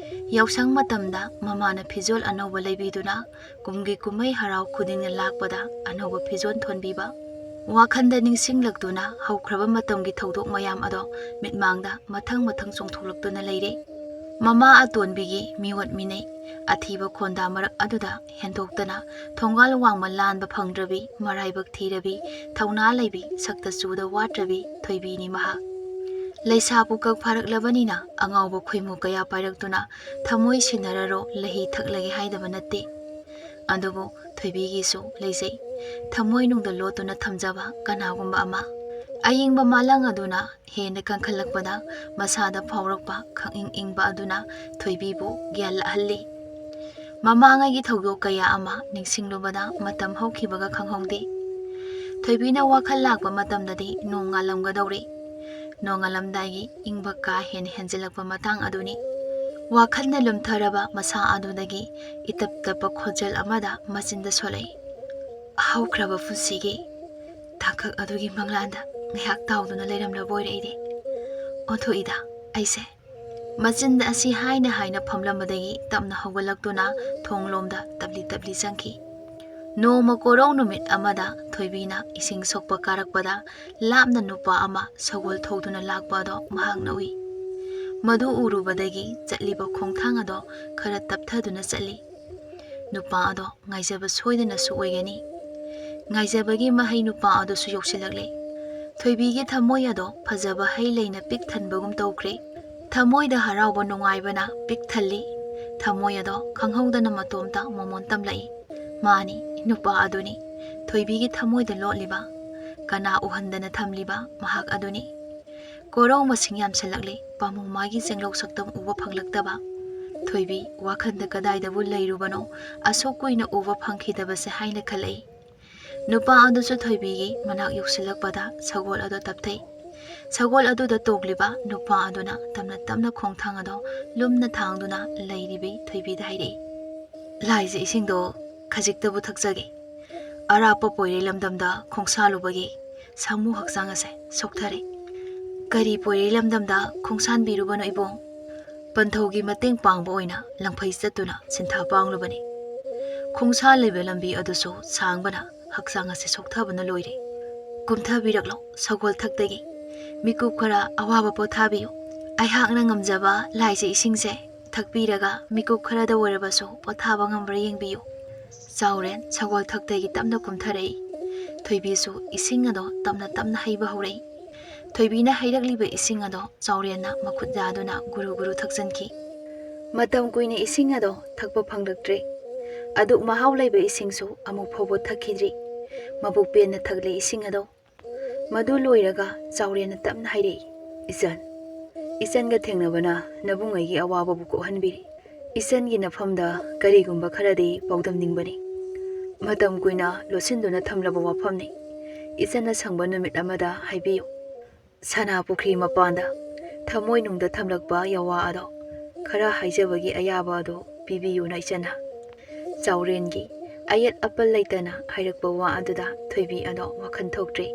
ꯌꯥꯎꯁꯪ ꯃꯇꯝꯗ ꯃꯃꯥꯅ ꯐꯤꯖꯣꯜ ꯑꯅꯧꯕ ꯂꯩꯕꯤꯗꯨꯅ ꯀꯨꯝꯒꯤ ꯀꯨꯝꯍꯩ ꯍꯔꯥꯎ ꯈꯨꯗꯤꯡꯅ ꯂꯥꯛꯄꯗ ꯑꯅꯧꯕ ꯐꯤꯖꯣꯜ ꯊꯣꯟꯕꯤꯕ꯫ ꯋꯥꯈꯜꯗ ꯅꯤꯡꯁꯤꯡꯂꯛꯇꯨꯅ ꯍꯧꯈ꯭ꯔꯕ ꯃꯇꯝꯒꯤ ꯊꯧꯗꯣꯛ ꯃꯌꯥꯝ ꯑꯗꯣ ꯃꯤꯠꯃꯥꯡꯗ ꯃꯊꯪ ꯃꯊꯪ ꯆꯣꯡꯊꯣꯛꯂꯛꯇꯨꯅ ꯂꯩꯔꯦ꯫ ꯃꯃꯥ ꯑꯇꯣꯟꯕꯤꯒꯤ ꯃꯤꯑꯣꯠ ꯃꯤꯅꯩ, ꯑꯊꯤꯕ ꯈꯣꯟꯗꯥ ꯃꯔꯛ ꯑꯗꯨꯗ ꯍꯦꯟꯗꯣꯛꯇꯅ ꯊꯣꯡꯒꯥꯜ ꯋꯥꯡꯃ ꯂꯥꯟꯕ ꯐꯪꯗ꯭ꯔꯕꯤ, ꯃꯔꯥꯏꯕꯛ ꯊꯤꯔꯕꯤ, ꯊꯧꯅꯥ ꯂꯩꯕꯤ, ꯁꯛꯇ ꯆꯨꯗ ꯋꯥꯠꯇ꯭ꯔꯕꯤ ꯊꯣꯏꯕꯤꯅꯤ ꯃꯍꯥꯛ꯫ ꯂꯩꯁꯥ ꯄꯨꯀꯛ ꯐꯥꯔꯛꯂꯕꯅꯤꯅ ꯑꯉꯥꯎꯕ ꯈꯣꯏꯃꯨ ꯀꯌꯥ ꯄꯥꯏꯔꯛꯇꯨꯅ ꯊꯃꯣꯏ ꯁꯤꯟꯅꯔꯔꯣ ꯂꯩꯍꯤ ꯊꯛꯂꯒꯦ ꯍꯥꯏꯗꯕ ꯅꯠꯇꯦ꯫ ꯑꯗꯨꯕꯨ ꯊꯣꯏꯕꯤꯒꯤꯁꯨ ꯂꯩꯖꯩ꯫ ꯊꯃꯣꯏ ꯅꯨꯡꯗ ꯂꯣꯠꯇꯨꯅ ꯊꯝꯖꯕ ꯀꯅꯥꯒꯨꯝꯕ ꯑꯃ꯫ ꯑꯌꯤꯡꯕ ꯃꯥꯂꯪ ꯑꯗꯨꯅ ꯍꯦꯟꯅ ꯀꯟꯈꯠꯂꯛꯄꯗ ꯃꯁꯥꯗ ꯐꯥꯎꯔꯛꯄ ꯈꯪꯏꯪ ꯏꯪꯕ ꯑꯗꯨꯅ ꯊꯣꯏꯕꯤꯕꯨ ꯒ꯭ꯌꯥꯟ ꯂꯥꯛꯍꯜꯂꯤ꯫ ꯃꯃꯥꯡꯉꯩꯒꯤ ꯊꯧꯗꯣꯛ ꯀꯌꯥ ꯑꯃ ꯅꯤꯡꯁꯤꯡꯂꯨꯕꯗ ꯃꯇꯝ ꯍꯧꯈꯤꯕꯒ ꯈꯪꯍꯧꯗꯦ꯫ ꯊꯣꯏꯕꯤꯅ ꯋꯥꯈꯜ ꯂꯥꯛꯄ ꯃꯇꯝꯗꯗꯤ ꯅꯣꯡ ꯉꯥꯜꯂꯝꯒꯗꯧꯔꯤ꯫ ꯅꯣꯡꯉꯥꯜꯂꯝꯗꯥꯏꯒꯤ ꯏꯪꯕ ꯀꯥ ꯍꯦꯟꯅ ꯍꯦꯟꯖꯤꯜꯂꯛꯄ ꯃꯇꯥꯡ ꯑꯗꯨꯅꯤ꯫ ꯋꯥꯈꯜꯅ ꯂꯨꯝꯊꯔꯕ ꯃꯁꯥ ꯑꯗꯨꯗꯒꯤ ꯏꯇꯞ ꯇꯞꯄ ꯈꯣꯟꯖꯦꯜ ꯑꯃꯗ ꯃꯆꯤꯟꯗ ꯁꯣꯜꯂꯛꯏ, "ꯍꯧꯈ꯭ꯔꯕ ꯄꯨꯟꯁꯤꯒꯤ ꯇꯥꯡꯀꯛ ꯑꯗꯨꯒꯤ ꯃꯪꯂꯥꯟꯗ ꯉꯥꯏꯍꯥꯛ ꯇꯥꯎꯗꯨꯅ ꯂꯩꯔꯝꯂꯕ ꯑꯣꯏꯔꯦ ꯑꯩꯗꯤ꯫ ꯑꯣꯟꯊꯣꯛꯏꯗ ꯑꯩꯁꯦ꯫" ꯃꯆꯤꯟꯗ ꯑꯁꯤ ꯍꯥꯏꯅ ꯍꯥꯏꯅ ꯐꯝꯂꯝꯕꯗꯒꯤ ꯇꯞꯅ ꯍꯧꯒꯠꯂꯛꯇꯨꯅ ꯊꯣꯡꯂꯣꯝꯗ ꯇꯞꯂꯤ ꯇꯞꯂꯤ ꯆꯪꯈꯤ꯫ ꯅꯣꯡꯃ ꯀꯣꯔꯧ ꯅꯨꯃꯤꯠ ꯑꯃꯗ ꯊꯣꯏꯕꯤꯅ ꯏꯁꯤꯡ ꯁꯣꯛꯄ ꯀꯥꯔꯛꯄꯗ ꯂꯥꯞꯅ ꯅꯨꯄꯥ ꯑꯃ ꯁꯒꯣꯜ ꯊꯧꯗꯨꯅ ꯂꯥꯛꯄ ꯑꯗꯣ ꯃꯍꯥꯛꯅ ꯎꯏ꯫ ꯃꯗꯨ ꯎꯔꯨꯕꯗꯒꯤ ꯆꯠꯂꯤꯕ ꯈꯣꯡꯊꯥꯡ ꯑꯗꯣ ꯈꯔ ꯇꯞꯊꯗꯨꯅ ꯆꯠꯂꯤ꯫ ꯅꯨꯄꯥ ꯑꯗꯣ ꯉꯥꯏꯖꯕ ꯁꯣꯏꯗꯅꯁꯨ ꯑꯣꯏꯒꯅꯤ꯫ ꯉꯥꯏꯖꯕꯒꯤ ꯃꯍꯩ ꯅꯨꯄꯥ ꯑꯗꯨꯁꯨ ꯌꯧꯁꯤꯜꯂꯛꯂꯦ꯫ ꯊꯣꯏꯕꯤꯒꯤ ꯊꯃꯣꯏ ꯑꯗꯣ ꯐꯖꯕ ꯍꯩ ꯂꯩꯅ ꯄꯤꯛ ꯊꯟꯕꯒꯨꯝ ꯇꯧꯈ꯭ꯔꯦ꯫ ꯊꯃꯣꯏꯗ ꯍꯔꯥꯎꯕ ꯅꯨꯡꯉꯥꯏꯕꯅ ꯄꯤꯛ ꯊꯜꯂꯤ꯫ ꯊꯃꯣꯏ ꯑꯗꯣ ꯈꯪꯍꯧꯗꯅ ꯃꯇꯣꯝꯇ ꯃꯣꯃꯣꯟ ꯇꯝꯂꯛꯏ꯫ ꯃꯥꯅꯤ, ꯅꯨꯄꯥ ꯑꯗꯨꯅꯤ꯫ ꯊꯣꯏꯕꯤꯒꯤ ꯊꯃꯣꯏꯗ ꯂꯣꯠꯂꯤꯕ, ꯀꯅꯥ ꯎꯍꯟꯗꯅ ꯊꯝꯂꯤꯕ ꯃꯍꯥꯛ ꯑꯗꯨꯅꯤ꯫ ꯀꯣꯔꯧ ꯃꯁꯤꯡ ꯌꯥꯝꯁꯤꯜꯂꯛꯂꯦ꯫ ꯄꯥꯃꯨ ꯃꯥꯒꯤ ꯆꯦꯡꯂꯧ ꯁꯛꯇꯝ ꯎꯕ ꯐꯪꯂꯛꯇꯕ꯫ ꯊꯣꯏꯕꯤ ꯋꯥꯈꯜꯗ ꯀꯗꯥꯏꯗꯕꯨ ꯂꯩꯔꯨꯕꯅꯣ ꯑꯁꯨꯛ ꯀꯨꯏꯅ ꯎꯕ ꯐꯪꯈꯤꯗꯕꯁꯦ ꯍꯥꯏꯅ ꯈꯜꯂꯛꯏ꯫ ꯅꯨꯄꯥ ꯑꯗꯨꯁꯨ ꯊꯣꯏꯕꯤꯒꯤ ꯃꯅꯥꯛ ꯌꯧꯁꯤꯜꯂꯛꯄꯗ ꯁꯒꯣꯜ ꯑꯗꯨ ꯇꯞꯊꯩ꯫ ꯁꯒꯣꯜ ꯑꯗꯨꯗ ꯇꯣꯡꯂꯤꯕ ꯅꯨꯄꯥ ꯑꯗꯨꯅ ꯇꯞꯅ ꯇꯞꯅ ꯈꯣꯡꯊꯥꯡ ꯑꯗꯨ ꯂꯨꯝꯅ ꯊꯥꯡꯗꯨꯅ ꯂꯩꯔꯤꯕꯤ ꯊꯣꯏꯕꯤꯗ ꯍꯥꯏꯔꯛꯏ, "ꯂꯥꯏꯖ ꯏꯁꯤꯡꯗꯣ ꯈꯖꯤꯛꯇꯕꯨ ꯊꯛꯆꯒꯦ꯫ ꯑꯔꯥꯞꯄ ꯄꯣꯏꯔꯩ ꯂꯝꯗꯝꯗ ꯈꯣꯡꯁꯥꯜꯂꯨꯕꯒꯤ ꯁꯥꯃꯨ ꯍꯛꯆꯥꯡ ꯑꯁꯦ ꯁꯣꯛꯊꯔꯦ꯫ ꯀꯔꯤ ꯄꯣꯏꯔꯩ ꯂꯝꯗꯝꯗ ꯈꯣꯡꯁꯥꯟꯕꯤꯔꯨꯕꯅꯣ ꯏꯕꯨꯡ?" ꯄꯟꯊꯧꯒꯤ ꯃꯇꯦꯡ ꯄꯥꯡꯕ ꯑꯣꯏꯅ ꯂꯪꯐꯩ ꯆꯠꯇꯨꯅ ꯁꯤꯟꯊꯥ ꯄꯥꯡꯂꯨꯕꯅꯤ꯫ ꯈꯣꯡꯁꯥꯜꯂꯤꯕ ꯂꯝꯕꯤ ꯑꯗꯨꯁꯨ ꯁꯥꯡꯕꯅ ꯍꯛꯆꯥꯡ ꯑꯁꯤ ꯁꯣꯛꯊꯕꯅ ꯂꯣꯏꯔꯦ꯫ "ꯀꯨꯝꯊꯕꯤꯔꯛꯂꯣ ꯁꯒꯣꯜ ꯊꯛꯇꯒꯤ꯫ ꯃꯤꯀꯨꯞ ꯈꯔ ꯑꯋꯥꯕ ꯄꯣꯊꯥꯕꯤꯌꯨ꯫ ꯑꯩꯍꯥꯛꯅ ꯉꯝꯖꯕ ꯂꯥꯏꯖ ꯏꯁꯤꯡꯁꯦ ꯊꯛꯄꯤꯔꯒ ꯃꯤꯀꯨꯞ ꯈꯔꯗ ꯑꯣꯏꯔꯕꯁꯨ ꯄꯣꯊꯥꯕ ꯉꯝꯕ꯭ꯔꯥ ꯌꯦꯡꯕꯤꯌꯨ꯫" ꯆꯥꯎꯔꯦꯟ ꯁꯒꯣꯜ ꯊꯛꯇꯒꯤ ꯇꯞꯅ ꯀꯨꯝꯊꯔꯛꯏ꯫ ꯊꯣꯏꯕꯤꯁꯨ ꯏꯁꯤꯡ ꯑꯗꯣ ꯇꯞꯅ ꯇꯞꯅ ꯍꯩꯕ ꯍꯧꯔꯛꯏ꯫ ꯊꯣꯏꯕꯤꯅ ꯍꯩꯔꯛꯂꯤꯕ ꯏꯁꯤꯡ ꯑꯗꯣ ꯆꯥꯎꯔꯦꯟꯅ ꯃꯈꯨꯠ ꯌꯥꯗꯨꯅ ꯒꯨꯔꯨ ꯒꯨꯔꯨ ꯊꯛꯆꯟꯈꯤ꯫ ꯃꯇꯝ ꯀꯨꯏꯅ ꯏꯁꯤꯡ ꯑꯗꯣ ꯊꯛꯄ ꯐꯪꯂꯛꯇ꯭ꯔꯦ꯫ ꯑꯗꯨꯛ ꯃꯍꯥꯎ ꯂꯩꯕ ꯏꯁꯤꯡꯁꯨ ꯑꯃꯨꯛ ꯐꯥꯎꯕ ꯊꯛꯈꯤꯗ꯭ꯔꯤ꯫ ꯃꯕꯨꯛ ꯄꯦꯟꯅ ꯊꯛꯂꯦ ꯏꯁꯤꯡ ꯑꯗꯣ꯫ ꯃꯗꯨ ꯂꯣꯏꯔꯒ ꯆꯥꯎꯔꯦꯟꯅ ꯇꯞꯅ ꯍꯥꯏꯔꯛꯏ, "ꯏꯆꯟ, ꯏꯆꯟꯒ ꯊꯦꯡꯅꯕꯅ ꯅꯕꯨꯡ ꯑꯩꯒꯤ ꯑꯋꯥꯕꯕꯨ ꯀꯣꯛꯍꯟꯕꯤꯔꯤ꯫ ꯏꯆꯟꯒꯤ ꯅꯐꯝꯗ ꯀꯔꯤꯒꯨꯝꯕ ꯈꯔꯗꯤ ꯄꯥꯎꯗꯝꯅꯤꯡꯕꯅꯤ꯫ ꯃꯇꯝ ꯀꯨꯏꯅ ꯂꯣꯠꯁꯤꯟꯗꯨꯅ ꯊꯝꯂꯕ ꯋꯥꯐꯝꯅꯤ꯫ ꯏꯆꯟꯅ ꯁꯪꯕ ꯅꯨꯃꯤꯠ ꯑꯃꯗ ꯍꯥꯏꯕꯤꯌꯨ꯫" ꯁꯅꯥ ꯄꯨꯈ꯭ꯔꯤ ꯃꯄꯥꯟꯗ ꯊꯃꯣꯏꯅꯨꯡꯗ ꯊꯝꯂꯛꯄ ꯌꯥꯋꯥ ꯑꯗꯣ ꯈꯔ ꯍꯥꯏꯖꯕꯒꯤ ꯑꯌꯥꯕ ꯑꯗꯨ ꯄꯤꯕꯤꯌꯨꯅ ꯏꯆꯟꯅ꯫ ꯆꯥꯎꯔꯦꯟꯒꯤ ꯑꯌꯦꯠ ꯑꯄꯟ ꯂꯩꯇꯅ ꯍꯥꯏꯔꯛꯄ ꯋꯥ ꯑꯗꯨꯗ ꯊꯣꯏꯕꯤ ꯑꯗꯣ ꯋꯥꯈꯜ ꯊꯣꯛꯇ꯭ꯔꯦ꯫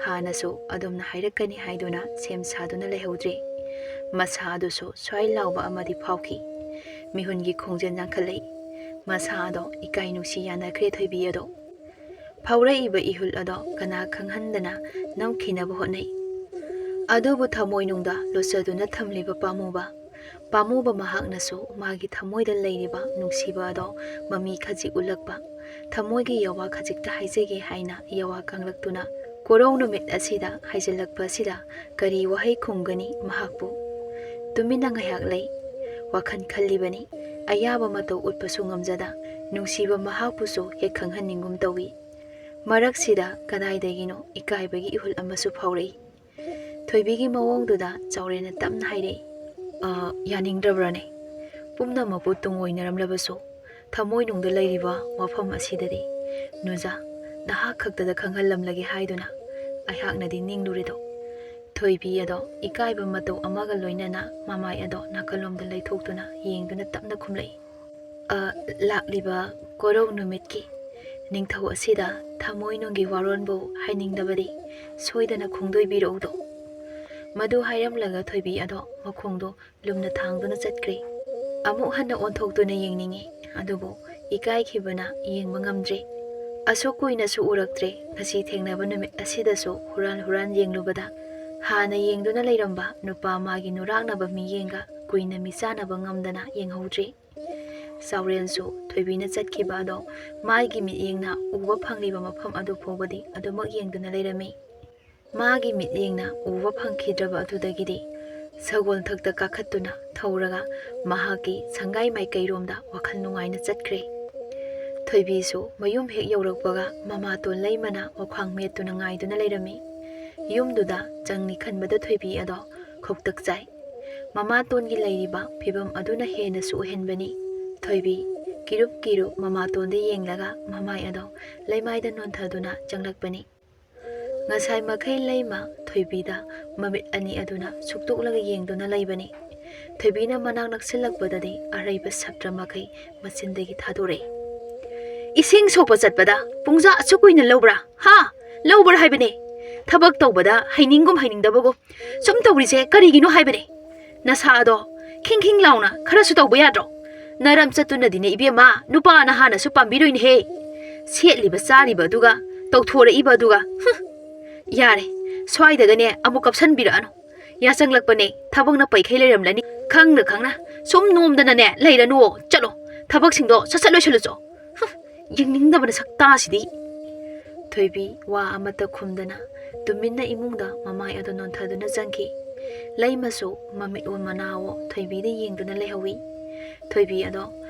ꯍꯥꯟꯅꯁꯨ ꯑꯗꯨꯝꯅ ꯍꯥꯏꯔꯛꯀꯅꯤ ꯍꯥꯏꯗꯨꯅ ꯁꯦꯝ ꯁꯥꯗꯨꯅ ꯂꯩꯍꯧꯗ꯭ꯔꯦ꯫ ꯃꯁꯥ ꯑꯗꯨꯁꯨ ꯁ꯭ꯋꯥꯏ ꯂꯥꯎꯕ ꯑꯃꯗꯤ ꯐꯥꯎꯈꯤ꯫ ꯃꯤꯍꯨꯟꯒꯤ ꯈꯣꯡꯖꯦꯜ ꯌꯥꯡꯈꯠꯂꯛꯏ꯫ ꯃꯁꯥ ꯑꯗꯣ ꯏꯀꯥꯏ ꯅꯨꯡꯁꯤ ꯌꯥꯅꯈ꯭ꯔꯦ ꯊꯣꯏꯕꯤ ꯑꯗꯣ꯫ ꯐꯥꯎꯔꯛꯏꯕ ꯏꯍꯨꯜ ꯑꯗꯣ ꯀꯅꯥ ꯈꯪꯍꯟꯗꯅ ꯅꯝꯈꯤꯅꯕ ꯍꯣꯠꯅꯩ꯫ ꯑꯗꯨꯕꯨ ꯊꯃꯣꯏꯅꯨꯡꯗ ꯂꯣꯠꯆꯗꯨꯅ ꯊꯝꯂꯤꯕ ꯄꯥꯝꯃꯨꯕ, ꯄꯥꯝꯃꯨꯕ ꯃꯍꯥꯛꯅꯁꯨ ꯃꯥꯒꯤ ꯊꯃꯣꯏꯗ ꯂꯩꯔꯤꯕ ꯅꯨꯡꯁꯤꯕ ꯑꯗꯣ ꯃꯃꯤ ꯈꯖꯤꯛ ꯎꯠꯂꯛꯄ, ꯊꯃꯣꯏꯒꯤ ꯌꯥꯋꯥ ꯈꯖꯤꯛꯇ ꯍꯥꯏꯖꯒꯦ ꯍꯥꯏꯅ ꯌꯥꯋꯥ ꯀꯪꯂꯛꯇꯨꯅ ꯀꯣꯔꯧ ꯅꯨꯃꯤꯠ ꯑꯁꯤꯗ ꯍꯥꯏꯖꯤꯜꯂꯛꯄ ꯑꯁꯤꯗ ꯀꯔꯤ ꯋꯥꯍꯩ ꯈꯨꯝꯒꯅꯤ ꯃꯍꯥꯛꯄꯨ? ꯇꯨꯃꯤꯟꯅ ꯉꯥꯏꯍꯥꯛ ꯂꯩ꯫ ꯋꯥꯈꯜ ꯈꯜꯂꯤꯕꯅꯤ꯫ ꯑꯌꯥꯕ ꯃꯇꯧ ꯎꯠꯄꯁꯨ ꯉꯝꯖꯗ ꯅꯨꯡꯁꯤꯕ ꯃꯍꯥꯛꯄꯨꯁꯨ ꯍꯦꯛ ꯈꯪꯍꯟꯅꯤꯡꯒꯨꯝ ꯇꯧꯏ꯫ ꯃꯔꯛꯁꯤꯗ ꯀꯗꯥꯏꯗꯒꯤꯅꯣ ꯏꯀꯥꯏꯕꯒꯤ ꯏꯍꯨꯜ ꯑꯃꯁꯨ ꯐꯥꯎꯔꯛꯏ꯫ ꯊꯣꯏꯕꯤꯒꯤ ꯃꯑꯣꯡꯗꯨꯗ ꯆꯥꯎꯔꯦꯟꯅ ꯇꯞꯅ ꯍꯥꯏꯔꯛꯏ, "ꯑ, ꯌꯥꯅꯤꯡꯗ꯭ꯔꯕ꯭ꯔꯥꯅꯦ? ꯄꯨꯝꯅꯃꯛꯄꯨ ꯇꯨꯡꯑꯣꯏꯅꯔꯝꯂꯕꯁꯨ ꯊꯃꯣꯏꯅꯨꯡꯗ ꯂꯩꯔꯤꯕ ꯋꯥꯐꯝ ꯑꯁꯤꯗꯗꯤ ꯅꯨꯖꯥ, ꯅꯍꯥꯛ ꯈꯛꯇꯗ ꯈꯪꯍꯜꯂꯝꯂꯒꯦ ꯍꯥꯏꯗꯨꯅ ꯑꯩꯍꯥꯛꯅꯗꯤ ꯅꯤꯡꯂꯨꯔꯦꯗꯣ꯫ ꯊꯣꯏꯕꯤ ꯑꯗꯣ ꯏꯀꯥꯏꯕ ꯃꯇꯧ ꯑꯃꯒ ꯂꯣꯏꯅꯅ ꯃꯃꯥꯏ ꯑꯗꯣ ꯅꯥꯀꯜꯂꯣꯝꯗ ꯂꯩꯊꯣꯛꯇꯨꯅ ꯌꯦꯡꯗꯨꯅ ꯇꯞꯅ ꯈꯨꯝꯂꯛꯏ꯫ "ꯑ, ꯂꯥꯛꯂꯤꯕ ꯀꯣꯔꯧ ꯅꯨꯃꯤꯠꯀꯤ ꯅꯤꯡꯊꯧ ꯑꯁꯤꯗ ꯊꯃꯣꯏꯅꯨꯡꯒꯤ ꯋꯥꯔꯣꯟꯕꯨ ꯍꯥꯏꯅꯤꯡꯗꯕꯗꯤ ꯁꯣꯏꯗꯅ ꯈꯣꯡꯗꯣꯏꯕꯤꯔꯛꯎꯗꯣ꯫" ꯃꯗꯨ ꯍꯥꯏꯔꯝꯂꯒ ꯊꯣꯏꯕꯤ ꯑꯗꯣ ꯃꯈꯣꯡꯗꯣ ꯂꯨꯝꯅ ꯊꯥꯡꯗꯨꯅ ꯆꯠꯈ꯭ꯔꯦ꯫ ꯑꯃꯨꯛ ꯍꯟꯅ ꯑꯣꯟꯊꯣꯛꯇꯨꯅ ꯌꯦꯡꯅꯤꯡꯉꯤ, ꯑꯗꯨꯕꯨ ꯏꯀꯥꯏꯈꯤꯕꯅ ꯌꯦꯡꯕ ꯉꯝꯗ꯭ꯔꯦ꯫ ꯑꯁꯨꯛ ꯀꯨꯏꯅꯁꯨ ꯎꯔꯛꯇ꯭ꯔꯦ, ꯉꯁꯤ ꯊꯦꯡꯅꯕ ꯅꯨꯃꯤꯠ ꯑꯁꯤꯗꯁꯨ ꯍꯨꯔꯥꯟ ꯍꯨꯔꯥꯟ ꯌꯦꯡꯂꯨꯕꯗ ꯍꯥꯟꯅ ꯌꯌꯦꯡꯗꯨꯅ ꯂꯩꯔꯝꯕ ꯅꯨꯄꯥ ꯃꯥꯒꯤ ꯅꯨꯔꯥꯛꯅꯕ ꯃꯤꯠꯌꯦꯡꯒ ꯀꯨꯏꯅ ꯃꯤꯆꯥꯟꯅꯕ ꯉꯝꯗꯅ ꯌꯦꯡꯍꯧꯗ꯭ꯔꯦ꯫ ꯆꯥꯎꯔꯦꯜꯁꯨ ꯊꯣꯏꯕꯤꯅ ꯆꯠꯈꯤꯕ ꯑꯗꯣ ꯃꯥꯒꯤ ꯃꯤꯠꯌꯦꯡꯅ ꯎꯕ ꯐꯪꯂꯤꯕ ꯃꯐꯝ ꯑꯗꯨ ꯐꯥꯎꯕꯗꯤ ꯑꯗꯨꯃꯛ ꯌꯦꯡꯗꯨꯅ ꯂꯩꯔꯝꯃꯤ꯫ ꯃꯥꯒꯤ ꯃꯤꯠꯌꯦꯡꯅ ꯎꯕ ꯐꯪꯈꯤꯗ꯭ꯔꯕ ꯑꯗꯨꯗꯒꯤꯗꯤ ꯁꯒꯣꯜ ꯊꯛꯇ ꯀꯥꯈꯠꯇꯨꯅ ꯊꯧꯔꯒ ꯃꯍꯥꯛꯀꯤ ꯁꯪꯒꯥꯏ ꯃꯥꯏꯀꯩꯔꯣꯝꯗ ꯋꯥꯈꯜ ꯅꯨꯡꯉꯥꯏꯅ ꯆꯠꯈ꯭ꯔꯦ꯫ ꯊꯣꯏꯕꯤꯁꯨ ꯃꯌꯨꯝ ꯍꯦꯛ ꯌꯧꯔꯛꯄꯒ ꯃꯃꯥꯇꯣꯟ ꯂꯩꯃꯅ ꯋꯥꯈ꯭ꯋꯥꯡ ꯃꯦꯠꯇꯨꯅ ꯉꯥꯏꯗꯨꯅ ꯂꯩꯔꯝꯃꯤ꯫ ꯌꯨꯝꯗꯨꯗ ꯆꯪꯅꯤ ꯈꯟꯕꯗ ꯊꯣꯏꯕꯤ ꯑꯗꯣ ꯈꯧꯇꯛ ꯆꯥꯏ꯫ ꯃꯃꯥꯇꯣꯟꯒꯤ ꯂꯩꯔꯤꯕ ꯐꯤꯕꯝ ꯑꯗꯨꯅ ꯍꯦꯟꯅꯁꯨ ꯎꯍꯟꯕꯅꯤ꯫ ꯊꯣꯏꯕꯤ ꯀꯤꯔꯨꯞ ꯀꯤꯔꯨꯞ ꯃꯃꯥꯇꯣꯟꯗ ꯌꯦꯡꯂꯒ ꯃꯃꯥꯏ ꯑꯗꯣ ꯂꯩꯃꯥꯏꯗ ꯅꯣꯟꯊꯗꯨꯅ ꯆꯪꯂꯛꯄꯅꯤ꯫ ꯉꯁꯥꯏ ꯃꯈꯩ ꯂꯩꯃ ꯊꯣꯏꯕꯤꯗ ꯃꯃꯤꯠ ꯑꯅꯤ ꯑꯗꯨꯅ ꯁꯨꯛꯇꯣꯛꯂꯒ ꯌꯦꯡꯗꯨꯅ ꯂꯩꯕꯅꯤ꯫ ꯊꯣꯏꯕꯤꯅ ꯃꯅꯥꯛ ꯅꯛꯁꯤꯜꯂꯛꯄꯗꯗꯤ ꯑꯔꯩꯕ ꯁꯥꯇ꯭ꯔ ꯃꯈꯩ ꯃꯆꯤꯟꯗꯒꯤ ꯊꯥꯗꯣꯔꯛꯏ꯫ "ꯏꯁꯤꯡ ꯁꯣꯛꯄ ꯆꯠꯄꯗ ꯄꯨꯡꯖꯥ ꯑꯁꯨꯛ ꯀꯨꯏꯅ ꯂꯧꯕ꯭ꯔꯥ? ꯍꯥ? ꯂꯧꯕ꯭ꯔꯥ ꯍꯥꯏꯕꯅꯦ? ꯊꯕꯛ ꯇꯧꯕꯗ ꯍꯩꯅꯤꯡꯒꯨꯝ ꯍꯩꯅꯤꯡꯗꯕꯒꯨꯝ ꯁꯨꯝ ꯇꯧꯔꯤꯁꯦ ꯀꯔꯤꯒꯤꯅꯣ ꯍꯥꯏꯕꯅꯦ? ꯅꯁꯥꯗꯣ ꯈꯤꯡ ꯈꯤꯡ ꯂꯥꯎꯅ ꯈꯔꯁꯨ ꯇꯧꯕ ꯌꯥꯗ꯭ꯔꯣ? ꯅꯔꯝ ꯆꯠꯇꯨꯅꯗꯤꯅꯦ ꯏꯕꯦꯝꯃ, ꯅꯨꯄꯥ ꯅꯍꯥꯅꯁꯨ ꯄꯥꯝꯕꯤꯔꯣꯏꯅꯦꯍꯦ꯫ ꯁꯦꯠꯂꯤꯕ ꯆꯥꯔꯤꯕ ꯑꯗꯨꯒ ꯇꯧꯊꯣꯔꯛꯏꯕ ꯑꯗꯨꯒ, ꯍꯨꯝ! ꯌꯥꯔꯦ, ꯁ꯭ꯋꯥꯏꯗꯒꯅꯦ ꯑꯃꯨꯛ ꯀꯞꯁꯟꯕꯤꯔꯛꯑꯅꯨ꯫ ꯌꯥꯆꯪꯂꯛꯄꯅꯦ, ꯊꯕꯛꯅ ꯄꯩꯈꯩ ꯂꯩꯔꯝꯂꯅꯤ꯫ ꯈꯪꯅ ꯈꯪꯅ ꯁꯨꯝ ꯅꯣꯝꯗꯅꯅꯦ ꯂꯩꯔꯅꯨꯋꯣ, ꯆꯠꯂꯣ, ꯊꯕꯛꯁꯤꯡꯗꯣ ꯁꯠ ꯁꯠ ꯂꯣꯏꯁꯤꯜꯂꯨꯆꯣ꯫ ꯍꯨꯝ! ꯌꯦꯡꯅꯤꯡꯗꯕꯅ ꯁꯛꯇꯥꯁꯤꯗꯤ꯫" ꯊꯣꯏꯕꯤ ꯋꯥ ꯑꯃꯠꯇ ꯈꯨꯝꯗꯅ ꯇꯨꯃꯤꯟꯅ ꯏꯃꯨꯡꯗ ꯃꯃꯥꯏ ꯑꯗꯨ ꯅꯣꯟꯊꯗꯨꯅ ꯆꯪꯈꯤ꯫ ꯂꯩꯃꯁꯨ ꯃꯃꯤꯠꯑꯣ ꯃꯅꯥꯑꯣ ꯊꯣꯏꯕꯤꯗ ꯌꯦꯡꯗꯨꯅ ꯂꯩꯍꯧꯏ꯫ ꯊꯣꯏꯕꯤ ꯑꯗꯣ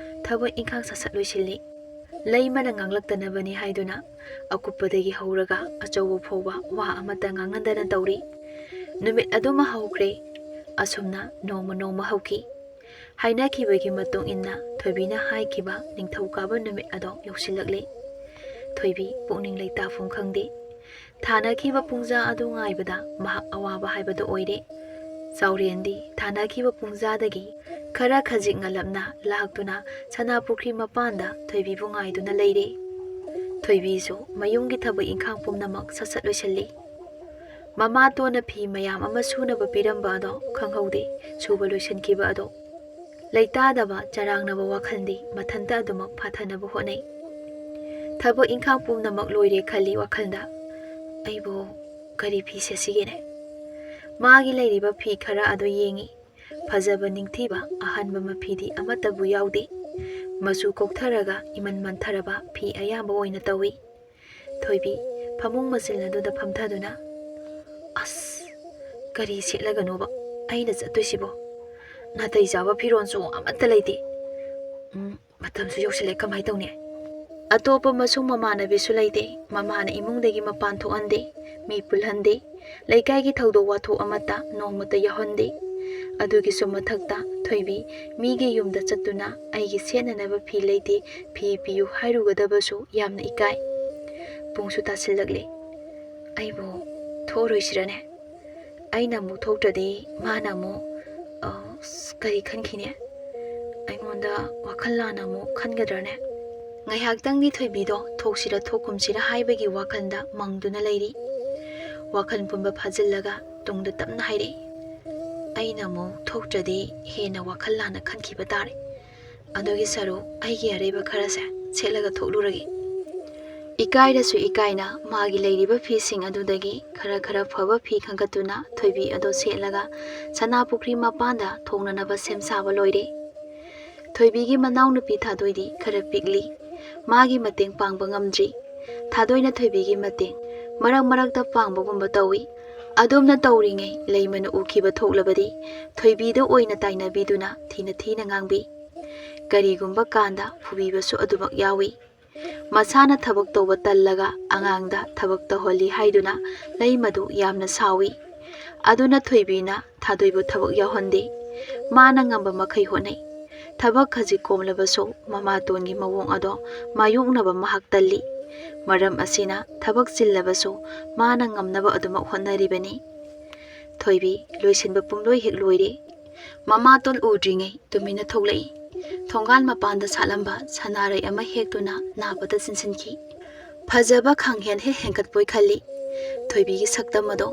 ꯊꯕꯛ ꯏꯪꯈꯥꯡ ꯁꯠ ꯁꯠ ꯂꯣꯏꯁꯤꯜꯂꯤ꯫ ꯂꯩꯃꯅ ꯉꯥꯡꯂꯛꯇꯅꯕꯅꯤ ꯍꯥꯏꯗꯨꯅ ꯑꯀꯨꯞꯄꯗꯒꯤ ꯍꯧꯔꯒ ꯑꯆꯧꯕ ꯐꯥꯎꯕ ꯋꯥ ꯑꯃꯠꯇ ꯉꯥꯡꯅꯗꯅ ꯇꯧꯔꯤ꯫ ꯅꯨꯃꯤꯠ ꯑꯗꯨꯃ ꯍꯧꯈ꯭ꯔꯦ꯫ ꯑꯁꯨꯝꯅ ꯅꯣꯡꯃ ꯅꯣꯡꯃ ꯍꯧꯈꯤ꯫ ꯍꯥꯏꯅꯈꯤꯕꯒꯤ ꯃꯇꯨꯡ ꯏꯟꯅ ꯊꯣꯏꯕꯤꯅ ꯍꯥꯏꯈꯤꯕ ꯅꯤꯡꯊꯧꯀꯥꯕ ꯅꯨꯃꯤꯠ ꯑꯗꯣ ꯌꯧꯁꯤꯜꯂꯛꯂꯦ꯫ ꯊꯣꯏꯕꯤ ꯄꯨꯛꯅꯤꯡ ꯂꯩꯇꯥꯐꯝ ꯈꯪꯗꯦ꯫ ꯊꯥꯅꯈꯤꯕ ꯄꯨꯡꯖꯥ ꯑꯗꯨ ꯉꯥꯏꯕꯗ ꯃꯍꯥꯛ ꯑꯋꯥꯕ ꯍꯥꯏꯕꯗꯨ ꯑꯣꯏꯔꯦ꯫ ꯆꯥꯎꯔꯦꯟꯗꯤ ꯊꯥꯅꯈꯤꯕ ꯄꯨꯡꯖꯥꯗꯒꯤ ꯈꯔ ꯈꯖꯤꯛ ꯉꯜꯂꯞꯅ ꯂꯥꯛꯇꯨꯅ ꯁꯅꯥꯄꯨꯈ꯭ꯔꯤ ꯃꯄꯥꯟꯗ ꯊꯣꯏꯕꯤꯕꯨ ꯉꯥꯏꯗꯨꯅ ꯂꯩꯔꯦ꯫ ꯊꯣꯏꯕꯤꯁꯨ ꯃꯌꯨꯝꯒꯤ ꯊꯕꯛ ꯏꯪꯈꯥꯡ ꯄꯨꯝꯅꯃꯛ ꯁꯠ ꯁꯠ ꯂꯣꯏꯁꯤꯜꯂꯤ꯫ ꯃꯃꯥꯇꯣꯟꯅ ꯐꯤ ꯃꯌꯥꯝ ꯑꯃ ꯁꯨꯅꯕ ꯄꯤꯔꯝꯕ ꯑꯗꯣ ꯈꯪꯍꯧꯗꯦ ꯁꯨꯕ ꯂꯣꯏꯁꯤꯟꯈꯤꯕ ꯑꯗꯣ꯫ ꯂꯩꯇꯥꯗꯕ ꯆꯔꯥꯡꯅꯕ ꯋꯥꯈꯜꯗꯤ ꯃꯊꯟꯇ ꯑꯗꯨꯃꯛ ꯐꯥꯊꯅꯕ ꯍꯣꯠꯅꯩ꯫ ꯊꯕꯛ ꯏꯪꯈꯥꯡ ꯄꯨꯝꯅꯃꯛ ꯂꯣꯏꯔꯦ ꯈꯜꯂꯤ ꯋꯥꯈꯜꯗ꯫ ꯑꯩꯕꯨ ꯀꯔꯤ ꯐꯤ ꯁꯦꯠꯁꯤꯒꯦꯅꯦ? ꯃꯥꯒꯤ ꯂꯩꯔꯤꯕ ꯐꯤ ꯈꯔ ꯑꯗꯨ ꯌꯦꯡꯉꯤ꯫ ꯐꯖꯕ ꯅꯤꯡꯊꯤꯕ ꯑꯍꯟꯕ ꯃꯐꯤꯗꯤ ꯑꯃꯠꯇꯕꯨ ꯌꯥꯎꯗꯦ꯫ ꯃꯆꯨ ꯀꯣꯛꯊꯔꯒ ꯏꯃꯟ ꯃꯟꯊꯔꯕ ꯐꯤ ꯑꯌꯥꯝꯕ ꯑꯣꯏꯅ ꯇꯧꯏ꯫ ꯊꯣꯏꯕꯤ ꯐꯃꯨꯡ ꯃꯆꯤꯜ ꯑꯗꯨꯗ ꯐꯝꯊꯗꯨꯅ, "ꯑꯁ, ꯀꯔꯤ ꯁꯦꯠꯂꯒꯅꯣꯕ ꯑꯩꯅ ꯆꯠꯇꯣꯏꯁꯤꯕꯣ? ꯅꯥꯇꯩ ꯆꯥꯕ ꯐꯤꯔꯣꯜꯁꯨ ꯑꯃꯠꯇ ꯂꯩꯇꯦ꯫ ꯎꯝ, ꯃꯇꯝꯁꯨ ꯌꯧꯁꯤꯜꯂꯦ, ꯀꯃꯥꯏ ꯇꯧꯅꯤ?" ꯑꯇꯣꯞꯄ ꯃꯁꯨꯡ ꯃꯃꯥꯟꯅꯕꯤꯁꯨ ꯂꯩꯇꯦ꯫ ꯃꯃꯥꯅ ꯏꯃꯨꯡꯗꯒꯤ ꯃꯄꯥꯟ ꯊꯣꯛꯍꯟꯗꯦ, ꯃꯤ ꯄꯨꯜꯍꯟꯗꯦ꯫ ꯂꯩꯀꯥꯏꯒꯤ ꯊꯧꯗꯣꯛ ꯋꯥꯊꯣꯛ ꯑꯃꯠꯇ ꯅꯣꯡꯃꯇ ꯌꯥꯎꯍꯟꯗꯦ꯫ ꯑꯗꯨꯒꯤꯁꯨ ꯃꯊꯛꯇ ꯊꯣꯏꯕꯤ ꯃꯤꯒꯤ ꯌꯨꯝꯗ ꯆꯠꯇꯨꯅ ꯑꯩꯒꯤ ꯁꯦꯠꯅꯅꯕ ꯐꯤ ꯂꯩꯇꯦ, ꯐꯤ ꯄꯤꯌꯨ ꯍꯥꯏꯔꯨꯒꯗꯕꯁꯨ ꯌꯥꯝꯅ ꯏꯀꯥꯏ꯫ ꯄꯨꯡꯁꯨ ꯇꯥꯁꯤꯜꯂꯛꯂꯦ꯫ ꯑꯩꯕꯨ ꯊꯣꯛꯑꯔꯣꯏꯁꯤꯔꯅꯦ? ꯑꯩꯅ ꯑꯃꯨꯛ ꯊꯣꯛꯇ꯭ꯔꯗꯤ ꯃꯥꯅ ꯑꯃꯨꯛ, ꯑ, ꯑꯁ, ꯀꯔꯤ ꯈꯟꯈꯤꯅꯤ? ꯑꯩꯉꯣꯟꯗ ꯋꯥꯈꯜ ꯂꯥꯟꯅ ꯑꯃꯨꯛ ꯈꯟꯒꯗ꯭ꯔꯅꯦ? ꯉꯥꯏꯍꯥꯛꯇꯪꯗꯤ ꯊꯣꯏꯕꯤꯗꯣ ꯊꯣꯛꯁꯤꯔ ꯊꯣꯛꯀꯨꯝꯁꯤꯔ ꯍꯥꯏꯕꯒꯤ ꯋꯥꯈꯜꯗ ꯃꯪꯗꯨꯅ ꯂꯩꯔꯤ꯫ ꯋꯥꯈꯜ ꯄꯨꯝꯕ ꯐꯥꯖꯤꯜꯂꯒ ꯇꯨꯡꯗ ꯇꯞꯅ ꯍꯥꯏꯔꯛꯏ, "ꯑꯩꯅ ꯑꯃꯨꯛ ꯊꯣꯛꯇ꯭ꯔꯗꯤ ꯍꯦꯟꯅ ꯋꯥꯈꯜ ꯂꯥꯟꯅ ꯈꯟꯈꯤꯕ ꯇꯥꯔꯦ꯫ ꯑꯗꯨꯒꯤ ꯁꯔꯨꯛ ꯑꯩꯒꯤ ꯑꯔꯩꯕ ꯈꯔꯁꯦ ꯁꯦꯠꯂꯒ ꯊꯣꯛꯂꯨꯔꯒꯦ"꯫ ꯏꯀꯥꯏꯔꯁꯨ ꯏꯀꯥꯏꯅ ꯃꯥꯒꯤ ꯂꯩꯔꯤꯕ ꯐꯤꯁꯤꯡ ꯑꯗꯨꯗꯒꯤ ꯈꯔ ꯈꯔ ꯐꯕ ꯐꯤ ꯈꯟꯒꯠꯇꯨꯅ ꯊꯣꯏꯕꯤ ꯑꯗꯣ ꯁꯦꯠꯂꯒ ꯁꯅꯥꯄꯨꯈ꯭ꯔꯤ ꯃꯄꯥꯟꯗ ꯊꯣꯡꯅꯅꯕ ꯁꯦꯝ ꯁꯥꯕ ꯂꯣꯏꯔꯦ꯫ ꯊꯣꯏꯕꯤꯒꯤ ꯃꯅꯥꯎꯅꯨꯄꯤ ꯊꯥꯗꯣꯏꯗꯤ ꯈꯔ ꯄꯤꯛꯂꯤ꯫ ꯃꯥꯒꯤ ꯃꯇꯦꯡ ꯄꯥꯡꯕ ꯉꯝꯗ꯭ꯔꯤ꯫ ꯊꯥꯗꯣꯏꯅ ꯊꯣꯏꯕꯤꯒꯤ ꯃꯇꯦꯡ ꯃꯔꯛ ꯃꯔꯛꯇ ꯄꯥꯡꯕꯒꯨꯝꯕ ꯇꯧꯏ꯫ ꯑꯗꯨꯝꯅ ꯇꯧꯔꯤꯉꯩ ꯂꯩꯃꯅ ꯎꯈꯤꯕ ꯊꯣꯛꯂꯕꯗꯤ ꯊꯣꯏꯕꯤꯗ ꯑꯣꯏꯅ ꯇꯥꯏꯅꯕꯤꯗꯨꯅ ꯊꯤꯅ ꯊꯤꯅ ꯉꯥꯡꯕꯤ꯫ ꯀꯔꯤꯒꯨꯝꯕ ꯀꯥꯟꯗ ꯐꯨꯕꯤꯕꯁꯨ ꯑꯗꯨꯃꯛ ꯌꯥꯎꯏ꯫ ꯃꯁꯥꯅ ꯊꯕꯛ ꯇꯧꯕ ꯇꯜꯂꯒ ꯑꯉꯥꯡꯗ ꯊꯕꯛ ꯇꯧꯍꯜꯂꯤ ꯍꯥꯏꯗꯨꯅ ꯂꯩꯃꯗꯨ ꯌꯥꯝꯅ ꯁꯥꯎꯏ꯫ ꯑꯗꯨꯅ ꯊꯣꯏꯕꯤꯅ ꯊꯥꯗꯣꯏꯕꯨ ꯊꯕꯛ ꯌꯥꯎꯍꯟꯗꯦ꯫ ꯃꯥꯅ ꯉꯝꯕ ꯃꯈꯩ ꯍꯣꯠꯅꯩ꯫ ꯊꯕꯛ ꯈꯖꯤꯛ ꯀꯣꯝꯂꯕꯁꯨ ꯃꯃꯥꯇꯣꯟꯒꯤ ꯃꯑꯣꯡ ꯑꯗꯣ ꯃꯥꯌꯣꯛꯅꯕ ꯃꯍꯥꯛ ꯇꯜꯂꯤ꯫ ꯃꯔꯝ ꯑꯁꯤꯅ ꯊꯕꯛ ꯆꯤꯜꯂꯕꯁꯨ ꯃꯥꯅ ꯉꯝꯅꯕ ꯑꯗꯨꯃꯛ ꯍꯣꯠꯅꯔꯤꯕꯅꯤ꯫ ꯊꯣꯏꯕꯤ ꯂꯣꯏꯁꯤꯟꯕ ꯄꯨꯝꯂꯣꯏ ꯍꯦꯛ ꯂꯣꯏꯔꯦ꯫ ꯃꯃꯥꯇꯣꯟ ꯎꯗ꯭ꯔꯤꯉꯩ ꯇꯨꯃꯤꯟꯅ ꯊꯣꯛꯂꯛꯏ꯫ ꯊꯣꯡꯒꯥꯜ ꯃꯄꯥꯟꯗ ꯁꯥꯠꯂꯝꯕ ꯁꯅꯥꯔꯩ ꯑꯃ ꯍꯦꯛꯇꯨꯅ ꯅꯥꯕꯗ ꯆꯤꯟꯁꯤꯟꯈꯤ꯫ ꯐꯖꯕ ꯈꯪꯍꯦꯟ ꯍꯦꯛ ꯍꯦꯟꯒꯠꯄꯣꯏ ꯈꯜꯂꯤ ꯊꯣꯏꯕꯤꯒꯤ ꯁꯛꯇꯝ ꯑꯗꯣ꯫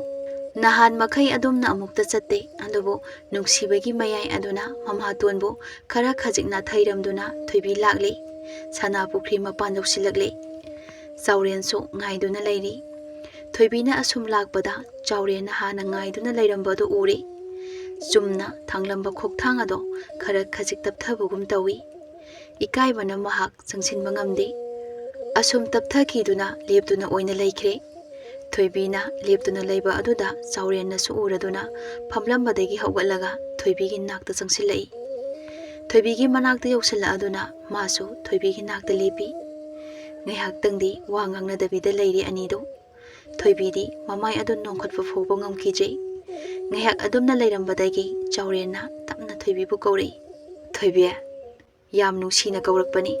ꯅꯍꯥꯟ ꯃꯈꯩ ꯑꯗꯨꯝꯅ ꯑꯃꯨꯛꯇ ꯆꯠꯇꯦ, ꯑꯗꯨꯕꯨ ꯅꯨꯡꯁꯤꯕꯒꯤ ꯃꯌꯥꯏ ꯑꯗꯨꯅ ꯃꯃꯥꯇꯣꯟꯕꯨ ꯈꯔ ꯈꯖꯤꯛ ꯅꯥꯊꯩꯔꯝꯗꯨꯅ ꯊꯣꯏꯕꯤ ꯂꯥꯛꯂꯤ꯫ ꯁꯅꯥ ꯄꯨꯈ꯭ꯔꯤ ꯃꯄꯥꯟ ꯌꯧꯁꯤꯜꯂꯛꯂꯤ꯫ ꯆꯥꯎꯔꯦꯟꯁꯨ ꯉꯥꯏꯗꯨꯅ ꯂꯩꯔꯤ꯫ ꯊꯣꯏꯕꯤꯅ ꯑꯁꯨꯝ ꯂꯥꯛꯄꯗ ꯆꯥꯎꯔꯦꯟꯅ ꯍꯥꯟꯅ ꯉꯥꯏꯗꯨꯅ ꯂꯩꯔꯝꯕ ꯑꯗꯨ ꯎꯔꯦ꯫ ꯆꯨꯝꯅ ꯊꯥꯡꯂꯝꯕ ꯈꯣꯛꯊꯥꯡ ꯑꯗꯣ ꯈꯔ ꯈꯖꯤꯛ ꯇꯞꯊꯕꯒꯨꯝ ꯇꯧꯏ꯫ ꯏꯀꯥꯏꯕꯅ ꯃꯍꯥꯛ ꯆꯪꯁꯤꯟꯕ ꯉꯝꯗꯦ꯫ ꯑꯁꯨꯝ ꯇꯞꯊꯈꯤꯗꯨꯅ ꯂꯦꯞꯇꯨꯅ ꯑꯣꯏꯅ ꯂꯩꯈ꯭ꯔꯦ꯫ ꯊꯣꯏꯕꯤꯅ ꯂꯦꯞꯇꯨꯅ ꯂꯩꯕ ꯑꯗꯨꯗ ꯆꯥꯎꯔꯦꯟꯅꯁꯨ ꯎꯔꯗꯨꯅ ꯐꯝꯂꯝꯕꯗꯒꯤ ꯍꯧꯒꯠꯂꯒ ꯊꯣꯏꯕꯤꯒꯤ ꯅꯥꯛꯇ ꯆꯪꯁꯤꯜꯂꯛꯏ꯫ ꯊꯣꯏꯕꯤꯒꯤ ꯃꯅꯥꯛꯇ ꯌꯧꯁꯤꯜꯂꯛꯑꯗꯨꯅ ꯃꯥꯁꯨ ꯊꯣꯏꯕꯤꯒꯤ ꯅꯥꯛꯇ ꯂꯦꯞꯄꯤ꯫ ꯉꯥꯏꯍꯥꯛꯇꯪꯗꯤ ꯋꯥ ꯉꯥꯡꯅꯗꯕꯤꯗ ꯂꯩꯔꯦ ꯑꯅꯤꯗꯣ꯫ ꯊꯣꯏꯕꯤꯗꯤ ꯃꯃꯥꯏ ꯑꯗꯨ ꯅꯣꯡꯈꯠꯄ ꯐꯥꯎꯕ ꯉꯝꯈꯤꯗ꯭ꯔꯦ꯫ ꯉꯥꯏꯍꯥꯛ ꯑꯗꯨꯝꯅ ꯂꯩꯔꯝꯕꯗꯒꯤ ꯆꯥꯎꯔꯦꯟꯅ ꯇꯞꯅ ꯊꯣꯏꯕꯤꯕꯨ ꯀꯧꯔꯛꯏ꯫ "ꯊꯣꯏꯕꯤ!" ꯌꯥꯝ ꯅꯨꯡꯁꯤꯅ ꯀꯧꯔꯛꯄꯅꯤ꯫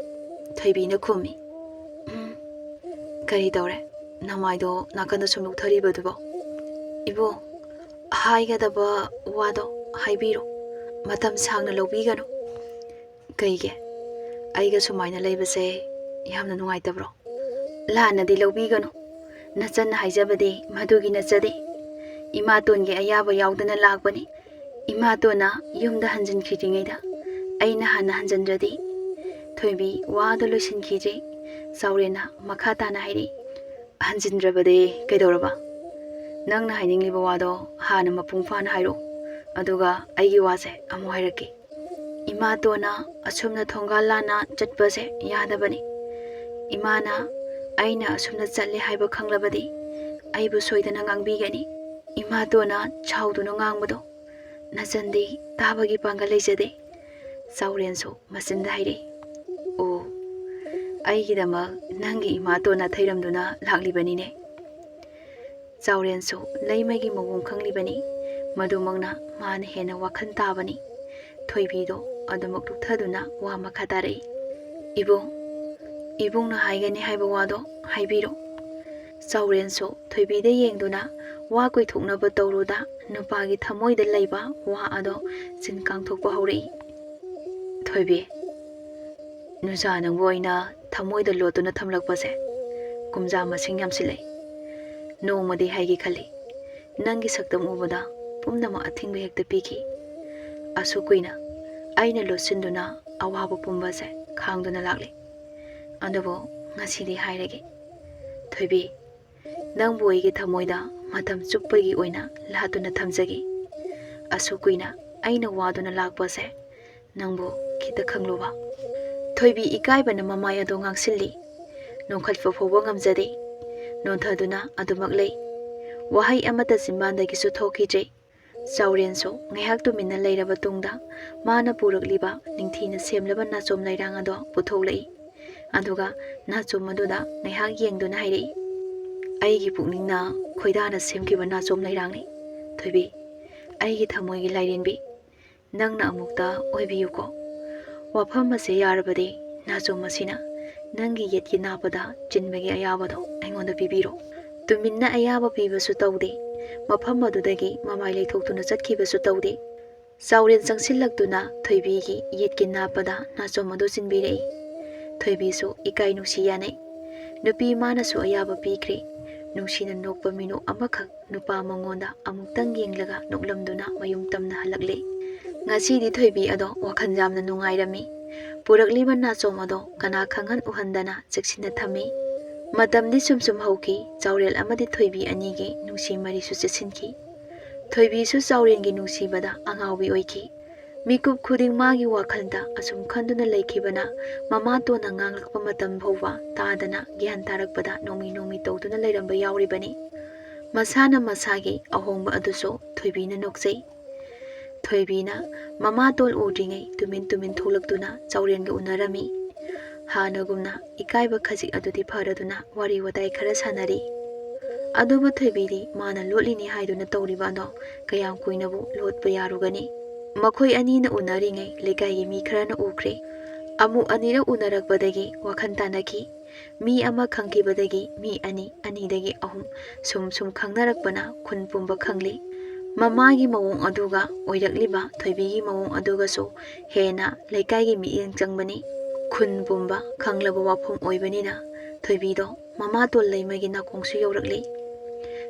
ꯊꯣꯏꯕꯤꯅ ꯈꯨꯝꯃꯤ꯫ "ꯎꯝ, ꯀꯔꯤ ꯇꯧꯔꯦ? ꯅꯃꯥꯏꯗꯣ ꯅꯥꯀꯟꯗ ꯁꯨꯝ ꯂꯨꯛꯊꯔꯤꯕꯗꯨꯕꯣ?" "ꯏꯕꯨꯡ, ꯍꯥꯏꯒꯗꯕ ꯋꯥꯗꯣ ꯍꯥꯏꯕꯤꯔꯣ꯫ ꯃꯇꯝ ꯁꯥꯡꯅ ꯂꯧꯕꯤꯒꯅꯨ꯫" "ꯀꯩꯒꯤ? ꯑꯩꯒ ꯁꯨꯃꯥꯏꯅ ꯂꯩꯕꯁꯦ ꯌꯥꯝꯅ ꯅꯨꯡꯉꯥꯏꯇꯕ꯭ꯔꯣ?" "ꯂꯥꯟꯅꯗꯤ ꯂꯧꯕꯤꯒꯅꯨ꯫ ꯅꯆꯟꯅ ꯍꯥꯏꯖꯕꯗꯤ ꯃꯗꯨꯒꯤ ꯅꯠꯆꯗꯦ꯫ ꯏꯃꯥꯇꯣꯟꯒꯤ ꯑꯌꯥꯕ ꯌꯥꯎꯗꯅ ꯂꯥꯛꯄꯅꯤ꯫ ꯏꯃꯥꯇꯣꯟꯅ ꯌꯨꯝꯗ ꯍꯟꯖꯤꯟꯈꯤꯗ꯭ꯔꯤꯉꯩꯗ ꯑꯩꯅ ꯍꯥꯟꯅ ꯍꯟꯖꯤꯟꯗ꯭ꯔꯗꯤ꯫" ꯊꯣꯏꯕꯤ ꯋꯥꯗꯣ ꯂꯣꯏꯁꯤꯟꯈꯤꯗ꯭ꯔꯦ꯫ ꯆꯥꯎꯔꯦꯟꯅ ꯃꯈꯥ ꯇꯥꯅ ꯍꯥꯏꯔꯛꯏ꯫ "ꯍꯟꯖꯤꯟꯗ꯭ꯔꯕꯗꯤ ꯀꯩꯗꯧꯔꯕ? ꯅꯪꯅ ꯍꯥꯏꯅꯤꯡꯂꯤꯕ ꯋꯥꯗꯣ ꯍꯥꯟꯅ ꯃꯄꯨꯡ ꯐꯥꯅ ꯍꯥꯏꯔꯛꯑꯣ, ꯑꯗꯨꯒ ꯑꯩꯒꯤ ꯋꯥꯁꯦ ꯑꯃꯨꯛ ꯍꯥꯏꯔꯛꯀꯦ꯫" "ꯏꯃꯥꯇꯣꯟꯅ ꯑꯁꯨꯝꯅ ꯊꯣꯡꯒꯥꯜ ꯂꯥꯟꯅ ꯆꯠꯄꯁꯦ ꯌꯥꯗꯕꯅꯤ꯫ ꯏꯃꯥꯅ ꯑꯩꯅ ꯑꯁꯨꯝꯅ ꯆꯠꯂꯦ ꯍꯥꯏꯕ ꯈꯪꯂꯕꯗꯤ ꯑꯩꯕꯨ ꯁꯣꯏꯗꯅ ꯉꯥꯡꯕꯤꯒꯅꯤ꯫ ꯏꯃꯥꯇꯣꯟꯅ ꯁꯥꯎꯗꯨꯅ ꯉꯥꯡꯕꯗꯣ ꯅꯆꯟꯗꯤ ꯇꯥꯕꯒꯤ ꯄꯥꯡꯒꯜ ꯂꯩꯖꯗꯦ꯫" ꯆꯥꯎꯔꯦꯟꯁꯨ ꯃꯆꯤꯟꯗ ꯍꯥꯏꯔꯛꯏ꯫ "ꯑꯣ, ꯑꯩꯒꯤꯗꯃꯛ ꯅꯪꯒꯤ ꯏꯃꯥꯇꯣꯟ ꯅꯥꯊꯩꯔꯝꯗꯨꯅ ꯂꯥꯛꯂꯤꯕꯅꯤꯅꯦ꯫" ꯆꯥꯎꯔꯦꯟꯁꯨ ꯂꯩꯃꯒꯤ ꯃꯑꯣꯡ ꯈꯪꯂꯤꯕꯅꯤ꯫ ꯃꯗꯨꯃꯛꯅ ꯃꯥꯅ ꯍꯦꯟꯅ ꯋꯥꯈꯜ ꯇꯥꯕꯅꯤ꯫ ꯊꯣꯏꯕꯤꯗꯣ ꯑꯗꯨꯃꯛ ꯂꯨꯞꯊꯗꯨꯅ ꯋꯥ ꯃꯈꯥ ꯇꯥꯔꯛꯏ꯫ "ꯏꯕꯨꯡ, ꯏꯕꯨꯡꯅ ꯍꯥꯏꯒꯅꯤ ꯍꯥꯏꯕ ꯋꯥꯗꯣ ꯍꯥꯏꯕꯤꯔꯣ꯫ ꯆꯥꯎꯔꯦꯟꯁꯨ ꯊꯣꯏꯕꯤꯗ ꯌꯦꯡꯗꯨꯅ ꯋꯥ ꯀꯣꯏꯊꯣꯛꯅꯕ ꯇꯧꯔꯨꯗ ꯅꯨꯄꯥꯒꯤ ꯊꯃꯣꯏꯗ ꯂꯩꯕ ꯋꯥ ꯑꯗꯣ ꯆꯤꯟ ꯀꯥꯡꯊꯣꯛꯄ ꯍꯧꯔꯛꯏ꯫ "ꯊꯣꯏꯕꯤ, ꯅꯨꯖꯥ ꯅꯪꯕꯨ ꯑꯩꯅ ꯊꯃꯣꯏꯗ ꯂꯣꯠꯇꯨꯅ ꯊꯝꯂꯛꯄꯁꯦ ꯀꯨꯝꯖꯥ ꯃꯁꯤꯡ ꯌꯥꯝꯁꯤꯜꯂꯛꯏ꯫ ꯅꯣꯡꯃꯗꯤ ꯍꯥꯏꯒꯦ ꯈꯜꯂꯤ, ꯅꯪꯒꯤ ꯁꯛꯇꯝ ꯎꯕꯗ ꯄꯨꯝꯅꯃꯛ ꯑꯊꯤꯡꯕ ꯍꯦꯛꯇ ꯄꯤꯈꯤ꯫ ꯑꯁꯨꯛ ꯀꯨꯏꯅ ꯑꯩꯅ ꯂꯣꯠꯁꯤꯟꯗꯨꯅ ꯑꯋꯥꯕ ꯄꯨꯝꯕꯁꯦ ꯈꯥꯡꯗꯨꯅ ꯂꯥꯛꯂꯤ꯫ ꯑꯗꯨꯕꯨ ꯉꯁꯤꯗꯤ ꯍꯥꯏꯔꯒꯦ꯫ ꯊꯣꯏꯕꯤ, ꯅꯪꯕꯨ ꯑꯩꯒꯤ ꯊꯃꯣꯏꯗ ꯃꯇꯝ ꯆꯨꯞꯄꯒꯤ ꯑꯣꯏꯅ ꯂꯥꯠꯇꯨꯅ ꯊꯝꯖꯒꯦ꯫ ꯑꯁꯨꯛ ꯀꯨꯏꯅ ꯑꯩꯅ ꯋꯥꯗꯨꯅ ꯂꯥꯛꯄꯁꯦ ꯅꯪꯕꯨ ꯈꯤꯇ ꯈꯪꯂꯨꯕ꯫" ꯊꯣꯏꯕꯤ ꯏꯀꯥꯏꯕꯅ ꯃꯃꯥꯏ ꯑꯗꯨ ꯉꯥꯡꯁꯤꯜꯂꯤ꯫ ꯅꯣꯡꯈꯠꯄ ꯐꯥꯎꯕ ꯉꯝꯖꯗꯦ꯫ ꯅꯣꯟꯊꯗꯨꯅ ꯑꯗꯨꯃꯛ ꯂꯩ꯫ ꯋꯥꯍꯩ ꯑꯃꯠꯇ ꯆꯤꯟꯕꯥꯟꯗꯒꯤꯁꯨ ꯊꯣꯛꯈꯤꯗ꯭ꯔꯦ꯫ ꯆꯥꯎꯔꯦꯟꯁꯨ ꯉꯥꯏꯍꯥꯛ ꯇꯨꯃꯤꯟꯅ ꯂꯩꯔꯕ ꯇꯨꯡꯗ ꯃꯥꯅ ꯄꯨꯔꯛꯂꯤꯕ ꯅꯤꯡꯊꯤꯅ ꯁꯦꯝꯂꯕ ꯅꯥꯆꯣꯝ ꯂꯩꯔꯥꯡ ꯑꯗꯣ ꯄꯨꯊꯣꯛꯂꯛꯏ꯫ ꯑꯗꯨꯒ ꯅꯥꯆꯣꯝ ꯑꯗꯨꯗ ꯉꯥꯏꯍꯥꯛ ꯌꯦꯡꯗꯨꯅ ꯍꯥꯏꯔꯛꯏ, "ꯑꯩꯒꯤ ꯄꯨꯛꯅꯤꯡꯅ ꯈꯣꯏꯗꯥꯅ ꯁꯦꯝꯈꯤꯕ ꯅꯥꯆꯣꯝ ꯂꯩꯔꯥꯡꯅꯤ꯫ ꯊꯣꯏꯕꯤ, ꯑꯩꯒꯤ ꯊꯃꯣꯏꯒꯤ ꯂꯥꯏꯔꯦꯟꯕꯤ, ꯅꯪꯅ ꯑꯃꯨꯛꯇ ꯑꯣꯏꯕꯤꯌꯨꯀꯣ꯫ ꯋꯥꯐꯝ ꯑꯁꯦ ꯌꯥꯔꯕꯗꯤ ꯅꯥꯆꯣꯝ ꯑꯁꯤꯅ ꯅꯪꯒꯤ ꯌꯦꯠꯀꯤ ꯅꯥꯄꯗ ꯆꯤꯟꯕꯒꯤ ꯑꯌꯥꯕꯗꯣ ꯑꯩꯉꯣꯟꯗ ꯄꯤꯕꯤꯔꯣ꯫" ꯇꯨꯃꯤꯟꯅ ꯑꯌꯥꯕ ꯄꯤꯕꯁꯨ ꯇꯧꯗꯦ꯫ ꯃꯐꯝ ꯑꯗꯨꯗꯒꯤ ꯃꯃꯥꯏ ꯂꯩꯊꯣꯛꯇꯨꯅ ꯆꯠꯈꯤꯕꯁꯨ ꯇꯧꯗꯦ꯫ ꯆꯥꯎꯔꯦꯟ ꯆꯪꯁꯤꯜꯂꯛꯇꯨꯅ ꯊꯣꯏꯕꯤꯒꯤ ꯌꯦꯠꯀꯤ ꯅꯥꯄꯗ ꯅꯥꯆꯣꯝ ꯑꯗꯨ ꯆꯤꯟꯕꯤꯔꯛꯏ꯫ ꯊꯣꯏꯕꯤꯁꯨ ꯏꯀꯥꯏ ꯅꯨꯡꯁꯤ ꯌꯥꯅꯩ꯫ ꯅꯨꯄꯤ ꯃꯥꯅꯁꯨ ꯑꯌꯥꯕ ꯄꯤꯈ꯭ꯔꯦ꯫ ꯅꯨꯡꯁꯤꯅ ꯅꯣꯛꯄ ꯃꯤꯅꯣꯛ ꯑꯃꯈꯛ ꯅꯨꯄꯥ ꯃꯉꯣꯟꯗ ꯑꯃꯨꯛꯇꯪ ꯌꯦꯡꯂꯒ ꯅꯣꯛꯂꯝꯗꯨꯅ ꯃꯌꯨꯝ ꯇꯝꯅ ꯍꯜꯂꯛꯂꯦ꯫ ꯉꯁꯤꯗꯤ ꯊꯣꯏꯕꯤ ꯑꯗꯣ ꯋꯥꯈꯜ ꯌꯥꯝꯅ ꯅꯨꯡꯉꯥꯏꯔꯝꯃꯤ꯫ ꯄꯨꯔꯛꯂꯤꯕ ꯅꯥꯆꯣꯝ ꯑꯗꯣ ꯀꯅꯥ ꯈꯪꯍꯟ ꯎꯍꯟꯗꯅ ꯆꯦꯛꯁꯤꯟꯅ ꯊꯝꯃꯤ꯫ ꯃꯇꯝꯗꯤ ꯁꯨꯝ ꯁꯨꯝ ꯍꯧꯈꯤ꯫ ꯆꯥꯎꯔꯦꯜ ꯑꯃꯗꯤ ꯊꯣꯏꯕꯤ ꯑꯅꯤꯒꯤ ꯅꯨꯡꯁꯤ ꯃꯔꯤꯁꯨ ꯆꯦꯠꯁꯤꯟꯈꯤ꯫ ꯊꯣꯏꯕꯤꯁꯨ ꯆꯥꯎꯔꯦꯟꯒꯤ ꯅꯨꯡꯁꯤꯕꯗ ꯑꯉꯥꯎꯕꯤ ꯑꯣꯏꯈꯤ꯫ ꯃꯤꯀꯨꯞ ꯈꯨꯗꯤꯡ ꯃꯥꯒꯤ ꯋꯥꯈꯜꯗ ꯑꯁꯨꯝ ꯈꯟꯗꯨꯅ ꯂꯩꯈꯤꯕꯅ ꯃꯃꯥꯇꯣꯟꯅ ꯉꯥꯡꯂꯛꯄ ꯃꯇꯝ ꯐꯥꯎꯕ ꯇꯥꯗꯅ ꯒ꯭ꯌꯥꯟ ꯇꯥꯔꯛꯄꯗ ꯅꯣꯡꯃꯤ ꯅꯣꯡꯃꯤ ꯇꯧꯗꯨꯅ ꯂꯩꯔꯝꯕ ꯌꯥꯎꯔꯤꯕꯅꯤ꯫ ꯃꯁꯥꯅ ꯃꯁꯥꯒꯤ ꯑꯍꯣꯡꯕ ꯑꯗꯨꯁꯨ ꯊꯣꯏꯕꯤꯅ ꯅꯣꯛꯆꯩ꯫ ꯊꯣꯏꯕꯤꯅ ꯃꯃꯥꯇꯣꯟ ꯎꯗ꯭ꯔꯤꯉꯩ ꯇꯨꯃꯤꯟ ꯇꯨꯃꯤꯟ ꯊꯣꯛꯂꯛꯇꯨꯅ ꯆꯥꯎꯔꯦꯟꯒ ꯎꯅꯔꯝꯃꯤ꯫ ꯍꯥꯟꯅꯒꯨꯝꯅ ꯏꯀꯥꯏꯕ ꯈꯖꯤꯛ ꯑꯗꯨꯗꯤ ꯐꯔꯗꯨꯅ ꯋꯥꯔꯤ ꯋꯥꯇꯥꯏ ꯈꯔ ꯁꯥꯟꯅꯔꯤ꯫ ꯑꯗꯨꯕꯨ ꯊꯣꯏꯕꯤꯗꯤ ꯃꯥꯅ ꯂꯣꯠꯂꯤꯅꯤ ꯍꯥꯏꯗꯨꯅ ꯇꯧꯔꯤꯕ ꯑꯗꯣ ꯀꯌꯥꯝ ꯀꯨꯏꯅꯕꯨ ꯂꯣꯠꯄ ꯌꯥꯔꯨꯒꯅꯤ? ꯃꯈꯣꯏ ꯑꯅꯤꯅ ꯎꯅꯔꯤꯉꯩ ꯂꯩꯀꯥꯏꯒꯤ ꯃꯤ ꯈꯔꯅ ꯎꯈ꯭ꯔꯦ꯫ ꯑꯃꯨꯛ ꯑꯅꯤꯔꯛ ꯎꯅꯔꯛꯄꯗꯒꯤ ꯋꯥꯈꯜ ꯇꯥꯅꯈꯤ꯫ ꯃꯤ ꯑꯃ ꯈꯪꯈꯤꯕꯗꯒꯤ ꯃꯤ ꯑꯅꯤ, ꯑꯅꯤꯗꯒꯤ ꯑꯍꯨꯝ, ꯁꯨꯝ ꯁꯨꯝ ꯈꯪꯅꯔꯛꯄꯅ ꯈꯨꯟ ꯄꯨꯝꯕ ꯈꯪꯂꯤ꯫ ꯃꯃꯥꯒꯤ ꯃꯑꯣꯡ ꯑꯗꯨꯒ ꯑꯣꯏꯔꯛꯂꯤꯕ ꯊꯣꯏꯕꯤꯒꯤ ꯃꯑꯣꯡ ꯑꯗꯨꯒꯁꯨ ꯍꯦꯟꯅ ꯂꯩꯀꯥꯏꯒꯤ ꯃꯤꯠꯌꯦꯡ ꯆꯪꯕꯅꯤ꯫ ꯈꯨꯟ ꯄꯨꯝꯕ ꯈꯪꯂꯕ ꯋꯥꯐꯝ ꯑꯣꯏꯕꯅꯤꯅ ꯊꯣꯏꯕꯤꯗꯣ ꯃꯃꯥꯇꯣꯟ ꯂꯩꯃꯒꯤ ꯅꯥꯀꯣꯡꯁꯨ ꯌꯧꯔꯛꯂꯤ꯫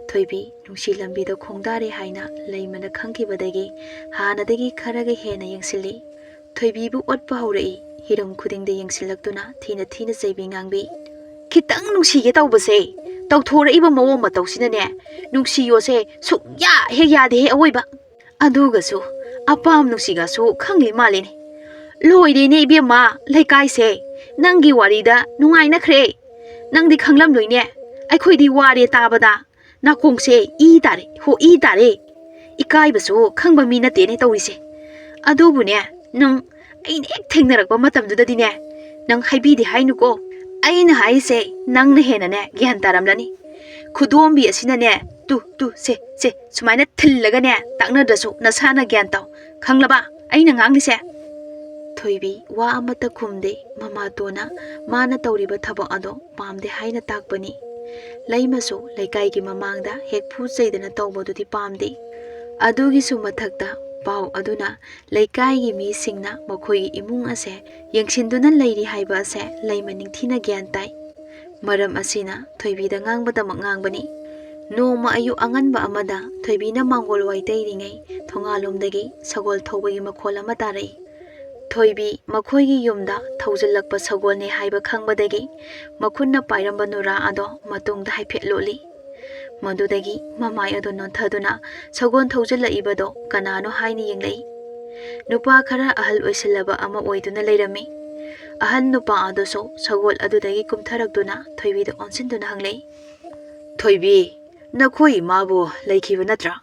ꯊꯣꯏꯕꯤ ꯅꯨꯡꯁꯤ ꯂꯝꯕꯤꯗ ꯈꯣꯡꯗꯥꯔꯦ ꯍꯥꯏꯅ ꯂꯩꯃꯅ ꯈꯪꯈꯤꯕꯗꯒꯤ ꯍꯥꯟꯅꯗꯒꯤ ꯈꯔꯒ ꯍꯦꯟꯅ ꯌꯦꯡꯁꯤꯜꯂꯤ꯫ ꯊꯣꯏꯕꯤꯕꯨ ꯑꯣꯠꯄ ꯍꯧꯔꯛꯏ꯫ ꯍꯤꯔꯝ ꯈꯨꯗꯤꯡꯗ ꯌꯦꯡꯁꯤꯜꯂꯛꯇꯨꯅ ꯊꯤꯅ ꯊꯤꯅ ꯆꯩꯕꯤ ꯉꯥꯡꯕꯤ꯫ ꯈꯤꯇꯪ ꯅꯨꯡꯁꯤꯒꯦ ꯇꯧꯕꯁꯦ, ꯇꯧꯊꯣꯔꯛꯏꯕ ꯃꯑꯣꯡ ꯃꯇꯧꯁꯤꯅꯅꯦ, ꯅꯨꯡꯁꯤꯌꯣꯁꯦ ꯁꯨꯛꯌꯥ ꯍꯦꯛ ꯌꯥꯗꯦꯍꯦ ꯑꯋꯣꯏꯕ꯫ ꯑꯗꯨꯒꯁꯨ ꯑꯄꯥꯝ ꯅꯨꯡꯁꯤꯒꯁꯨ ꯈꯪꯂꯤ ꯃꯥꯜꯂꯤꯅꯦ꯫ ꯂꯣꯏꯔꯦꯅꯦ ꯏꯕꯦꯝꯃ, ꯂꯩꯀꯥꯏꯁꯦ ꯅꯪꯒꯤ ꯋꯥꯔꯤꯗ ꯅꯨꯡꯉꯥꯏꯅꯈ꯭ꯔꯦ꯫ ꯅꯪꯗꯤ ꯈꯪꯂꯝꯂꯣꯏꯅꯦ, ꯑꯩꯈꯣꯏꯗꯤ ꯋꯥꯔꯦ ꯇꯥꯕꯗ꯫ ꯅꯥꯀꯣꯡꯁꯦ ꯏ ꯇꯥꯔꯦ, ꯍꯣ, ꯏ ꯇꯥꯔꯦ꯫ ꯏꯀꯥꯏꯕꯁꯨ ꯈꯪꯕ ꯃꯤ ꯅꯠꯇꯦꯅꯦ ꯇꯧꯔꯤꯁꯦ꯫ ꯑꯗꯨꯕꯨꯅꯦ, ꯅꯪ ꯑꯩꯅ ꯍꯦꯛ ꯊꯦꯡꯅꯔꯛꯄ ꯃꯇꯝꯗꯨꯗꯗꯤꯅꯦ, ꯅꯪ ꯍꯥꯏꯕꯤꯗꯦ ꯍꯥꯏꯅꯨꯀꯣ꯫ ꯑꯩꯅ ꯍꯥꯏꯔꯤꯁꯦ ꯅꯪꯅ ꯍꯦꯟꯅꯅꯦ ꯒ꯭ꯌꯥꯟ ꯇꯥꯔꯝꯂꯅꯤ꯫ ꯈꯨꯗꯣꯝꯕꯤ ꯑꯁꯤꯅꯅꯦ, ꯇꯨ, ꯇꯨ, ꯁꯦ, ꯁꯦ, ꯁꯨꯃꯥꯏꯅ ꯊꯤꯜꯂꯒꯅꯦ, ꯇꯥꯛꯅꯗ꯭ꯔꯁꯨ ꯅꯁꯥꯅ ꯒ꯭ꯌꯥꯟ ꯇꯥꯎ꯫ ꯈꯪꯂꯕ ꯑꯩꯅ ꯉꯥꯡꯂꯤꯁꯦ? ꯊꯣꯏꯕꯤ ꯋꯥ ꯑꯃꯠꯇ ꯈꯨꯝꯗꯦ꯫ ꯃꯃꯥꯇꯣꯟꯅ ꯃꯥꯅ ꯇꯧꯔꯤꯕ ꯊꯕꯛ ꯑꯗꯣ ꯄꯥꯝꯗꯦ ꯍꯥꯏꯅ ꯇꯥꯛꯄꯅꯤ꯫ ꯂꯩꯃꯁꯨ ꯂꯩꯀꯥꯏꯒꯤ ꯃꯃꯥꯡꯗ ꯍꯦꯛ ꯐꯨ ꯆꯩꯗꯅ ꯇꯧꯕꯗꯨꯗꯤ ꯄꯥꯝꯗꯦ꯫ ꯑꯗꯨꯒꯤꯁꯨ ꯃꯊꯛꯇ ꯄꯥꯎ ꯑꯗꯨꯅ ꯂꯩꯀꯥꯏꯒꯤ ꯃꯤꯁꯤꯡꯅ ꯃꯈꯣꯏꯒꯤ ꯏꯃꯨꯡ ꯑꯁꯦ ꯌꯦꯡꯁꯤꯟꯗꯨꯅ ꯂꯩꯔꯤ ꯍꯥꯏꯕ ꯑꯁꯦ ꯂꯩꯃ ꯅꯤꯡꯊꯤꯅ ꯒ꯭ꯌꯥꯟ ꯇꯥꯏ꯫ ꯃꯔꯝ ꯑꯁꯤꯅ ꯊꯣꯏꯕꯤꯗ ꯉꯥꯡꯕꯗꯃꯛ ꯉꯥꯡꯕꯅꯤ꯫ ꯅꯣꯡꯃ ꯑꯌꯨꯛ ꯑꯉꯟꯕ ꯑꯃꯗ ꯊꯣꯏꯕꯤꯅ ꯃꯥꯡꯒꯣꯜ ꯋꯥꯏ ꯇꯩꯔꯤꯉꯩ ꯊꯣꯡꯒꯥꯜꯂꯣꯝꯗꯒꯤ ꯁꯒꯣꯜ ꯊꯧꯕꯒꯤ ꯃꯈꯣꯜ ꯑꯃ ꯇꯥꯔꯛꯏ꯫ ꯊꯣꯏꯕꯤ ꯃꯈꯣꯏꯒꯤ ꯌꯨꯝꯗ ꯊꯧꯖꯤꯜꯂꯛꯄ ꯁꯒꯣꯜꯅꯤ ꯍꯥꯏꯕ ꯈꯪꯕꯗꯒꯤ ꯃꯈꯨꯠꯅ ꯄꯥꯏꯔꯝꯕ ꯅꯨꯔꯥ ꯑꯗꯣ ꯃꯇꯨꯡꯗ ꯍꯥꯏꯐꯦꯠ ꯂꯣꯠꯂꯤ꯫ ꯃꯗꯨꯗꯒꯤ ꯃꯃꯥꯏ ꯑꯗꯨ ꯅꯣꯟꯊꯗꯨꯅ ꯁꯒꯣꯜ ꯊꯧꯖꯤꯜꯂꯛꯏꯕꯗꯣ ꯀꯅꯥꯅꯣ ꯍꯥꯏꯅ ꯌꯦꯡꯂꯛꯏ꯫ ꯅꯨꯄꯥ ꯈꯔ ꯑꯍꯜ ꯑꯣꯏꯁꯤꯜꯂꯕ ꯑꯃ ꯑꯣꯏꯗꯨꯅ ꯂꯩꯔꯝꯃꯤ꯫ ꯑꯍꯜ ꯅꯨꯄꯥ ꯑꯗꯨꯁꯨ ꯁꯒꯣꯜ ꯑꯗꯨꯗꯒꯤ ꯀꯨꯝꯊꯔꯛꯇꯨꯅ ꯊꯣꯏꯕꯤꯗ ꯑꯣꯟꯁꯤꯟꯗꯨꯅ ꯍꯪꯂꯛꯏ, "ꯊꯣꯏꯕꯤ, ꯅꯈꯣꯏ ꯏꯃꯥꯕꯨ ꯂꯩꯈꯤꯕ ꯅꯠꯇ꯭ꯔꯥ?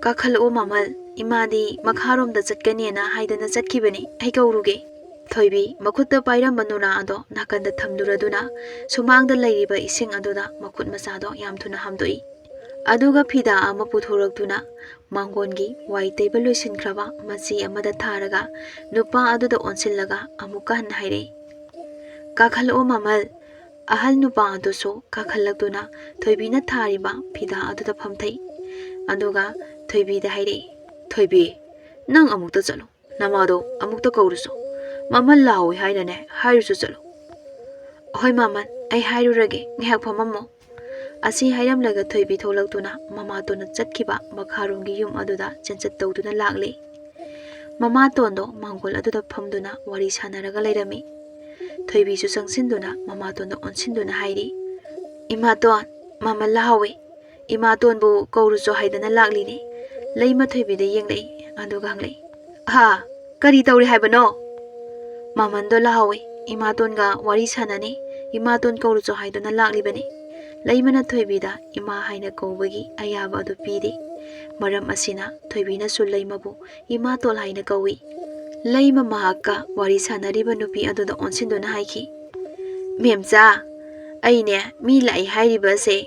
ꯀꯥꯈꯠꯂꯛꯎ ꯃꯃꯜ, ꯏꯃꯥꯗꯤ ꯃꯈꯥꯔꯣꯝꯗ ꯆꯠꯀꯅꯤꯅ ꯍꯥꯏꯗꯅ ꯆꯠꯈꯤꯕꯅꯤ, ꯑꯩ ꯀꯧꯔꯨꯒꯦ꯫" ꯊꯣꯏꯕꯤ ꯃꯈꯨꯠꯇ ꯄꯥꯏꯔꯝꯕ ꯅꯨꯔꯥ ꯑꯗꯣ ꯅꯥꯀꯟꯗ ꯊꯝꯂꯨꯔꯗꯨꯅ ꯁꯨꯃꯥꯡꯗ ꯂꯩꯔꯤꯕ ꯏꯁꯤꯡ ꯑꯗꯨꯗ ꯃꯈꯨꯠ ꯃꯆꯥꯗꯣ ꯌꯥꯝ ꯊꯨꯅ ꯍꯥꯝꯗꯣꯛꯏ꯫ ꯑꯗꯨꯒ ꯐꯤꯗꯥ ꯑꯃ ꯄꯨꯊꯣꯔꯛꯇꯨꯅ ꯃꯥꯡꯒꯣꯟꯒꯤ ꯋꯥꯏ ꯇꯩꯕ ꯂꯣꯏꯁꯤꯟꯈ꯭ꯔꯕ ꯃꯆꯤ ꯑꯃꯗ ꯊꯥꯔꯒ ꯅꯨꯄꯥ ꯑꯗꯨꯗ ꯑꯣꯟꯁꯤꯜꯂꯒ ꯑꯃꯨꯛꯀ ꯍꯟꯅ ꯍꯥꯏꯔꯛꯏ, "ꯀꯥꯈꯠꯂꯛꯑꯣ ꯃꯃꯜ!" ꯑꯍꯜ ꯅꯨꯄꯥ ꯑꯗꯨꯁꯨ ꯀꯥꯈꯠꯂꯛꯇꯨꯅ ꯊꯣꯏꯕꯤꯅ ꯊꯥꯔꯤꯕ ꯐꯤꯗꯥ ꯑꯗꯨꯗ ꯐꯝꯊꯩ꯫ ꯑꯗꯨꯒ ꯊꯣꯏꯕꯤꯗ ꯍꯥꯏꯔꯛꯏ, "ꯊꯣꯏꯕꯤ, ꯅꯪ ꯑꯃꯨꯛꯇ ꯆꯠꯂꯨ꯫ ꯅꯃꯥꯗꯣ ꯑꯃꯨꯛꯇ ꯀꯧꯔꯨꯆꯣ꯫ ꯃꯃꯜ ꯂꯥꯛꯍꯧꯏ ꯍꯥꯏꯅꯅꯦ ꯍꯥꯏꯔꯨꯆꯣ ꯆꯠꯂꯨ꯫" "ꯍꯣꯏ ꯃꯃꯜ, ꯑꯩ ꯍꯥꯏꯔꯨꯔꯒꯦ, ꯉꯥꯏꯍꯥꯛ ꯐꯝꯃꯝꯃꯣ꯫" ꯑꯁꯤ ꯍꯥꯏꯔꯝꯂꯒ ꯊꯣꯏꯕꯤ ꯊꯣꯛꯂꯛꯇꯨꯅ ꯃꯃꯥꯇꯣꯟꯅ ꯆꯠꯈꯤꯕ ꯃꯈꯥꯔꯣꯝꯒꯤ ꯌꯨꯝ ꯑꯗꯨꯗ ꯆꯦꯟꯆꯠ ꯇꯧꯗꯨꯅ ꯂꯥꯛꯂꯦ꯫ ꯃꯃꯥꯇꯣꯟꯗꯣ ꯃꯥꯡꯒꯣꯜ ꯑꯗꯨꯗ ꯐꯝꯗꯨꯅ ꯋꯥꯔꯤ ꯁꯥꯟꯅꯔꯒ ꯂꯩꯔꯝꯃꯤ꯫ ꯊꯣꯏꯕꯤꯁꯨ ꯆꯪꯁꯤꯟꯗꯨꯅ ꯃꯃꯥꯇꯣꯟꯗ ꯑꯣꯟꯁꯤꯟꯗꯨꯅ ꯍꯥꯏꯔꯤ, "ꯏꯃꯥꯇꯣꯟ, ꯃꯃꯜ ꯂꯥꯛꯍꯧꯏ꯫ ꯏꯃꯥꯇꯣꯟꯕꯨ ꯀꯧꯔꯨꯆꯣ ꯍꯥꯏꯗꯅ ꯂꯥꯛꯂꯤꯅꯤ꯫" ꯂꯩꯃ ꯊꯣꯏꯕꯤꯗ ꯌꯦꯡꯂꯛꯏ, ꯑꯗꯨꯒ ꯍꯪꯂꯛꯏ, "ꯍꯥ? ꯀꯔꯤ ꯇꯧꯔꯤ ꯍꯥꯏꯕꯅꯣ?" "ꯃꯃꯜꯗꯣ ꯂꯥꯛꯍꯧꯏ, ꯏꯃꯥꯇꯣꯟꯒ ꯋꯥꯔꯤ ꯁꯥꯟꯅꯅꯤ꯫ ꯏꯃꯥꯇꯣꯟ ꯀꯧꯔꯨꯆꯣ ꯍꯥꯏꯗꯨꯅ ꯂꯥꯛꯂꯤꯕꯅꯤ꯫" ꯂꯩꯃꯅ ꯊꯣꯏꯕꯤꯗ ꯏꯃꯥ ꯍꯥꯏꯅ ꯀꯧꯕꯒꯤ ꯑꯌꯥꯕ ꯑꯗꯨ ꯄꯤꯔꯤ꯫ ꯃꯔꯝ ꯑꯁꯤꯅ ꯊꯣꯏꯕꯤꯅꯁꯨ ꯂꯩꯃꯕꯨ ꯏꯃꯥꯇꯣꯟ ꯍꯥꯏꯅ ꯀꯧꯏ꯫ ꯂꯩꯃ ꯃꯍꯥꯛꯀ ꯋꯥꯔꯤ ꯁꯥꯟꯅꯔꯤꯕ ꯅꯨꯄꯤ ꯑꯗꯨꯗ ꯑꯣꯟꯁꯤꯟꯗꯨꯅ ꯍꯥꯏꯈꯤ, "ꯃꯦꯝꯆꯥ, ꯑꯩꯅꯦ ꯃꯤ ꯂꯥꯛꯏ ꯍꯥꯏꯔꯤꯕ ꯑꯁꯦ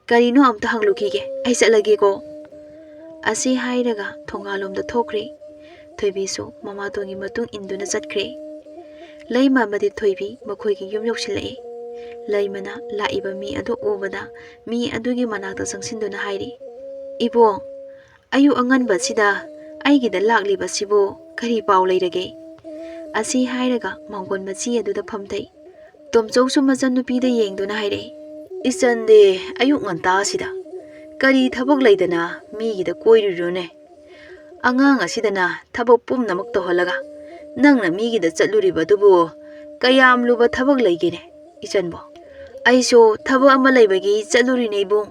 ꯀꯔꯤꯅꯣ ꯑꯝꯇ ꯍꯪꯂꯨꯈꯤꯒꯦ, ꯑꯩ ꯆꯠꯂꯒꯦꯀꯣ꯫" ꯑꯁꯤ ꯍꯥꯏꯔꯒ ꯊꯣꯡꯒꯥꯜꯂꯣꯝꯗ ꯊꯣꯛꯈ꯭ꯔꯦ꯫ ꯊꯣꯏꯕꯤꯁꯨ ꯃꯃꯥꯇꯣꯟꯒꯤ ꯃꯇꯨꯡ ꯏꯟꯗꯨꯅ ꯆꯠꯈ꯭ꯔꯦ꯫ ꯂꯩꯃ ꯑꯃꯗꯤ ꯊꯣꯏꯕꯤ ꯃꯈꯣꯏꯒꯤ ꯌꯨꯝ ꯌꯧꯁꯤꯜꯂꯛꯑꯦ꯫ ꯂꯩꯃꯅ ꯂꯥꯛꯏꯕ ꯃꯤ ꯑꯗꯨ ꯎꯕꯗ ꯃꯤ ꯑꯗꯨꯒꯤ ꯃꯅꯥꯛꯇ ꯆꯪꯁꯤꯟꯗꯨꯅ ꯍꯥꯏꯔꯤ, "ꯏꯕꯣꯡ, ꯑꯌꯨꯛ ꯑꯉꯟꯕꯁꯤꯗ ꯑꯩꯒꯤꯗ ꯂꯥꯛꯂꯤꯕꯁꯤꯕꯨ ꯀꯔꯤ ꯄꯥꯎ ꯂꯩꯔꯒꯦ?" ꯑꯁꯤ ꯍꯥꯏꯔꯒ ꯃꯥꯡꯒꯣꯟ ꯃꯆꯤ ꯑꯗꯨꯗ ꯐꯝꯊꯩ꯫ ꯇꯣꯝꯆꯧꯁꯨ ꯃꯆꯟꯅꯨꯄꯤꯗ ꯌꯦꯡꯗꯨꯅ ꯍꯥꯏꯔꯛꯏ, "ꯏꯆꯟꯗꯤ ꯑꯌꯨꯛ ꯉꯟꯇꯥꯁꯤꯗ ꯀꯔꯤ ꯊꯕꯛ ꯂꯩꯗꯅ ꯃꯤꯒꯤꯗ ꯀꯣꯏꯔꯨꯔꯣꯅꯦ? ꯑꯉꯥꯡ ꯑꯁꯤꯗꯅ ꯊꯕꯛ ꯄꯨꯝꯅꯃꯛ ꯇꯧꯍꯜꯂꯒ ꯅꯪꯅ ꯃꯤꯒꯤꯗ ꯆꯠꯂꯨꯔꯤꯕꯗꯨꯕꯨ ꯀꯌꯥꯝ ꯂꯨꯕ ꯊꯕꯛ ꯂꯩꯒꯦꯅꯦ ꯏꯆꯟꯕꯣ?" "ꯑꯩꯁꯨ ꯊꯕꯛ ꯑꯃ ꯂꯩꯕꯒꯤ ꯆꯠꯂꯨꯔꯤꯅꯦ ꯏꯕꯨꯡ꯫"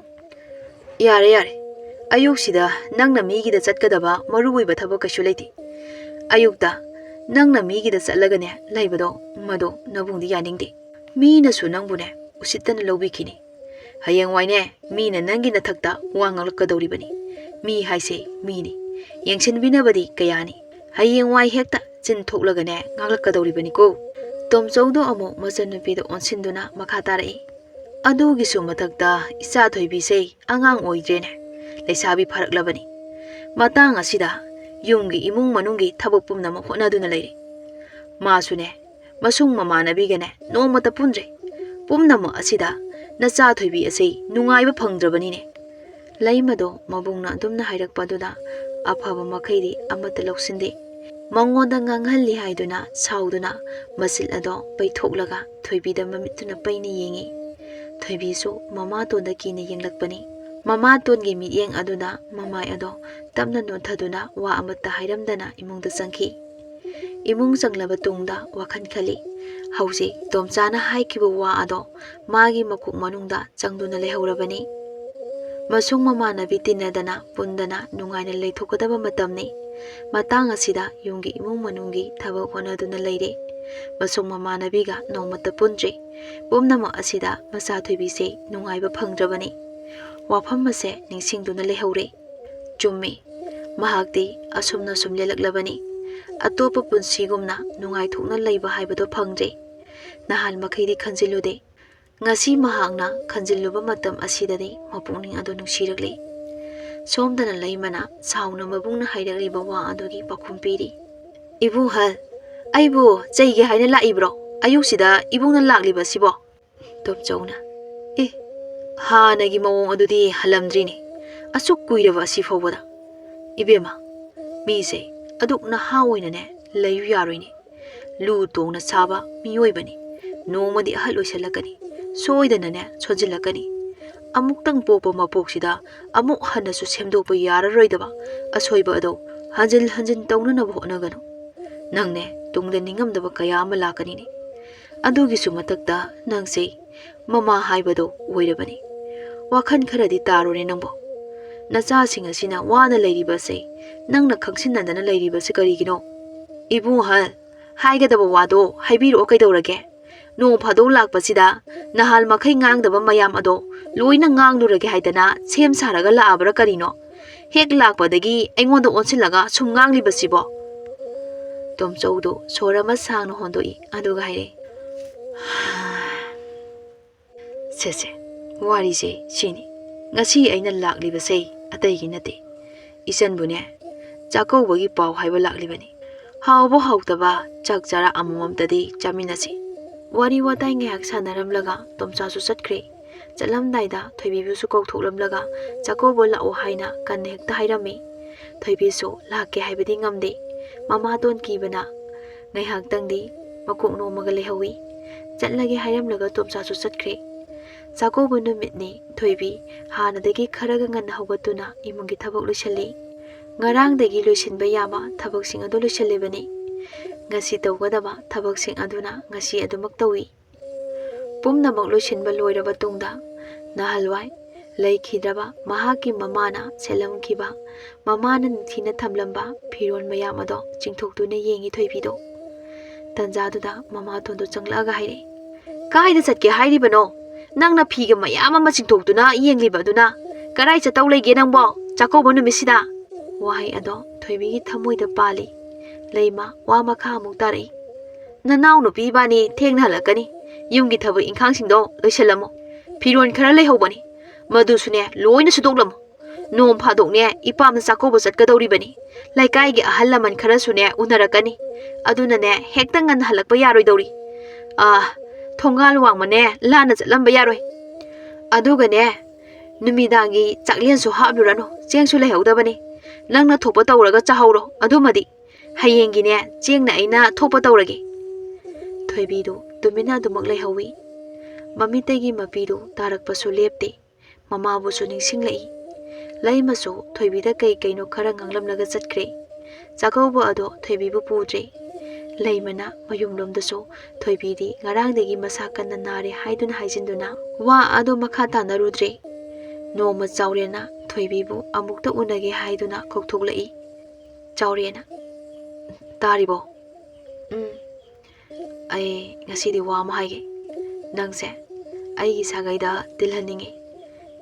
"ꯌꯥꯔꯦ, ꯌꯥꯔꯦ꯫ ꯑꯌꯨꯛꯁꯤꯗ ꯅꯪꯅ ꯃꯤꯒꯤꯗ ꯆꯠꯀꯗꯕ ꯃꯔꯨ ꯑꯣꯏꯕ ꯊꯕꯛ ꯀꯩꯁꯨ ꯂꯩꯇꯦ꯫ ꯑꯌꯨꯛꯇ ꯅꯪꯅ ꯃꯤꯒꯤꯗ ꯆꯠꯂꯒꯅꯦ ꯂꯩꯕꯗꯣ, ꯃꯗꯣ ꯅꯕꯨꯡꯗꯤ ꯌꯥꯅꯤꯡꯗꯦ꯫ ꯃꯤꯅꯁꯨ ꯅꯪꯕꯨꯅꯦ ꯎꯁꯤꯠꯇꯅ ꯂꯧꯕꯤꯈꯤꯅꯤ꯫ ꯍꯌꯦꯡꯋꯥꯏꯅꯦ ꯃꯤꯅ ꯅꯪꯒꯤ ꯅꯊꯛꯇ ꯋꯥ ꯉꯥꯡꯂꯛꯀꯗꯧꯔꯤꯕꯅꯤ꯫ ꯃꯤ ꯍꯥꯏꯁꯦ ꯃꯤꯅꯤ꯫ ꯌꯦꯡꯁꯤꯟꯕꯤꯅꯕꯗꯤ ꯀꯌꯥꯅꯤ꯫ ꯍꯌꯦꯡꯋꯥꯏ ꯍꯦꯛꯇ ꯆꯤꯟ ꯊꯣꯛꯂꯒꯅꯦ ꯉꯥꯡꯂꯛꯀꯗꯧꯔꯤꯕꯅꯤꯀꯣ꯫" ꯇꯣꯝꯆꯧꯗꯣ ꯑꯃꯨꯛ ꯃꯆꯟꯅꯨꯄꯤꯗ ꯑꯣꯟꯁꯤꯟꯗꯨꯅ ꯃꯈꯥ ꯇꯥꯔꯛꯏ, "ꯑꯗꯨꯒꯤꯁꯨ ꯃꯊꯛꯇ ꯏꯆꯥ ꯊꯣꯏꯕꯤꯁꯦ ꯑꯉꯥꯡ ꯑꯣꯏꯗ꯭ꯔꯦꯅꯦ, ꯂꯩꯁꯥꯕꯤ ꯐꯥꯔꯛꯂꯕꯅꯤ꯫ ꯃꯇꯥꯡ ꯑꯁꯤꯗ ꯌꯨꯝꯒꯤ ꯏꯃꯨꯡ ꯃꯅꯨꯡꯒꯤ ꯊꯕꯛ ꯄꯨꯝꯅꯃꯛ ꯍꯣꯠꯅꯗꯨꯅ ꯂꯩꯔꯤ꯫ ꯃꯥꯁꯨꯅꯦ, ꯃꯁꯨꯡ ꯃꯃꯥꯟꯅꯕꯤꯒꯅꯦ ꯅꯣꯡꯃꯇ ꯄꯨꯟꯗ꯭ꯔꯦ꯫ ꯄꯨꯝꯅꯃꯛ ꯑꯁꯤꯗ ꯅꯆꯥ ꯊꯣꯏꯕꯤ ꯑꯁꯤ ꯅꯨꯡꯉꯥꯏꯕ ꯐꯪꯗ꯭ꯔꯕꯅꯤꯅꯦ꯫ ꯂꯩꯃꯗꯣ ꯃꯕꯨꯡꯅ ꯑꯗꯨꯝꯅ ꯍꯥꯏꯔꯛꯄ ꯑꯗꯨꯗ ꯑꯐꯕ ꯃꯈꯩꯗꯤ ꯑꯃꯠꯇ ꯂꯧꯁꯤꯟꯗꯦ꯫ ꯃꯉꯣꯟꯗ ꯉꯥꯡꯍꯜꯂꯤ ꯍꯥꯏꯗꯨꯅ ꯁꯥꯎꯗꯨꯅ ꯃꯆꯤꯜ ꯑꯗꯣ ꯄꯩꯊꯣꯛꯂꯒ ꯊꯣꯏꯕꯤꯗ ꯃꯃꯤꯠꯇꯨꯅ ꯄꯩꯅ ꯌꯦꯡꯉꯤ꯫ ꯊꯣꯏꯕꯤꯁꯨ ꯃꯃꯥꯇꯣꯟꯗ ꯀꯤꯅ ꯌꯦꯡꯂꯛꯄꯅꯤ꯫ ꯃꯃꯥꯇꯣꯟꯒꯤ ꯃꯤꯠꯌꯦꯡ ꯑꯗꯨꯅ ꯃꯃꯥꯏ ꯑꯗꯣ ꯇꯞꯅ ꯅꯣꯟꯊꯗꯨꯅ ꯋꯥ ꯑꯃꯠꯇ ꯍꯥꯏꯔꯝꯗꯅ ꯏꯃꯨꯡꯗ ꯆꯪꯈꯤ꯫ ꯏꯃꯨꯡ ꯆꯪꯂꯕ ꯇꯨꯡꯗ ꯋꯥꯈꯜ ꯈꯜꯂꯤ꯫ ꯍꯧꯖꯤꯛ ꯇꯣꯝꯆꯥꯅ ꯍꯥꯏꯈꯤꯕ ꯋꯥ ꯑꯗꯣ ꯃꯥꯒꯤ ꯃꯀꯣꯛ ꯃꯅꯨꯡꯗ ꯆꯪꯗꯨꯅ ꯂꯩꯍꯧꯔꯕꯅꯤ꯫ ꯃꯁꯨꯡ ꯃꯃꯥꯟꯅꯕꯤ ꯇꯤꯟꯅꯗꯅ ꯄꯨꯟꯗꯅ ꯅꯨꯡꯉꯥꯏꯅ ꯂꯩꯊꯣꯛꯀꯗꯕ ꯃꯇꯝꯅꯤ꯫ ꯃꯇꯥꯡ ꯑꯁꯤꯗ ꯌꯨꯝꯒꯤ ꯏꯃꯨꯡ ꯃꯅꯨꯡꯒꯤ ꯊꯕꯛ ꯍꯣꯠꯅꯗꯨꯅ ꯂꯩꯔꯦ꯫ ꯃꯁꯨꯡ ꯃꯃꯥꯟꯅꯕꯤꯒ ꯅꯣꯡꯃꯇ ꯄꯨꯟꯗ꯭ꯔꯤ꯫ ꯄꯨꯝꯅꯃꯛ ꯑꯁꯤꯗ ꯃꯆꯥ ꯊꯣꯏꯕꯤꯁꯦ ꯅꯨꯡꯉꯥꯏꯕ ꯐꯪꯗ꯭ꯔꯕꯅꯤ꯫ ꯋꯥꯐꯝ ꯑꯁꯦ ꯅꯤꯡꯁꯤꯡꯗꯨꯅ ꯂꯩꯍꯧꯔꯦ꯫ ꯆꯨꯝꯃꯤ, ꯃꯍꯥꯛꯇꯤ ꯑꯁꯨꯝꯅ ꯁꯨꯝ ꯂꯦꯜꯂꯛꯂꯕꯅꯤ꯫ ꯑꯇꯣꯞꯄ ꯄꯨꯟꯁꯤꯒꯨꯝꯅ ꯅꯨꯡꯉꯥꯏꯊꯣꯛꯅ ꯂꯩꯕ ꯍꯥꯏꯕꯗꯣ ꯐꯪꯗ꯭ꯔꯦ꯫ ꯅꯍꯥꯟ ꯃꯈꯩꯗꯤ ꯈꯟꯖꯤꯜꯂꯨꯗꯦ꯫ ꯉꯁꯤ ꯃꯍꯥꯛꯅ ꯈꯟꯖꯤꯜꯂꯨꯕ ꯃꯇꯝ ꯑꯁꯤꯗꯗꯤ ꯃꯄꯨꯛꯅꯤꯡ ꯑꯗꯨ ꯅꯨꯡꯁꯤꯔꯛꯂꯦ꯫ ꯁꯣꯝꯗꯅ ꯂꯩꯃꯅ ꯁꯥꯎꯅ ꯃꯕꯨꯡꯅ ꯍꯥꯏꯔꯛꯂꯤꯕ ꯋꯥ ꯑꯗꯨꯒꯤ ꯄꯥꯎꯈꯨꯝ ꯄꯤꯔꯤ꯫ "ꯏꯕꯨꯡꯍꯜ, ꯑꯩꯕꯨ ꯆꯩꯒꯦ ꯍꯥꯏꯅ ꯂꯥꯛꯏꯕ꯭ꯔꯣ? ꯑꯌꯨꯛꯁꯤꯗ ꯏꯕꯨꯡꯅ ꯂꯥꯛꯂꯤꯕꯁꯤꯕꯣ?" ꯇꯣꯝꯆꯧꯅ, "ꯑꯦ, ꯍꯥꯟꯅꯒꯤ ꯃꯑꯣꯡ ꯑꯗꯨꯗꯤ ꯍꯜꯂꯝꯗ꯭ꯔꯤꯅꯦ, ꯑꯁꯨꯛ ꯀꯨꯏꯔꯕ ꯑꯁꯤ ꯐꯥꯎꯕꯗ꯫ ꯏꯕꯦꯝꯃ, ꯃꯤꯁꯦ ꯑꯗꯨꯛ ꯅꯍꯥ ꯑꯣꯏꯅꯅꯦ ꯂꯩꯌꯨ ꯌꯥꯔꯣꯏꯅꯦ꯫ ꯂꯨ ꯇꯣꯡꯅ ꯁꯥꯕ ꯃꯤꯑꯣꯏꯕꯅꯤ꯫ ꯅꯣꯡꯃꯗꯤ ꯑꯍꯜ ꯑꯣꯏꯁꯜꯂꯛꯀꯅꯤ, ꯁꯣꯏꯗꯅꯅꯦ ꯁꯣꯟꯖꯤꯜꯂꯛꯀꯅꯤ꯫ ꯑꯃꯨꯛꯇꯪ ꯄꯣꯛꯄ ꯃꯄꯣꯛꯁꯤꯗ ꯑꯃꯨꯛ ꯍꯟꯅꯁꯨ ꯁꯦꯝꯗꯣꯛꯄ ꯌꯥꯔꯔꯣꯏꯗꯕ ꯑꯁꯣꯏꯕ ꯑꯗꯣ ꯍꯟꯖꯤꯟ ꯍꯟꯖꯤꯟ ꯇꯧꯅꯅꯕ ꯍꯣꯠꯅꯒꯅꯨ꯫ ꯅꯪꯅꯦ ꯇꯨꯡꯗ ꯅꯤꯡꯉꯝꯗꯕ ꯀꯌꯥ ꯑꯃ ꯂꯥꯛꯀꯅꯤꯅꯦ꯫ ꯑꯗꯨꯒꯤꯁꯨ ꯃꯊꯛꯇ ꯅꯪꯁꯦ ꯃꯃꯥ ꯍꯥꯏꯕꯗꯣ ꯑꯣꯏꯔꯕꯅꯤ꯫ ꯋꯥꯈꯜ ꯈꯔꯗꯤ ꯇꯥꯔꯣꯅꯦ ꯅꯪꯕꯣ꯫ ꯅꯆꯥꯁꯤꯡ ꯑꯁꯤꯅ ꯋꯥꯅ ꯂꯩꯔꯤꯕꯁꯦ ꯅꯪꯅ ꯈꯪꯁꯤꯟꯅꯗꯅ ꯂꯩꯔꯤꯕꯁꯦ ꯀꯔꯤꯒꯤꯅꯣ?" "ꯏꯕꯨꯡ ꯑꯍꯜ, ꯍꯥꯏꯒꯗꯕ ꯋꯥꯗꯣ ꯍꯥꯏꯕꯤꯔꯛꯑꯣ ꯀꯩꯗꯧꯔꯒꯦ? ꯅꯣꯡ ꯐꯥꯗꯣꯛ ꯂꯥꯛꯄꯁꯤꯗ ꯅꯍꯥꯟ ꯃꯈꯩ ꯉꯥꯡꯗꯕ ꯃꯌꯥꯝ ꯑꯗꯣ ꯂꯣꯏꯅ ꯉꯥꯡꯂꯨꯔꯒꯦ ꯍꯥꯏꯗꯅ ꯁꯦꯝ ꯁꯥꯔꯒ ꯂꯥꯛꯑꯕ꯭ꯔꯥ ꯀꯔꯤꯅꯣ? ꯍꯦꯛ ꯂꯥꯛꯄꯗꯒꯤ ꯑꯩꯉꯣꯟꯗ ꯑꯣꯟꯁꯤꯜꯂꯒ ꯁꯨꯝ ꯉꯥꯡꯂꯤꯕꯁꯤꯕꯣ?" ꯇꯣꯝꯆꯧꯗꯣ ꯁꯣꯔ ꯑꯃ ꯁꯥꯡꯅ ꯍꯣꯟꯗꯣꯛꯏ, ꯑꯗꯨꯒ ꯍꯥꯏꯔꯛꯏ, "ꯁꯦ ꯁꯦ, ꯋꯥꯔꯤꯁꯦ ꯁꯤꯅꯤ꯫ ꯉꯁꯤ ꯑꯩꯅ ꯂꯥꯛꯂꯤꯕꯁꯦ ꯑꯇꯩꯒꯤ ꯅꯠꯇꯦ꯫ ꯏꯆꯟꯕꯨꯅꯦ ꯆꯥꯛꯀꯧꯕꯒꯤ ꯄꯥꯎ ꯍꯥꯏꯕ ꯂꯥꯛꯂꯤꯕꯅꯤ꯫ ꯍꯥꯎꯕ ꯍꯥꯎꯇꯕ ꯆꯥꯛ ꯆꯔꯥ ꯑꯃꯃꯝꯇꯗꯤ ꯆꯥꯃꯤꯟꯅꯁꯤ꯫ ꯋꯥꯔꯤ ꯋꯥꯇꯥꯏ ꯉꯥꯏꯍꯥꯛ ꯁꯥꯟꯅꯔꯝꯂꯒ ꯇꯣꯝꯆꯥꯁꯨ ꯆꯠꯈ꯭ꯔꯦ꯫ ꯆꯠꯂꯝꯗꯥꯏꯗ ꯊꯣꯏꯕꯤꯕꯨꯁꯨ ꯀꯧꯊꯣꯛꯂꯝꯂꯒ ꯆꯥꯛꯀꯧꯕ ꯂꯥꯛꯑꯣ ꯍꯥꯏꯅ ꯀꯟꯅ ꯍꯦꯛꯇ ꯍꯥꯏꯔꯝꯃꯤ꯫ ꯊꯣꯏꯕꯤꯁꯨ ꯂꯥꯛꯀꯦ ꯍꯥꯏꯕꯗꯤ ꯉꯝꯗꯦ꯫ ꯃꯃꯥꯇꯣꯟ ꯀꯤꯕꯅ ꯉꯥꯏꯍꯥꯛꯇꯪꯗꯤ ꯃꯀꯣꯛ ꯅꯣꯝꯃꯒ ꯂꯩꯍꯧꯏ꯫ ꯆꯠꯂꯒꯦ ꯍꯥꯏꯔꯝꯂꯒ ꯇꯣꯝꯆꯥꯁꯨ ꯆꯠꯈ꯭ꯔꯦ꯫ ꯆꯥꯛꯀꯧꯕ ꯅꯨꯃꯤꯠꯅꯤ꯫ ꯊꯣꯏꯕꯤ ꯍꯥꯟꯅꯗꯒꯤ ꯈꯔꯒ ꯉꯟꯅ ꯍꯧꯒꯠꯇꯨꯅ ꯏꯃꯨꯡꯒꯤ ꯊꯕꯛ ꯂꯣꯏꯁꯤꯜꯂꯤ꯫ ꯉꯔꯥꯡꯗꯒꯤ ꯂꯣꯏꯁꯤꯟꯕ ꯌꯥꯕ ꯊꯕꯛꯁꯤꯡ ꯑꯗꯨ ꯂꯣꯏꯁꯤꯜꯂꯤꯕꯅꯤ꯫ ꯉꯁꯤ ꯇꯧꯒꯗꯕ ꯊꯕꯛꯁꯤꯡ ꯑꯗꯨꯅ ꯉꯁꯤ ꯑꯗꯨꯃꯛ ꯇꯧꯏ꯫ ꯄꯨꯝꯅꯃꯛ ꯂꯣꯏꯁꯤꯟꯕ ꯂꯣꯏꯔꯕ ꯇꯨꯡꯗ ꯅꯍꯥꯟꯋꯥꯏ ꯂꯩꯈꯤꯗ꯭ꯔꯕ ꯃꯍꯥꯛꯀꯤ ꯃꯃꯥꯅ ꯁꯦꯠꯂꯝꯈꯤꯕ, ꯃꯃꯥꯅ ꯅꯤꯡꯊꯤꯅ ꯊꯝꯂꯝꯕ ꯐꯤꯔꯣꯜ ꯃꯌꯥꯝ ꯑꯗꯣ ꯆꯤꯡꯊꯣꯛꯇꯨꯅ ꯌꯦꯡꯏ ꯊꯣꯏꯕꯤꯗꯣ꯫ ꯇꯟꯖꯥꯗꯨꯗ ꯃꯃꯥꯇꯣꯟꯗꯣ ꯆꯪꯂꯛꯑꯒ ꯍꯥꯏꯔꯛꯏ, "ꯀꯥꯏꯗ ꯆꯠꯀꯦ ꯍꯥꯏꯔꯤꯕꯅꯣ? ꯅꯪꯅ ꯐꯤꯒ ꯃꯌꯥꯝ ꯑꯃ ꯆꯤꯡꯊꯣꯛꯇꯨꯅ ꯌꯦꯡꯂꯤꯕ ꯑꯗꯨꯅ ꯀꯔꯥꯏ ꯆꯠꯇꯧ ꯂꯩꯒꯦ ꯅꯪꯕꯣ ꯆꯥꯛꯀꯧꯕ ꯅꯨꯃꯤꯠꯁꯤꯗ?" ꯋꯥꯍꯩ ꯑꯗꯣ ꯊꯣꯏꯕꯤꯒꯤ ꯊꯃꯣꯏꯗ ꯄꯥꯜꯂꯤ꯫ ꯂꯩꯃ ꯋꯥ ꯃꯈꯥ ꯑꯃꯨꯛ ꯇꯥꯔꯛꯏ, "ꯅꯅꯥꯎ ꯅꯨꯄꯤ ꯏꯕꯥꯅꯤ ꯊꯦꯡꯅ ꯍꯜꯂꯛꯀꯅꯤ꯫ ꯌꯨꯝꯒꯤ ꯊꯕꯛ ꯏꯪꯈꯥꯡꯁꯤꯡꯗꯣ ꯂꯣꯏꯁꯤꯜꯂꯝꯃꯣ꯫ ꯐꯤꯔꯣꯜ ꯈꯔ ꯂꯩꯍꯧꯕꯅꯤ, ꯃꯗꯨꯁꯨꯅꯦ ꯂꯣꯏꯅ ꯁꯨꯗꯣꯛꯂꯝꯃꯣ꯫ ꯅꯣꯡ ꯐꯥꯗꯣꯛꯅꯦ ꯏꯄꯥꯝꯅ ꯆꯥꯛꯀꯧꯕ ꯆꯠꯀꯗꯧꯔꯤꯕꯅꯤ꯫ ꯂꯩꯀꯥꯏꯒꯤ ꯑꯍꯜ ꯂꯃꯟ ꯈꯔꯁꯨꯅꯦ ꯎꯅꯔꯛꯀꯅꯤ꯫ ꯑꯗꯨꯅꯅꯦ ꯍꯦꯛꯇ ꯉꯟꯅ ꯍꯜꯂꯛꯄ ꯌꯥꯔꯣꯏꯗꯧꯔꯤ꯫ ꯑꯥ, ꯊꯣꯡꯒꯥꯜ ꯋꯥꯡꯃꯅꯦ ꯂꯥꯟꯅ ꯆꯠꯂꯝꯕ ꯌꯥꯔꯣꯏ꯫ ꯑꯗꯨꯒꯅꯦ ꯅꯨꯃꯤꯗꯥꯡꯒꯤ ꯆꯥꯛꯂꯦꯟꯁꯨ ꯍꯥꯞꯂꯨꯔꯅꯨ, ꯆꯦꯡꯁꯨ ꯂꯩꯍꯧꯗꯕꯅꯤ꯫ ꯅꯪꯅ ꯊꯣꯛꯄ ꯇꯧꯔꯒ ꯆꯥꯍꯧꯔꯣ꯫ ꯑꯗꯨꯃꯗꯤ ꯍꯌꯦꯡꯒꯤꯅꯦ ꯆꯦꯡꯅ ꯑꯩꯅ ꯊꯣꯛꯄ ꯇꯧꯔꯒꯦ꯫" ꯊꯣꯏꯕꯤꯗꯨ ꯇꯨꯃꯤꯟꯅ ꯑꯗꯨꯃꯛ ꯂꯩꯍꯧꯏ꯫ ꯃꯃꯤꯠꯇꯒꯤ ꯃꯄꯤꯗꯨ ꯇꯥꯔꯛꯄꯁꯨ ꯂꯦꯞꯇꯦ꯫ ꯃꯃꯥꯕꯨꯁꯨ ꯅꯤꯡꯁꯤꯡꯂꯛꯏ꯫ ꯂꯩꯃꯁꯨ ꯊꯣꯏꯕꯤꯗ ꯀꯩ ꯀꯩꯅꯣ ꯈꯔ ꯉꯥꯡꯂꯝꯂꯒ ꯆꯠꯈ꯭ꯔꯦ꯫ ꯆꯥꯛꯀꯧꯕ ꯑꯗꯣ ꯊꯣꯏꯕꯤꯕꯨ ꯄꯨꯗ꯭ꯔꯦ꯫ ꯂꯩꯃꯅ ꯃꯌꯨꯝꯂꯣꯝꯗꯁꯨ ꯊꯣꯏꯕꯤꯗꯤ ꯉꯔꯥꯡꯗꯒꯤ ꯃꯁꯥ ꯀꯟꯅ ꯅꯥꯔꯦ ꯍꯥꯏꯗꯨꯅ ꯍꯥꯏꯖꯤꯟꯗꯨꯅ ꯋꯥ ꯑꯗꯣ ꯃꯈꯥ ꯇꯥꯅꯔꯨꯗ꯭ꯔꯦ꯫ ꯅꯣꯡꯃ ꯆꯥꯎꯔꯦꯟꯅ ꯊꯣꯏꯕꯤꯕꯨ ꯑꯃꯨꯛꯇ ꯎꯅꯒꯦ ꯍꯥꯏꯗꯨꯅ ꯀꯧꯊꯣꯛꯂꯛꯏ꯫ ꯆꯥꯎꯔꯦꯟꯅ, "ꯇꯥꯔꯤꯕꯣ? ꯎꯝ, ꯑꯩ ꯉꯁꯤꯗꯤ ꯋꯥ ꯑꯃ ꯍꯥꯏꯒꯦ꯫ ꯅꯪꯁꯦ ꯑꯩꯒꯤ ꯁꯥꯒꯩꯗ ꯇꯤꯜꯍꯟꯅꯤꯡꯉꯤ꯫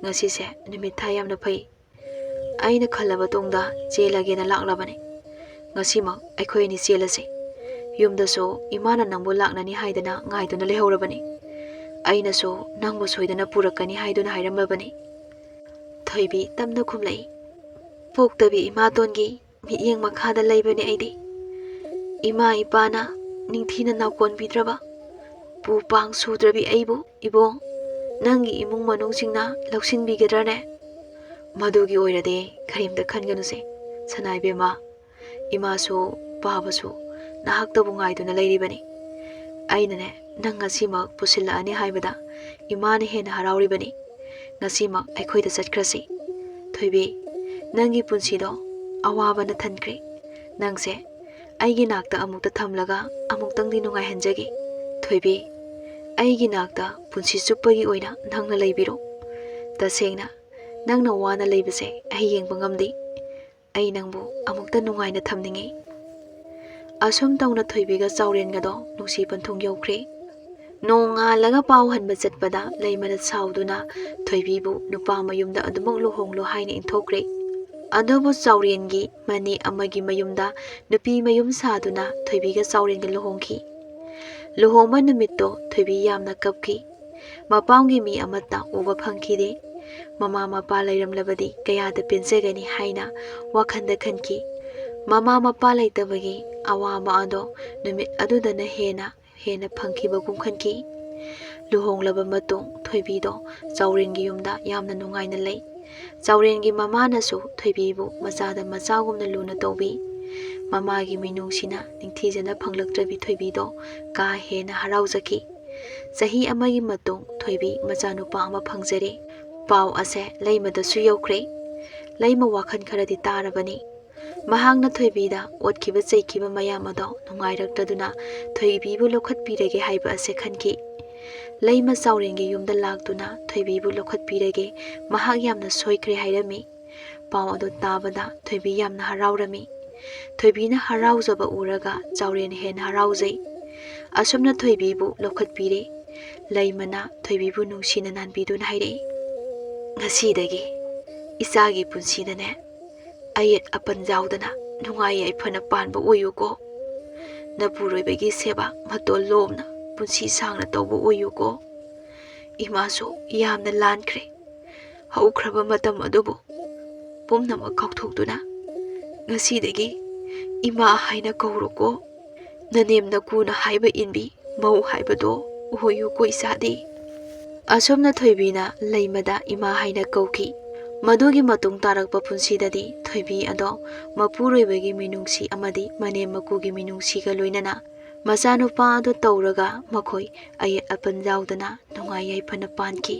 ꯉꯁꯤꯁꯦ ꯅꯨꯃꯤꯠ ꯊꯥ ꯌꯥꯝꯅ ꯐꯩ꯫ ꯑꯩꯅ ꯈꯜꯂꯕ ꯇꯨꯡꯗ ꯆꯦꯜꯂꯒꯦꯅ ꯂꯥꯛꯂꯕꯅꯤ꯫ ꯉꯁꯤꯃꯛ ꯑꯩꯈꯣꯏ ꯑꯅꯤ ꯆꯦꯜꯂꯁꯤ꯫ ꯌꯨꯝꯗꯁꯨ ꯏꯃꯥꯅ ꯅꯪꯕꯨ ꯂꯥꯛꯅꯅꯤ ꯍꯥꯏꯗꯅ ꯉꯥꯏꯗꯨꯅ ꯂꯩꯍꯧꯔꯕꯅꯤ꯫ ꯑꯩꯅꯁꯨ ꯅꯪꯕꯨ ꯁꯣꯏꯗꯅ ꯄꯨꯔꯛꯀꯅꯤ ꯍꯥꯏꯗꯨꯅ ꯍꯥꯏꯔꯝꯃꯕꯅꯤ꯫" ꯊꯣꯏꯕꯤ ꯇꯞꯅ ꯈꯨꯝꯂꯛꯏ, ꯄꯣꯛꯇꯕꯤ ꯏꯃꯥꯇꯣꯟꯒꯤ ꯃꯤꯠꯌꯦꯡ ꯃꯈꯥꯗ ꯂꯩꯕꯅꯦ ꯑꯩꯗꯤ꯫ ꯏꯃꯥ ꯏꯄꯥꯅ ꯅꯤꯡꯊꯤꯅ ꯅꯥꯎꯀꯣꯟꯕꯤꯗ꯭ꯔꯕ, ꯄꯨ ꯄꯥꯡ ꯁꯨꯗ꯭ꯔꯕꯤ ꯑꯩꯕꯨ, ꯏꯕꯣꯡ, ꯅꯪꯒꯤ ꯏꯃꯨꯡ ꯃꯅꯨꯡꯁꯤꯡꯅ ꯂꯧꯁꯤꯟꯕꯤꯒꯗ꯭ꯔꯅꯦ? ꯃꯗꯨꯒꯤ ꯑꯣꯏꯔꯗꯤ ꯀꯔꯤꯝꯇ ꯈꯟꯒꯅꯨꯁꯦ, ꯁꯅꯥ ꯏꯕꯦꯝꯃ꯫ ꯏꯃꯥꯁꯨ ꯄꯥꯕꯁꯨ ꯅꯍꯥꯛꯇꯕꯨ ꯉꯥꯏꯗꯨꯅ ꯂꯩꯔꯤꯕꯅꯤ꯫ ꯑꯩꯅꯅꯦ, ꯅꯪ ꯉꯁꯤꯃꯛ ꯄꯨꯁꯤꯜꯂꯛꯑꯅꯤ ꯍꯥꯏꯕꯗ ꯏꯃꯥꯅ ꯍꯦꯟꯅ ꯍꯔꯥꯎꯔꯤꯕꯅꯤ꯫ ꯉꯁꯤꯃꯛ ꯑꯩꯈꯣꯏꯗ ꯆꯠꯈ꯭ꯔꯁꯤ꯫ ꯊꯣꯏꯕꯤ, ꯅꯪꯒꯤ ꯄꯨꯟꯁꯤꯗꯣ ꯑꯋꯥꯕꯅ ꯊꯟꯈ꯭ꯔꯦ꯫ ꯅꯪꯁꯦ ꯑꯩꯒꯤ ꯅꯥꯛꯇ ꯑꯃꯨꯛꯇ ꯊꯝꯂꯒ ꯑꯃꯨꯛꯇꯪꯗꯤ ꯅꯨꯡꯉꯥꯏꯍꯟꯖꯒꯦ꯫ ꯊꯣꯏꯕꯤ, ꯑꯩꯒꯤ ꯅꯥꯛꯇ ꯄꯨꯟꯁꯤ ꯆꯨꯞꯄꯒꯤ ꯑꯣꯏꯅ ꯅꯪꯅ ꯂꯩꯕꯤꯔꯣ꯫ ꯇꯁꯦꯡꯅ, ꯅꯪꯅ ꯋꯥꯅ ꯂꯩꯕꯁꯦ ꯑꯩ ꯌꯦꯡꯕ ꯉꯝꯗꯦ꯫ ꯑꯩ ꯅꯪꯕꯨ ꯑꯃꯨꯛꯇ ꯅꯨꯡꯉꯥꯏꯅ ꯊꯝꯅꯤꯡꯉꯤ꯫ ꯑꯁꯨꯝ ꯇꯧꯅ ꯊꯣꯏꯕꯤꯒ ꯆꯥꯎꯔꯦꯟꯒꯗꯣ ꯅꯨꯡꯁꯤ ꯄꯟꯊꯨꯡ ꯌꯧꯈ꯭ꯔꯦ꯫ ꯅꯣꯡꯉꯥꯜꯂꯒ ꯄꯥꯎ ꯍꯟꯕ ꯆꯠꯄꯗ ꯂꯩꯃꯅ ꯁꯥꯎꯗꯨꯅ ꯊꯣꯏꯕꯤꯕꯨ ꯅꯨꯄꯥ ꯃꯌꯨꯝꯗ ꯑꯗꯨꯃꯛ ꯂꯨꯍꯣꯡꯂꯣ ꯍꯥꯏꯅ ꯏꯟꯊꯣꯛꯈ꯭ꯔꯦ꯫ ꯑꯗꯨꯕꯨ ꯆꯥꯎꯔꯦꯟꯒꯤ ꯃꯅꯦ ꯑꯃꯒꯤ ꯃꯌꯨꯝꯗ ꯅꯨꯄꯤ ꯃꯌꯨꯝ ꯁꯥꯗꯨꯅ ꯊꯣꯏꯕꯤꯒ ꯆꯥꯎꯔꯦꯟꯒ ꯂꯨꯍꯣꯡꯈꯤ꯫ ꯂꯨꯍꯣꯡꯕ ꯅꯨꯃꯤꯠꯇꯣ ꯊꯣꯏꯕꯤ ꯌꯥꯝꯅ ꯀꯞꯈꯤ꯫ ꯃꯄꯥꯝꯒꯤ ꯃꯤ ꯑꯃꯠꯇ ꯎꯕ ꯐꯪꯈꯤꯗꯦ꯫ ꯃꯃꯥ ꯃꯄꯥ ꯂꯩꯔꯝꯂꯕꯗꯤ ꯀꯌꯥꯗ ꯄꯦꯟꯖꯒꯅꯤ ꯍꯥꯏꯅ ꯋꯥꯈꯜꯗ ꯈꯟꯈꯤ꯫ ꯃꯃꯥ ꯃꯄꯥ ꯂꯩꯇꯕꯒꯤ ꯑꯋꯥꯕ ꯑꯗꯣ ꯅꯨꯃꯤꯠ ꯑꯗꯨꯗꯅ ꯍꯦꯟꯅ ꯍꯦꯟꯅ ꯐꯪꯈꯤꯕꯒꯨꯝ ꯈꯟꯈꯤ꯫ ꯂꯨꯍꯣꯡꯂꯕ ꯃꯇꯨꯡ ꯊꯣꯏꯕꯤꯗꯣ ꯆꯥꯎꯔꯦꯟꯒꯤ ꯌꯨꯝꯗ ꯌꯥꯝꯅ ꯅꯨꯡꯉꯥꯏꯅ ꯂꯩ꯫ ꯆꯥꯎꯔꯦꯟꯒꯤ ꯃꯃꯥꯅꯁꯨ ꯊꯣꯏꯕꯤꯕꯨ ꯃꯆꯥꯗ ꯃꯆꯥꯒꯨꯝꯅ ꯂꯨꯅ ꯇꯧꯕꯤ꯫ ꯃꯃꯥꯒꯤ ꯃꯤꯅꯨꯡꯁꯤꯅ ꯅꯤꯡꯊꯤꯖꯅ ꯐꯪꯂꯛꯇ꯭ꯔꯕꯤ ꯊꯣꯏꯕꯤꯗꯣ ꯀꯥ ꯍꯦꯟꯅ ꯍꯔꯥꯎꯖꯈꯤ꯫ ꯆꯍꯤ ꯑꯃꯒꯤ ꯃꯇꯨꯡ ꯊꯣꯏꯕꯤ ꯃꯆꯥꯅꯨꯄꯥ ꯑꯃ ꯐꯪꯖꯔꯦ꯫ ꯄꯥꯎ ꯑꯁꯦ ꯂꯩꯃꯗꯁꯨ ꯌꯧꯈ꯭ꯔꯦ꯫ ꯂꯩꯃ ꯋꯥꯈꯜ ꯈꯔꯗꯤ ꯇꯥꯔꯕꯅꯤ꯫ ꯃꯍꯥꯛꯅ ꯊꯣꯏꯕꯤꯗ ꯑꯣꯠꯈꯤꯕ ꯆꯩꯈꯤꯕ ꯃꯌꯥꯝ ꯑꯗꯣ ꯅꯨꯡꯉꯥꯏꯔꯛꯇꯗꯨꯅ ꯊꯣꯏꯕꯤꯕꯨ ꯂꯧꯈꯠꯄꯤꯔꯒꯦ ꯍꯥꯏꯕ ꯑꯁꯦ ꯈꯟꯈꯤ꯫ ꯂꯩꯃ ꯆꯥꯎꯔꯦꯟꯒꯤ ꯌꯨꯝꯗ ꯂꯥꯛꯇꯨꯅ ꯊꯣꯏꯕꯤꯕꯨ ꯂꯧꯈꯠꯄꯤꯔꯒꯦ, ꯃꯍꯥꯛ ꯌꯥꯝꯅ ꯁꯣꯏꯈ꯭ꯔꯦ ꯍꯥꯏꯔꯝꯃꯤ꯫ ꯄꯥꯎ ꯑꯗꯨ ꯇꯥꯕꯗ ꯊꯣꯏꯕꯤ ꯌꯥꯝꯅ ꯍꯔꯥꯎꯔꯝꯃꯤ꯫ ꯊꯣꯏꯕꯤꯅ ꯍꯔꯥꯎꯖꯕ ꯎꯔꯒ ꯆꯥꯎꯔꯦꯟ ꯍꯦꯟꯅ ꯍꯔꯥꯎꯖꯩ꯫ ꯑꯁꯨꯝꯅ ꯊꯣꯏꯕꯤꯕꯨ ꯂꯧꯈꯠꯄꯤꯔꯦ꯫ ꯂꯩꯃꯅ ꯊꯣꯏꯕꯤꯕꯨ ꯅꯨꯡꯁꯤꯅ ꯅꯥꯟꯕꯤꯗꯨꯅ ꯍꯥꯏꯔꯛꯏ, "ꯉꯁꯤꯗꯒꯤ ꯏꯆꯥꯒꯤ ꯄꯨꯟꯁꯤꯗꯅꯦ, ꯑꯌꯦꯠ ꯑꯄꯟ ꯌꯥꯎꯗꯅ ꯅꯨꯡꯉꯥꯏ ꯌꯥꯏꯐꯅ ꯄꯥꯟꯕ ꯑꯣꯏꯌꯨꯀꯣ꯫ ꯅꯄꯨꯔꯣꯏꯕꯒꯤ ꯁꯦꯕꯥ ꯃꯇꯣꯜ ꯂꯣꯝꯅ ꯄꯨꯟꯁꯤ ꯁꯥꯡꯅ ꯇꯧꯕ ꯑꯣꯏꯌꯨꯀꯣ꯫ ꯏꯃꯥꯁꯨ ꯌꯥꯝꯅ ꯂꯥꯟꯈ꯭ꯔꯦ꯫ ꯍꯧꯈ꯭ꯔꯕ ꯃꯇꯝ ꯑꯗꯨꯕꯨ ꯄꯨꯝꯅꯃꯛ ꯀꯥꯎꯊꯣꯛꯇꯨꯅ, "ꯉꯁꯤꯗꯒꯤ ꯏꯃꯥ ꯍꯥꯏꯅ ꯀꯧꯔꯣꯀꯣ꯫ ꯅꯅꯦꯝ ꯅꯀꯨꯅ ꯍꯥꯏꯕ ꯏꯟꯕꯤ ꯃꯧ ꯍꯥꯏꯕꯗꯣ ꯑꯣꯏꯌꯨꯀꯣ ꯏꯆꯥꯗꯤ"꯫ ꯑꯁꯨꯝꯅ ꯊꯣꯏꯕꯤꯅ ꯂꯩꯃꯗ ꯏꯃꯥ ꯍꯥꯏꯅ ꯀꯧꯈꯤ꯫ ꯃꯗꯨꯒꯤ ꯃꯇꯨꯡ ꯇꯥꯔꯛꯄ ꯄꯨꯟꯁꯤꯗꯗꯤ ꯊꯣꯏꯕꯤ ꯑꯗꯣ ꯃꯄꯨꯔꯣꯏꯕꯒꯤ ꯃꯤꯅꯨꯡꯁꯤ ꯑꯃꯗꯤ ꯃꯅꯦꯝ ꯃꯀꯨꯒꯤ ꯃꯤꯅꯨꯡꯁꯤꯒ ꯂꯣꯏꯅꯅ ꯃꯆꯥꯅꯨꯄꯥ ꯑꯗꯨ ꯇꯧꯔꯒ ꯃꯈꯣꯏ ꯑꯌꯦꯠ ꯑꯄꯟ ꯌꯥꯎꯗꯅ ꯅꯨꯡꯉꯥꯏ ꯌꯥꯏꯐꯅ ꯄꯥꯟꯈꯤ꯫